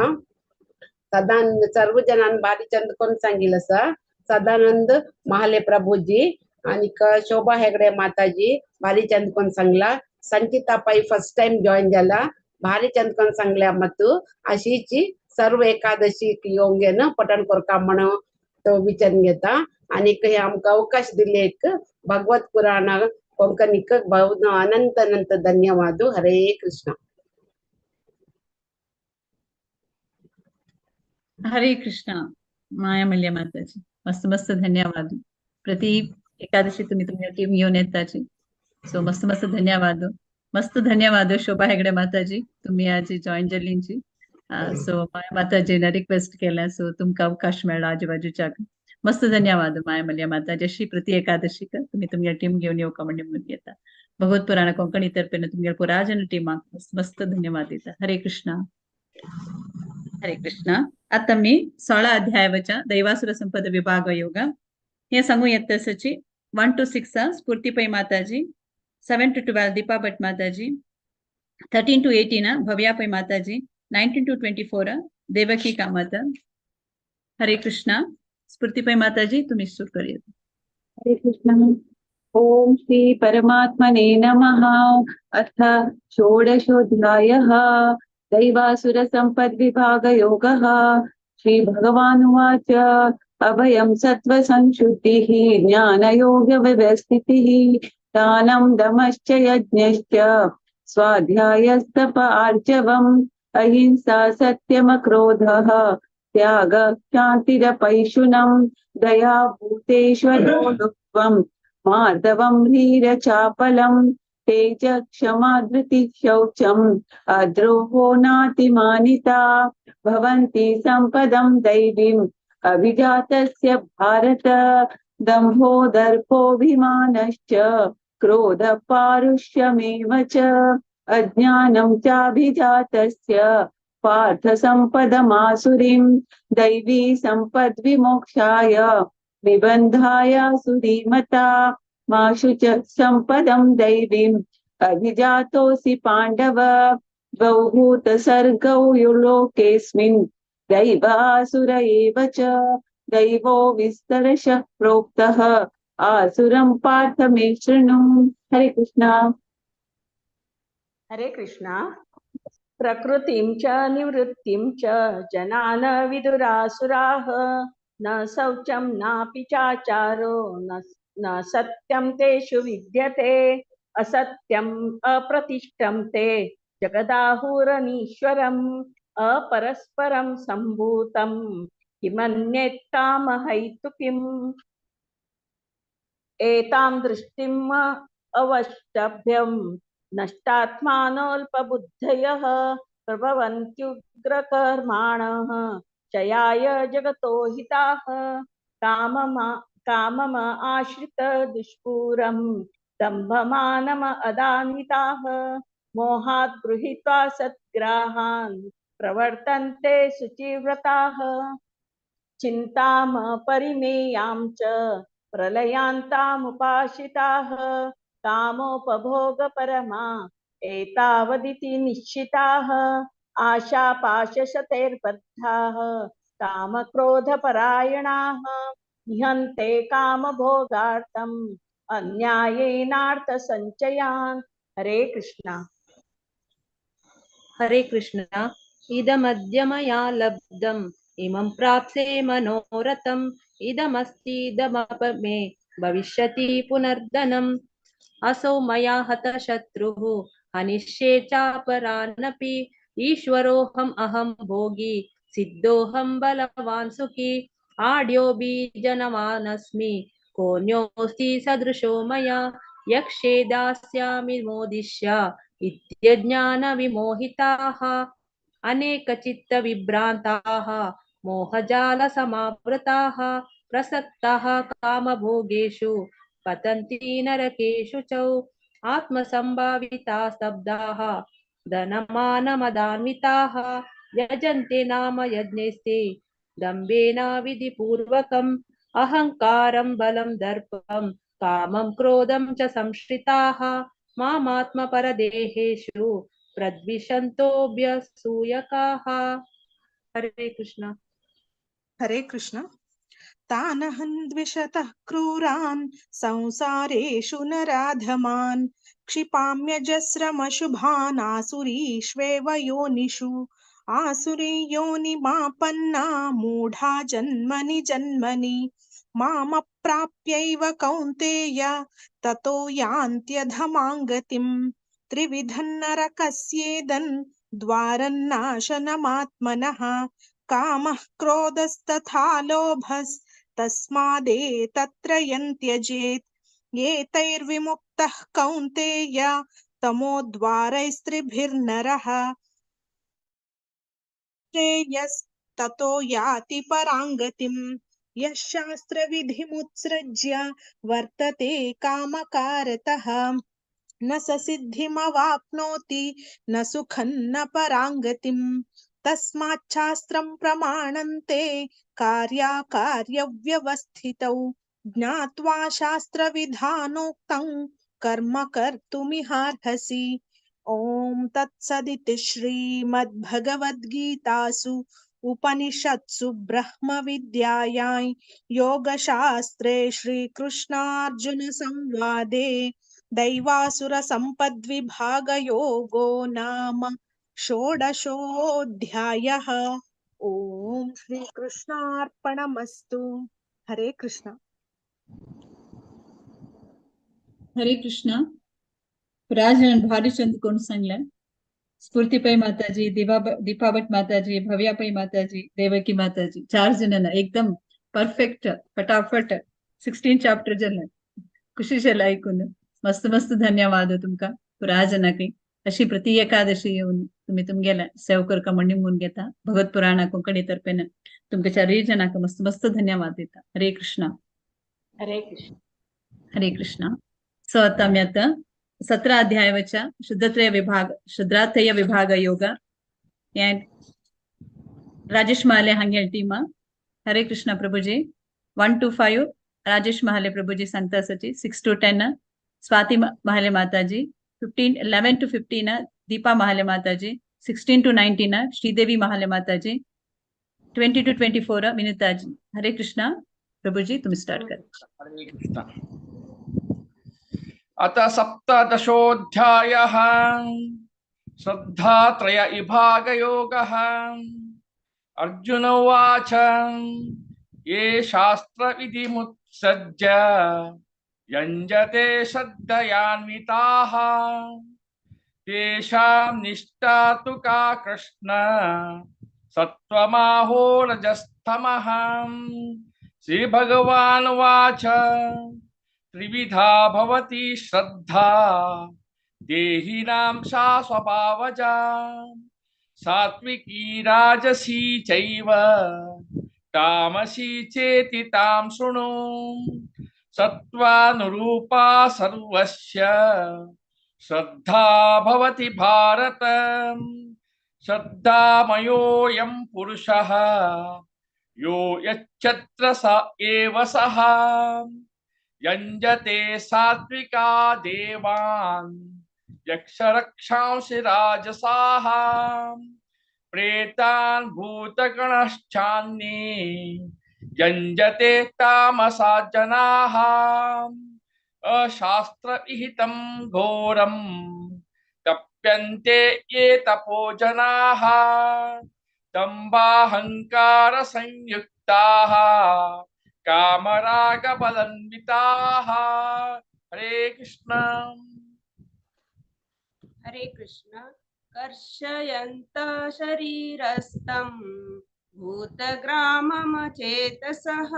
सदानंद सर्व जणांना भारी चंद कोण सांगितलं सा सदानंद महाले प्रभूजी आणि शोभा हेगडे माताजी भारी चंद कोण सांगला। संचिता पाई फर्स्ट टाइम जॉईन झाला भारी चंद कोण सांगल्या मतू अशीची सर्व एकादशी योग्य न पठण करका म्हणून तो विचार घेता आणि हे आमकां अवकाश दिले एक भगवत पुराण कोंकणीक अनंत अनंत धन्यवाद। हरे कृष्ण। हरे कृष्ण। माया मल्य माताजी मस्त मस्त धन्यवाद। प्रति एकादशी तुम्ही तुमच्या टीम घेऊन येताची सो मस्त मस्त धन्यवाद। मस्त धन्यवाद शोभा हेगडे माताजी तुम्ही आज जॉईन जाल्लींची। सो माया माताजीना रिक्वेस्ट केला सो तुमकां अवकाश मेळ्ळो आजूबाजूच्या। मस्त धन्यवाद माया मल्य माताजी। अशी प्रति एकादशीक तुम्ही तुमच्या टीम घेऊन येवका म्हणून येता। भगवत पुराण कोंकणी तर्फेन तुमच्या पुराजन टीमाक मस्त मस्त धन्यवाद दिता। हरे कृष्ण। हरे कृष्ण। आता मी 16 अध्यायाच्या दैवासुर संपद विभाग योग हे सांगू येत 1 to 6 Spoorthi Pai Mataji, 7 to 12 Deepa Bhat Mataji, 13 to 18 Bhavya Pai Mataji, 19 to 24 Devaki Kamat. Hare Krishna. Spoorthi Pai Mataji तुम्ही सुरू करूया। हरे कृष्ण। ओम श्री परमात्मने नमः। अथ षोडशोऽध्यायः दैवासुर संपद विभाग योगः। श्री भगवानुवाच अभयं सत्व संशुद्धिः ज्ञान योग व्यवस्थितिः दानं दमश्च यज्ञश्च स्वाध्यायस्तप आर्जवम् अहिंसा सत्यमक्रोधः त्याग शान्तिरपैशुनं दया भूतेष्वलोलुप्त्वं मार्दवं ह्रीरचापलं तेज क्षमा धृतिः शौचम् अद्रोहो नातिमानिता भवन्ति संपदं दैवीम् अभिजातस्य भारत दंभो दर्पोऽभिमानश्च क्रोधः पारुष्यमेव च अज्ञानं चाभिजातस्य पार्थ संपदमासुरीं दैवी संपद्विमोक्षाय निबन्धाय सुधीमता माशु च संपदं दैवीम् अभिजातोऽसि पाण्डव द्वौ भूतसर्गौ लोकेऽस्मिन् दैवासुर एव च दैवो विस्तरशः प्रोक्तः आसुरं पार्थ मे शृणु। हरे कृष्णा। हरे कृष्णा। प्रकृतिं च निवृत्तिं च जनान विदुरासुराः। न शौचं नापि चाचारो न सत्यं तेषु विद्यते। असत्यम् अप्रतिष्ठं ते जगदाहुरनीश्वरम् अपरस्परं सम्भूतं किमन्यत् कामहैतुकिम्। एतां दृष्टिम् अवष्टभ्यं नष्टात्मानोऽल्पबुद्धयः प्रभवन्त्युग्रकर्माणः क्षयाय जगतो हिताः। कामम आश्रित दुष्पूरं दम्भमानम अदान्विताः मोहात् गृहीत्वा सद्ग्राहान् प्रवर्तन्ते शुचिव्रताः। चिन्ताम परिमेयां च प्रलयान्तामुपाश्रिताः कामोपभोगपरमा एतावदिति निश्चिताः। आशापाशशतैर्बद्धाः कामक्रोधपरायणाः निहन्ते कामभोगार्थम् अन्यायेनार्थसञ्चयान्। हरे कृष्णा। हरे कृष्णा। इदमद्य मया लब्धम् इमं प्राप्स्ये मनोरथम् इदमस्तीदमप मे भविष्यति पुनर्धनम्। असौ मया हतशत्रुः हनिष्ये चापरानपि ईश्वरोऽहम् अहं भोगी सिद्धोऽहं बलवान् सुखी। आढ्यो बीजनवानस्मि कोऽन्योऽस्ति सदृशो मया यक्षे दास्यामि मोदिष्य इत्यज्ञानविमोहिताः। अनेकचित्तविभ्रान्ताः मोहजालसमावृताः प्रसक्ताः कामभोगेषु पतन्ति नरकेषु च। आत्मसंभाविता स्तब्धाः धनमानमदान्विताः यजन्ते नाम यज्ञैस्ते दम्भेन विधिपूर्वकम्। अहङ्कारं बलं दर्पं कामं क्रोधं च संश्रिताः मामात्मपरदेहेषु प्रद्विषन्तोऽभ्यसूयकाः। हरे कृष्ण। हरे कृष्ण। तानहं द्विषतः क्रूरान् संसारेषु नराधमान् क्षिपाम्यजस्रमशुभान् आसुरीष्वेव योनिषु। आसुरी योनिमापन्ना मूढा जन्मनि जन्मनि मामप्राप्यैव कौन्तेय ततो यान्त्यधमां गतिम्। त्रिविधं नरकस्येदं द्वारं नाशनमात्मनः कामः क्रोधस्तथा लोभस्तस्मादेतत्रयं त्यजेत्। एतैर्विमुक्तः कौन्तेय तमोद्वारैस्त्रिभिर्नरः श्रेयस्ततो याति परां गतिम्। यः शास्त्रविधिमुत्सृज्य वर्तते कामकारतः न स सिद्धिमवाप्नोति न सुखं न परां गतिम्। तस्माच्छास्त्रं प्रमाणन्ते कार्याकार्यव्यवस्थितौ ज्ञात्वा शास्त्रविधानोक्तं कर्म कर्तुमिहार्हसि। ॐ तत्सदिति श्रीमद्भगवद्गीतासु उपनिषत्सु ब्रह्मविद्यायां योगशास्त्रे श्रीकृष्णार्जुन संवादे दैवासुरसम्पद्विभागयोगो नाम षोडशोऽध्यायः। ॐ श्रीकृष्णार्पणमस्तु। हरे कृष्ण। हरे कृष्ण। राजन भारी चंद कोण सांगले। स्फूर्ति पै माताजी, दीपा भट माताजी, भव्या पै माताजी, देवकी माताजी, चार जणांना एकदम परफेक्ट फटाफट 16 चॅप्टर जाले। खुशी जाली ऐकून। मस्त मस्त धन्यवाद तुमका पुराजनाक। अशी प्रति एकादशी येवन तुम्ही तुमगेले सेव करका म्हण निमगून घेता। भगवत पुराणा कोंकणी तर्फेन तुमका चारय जणांक मस्त मस्त धन्यवाद दिता। हरे कृष्णा। हरे कृष्ण। हरे कृष्णा। सो आता आमी आतां 17 अध्यायाच्या शुद्धत्रय विभाग शुद्रात्रय विभाग योग Rajesh Mahale हांगेल team. Hare Krishna Prabhuji. 1 to 5 Rajesh Mahale Prabhuji सांगता आसाची। 6 to 10 Swati Mahale Mataji. 11 to 15 Deepa Mahale Mataji. 16 to 19 Sridevi Mahale Mataji. 20 to 24 Vinitaji. Hare Krishna Prabhuji, तुम्ही स्टार्ट करा। हरे कृष्णा। अथ सप्तदशोऽध्यायः। श्रद्धात्रय विभागयोगः। अर्जुन उवाच, ये शास्त्रविधिमुत्सृज्य यञ्जते श्रद्धयान्विताः तेषां निष्ठा तु का कृष्ण सत्त्वमाहो रजस्तमः। श्रीभगवानुवाच, त्रिविधा भवति श्रद्धा देहिनां सा स्वभावजा सात्विकी राजसी चैव तामसी चेति तां शृणु। सत्त्वानुरूपा सर्वस्य श्रद्धा भवति भारत। श्रद्धामयोऽयं पुरुषः यो यच्छत्र स एव सः। यञ्जते सात्विका देवान् यक्षरक्षांसि राजसाः प्रेतान् भूतगणश्चान्ये यञ्जते तामसा जनाः। अशास्त्रविहितं घोरं तप्यन्ते ये तपो जनाः दम्भाहङ्कारसंयुक्ताः कामरागबलन्विताः। हरे कृष्ण। हरे कृष्ण। कर्षयन्त शरीरस्थं भूतग्राममचेतसः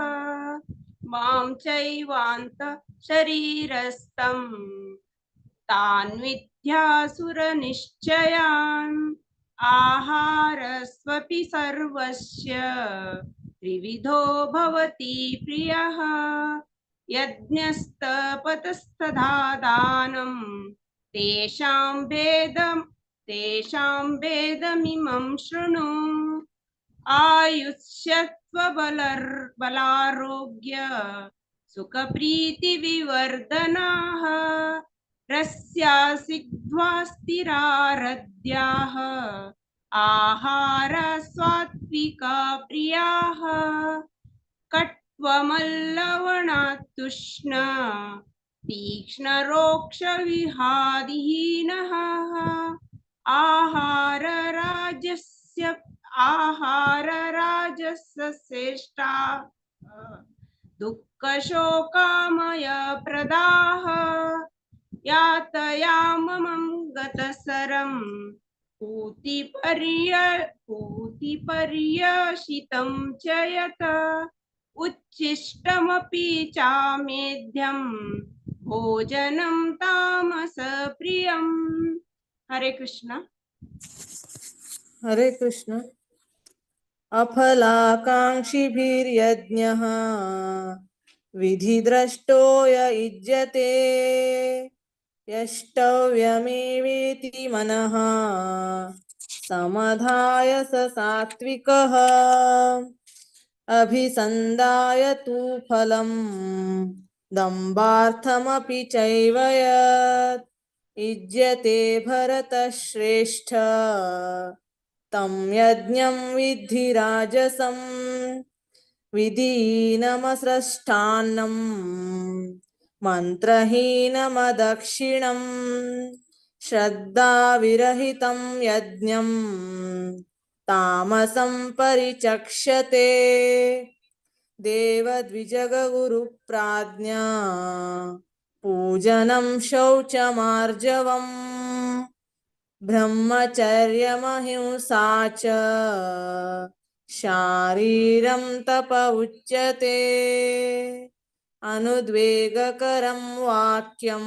मां चैवान्त शरीरस्थं तान् विद्यासुरनिश्चयान्। आहारस्वपि सर्वस्य त्रिविधो भवति प्रियः। यज्ञस्तपतस्तथा दानं तेषां वेदमिमं शृणु। आयुष्यत्वबलारोग्य सुखप्रीतिविवर्धनाः रस्या सिग्ध्वा स्थिरा हृद्याः आहार स्वात्विका प्रियाः। कट्वमल्लवणात्तुष्ण तीक्ष्णरोक्षविहादिहीनः आहारराजस्य श्रेष्ठा दुःखशोकामयप्रदाः। यातयाममं गतसरं पूतिपर्यशितं च यत् उच्छिष्टमपि चामेध्यं भोजनं तामसप्रियम्। हरे कृष्ण। हरे कृष्ण। अफलाकांक्षिभिर्यज्ञः विधिद्रष्टो य युज्यते यष्टव्यमेवेति मनः समाधाय स सात्विकः। अभिसन्धाय तु फलं दम्भार्थमपि चैव यत् युज्यते भरतश्रेष्ठ तं यज्ञं विद्धि राजसं। विधीनमसृष्टान्नं मन्त्रहीनमदक्षिणं श्रद्धाविरहितं यज्ञं तामसं परिचक्षते। देवद्विजगुरुप्राज्ञा पूजनं शौचमार्जवम् ब्रह्मचर्यमहिंसा च शारीरं तप उच्यते। अनुद्वेगकरं वाक्यं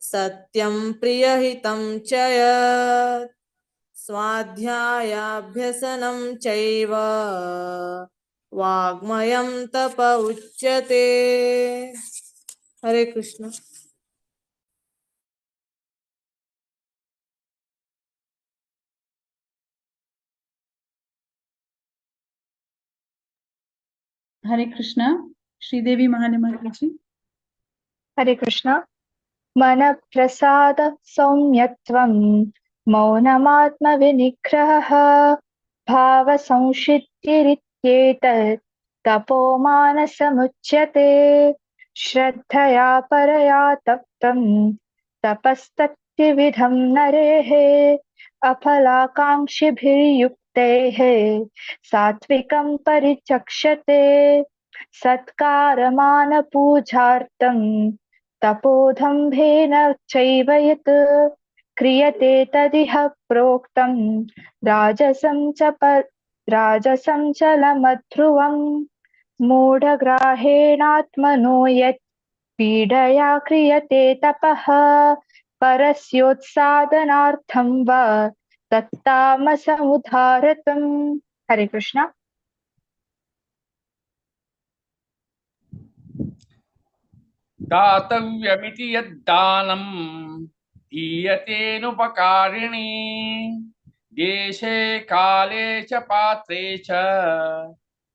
सत्यं प्रियहितं च यत् स्वाध्यायाभ्यसनं चैव वाग्मयं तप उच्यते। हरे कृष्ण। हरे कृष्णा। श्रीदेवी महाने माता जी। हरे कृष्णा। मन प्रसाद सौम्यत्वं मौनमात्मविनिग्रहः भाव संसिद्धिरित्येतत् तपो मानसमुच्यते। श्रद्धया परया तप्तं तपस्तत्परमं त्रिविधं नरेः अफलाकाङ्क्षिभिर्युक्तैः सात्विकं परिचक्षते। सत्कारमानपूजार्थं तपोदम्भेन चैव यत् क्रियते तदिह प्रोक्तं राजसं च राजसं चलमध्रुवं मूढग्राहेणात्मनो यत् पीडया क्रियते तपः परस्योत्सादनार्थं वा तत्तामसमुदाहृतम्। हरे कृष्ण। दातव्यमिति यद्दानं दीयतेऽनुपकारिणे देशे काले च पात्रे च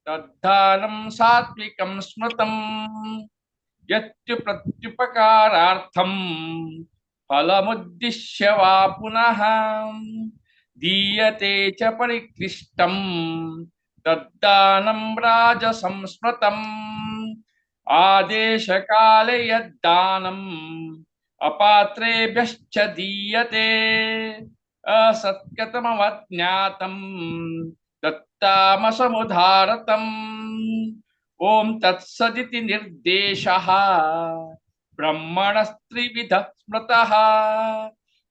तद्दानं सात्विकं स्मृतम्। यत्तु प्रत्युपकारार्थं फलमुद्दिश्य वा पुनः दीयते च परिक्लिष्टं तद्दानं राजसंस्मृतम्। आदेशकाले यद्दानम् अपात्रेभ्यश्च दीयते असत्यतमवज्ञातं तत्तामसमुदाहृतम्। ॐ तत्सदिति निर्देशः ब्रह्मणस्त्रिविधः स्मृतः।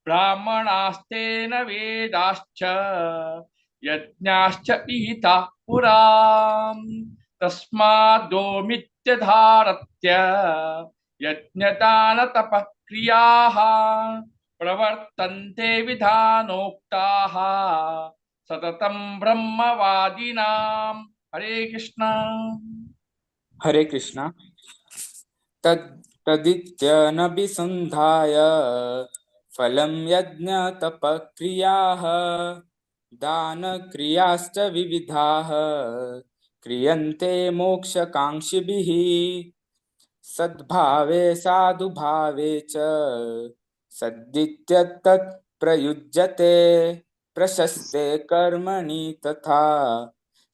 ब्राह्मणास्तेन वेदाश्च यज्ञाश्च विहिताः पुरा। तस्मादोमित्यधारत्य यज्ञदानतपः क्रियाः प्रवर्तन्ते विधानोक्ताः सततं ब्रह्मवादिनाम्। हरे कृष्ण। हरे कृष्ण। तदित्यनभिसन्धाय फलं यज्ञतपक्रियाः दानक्रियाश्च विविधाः क्रियन्ते मोक्षकाङ्क्षिभिः। सद्भावे साधुभावे च सद्दित्यतत् प्रयुज्यते प्रशस्ते कर्मणि तथा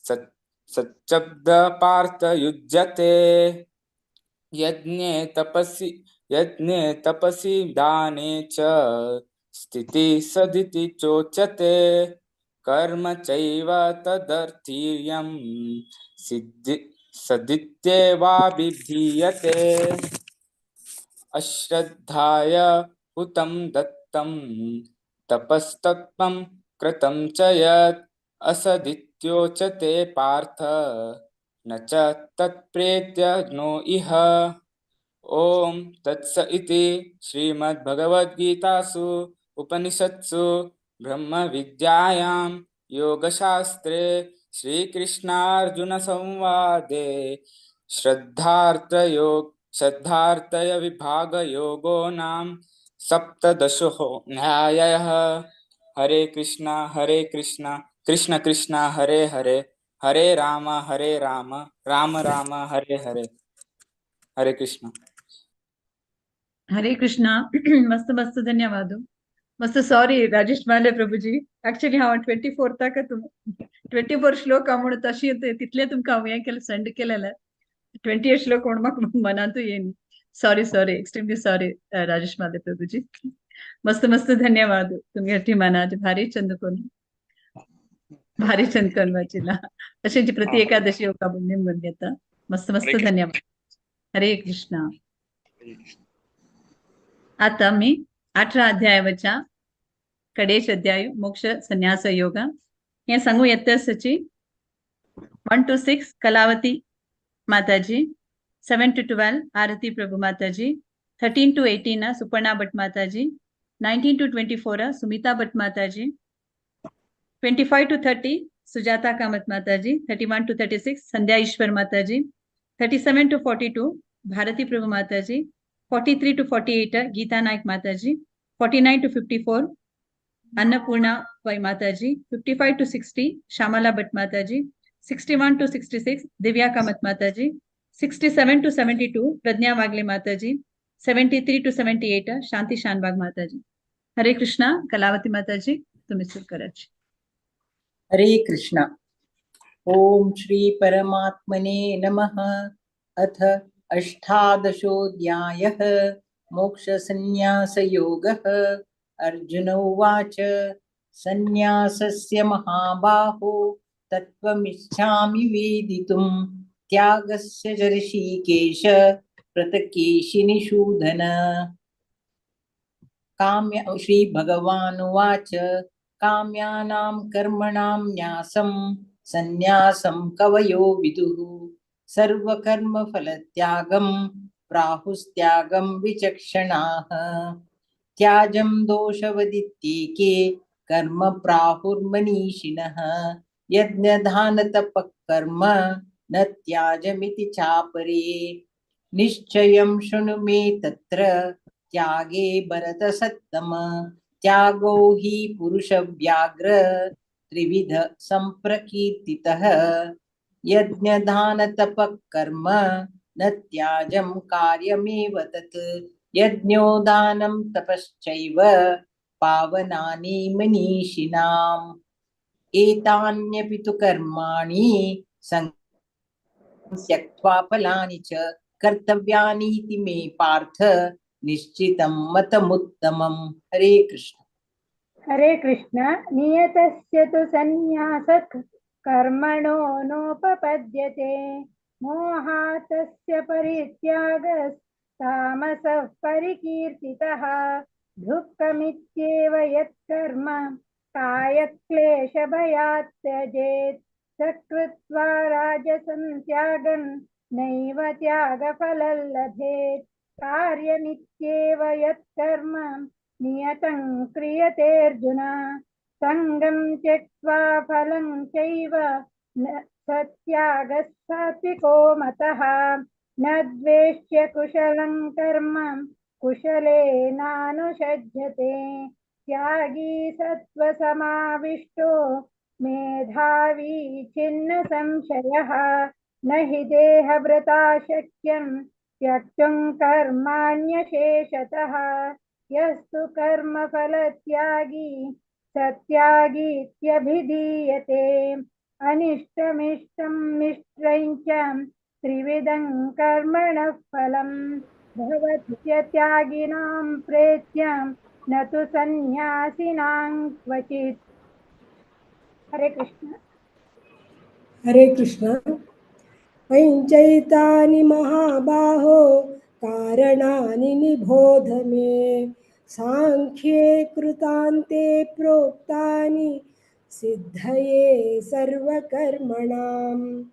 सच्शब्द पार्थ युज्यते। यज्ञे तपसि दाने च स्थिति सदिति चोच्यते। कर्म चैव तदर्थीयं सिद्धि सदित्येवाभिधीयते। अश्रद्धाय हुतं दत्तं तपस्तत्त्वं कृतं च यत् असदित्योच्यते पार्थ न च तत्प्रेत्य नो इह। ॐ तत्स इति श्रीमद्भगवद्गीतासु उपनिषत्सु ब्रह्मविद्यायां योगशास्त्रे श्रीकृष्णार्जुनसंवादे श्रद्धार्थय विभागयोगो नाम सप्तदशोऽध्यायः। हरे कृष्णा कृष्ण कृष्ण हरे हरे, हरे राम राम राम हरे हरे। हरे कृष्ण। हरे कृष्णा। मस्त मस्त धन्यवाद। मस्त सॉरी राजेश माले प्रभुजी, ऍक्च्युली हांव 24 ताका 24 श्लोक म्हणून तशी तितले तुमकां हांव हें केलें सेंड केलेलें 28 श्लोक म्हूण म्हाका मनांतूय येयनी। Sorry sorry, extremely sorry Rajesh Male Prabhuji. मस्त मस्त धन्यवाद तुमगे टिमानाचे भारी चंद करून भारी चंद करून वाचिला अशेंची प्रति एकादशी योगा म्हणून घेता। मस्त मस्त धन्यवाद। हरे कृष्णा। आता मी 18 अध्यायाच्या कडेश अध्याय मोक्ष संन्यास योग हे सांगू येतची 1 to 6 Kalavati Mataji, 7 to 12 Arati Prabhu Mataji, 13 to 18 Suparna Bhat Mataji, 19 to 24 Sumita Bhat Mataji, 25 to 30 Sujata Kamat Mataji, 31 to 36 Sandhya Ishwar Mataji, 37 to 42 Bharati Prabhu Mataji, 43 to 48 Geeta Naik Mataji, 49 to 54 Annapurna Pai Mataji, 55 to 60 Shamala Bhat Mataji, 61 to 66 Divya Kamat Mataji, 67 to 72 Pradnya Wagle Mataji, 73 to 78 Shanti Shanbag Mataji. Hare Krishna. Kalavati Mataji तुम्ही सुरू करायची। हरे कृष्णा। ओम श्री परमात्मने नमः। अथ अष्टादशोऽध्यायः मोक्षसंन्यासयोगः। अर्जुन उवाच, संन्यासस्य महाबाहो तत्त्वमिच्छामि वेदितुं, त्यागस्य च ऋषिकेश प्रतकेशिनिषूदन। काम्य श्री भगवानुवाच, काम्यानां कर्मणां न्यासं संन्यासं कवयो विदुः, सर्वकर्मफलत्यागं प्राहुस्त्यागं विचक्षणाः। त्याजं दोषवदित्येके कर्म प्राहुर्मनीषिणः, यज्ञदानतपः कर्म न त्याजमिति चापरे। निश्चयं शृणु मे तत्र त्यागे भरतसत्तम, त्यागो हि पुरुषव्याघ्र त्रिविध संप्रकीर्तितः। यज्ञदानतपः कर्म न त्याजं कार्यमेव तत्, यज्ञोदानं तपश्चैव पावनानि मनीषिणाम्। एतान्यपि तु कर्माणि त्यक्त्वा फलानि च कर्तव्यानीति मे पार्थ निश्चितं मतमुत्तमम्। हरे कृष्ण। हरे कृष्ण। नियतस्य तु संन्यासः कर्मणो नोपपद्यते, मोहातस्य परित्यागस्तामसः परिकीर्तितः। दुःखमित्येव यत्कर्म कायक्लेशभयात् त्यजेत्, स कृत्वा राजसं त्यागं नैव त्यागफलं लभेत्। कार्यमित्येव यत्कर्म नियतं क्रियतेऽर्जुन, सङ्गं त्यक्त्वा फलं चैव सत्यागः सात्विको मतः। न द्वेष्य कुशलं कर्म कुशलेनानुषज्यते, त्यागी सत्त्वसमाविष्टो मेधावी छिन्न संशयः। न हि देहभृता शक्यं त्यक्तुं कर्माण्यशेषतः, यस्तु कर्मफलत्यागी सत्यागीत्यभिधीयते। अनिष्टमिष्टं मिश्रं च त्रिविधं कर्मणः फलं भवत्यत्यागिनां प्रेत्य न तु सन्न्यासिनां क्वचित्। हरे कृष्ण। हरे कृष्ण। पञ्चैतानि महाबाहो कारणानि निबोध मे, सांख्ये कृतान्ते प्रोक्तानि सिद्धये सर्वकर्मणाम्।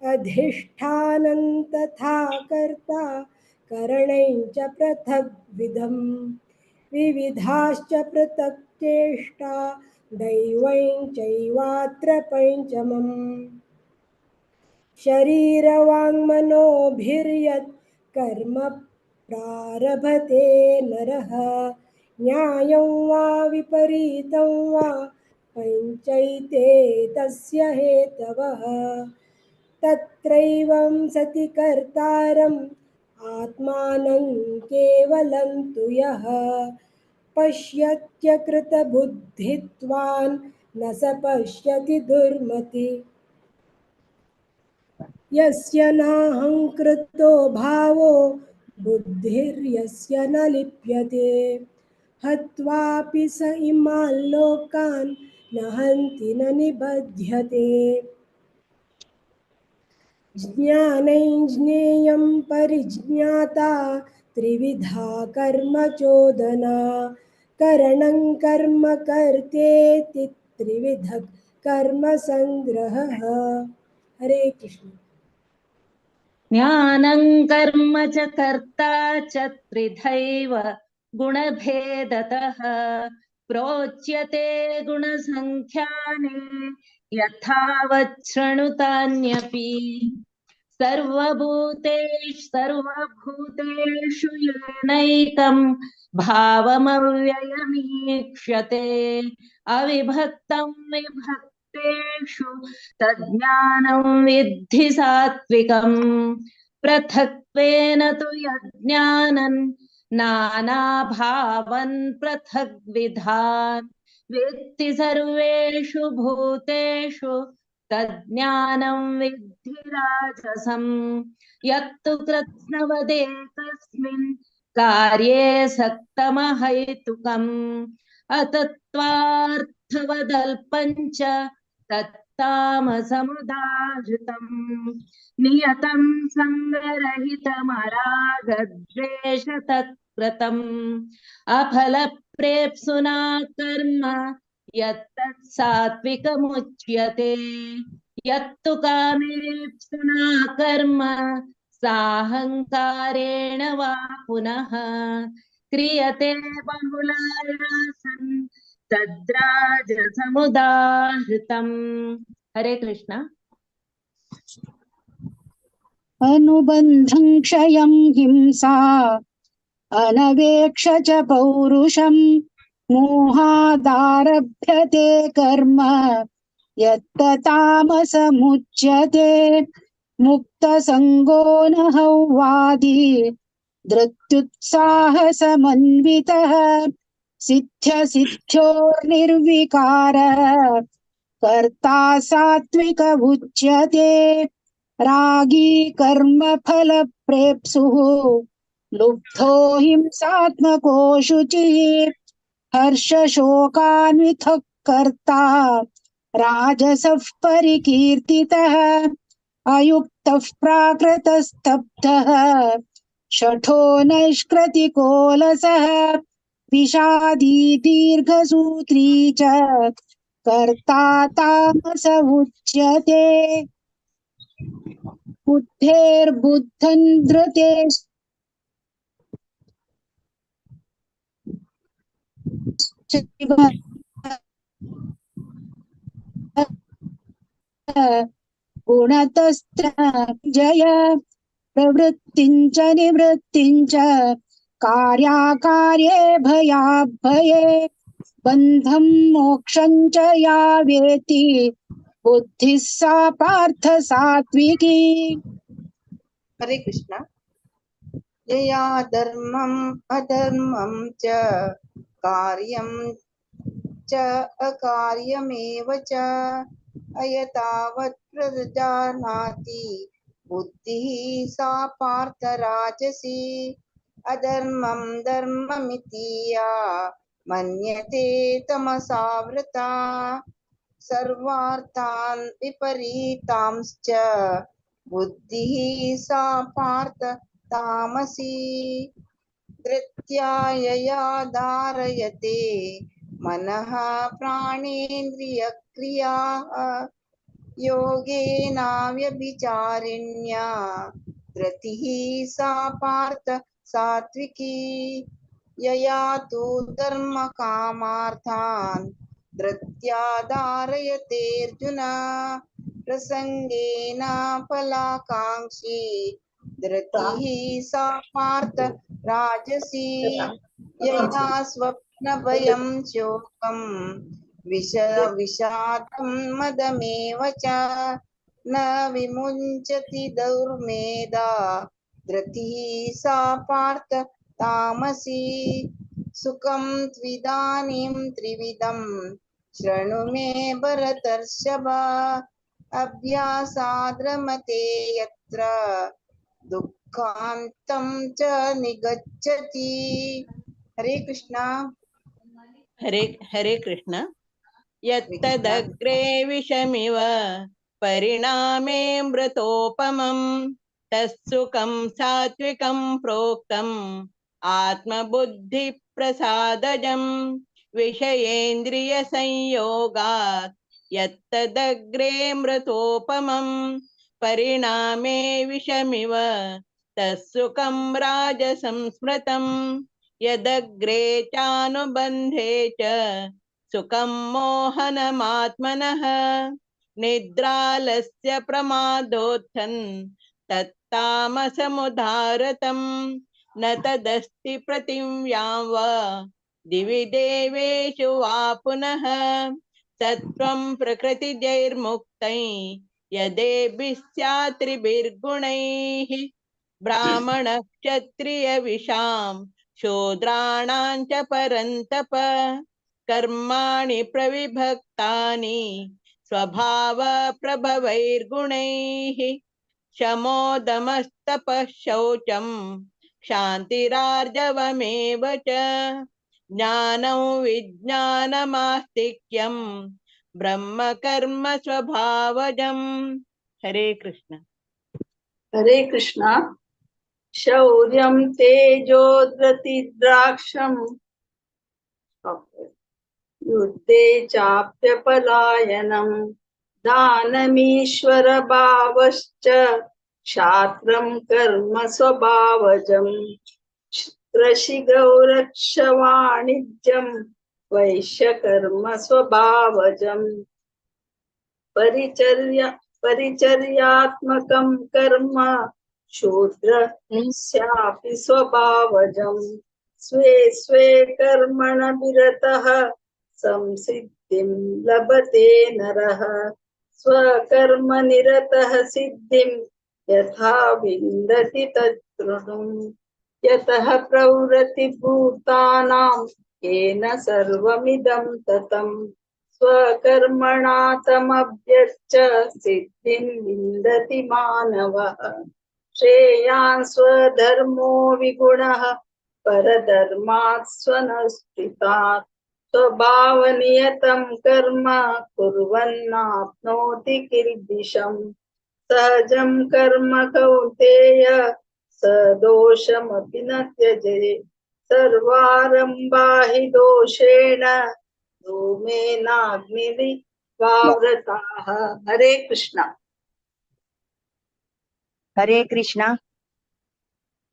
अधिष्ठानं तथा कर्ता करणं च पृथग्विधं, विविधाश्च पृथक् चेष्टा दैवं चैवात्र पञ्चमम्। शरीरवाङ्मनोभिर्यत् कर्म प्रारभते नरः, न्यायं वा विपरीतं वा पञ्चैते तस्य हेतवः। तत्रैवं सति कर्तारम् आत्मानं केवलं तु यः पश्यत्यकृतबुद्धित्वान् न स पश्यति दुर्मति। यस्य नाहङ्कृतो भावो बुद्धिर्यस्य न लिप्यते, हत्वापि स इमान् लोकान् न हन्ति न निबध्यते। ज्ञानं ज्ञेयं परिज्ञाता त्रिविधा कर्म चोदना, करणं कर्म कर्तेति त्रिविध कर्म संग्रहः। हरे कृष्ण। ज्ञानं कर्म च कर्ता च त्रिधैव गुणभेदतः, प्रोच्यते गुणसंख्याने यथावत् शृणुतान्यपि। सर्वभूतेषु सर्वभूतेषु येनैकं भावमव्ययमीक्ष्यते, अविभक्तं विभक्तेषु तज्ज्ञानं विद्धि सात्विकम्। पृथक्त्वेन तु यज्ञानं नानाभावन् पृथग्विधान्, वेत्ति सर्वेषु भूतेषु तज्ज्ञानं विद्धि राजसम्। यत्तु कृत्स्नवदेकस्मिन् कार्ये सक्तमहैतुकम् अतत्त्वार्थवदल्पं च तत्तामसमुदाहृतम् नियतं सङ्गरहितमरागद्वेषतत्कृतम् अफलप्रेप्सुना कर्म यत्तत् सात्विकमुच्यते यत्तु कामेप्सुना कर्म साहङ्कारेण वा पुनः क्रियते बहुलायासं तद्राजसमुदाहृतम्। हरे कृष्ण। अनुबन्धं क्षयं हिंसा अनवेक्ष च पौरुषं मोहादारभ्यते कर्म यत्ततामसमुच्यते। मुक्तसङ्गो न हौवादी धृत्युत्साहसमन्वितः सिद्ध्यसिद्ध्योर्निर्विकारः कर्ता सात्विक उच्यते। रागी कर्मफलप्रेप्सुः लुब्धो हिंसात्मको शुचिः हर्षशोकान्वितः कर्ता राजसः परिकीर्तितः अयुक्तः प्राकृतस्तब्धः शठो नैष्कृतिकोलसः विषादी दीर्घसूत्री च कर्ता तामस उच्यते। बुद्धेर्बुद्धं धृते गुणतस्त्र जय प्रवृत्तिं च निवृत्तिं च कार्याकार्ये भयाभये बन्धं मोक्षं च या वेति बुद्धिः सा पार्थ सात्विकी। हरे कृष्ण। यया धर्मम् अधर्मं च कार्यं च अकार्यमेव च अयतावत् प्रजानाति बुद्धिः सा पार्थ राजसी। अधर्मं धर्ममिति या मन्यते तमसावृता सर्वार्थान् विपरीतांश्च बुद्धिः सा पार्थ तामसी। धृत्या यया धारयते मनः प्राणेन्द्रियक्रियाः योगेनाव्यभिचारिण्या धृतिः सा पार्थ सात्विकी। यया तु धर्मकामार्थान् धृत्या धारयतेऽर्जुन प्रसङ्गेन फलाकाङ्क्षी धृतिः सा पार्थ राजसी। यया स्वप्नभयं शोकं विषादं मदमेव च न विमुञ्चति दुर्मेधा धृतिः सा पार्थ तामसी। सुखं त्विदानीं त्रिविधं शृणु मे भरतर्षभ अभ्यासाद्रमते यत्र दुःखान्तं च निगच्छति। हरे कृष्णा। हरे हरे कृष्ण। यत्तदग्रे विषमिव परिणामे मृतोपमं तत्सुखं सात्विकं प्रोक्तम् आत्मबुद्धिप्रसादजं विषयेन्द्रियसंयोगात् यत्तदग्रे मृतोपमं परिणामे विषमिव तत्सुखं राजसंस्मृतं यदग्रे चानुबन्धे च सुखं मोहनमात्मनः निद्रालस्य प्रमादोत्थन् तत्तामसमुदारतं न तदस्ति प्रतिव्यां वा दिवि देवेषु वा पुनः सत्त्वं प्रकृतिजैर्मुक्तैः यदेभिः स्यात् त्रिभिर्गुणैः ब्राह्मणः क्षत्रियविषां शूद्राणां च परन्तप कर्माणि प्रविभक्तानि स्वभावप्रभवैर्गुणैः शमोदमस्तपः शौचं क्षान्तिरार्जवमेव च। ज्ञानं विज्ञानमास्तिक्यं ब्रह्म कर्म स्वभावजम्। हरे कृष्ण। हरे कृष्ण। शौर्यं तेजोद्रतिद्राक्षं युद्धे चाप्यपलायनं दानमीश्वरभावश्च क्षात्रं कर्म स्वभावजं कृषिगौरक्षवाणिज्यं वैश्यकर्म स्वभावजं परिचर्यात्मकं कर्म शूद्रस्यापि स्वभावजं स्वे स्वे कर्मण विरतः संसिद्धिं लभते नरः स्वकर्म निरतः सिद्धिं यथा विन्दति तत्तृणु यतः प्रवृत्ति भूतानां येन सर्वमिदं ततं स्वकर्मणा तमभ्यर्च्य सिद्धिं विन्दति मानवः। श्रेयान् स्वधर्मो विगुणः परधर्मात् स्वनुष्ठितात् स्वभावनियतं कर्म कुर्वन्नाप्नोति किल्बिषम्। सहजं कर्म कौन्तेय स दोषमपि न त्यजेत्। सर्वारम्भा हि दोषेण धूमेनाग्निरिवावृताः। हरे कृष्णा। हरे कृष्णा।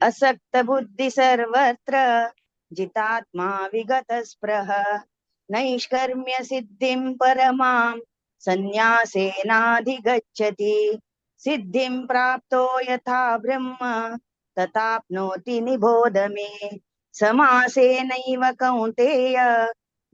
असक्त बुद्धि सर्वत्र जितात्मा विगत स्पृह नैष्कर्म्य सिद्धिं परमां संन्यासेनाधिगच्छति। सिद्धिं प्राप्तो यथा ब्रह्म तथाप्नोति निबोध मे। समासेनैव कौन्तेय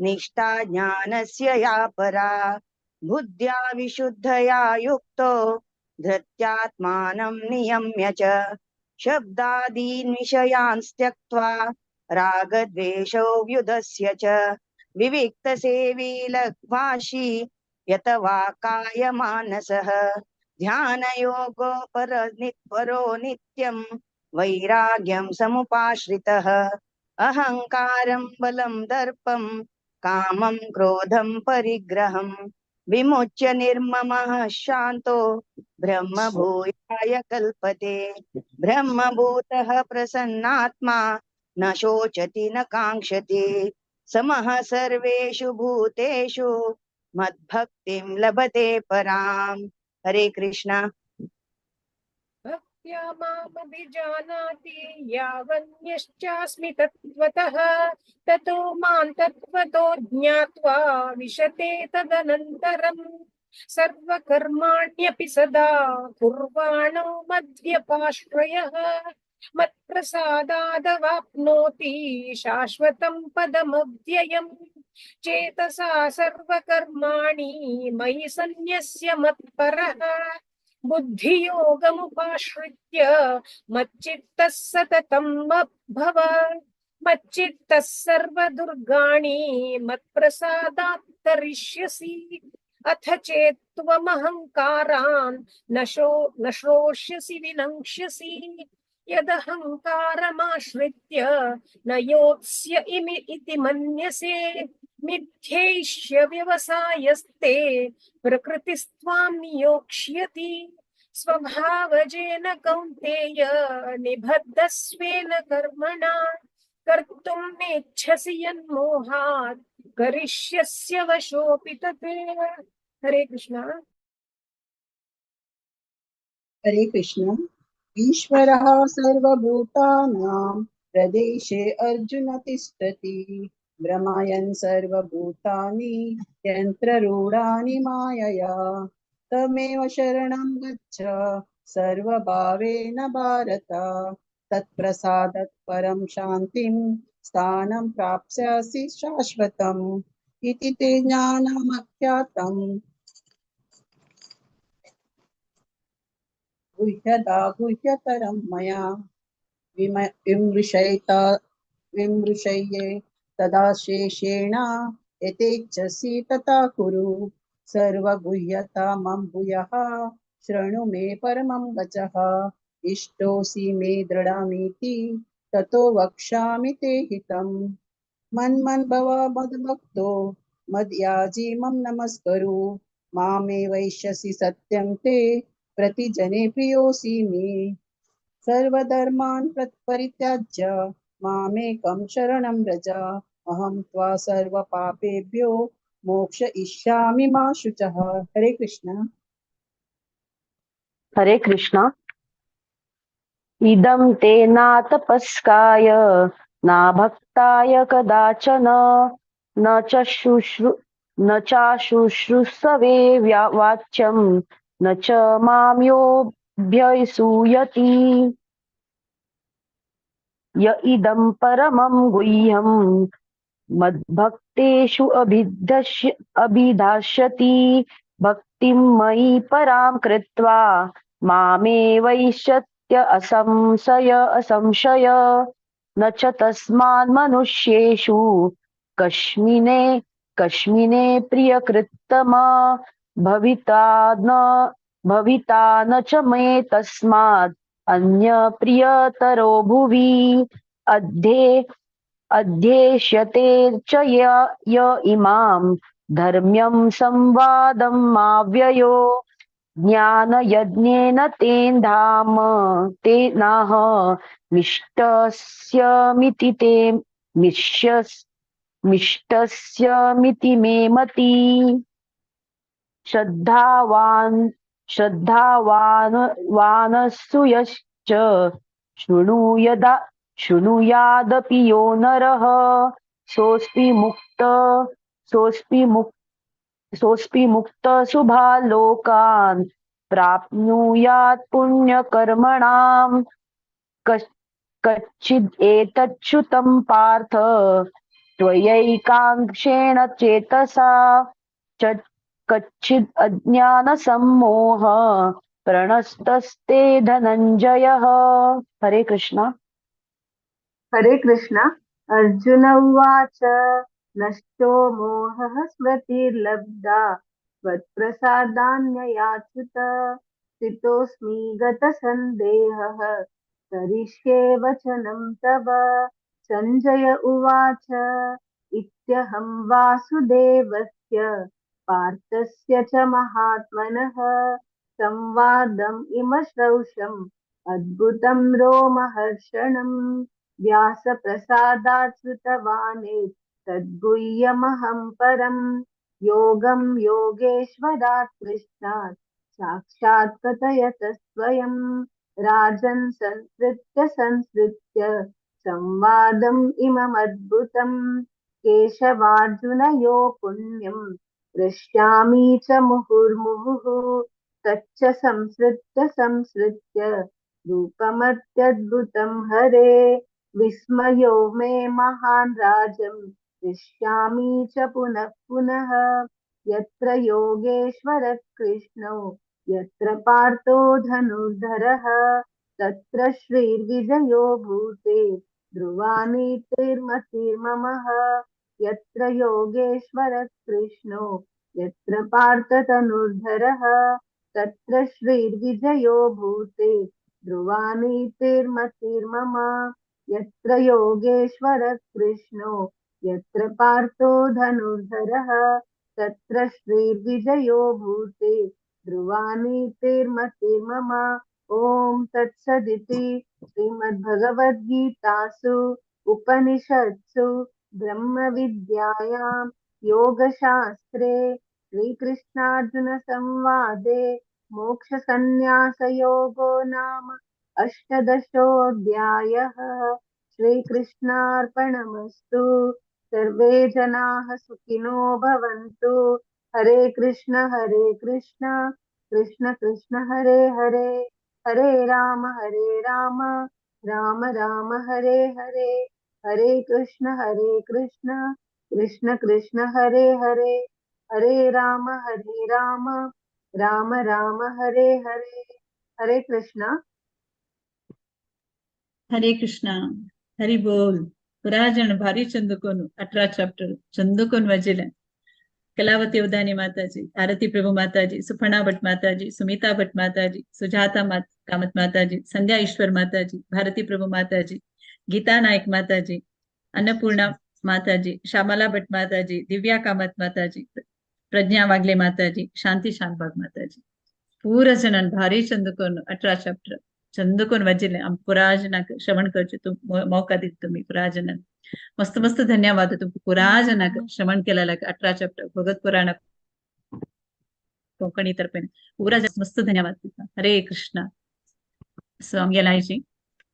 निष्ठा ज्ञानस्य या परा। बुद्ध्या विशुद्धया युक्तो धृत्यात्मानं नियम्य च शब्दादीन् विषयान् त्यक्त्वा रागद्वेषौ व्युदस्य च विविक्तसेवी लघ्वाशी यत वा कायमानसः। ध्यानयोगो परो नित्यं वैराग्यं समुपाश्रितः। अहंकारं बलं दर्पं कामं क्रोधं परिग्रहं विमुच्य निर्ममः शान्तो ब्रह्मभूयाय कल्पते। ब्रह्मभूतः प्रसन्नात्मा न शोचति न काङ्क्षति। समः सर्वेषु भूतेषु मद्भक्तिं लभते पराम्। हरे कृष्णा। भक्त्या मामभिजानाति यावन्यश्चास्मि तत्त्वतः ततो मां तत्त्वतो ज्ञात्वा विशते तदनन्तरम्। सर्वकर्माण्यपि सदा कुर्वाणो मद्व्यपाश्रयः मत्प्रसादादवाप्नोति शाश्वतं पदमव्ययम्। चेतसा सर्वकर्माणि मयि सन्न्यस्य मत्परः बुद्धियोगमुपाश्रित्य मच्चित्तः सततं भव। मच्चित्तः सर्वदुर्गाणि मत्प्रसादात् तरिष्यसि। अथ चेत् त्वमहङ्कारान् न श्रोष्यसि विनङ्क्ष्यसि। यदहङ्कारमाश्रित्य न योत्स्य इमि इति मन्यसे। मिथ्यैष्य व्यवसायस्ते प्रकृतिस्त्वां नियोक्ष्यति। स्वभावजेन कौन्तेय निबद्धस्वेन कर्मणा कर्तुं नेच्छसि यन्मोहात् करिष्यस्य वशोऽपि तत्। हरे कृष्ण। हरे कृष्ण। ईश्वरः सर्वभूतानां प्रदेशे अर्जुन तिष्ठति। भ्रमयन् सर्वभूतानि यन्त्ररूढानि मायया। तमेव शरणं गच्छ सर्वभावेन भारत। तत्प्रसादात् परं शान्तिं स्थानं प्राप्स्यसि शाश्वतम्। इति ते ज्ञानमाख्यातम् गुह्यदा गुह्यतरं मया। विमृशये तदा शेषेण यथेच्छसि तथा कुरु। सर्वगुह्यतमं भूयः शृणु मे परमं वचः। इष्टोऽसि मे दृढमिति ततो वक्ष्यामि ते हितम्। मन्मन भव मद्भक्तो मद्याजी मम नमस्करु। मामे वैश्यसि सत्यं ते प्रतिजने प्रियोऽसि मे। सर्वधर्मान् परित्याज्य मामेकं शरणं व्रज। अहं त्वा सर्वपापेभ्यो मोक्षयिष्यामि मा शुचः। हरे कृष्ण। हरे कृष्ण। इदं ते नातपस्काय नाभक्ताय कदाचन न च न चाशुश्रूषवे वाच्यं न च मां योऽभ्यसूयति। य इदं परमं गुह्यं मद्भक्तेषु अभिधास्यति। भक्तिं मयि परां कृत्वा मामे वैश्यत्य असंशय असंशय। न च तस्मान् मनुष्येषु कस्मिने कस्मिने प्रियकृत्तमा भविता न च मे तस्मात् अन्य प्रियतरो भुवि। अध्येष्यते च य इमां धर्म्यं संवादं माव्ययो ज्ञानयज्ञेन तेन धाम ते नाह मिष्टस्यमिति ते मिष्टस्यमिति मे मति। श्रद्धावान् श्रद्धावान् वानसूयश्च शृणुयादपि यो नरः सोऽस्मि मुक्त सोऽस्मि मुक्त सोऽस्मि मुक्त शुभालोकान् प्राप्नुयात् पुण्यकर्मणां। कच्चिद् एतच्छ्रुतं पार्थ त्वयैकांक्षेण चेतसा कच्चिद् अज्ञानसम्मोह प्रणस्तस्ते धनञ्जयः। हरे कृष्णा। हरे कृष्णा। अर्जुन उवाच नष्टो मोहः स्मृतिर्लब्धा त्वत्प्रसादान्ययाच्युत स्थितोऽस्मि गतसन्देहः करिष्ये वचनं तव। सञ्जय उवाच इत्यहं वासुदेवस्य पार्थस्य च महात्मनः संवादम् इमश्रौषम् अद्भुतं रोमहर्षणम् व्यासप्रसादात् श्रुतवाने तद्गुह्यमहं परं योगं योगेश्वरात् कृष्णात् साक्षात् कथयत स्वयं। राजन् संसृत्य संसृत्य संवादम् इममद्भुतं केशवार्जुनयो पुण्यं हृष्यामि च मुहुर्मुहुः। तच्च संसृत्य संसृत्य रूपमत्यद्भुतं हरे विस्मयो मे महान् राजं हृष्यामि च पुनः पुनः। यत्र योगेश्वरः कृष्णो यत्र पार्थो धनुर्धरः तत्र श्रीर्विजयो भूते ध्रुवानीतिर्मतिर्ममः। यत्र योगेश्वरः कृष्णो यत्र पार्थतनुर्धरः तत्र श्रीर्विजयो भूते ध्रुवानीतिर्मतिर्मम। यत्र योगेश्वरः कृष्णो यत्र पार्थो धनुर्धरः तत्र श्रीर्विजयो भूते ध्रुवानीतिर्मतिर्मम। ॐ तत्सदिति श्रीमद्भगवद्गीतासु उपनिषत्सु ब्रह्मविद्यायां योगशास्त्रे श्रीकृष्णार्जुनसंवादे मोक्षसंन्यासयोगो नाम अष्टादशोऽध्यायः। श्रीकृष्णार्पणमस्तु। सर्वे जनाः सुखिनो भवन्तु। हरे कृष्ण कृष्ण कृष्ण हरे हरे, हरे राम राम राम हरे हरे, हरे कृष्ण कृष्ण कृष्ण हरे हरे, हरे राम राम राम हरे हरे। हरे कृष्णा। हरे कृष्णा। हरि बोल। पुराजन भारी चंदुकोन 18 चैप्टर चंदुकोन वजिला। कलावती उदानी माताजी, आरती प्रभु माताजी, सुपर्णा भट्ट माताजी, सुमिता भट्ट माताजी, सुजाता कामत माताजी, संध्या ईश्वर माताजी, भारती प्रभु माताजी, गीता नायक माताजी, अन्नपूर्णा माताजी, श्यामला भट माताजी, दिव्या कामत माताजी, प्रज्ञा वागले माताजी, शांती शानबाग माताजी. पूरा जणान भारी चंदकोन 18 चॅप्टर चंदकोन वाचिल्लें. आम पुरा जणांक श्रवण करचें तुम मौका दिता तुमी पुरा जणांक. मस्त मस्त धन्यवाद तुमकां पुरा जणांक श्रवण केलेल्या 18 चॅप्टर भगवत पुराण कोंकणी तर्फेन पुरा मस्त धन्यवाद दिता. हरे कृष्णा. सो आमगेले आयची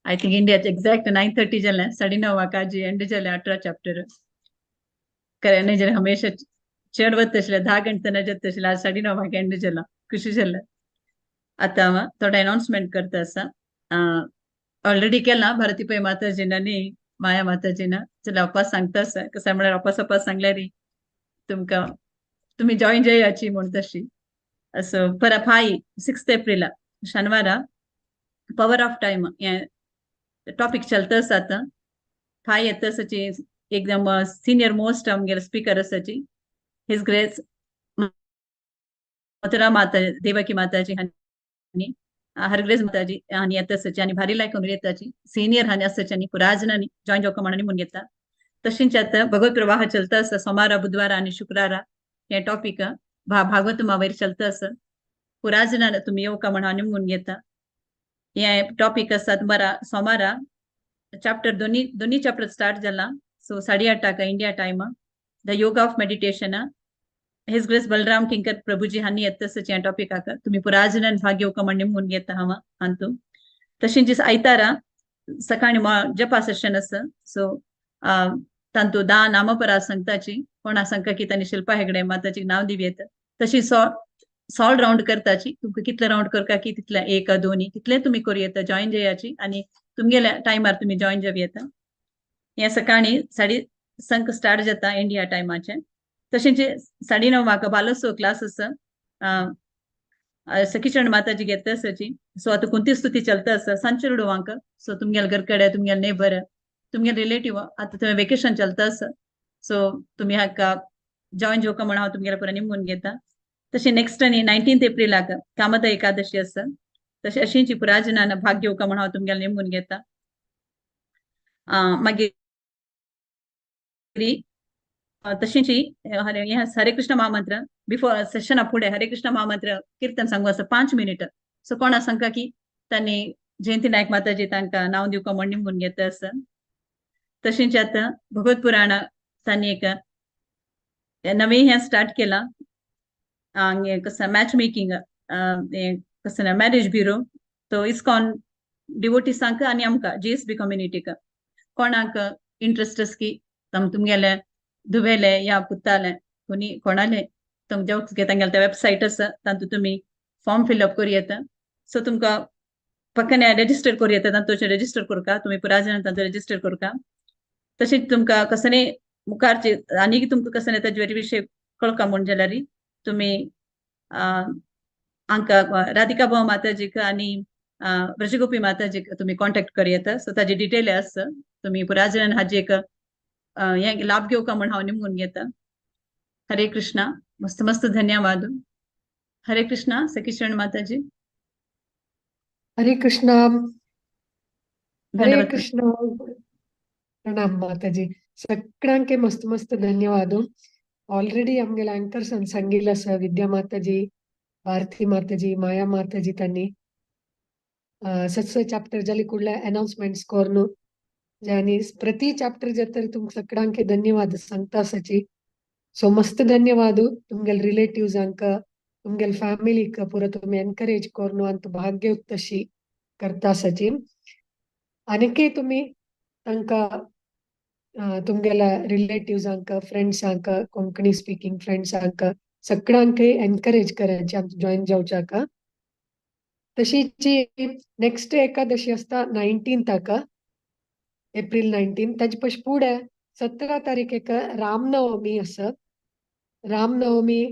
I think इंडियाचे एक्झॅक्ट 9:30 जालें, 9:30 आजी एंड जालें 18 चॅप्टर. खरें न्ही जाल्यार हमेशा चड वता आशिल्लें, 10 घंटे न जाता आशिल्लें, आज 9:30 एंड जाला, खुशी जालें. आतां हांव थोडे अनाउन्समेंट करता आसा. ऑलरेडी केलां भारती पै माताजीन आनी माया माताजीन. चल वापस सांगता आसा, कशें म्हळ्यार वापस वापस सांगल्यार तुमकां तुमी जॉयन जायाची म्हूण तशी. सो परत फाय 6 एप्रिला शनिवारा पॉवर ऑफ टायम हें टॉपीक चलता आसा. आतां फाय येता आसाची एकदम सिनियर मोस्ट आमगेले स्पिकर आसाची his grace Mathura माता देवकी माताजी आनी हरग्रेस माताजी आनी येता आसाची आनी भारी लायक येताची सिनियर हानी आसाची आनी पुराजनांनी जॉयन जावका म्हणून म्हूण घेता. तशेंच आतां भगवत प्रवाह चलता आसा सोमारा, बुधवारा आनी शुक्रारा हें टॉपीक भागवत वयर चलता आसा. पुराजनान तुमी येवका म्हण आनी म्हूण घेता. हें टॉपीक आसा बरा सोमारा चॅप्टर दोनी दोनी चॅप्टर स्टार्ट जाला. So 8:30 India time the yoga of meditation his grace Balram Kinkar Prabhuji हांणी येता आसाची ह्या टॉपिकाक तुमी पुराजनान भाग घेवका म्हण म्हूण घेता हांव अंतू. तशेंच आयतारा सकाळी जपा सेशन आसा. सो तांतू 10 नामपरा सांगताची कोणा सांगता की तांणी शिल्पा हेगडे माताची नांव दिवं येता. तशी 16 रावंड करताची तुमकां कितले रावंड करता की तितले 1 2 तितले तुमी करूं येता. जॉयन जायाची आनी तुमगेल्या टायमार तुमी जॉयन जावं येता. हें सकाळी 6:30 स्टार्ट जाता इंडिया टायमाचें. तशेंच 9:30 बालोत्सव क्लास आसा. सखीचरण माताजी घेता आसाची. सो आतां कुंती स्तुती चलता आसा सांजचे 9:00. सो तुमगेले घर कडेन तुमगेले नेबर तुमगेले रिलेटीव आतां तुमी वेकेशन चलता आसा. सो तुमी हाका जॉयन जावका म्हण हांव तुमगेले पुरा निमून घेता. तशें नेक्स्ट आनी 19 एप्रिलाक कामदा एकादशी आसा. तशें अशींची पुराजनान भाग घेवका म्हण हांव तुमगेले निमून घेता. मागीर तशेंच हरे कृष्ण महामंत्र बिफोर सेशना फुडें हरे कृष्ण महामंत्र कीर्तन सांगू आसा 5 मिनिट. सो कोणा सांगता की तांणी जयंती नायक माताजी तांकां नांव दिवका म्हण निमून घेता आसा. तशेंच आतां भगवत पुराण तांणी एक नवें हें स्टार्ट केलां कसं मॅच मेकिंग कसं ना मॅरेज ब्युरो. तो इस्कॉन डिवोटीसांक आनी आमकां GSB कम्युनिटीक कोणाक इंट्रस्ट आसा की तुमगेले धुवेले या पुताले कोणी कोणाले तुमच्या तांगेले ते वेबसायट आसा तातूंत तुमी फॉर्म फिलअप करूं येता. सो तुमकां पक्कने रेजिस्टर करूं येता, तातूंत रेजिस्टर करका तुमी पुराय जाणां तातूंत रेजिस्टर करका. तशेंच तुमकां कसले मुखारचे आनी तुमकां कसलें ताजे विशय कळका म्हूण जाल्यार तुमी हांकां राधिका भाव माताजीक आनी ब्रजगोपी माताजीक तुमी कॉन्टेक्ट करूं येता. सो ताजी डिटेल आसा तुमी पुराय जाणां हाजी एक हें लाभ घेवका म्हण हांव निमून घेता. हरे कृष्णा. मस्त मस्त धन्यवाद. हरे कृष्णा सखीशरण माताजी. हरे कृष्णा. हरे कृष्णा. प्रणाम माताजी. सगळ्यांके मस्त मस्त धन्यवाद. ऑलरेडी आमगेले अँकर्सान सांगिल्लें आसा विद्या माताजी, भारती माताजी, माया माताजी तांणी सत्स चॅप्टर जाली कुडले अनाउन्समेंट्स करून आनी प्रति चॅप्टर जातरी तुमकां सगळ्यांके धन्यवाद सांगता आसाची. सो मस्त धन्यवाद तुमगेले रिलेटिव्सांक, तुमगेले फॅमिलीक पुरो तुमी एनकरेज करून आनी भाग घेवत तशी करता आसाची. आनीकय तुमी तांकां तुमगेल्या रिलेटिव्सांक, फ्रेंड्सांक, कोंकणी स्पिकींग फ्रेंड्सांक सगळ्यांकय एनकरेज करायचे आमचे जॉयन जावच्याक. तशीच नेक्स्ट एकादशी आसता 19 एप्रिल 19. ताजे पशी फुडें 17 तारीख रामनवमी आसा. रामनवमी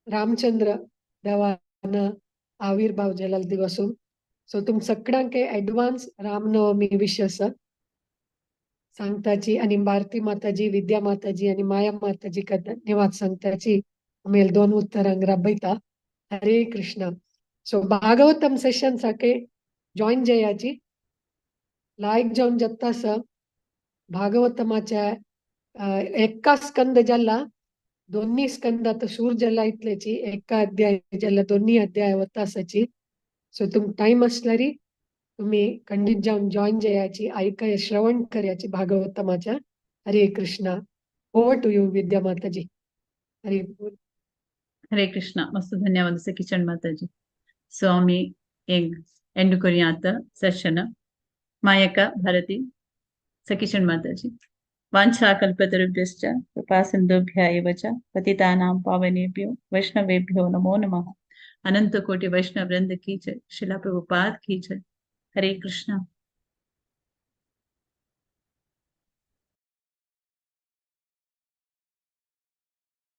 रामचंद्र देवान आविर्भाव जाल्लो दिवसून. सो तुम सगळ्यांक एडवान्स रामनवमी विश आसा सांगताची. आनी भारती माताजी, विद्या माताजी आनी माया माताजी धन्यवाद सांगताची. आमी दोन उत्तरांक राबयता. हरे कृष्णा. सो भागवतम सेशन साके जॉईन जायाची. लायक जावन जाता आसा भागवतमाच्या एका स्कंद जाला, दोन्ही स्कंद आता सूर जाला इतल्याची, एका अध्याय जाला दोन्ही अध्याय वता आसाची. सो तुम टाइम असल्यारी तुम्ही खंडित जावन जॉईन जायाची, ऐकय श्रवण करयाची भागवतमाच्या. Hare Krishna. Over to you Vidya Mataji. Hare बोल. हरे कृष्णा. मस्त धन्यवाद किचन माताजी. सो आमी एक एंड करूया आता सेशन. मायका भारती सकिशन माताजी. वाञ्छा कल्पतरुभ्यश्च कृपा सिन्धुभ्य एव च पतितानां पावनेभ्यो वैष्णवेभ्यो नमो नमः. अनंत कोटि वैष्णव वृंद की जय. शिला प्रभुपाद की जय. हरे कृष्णा.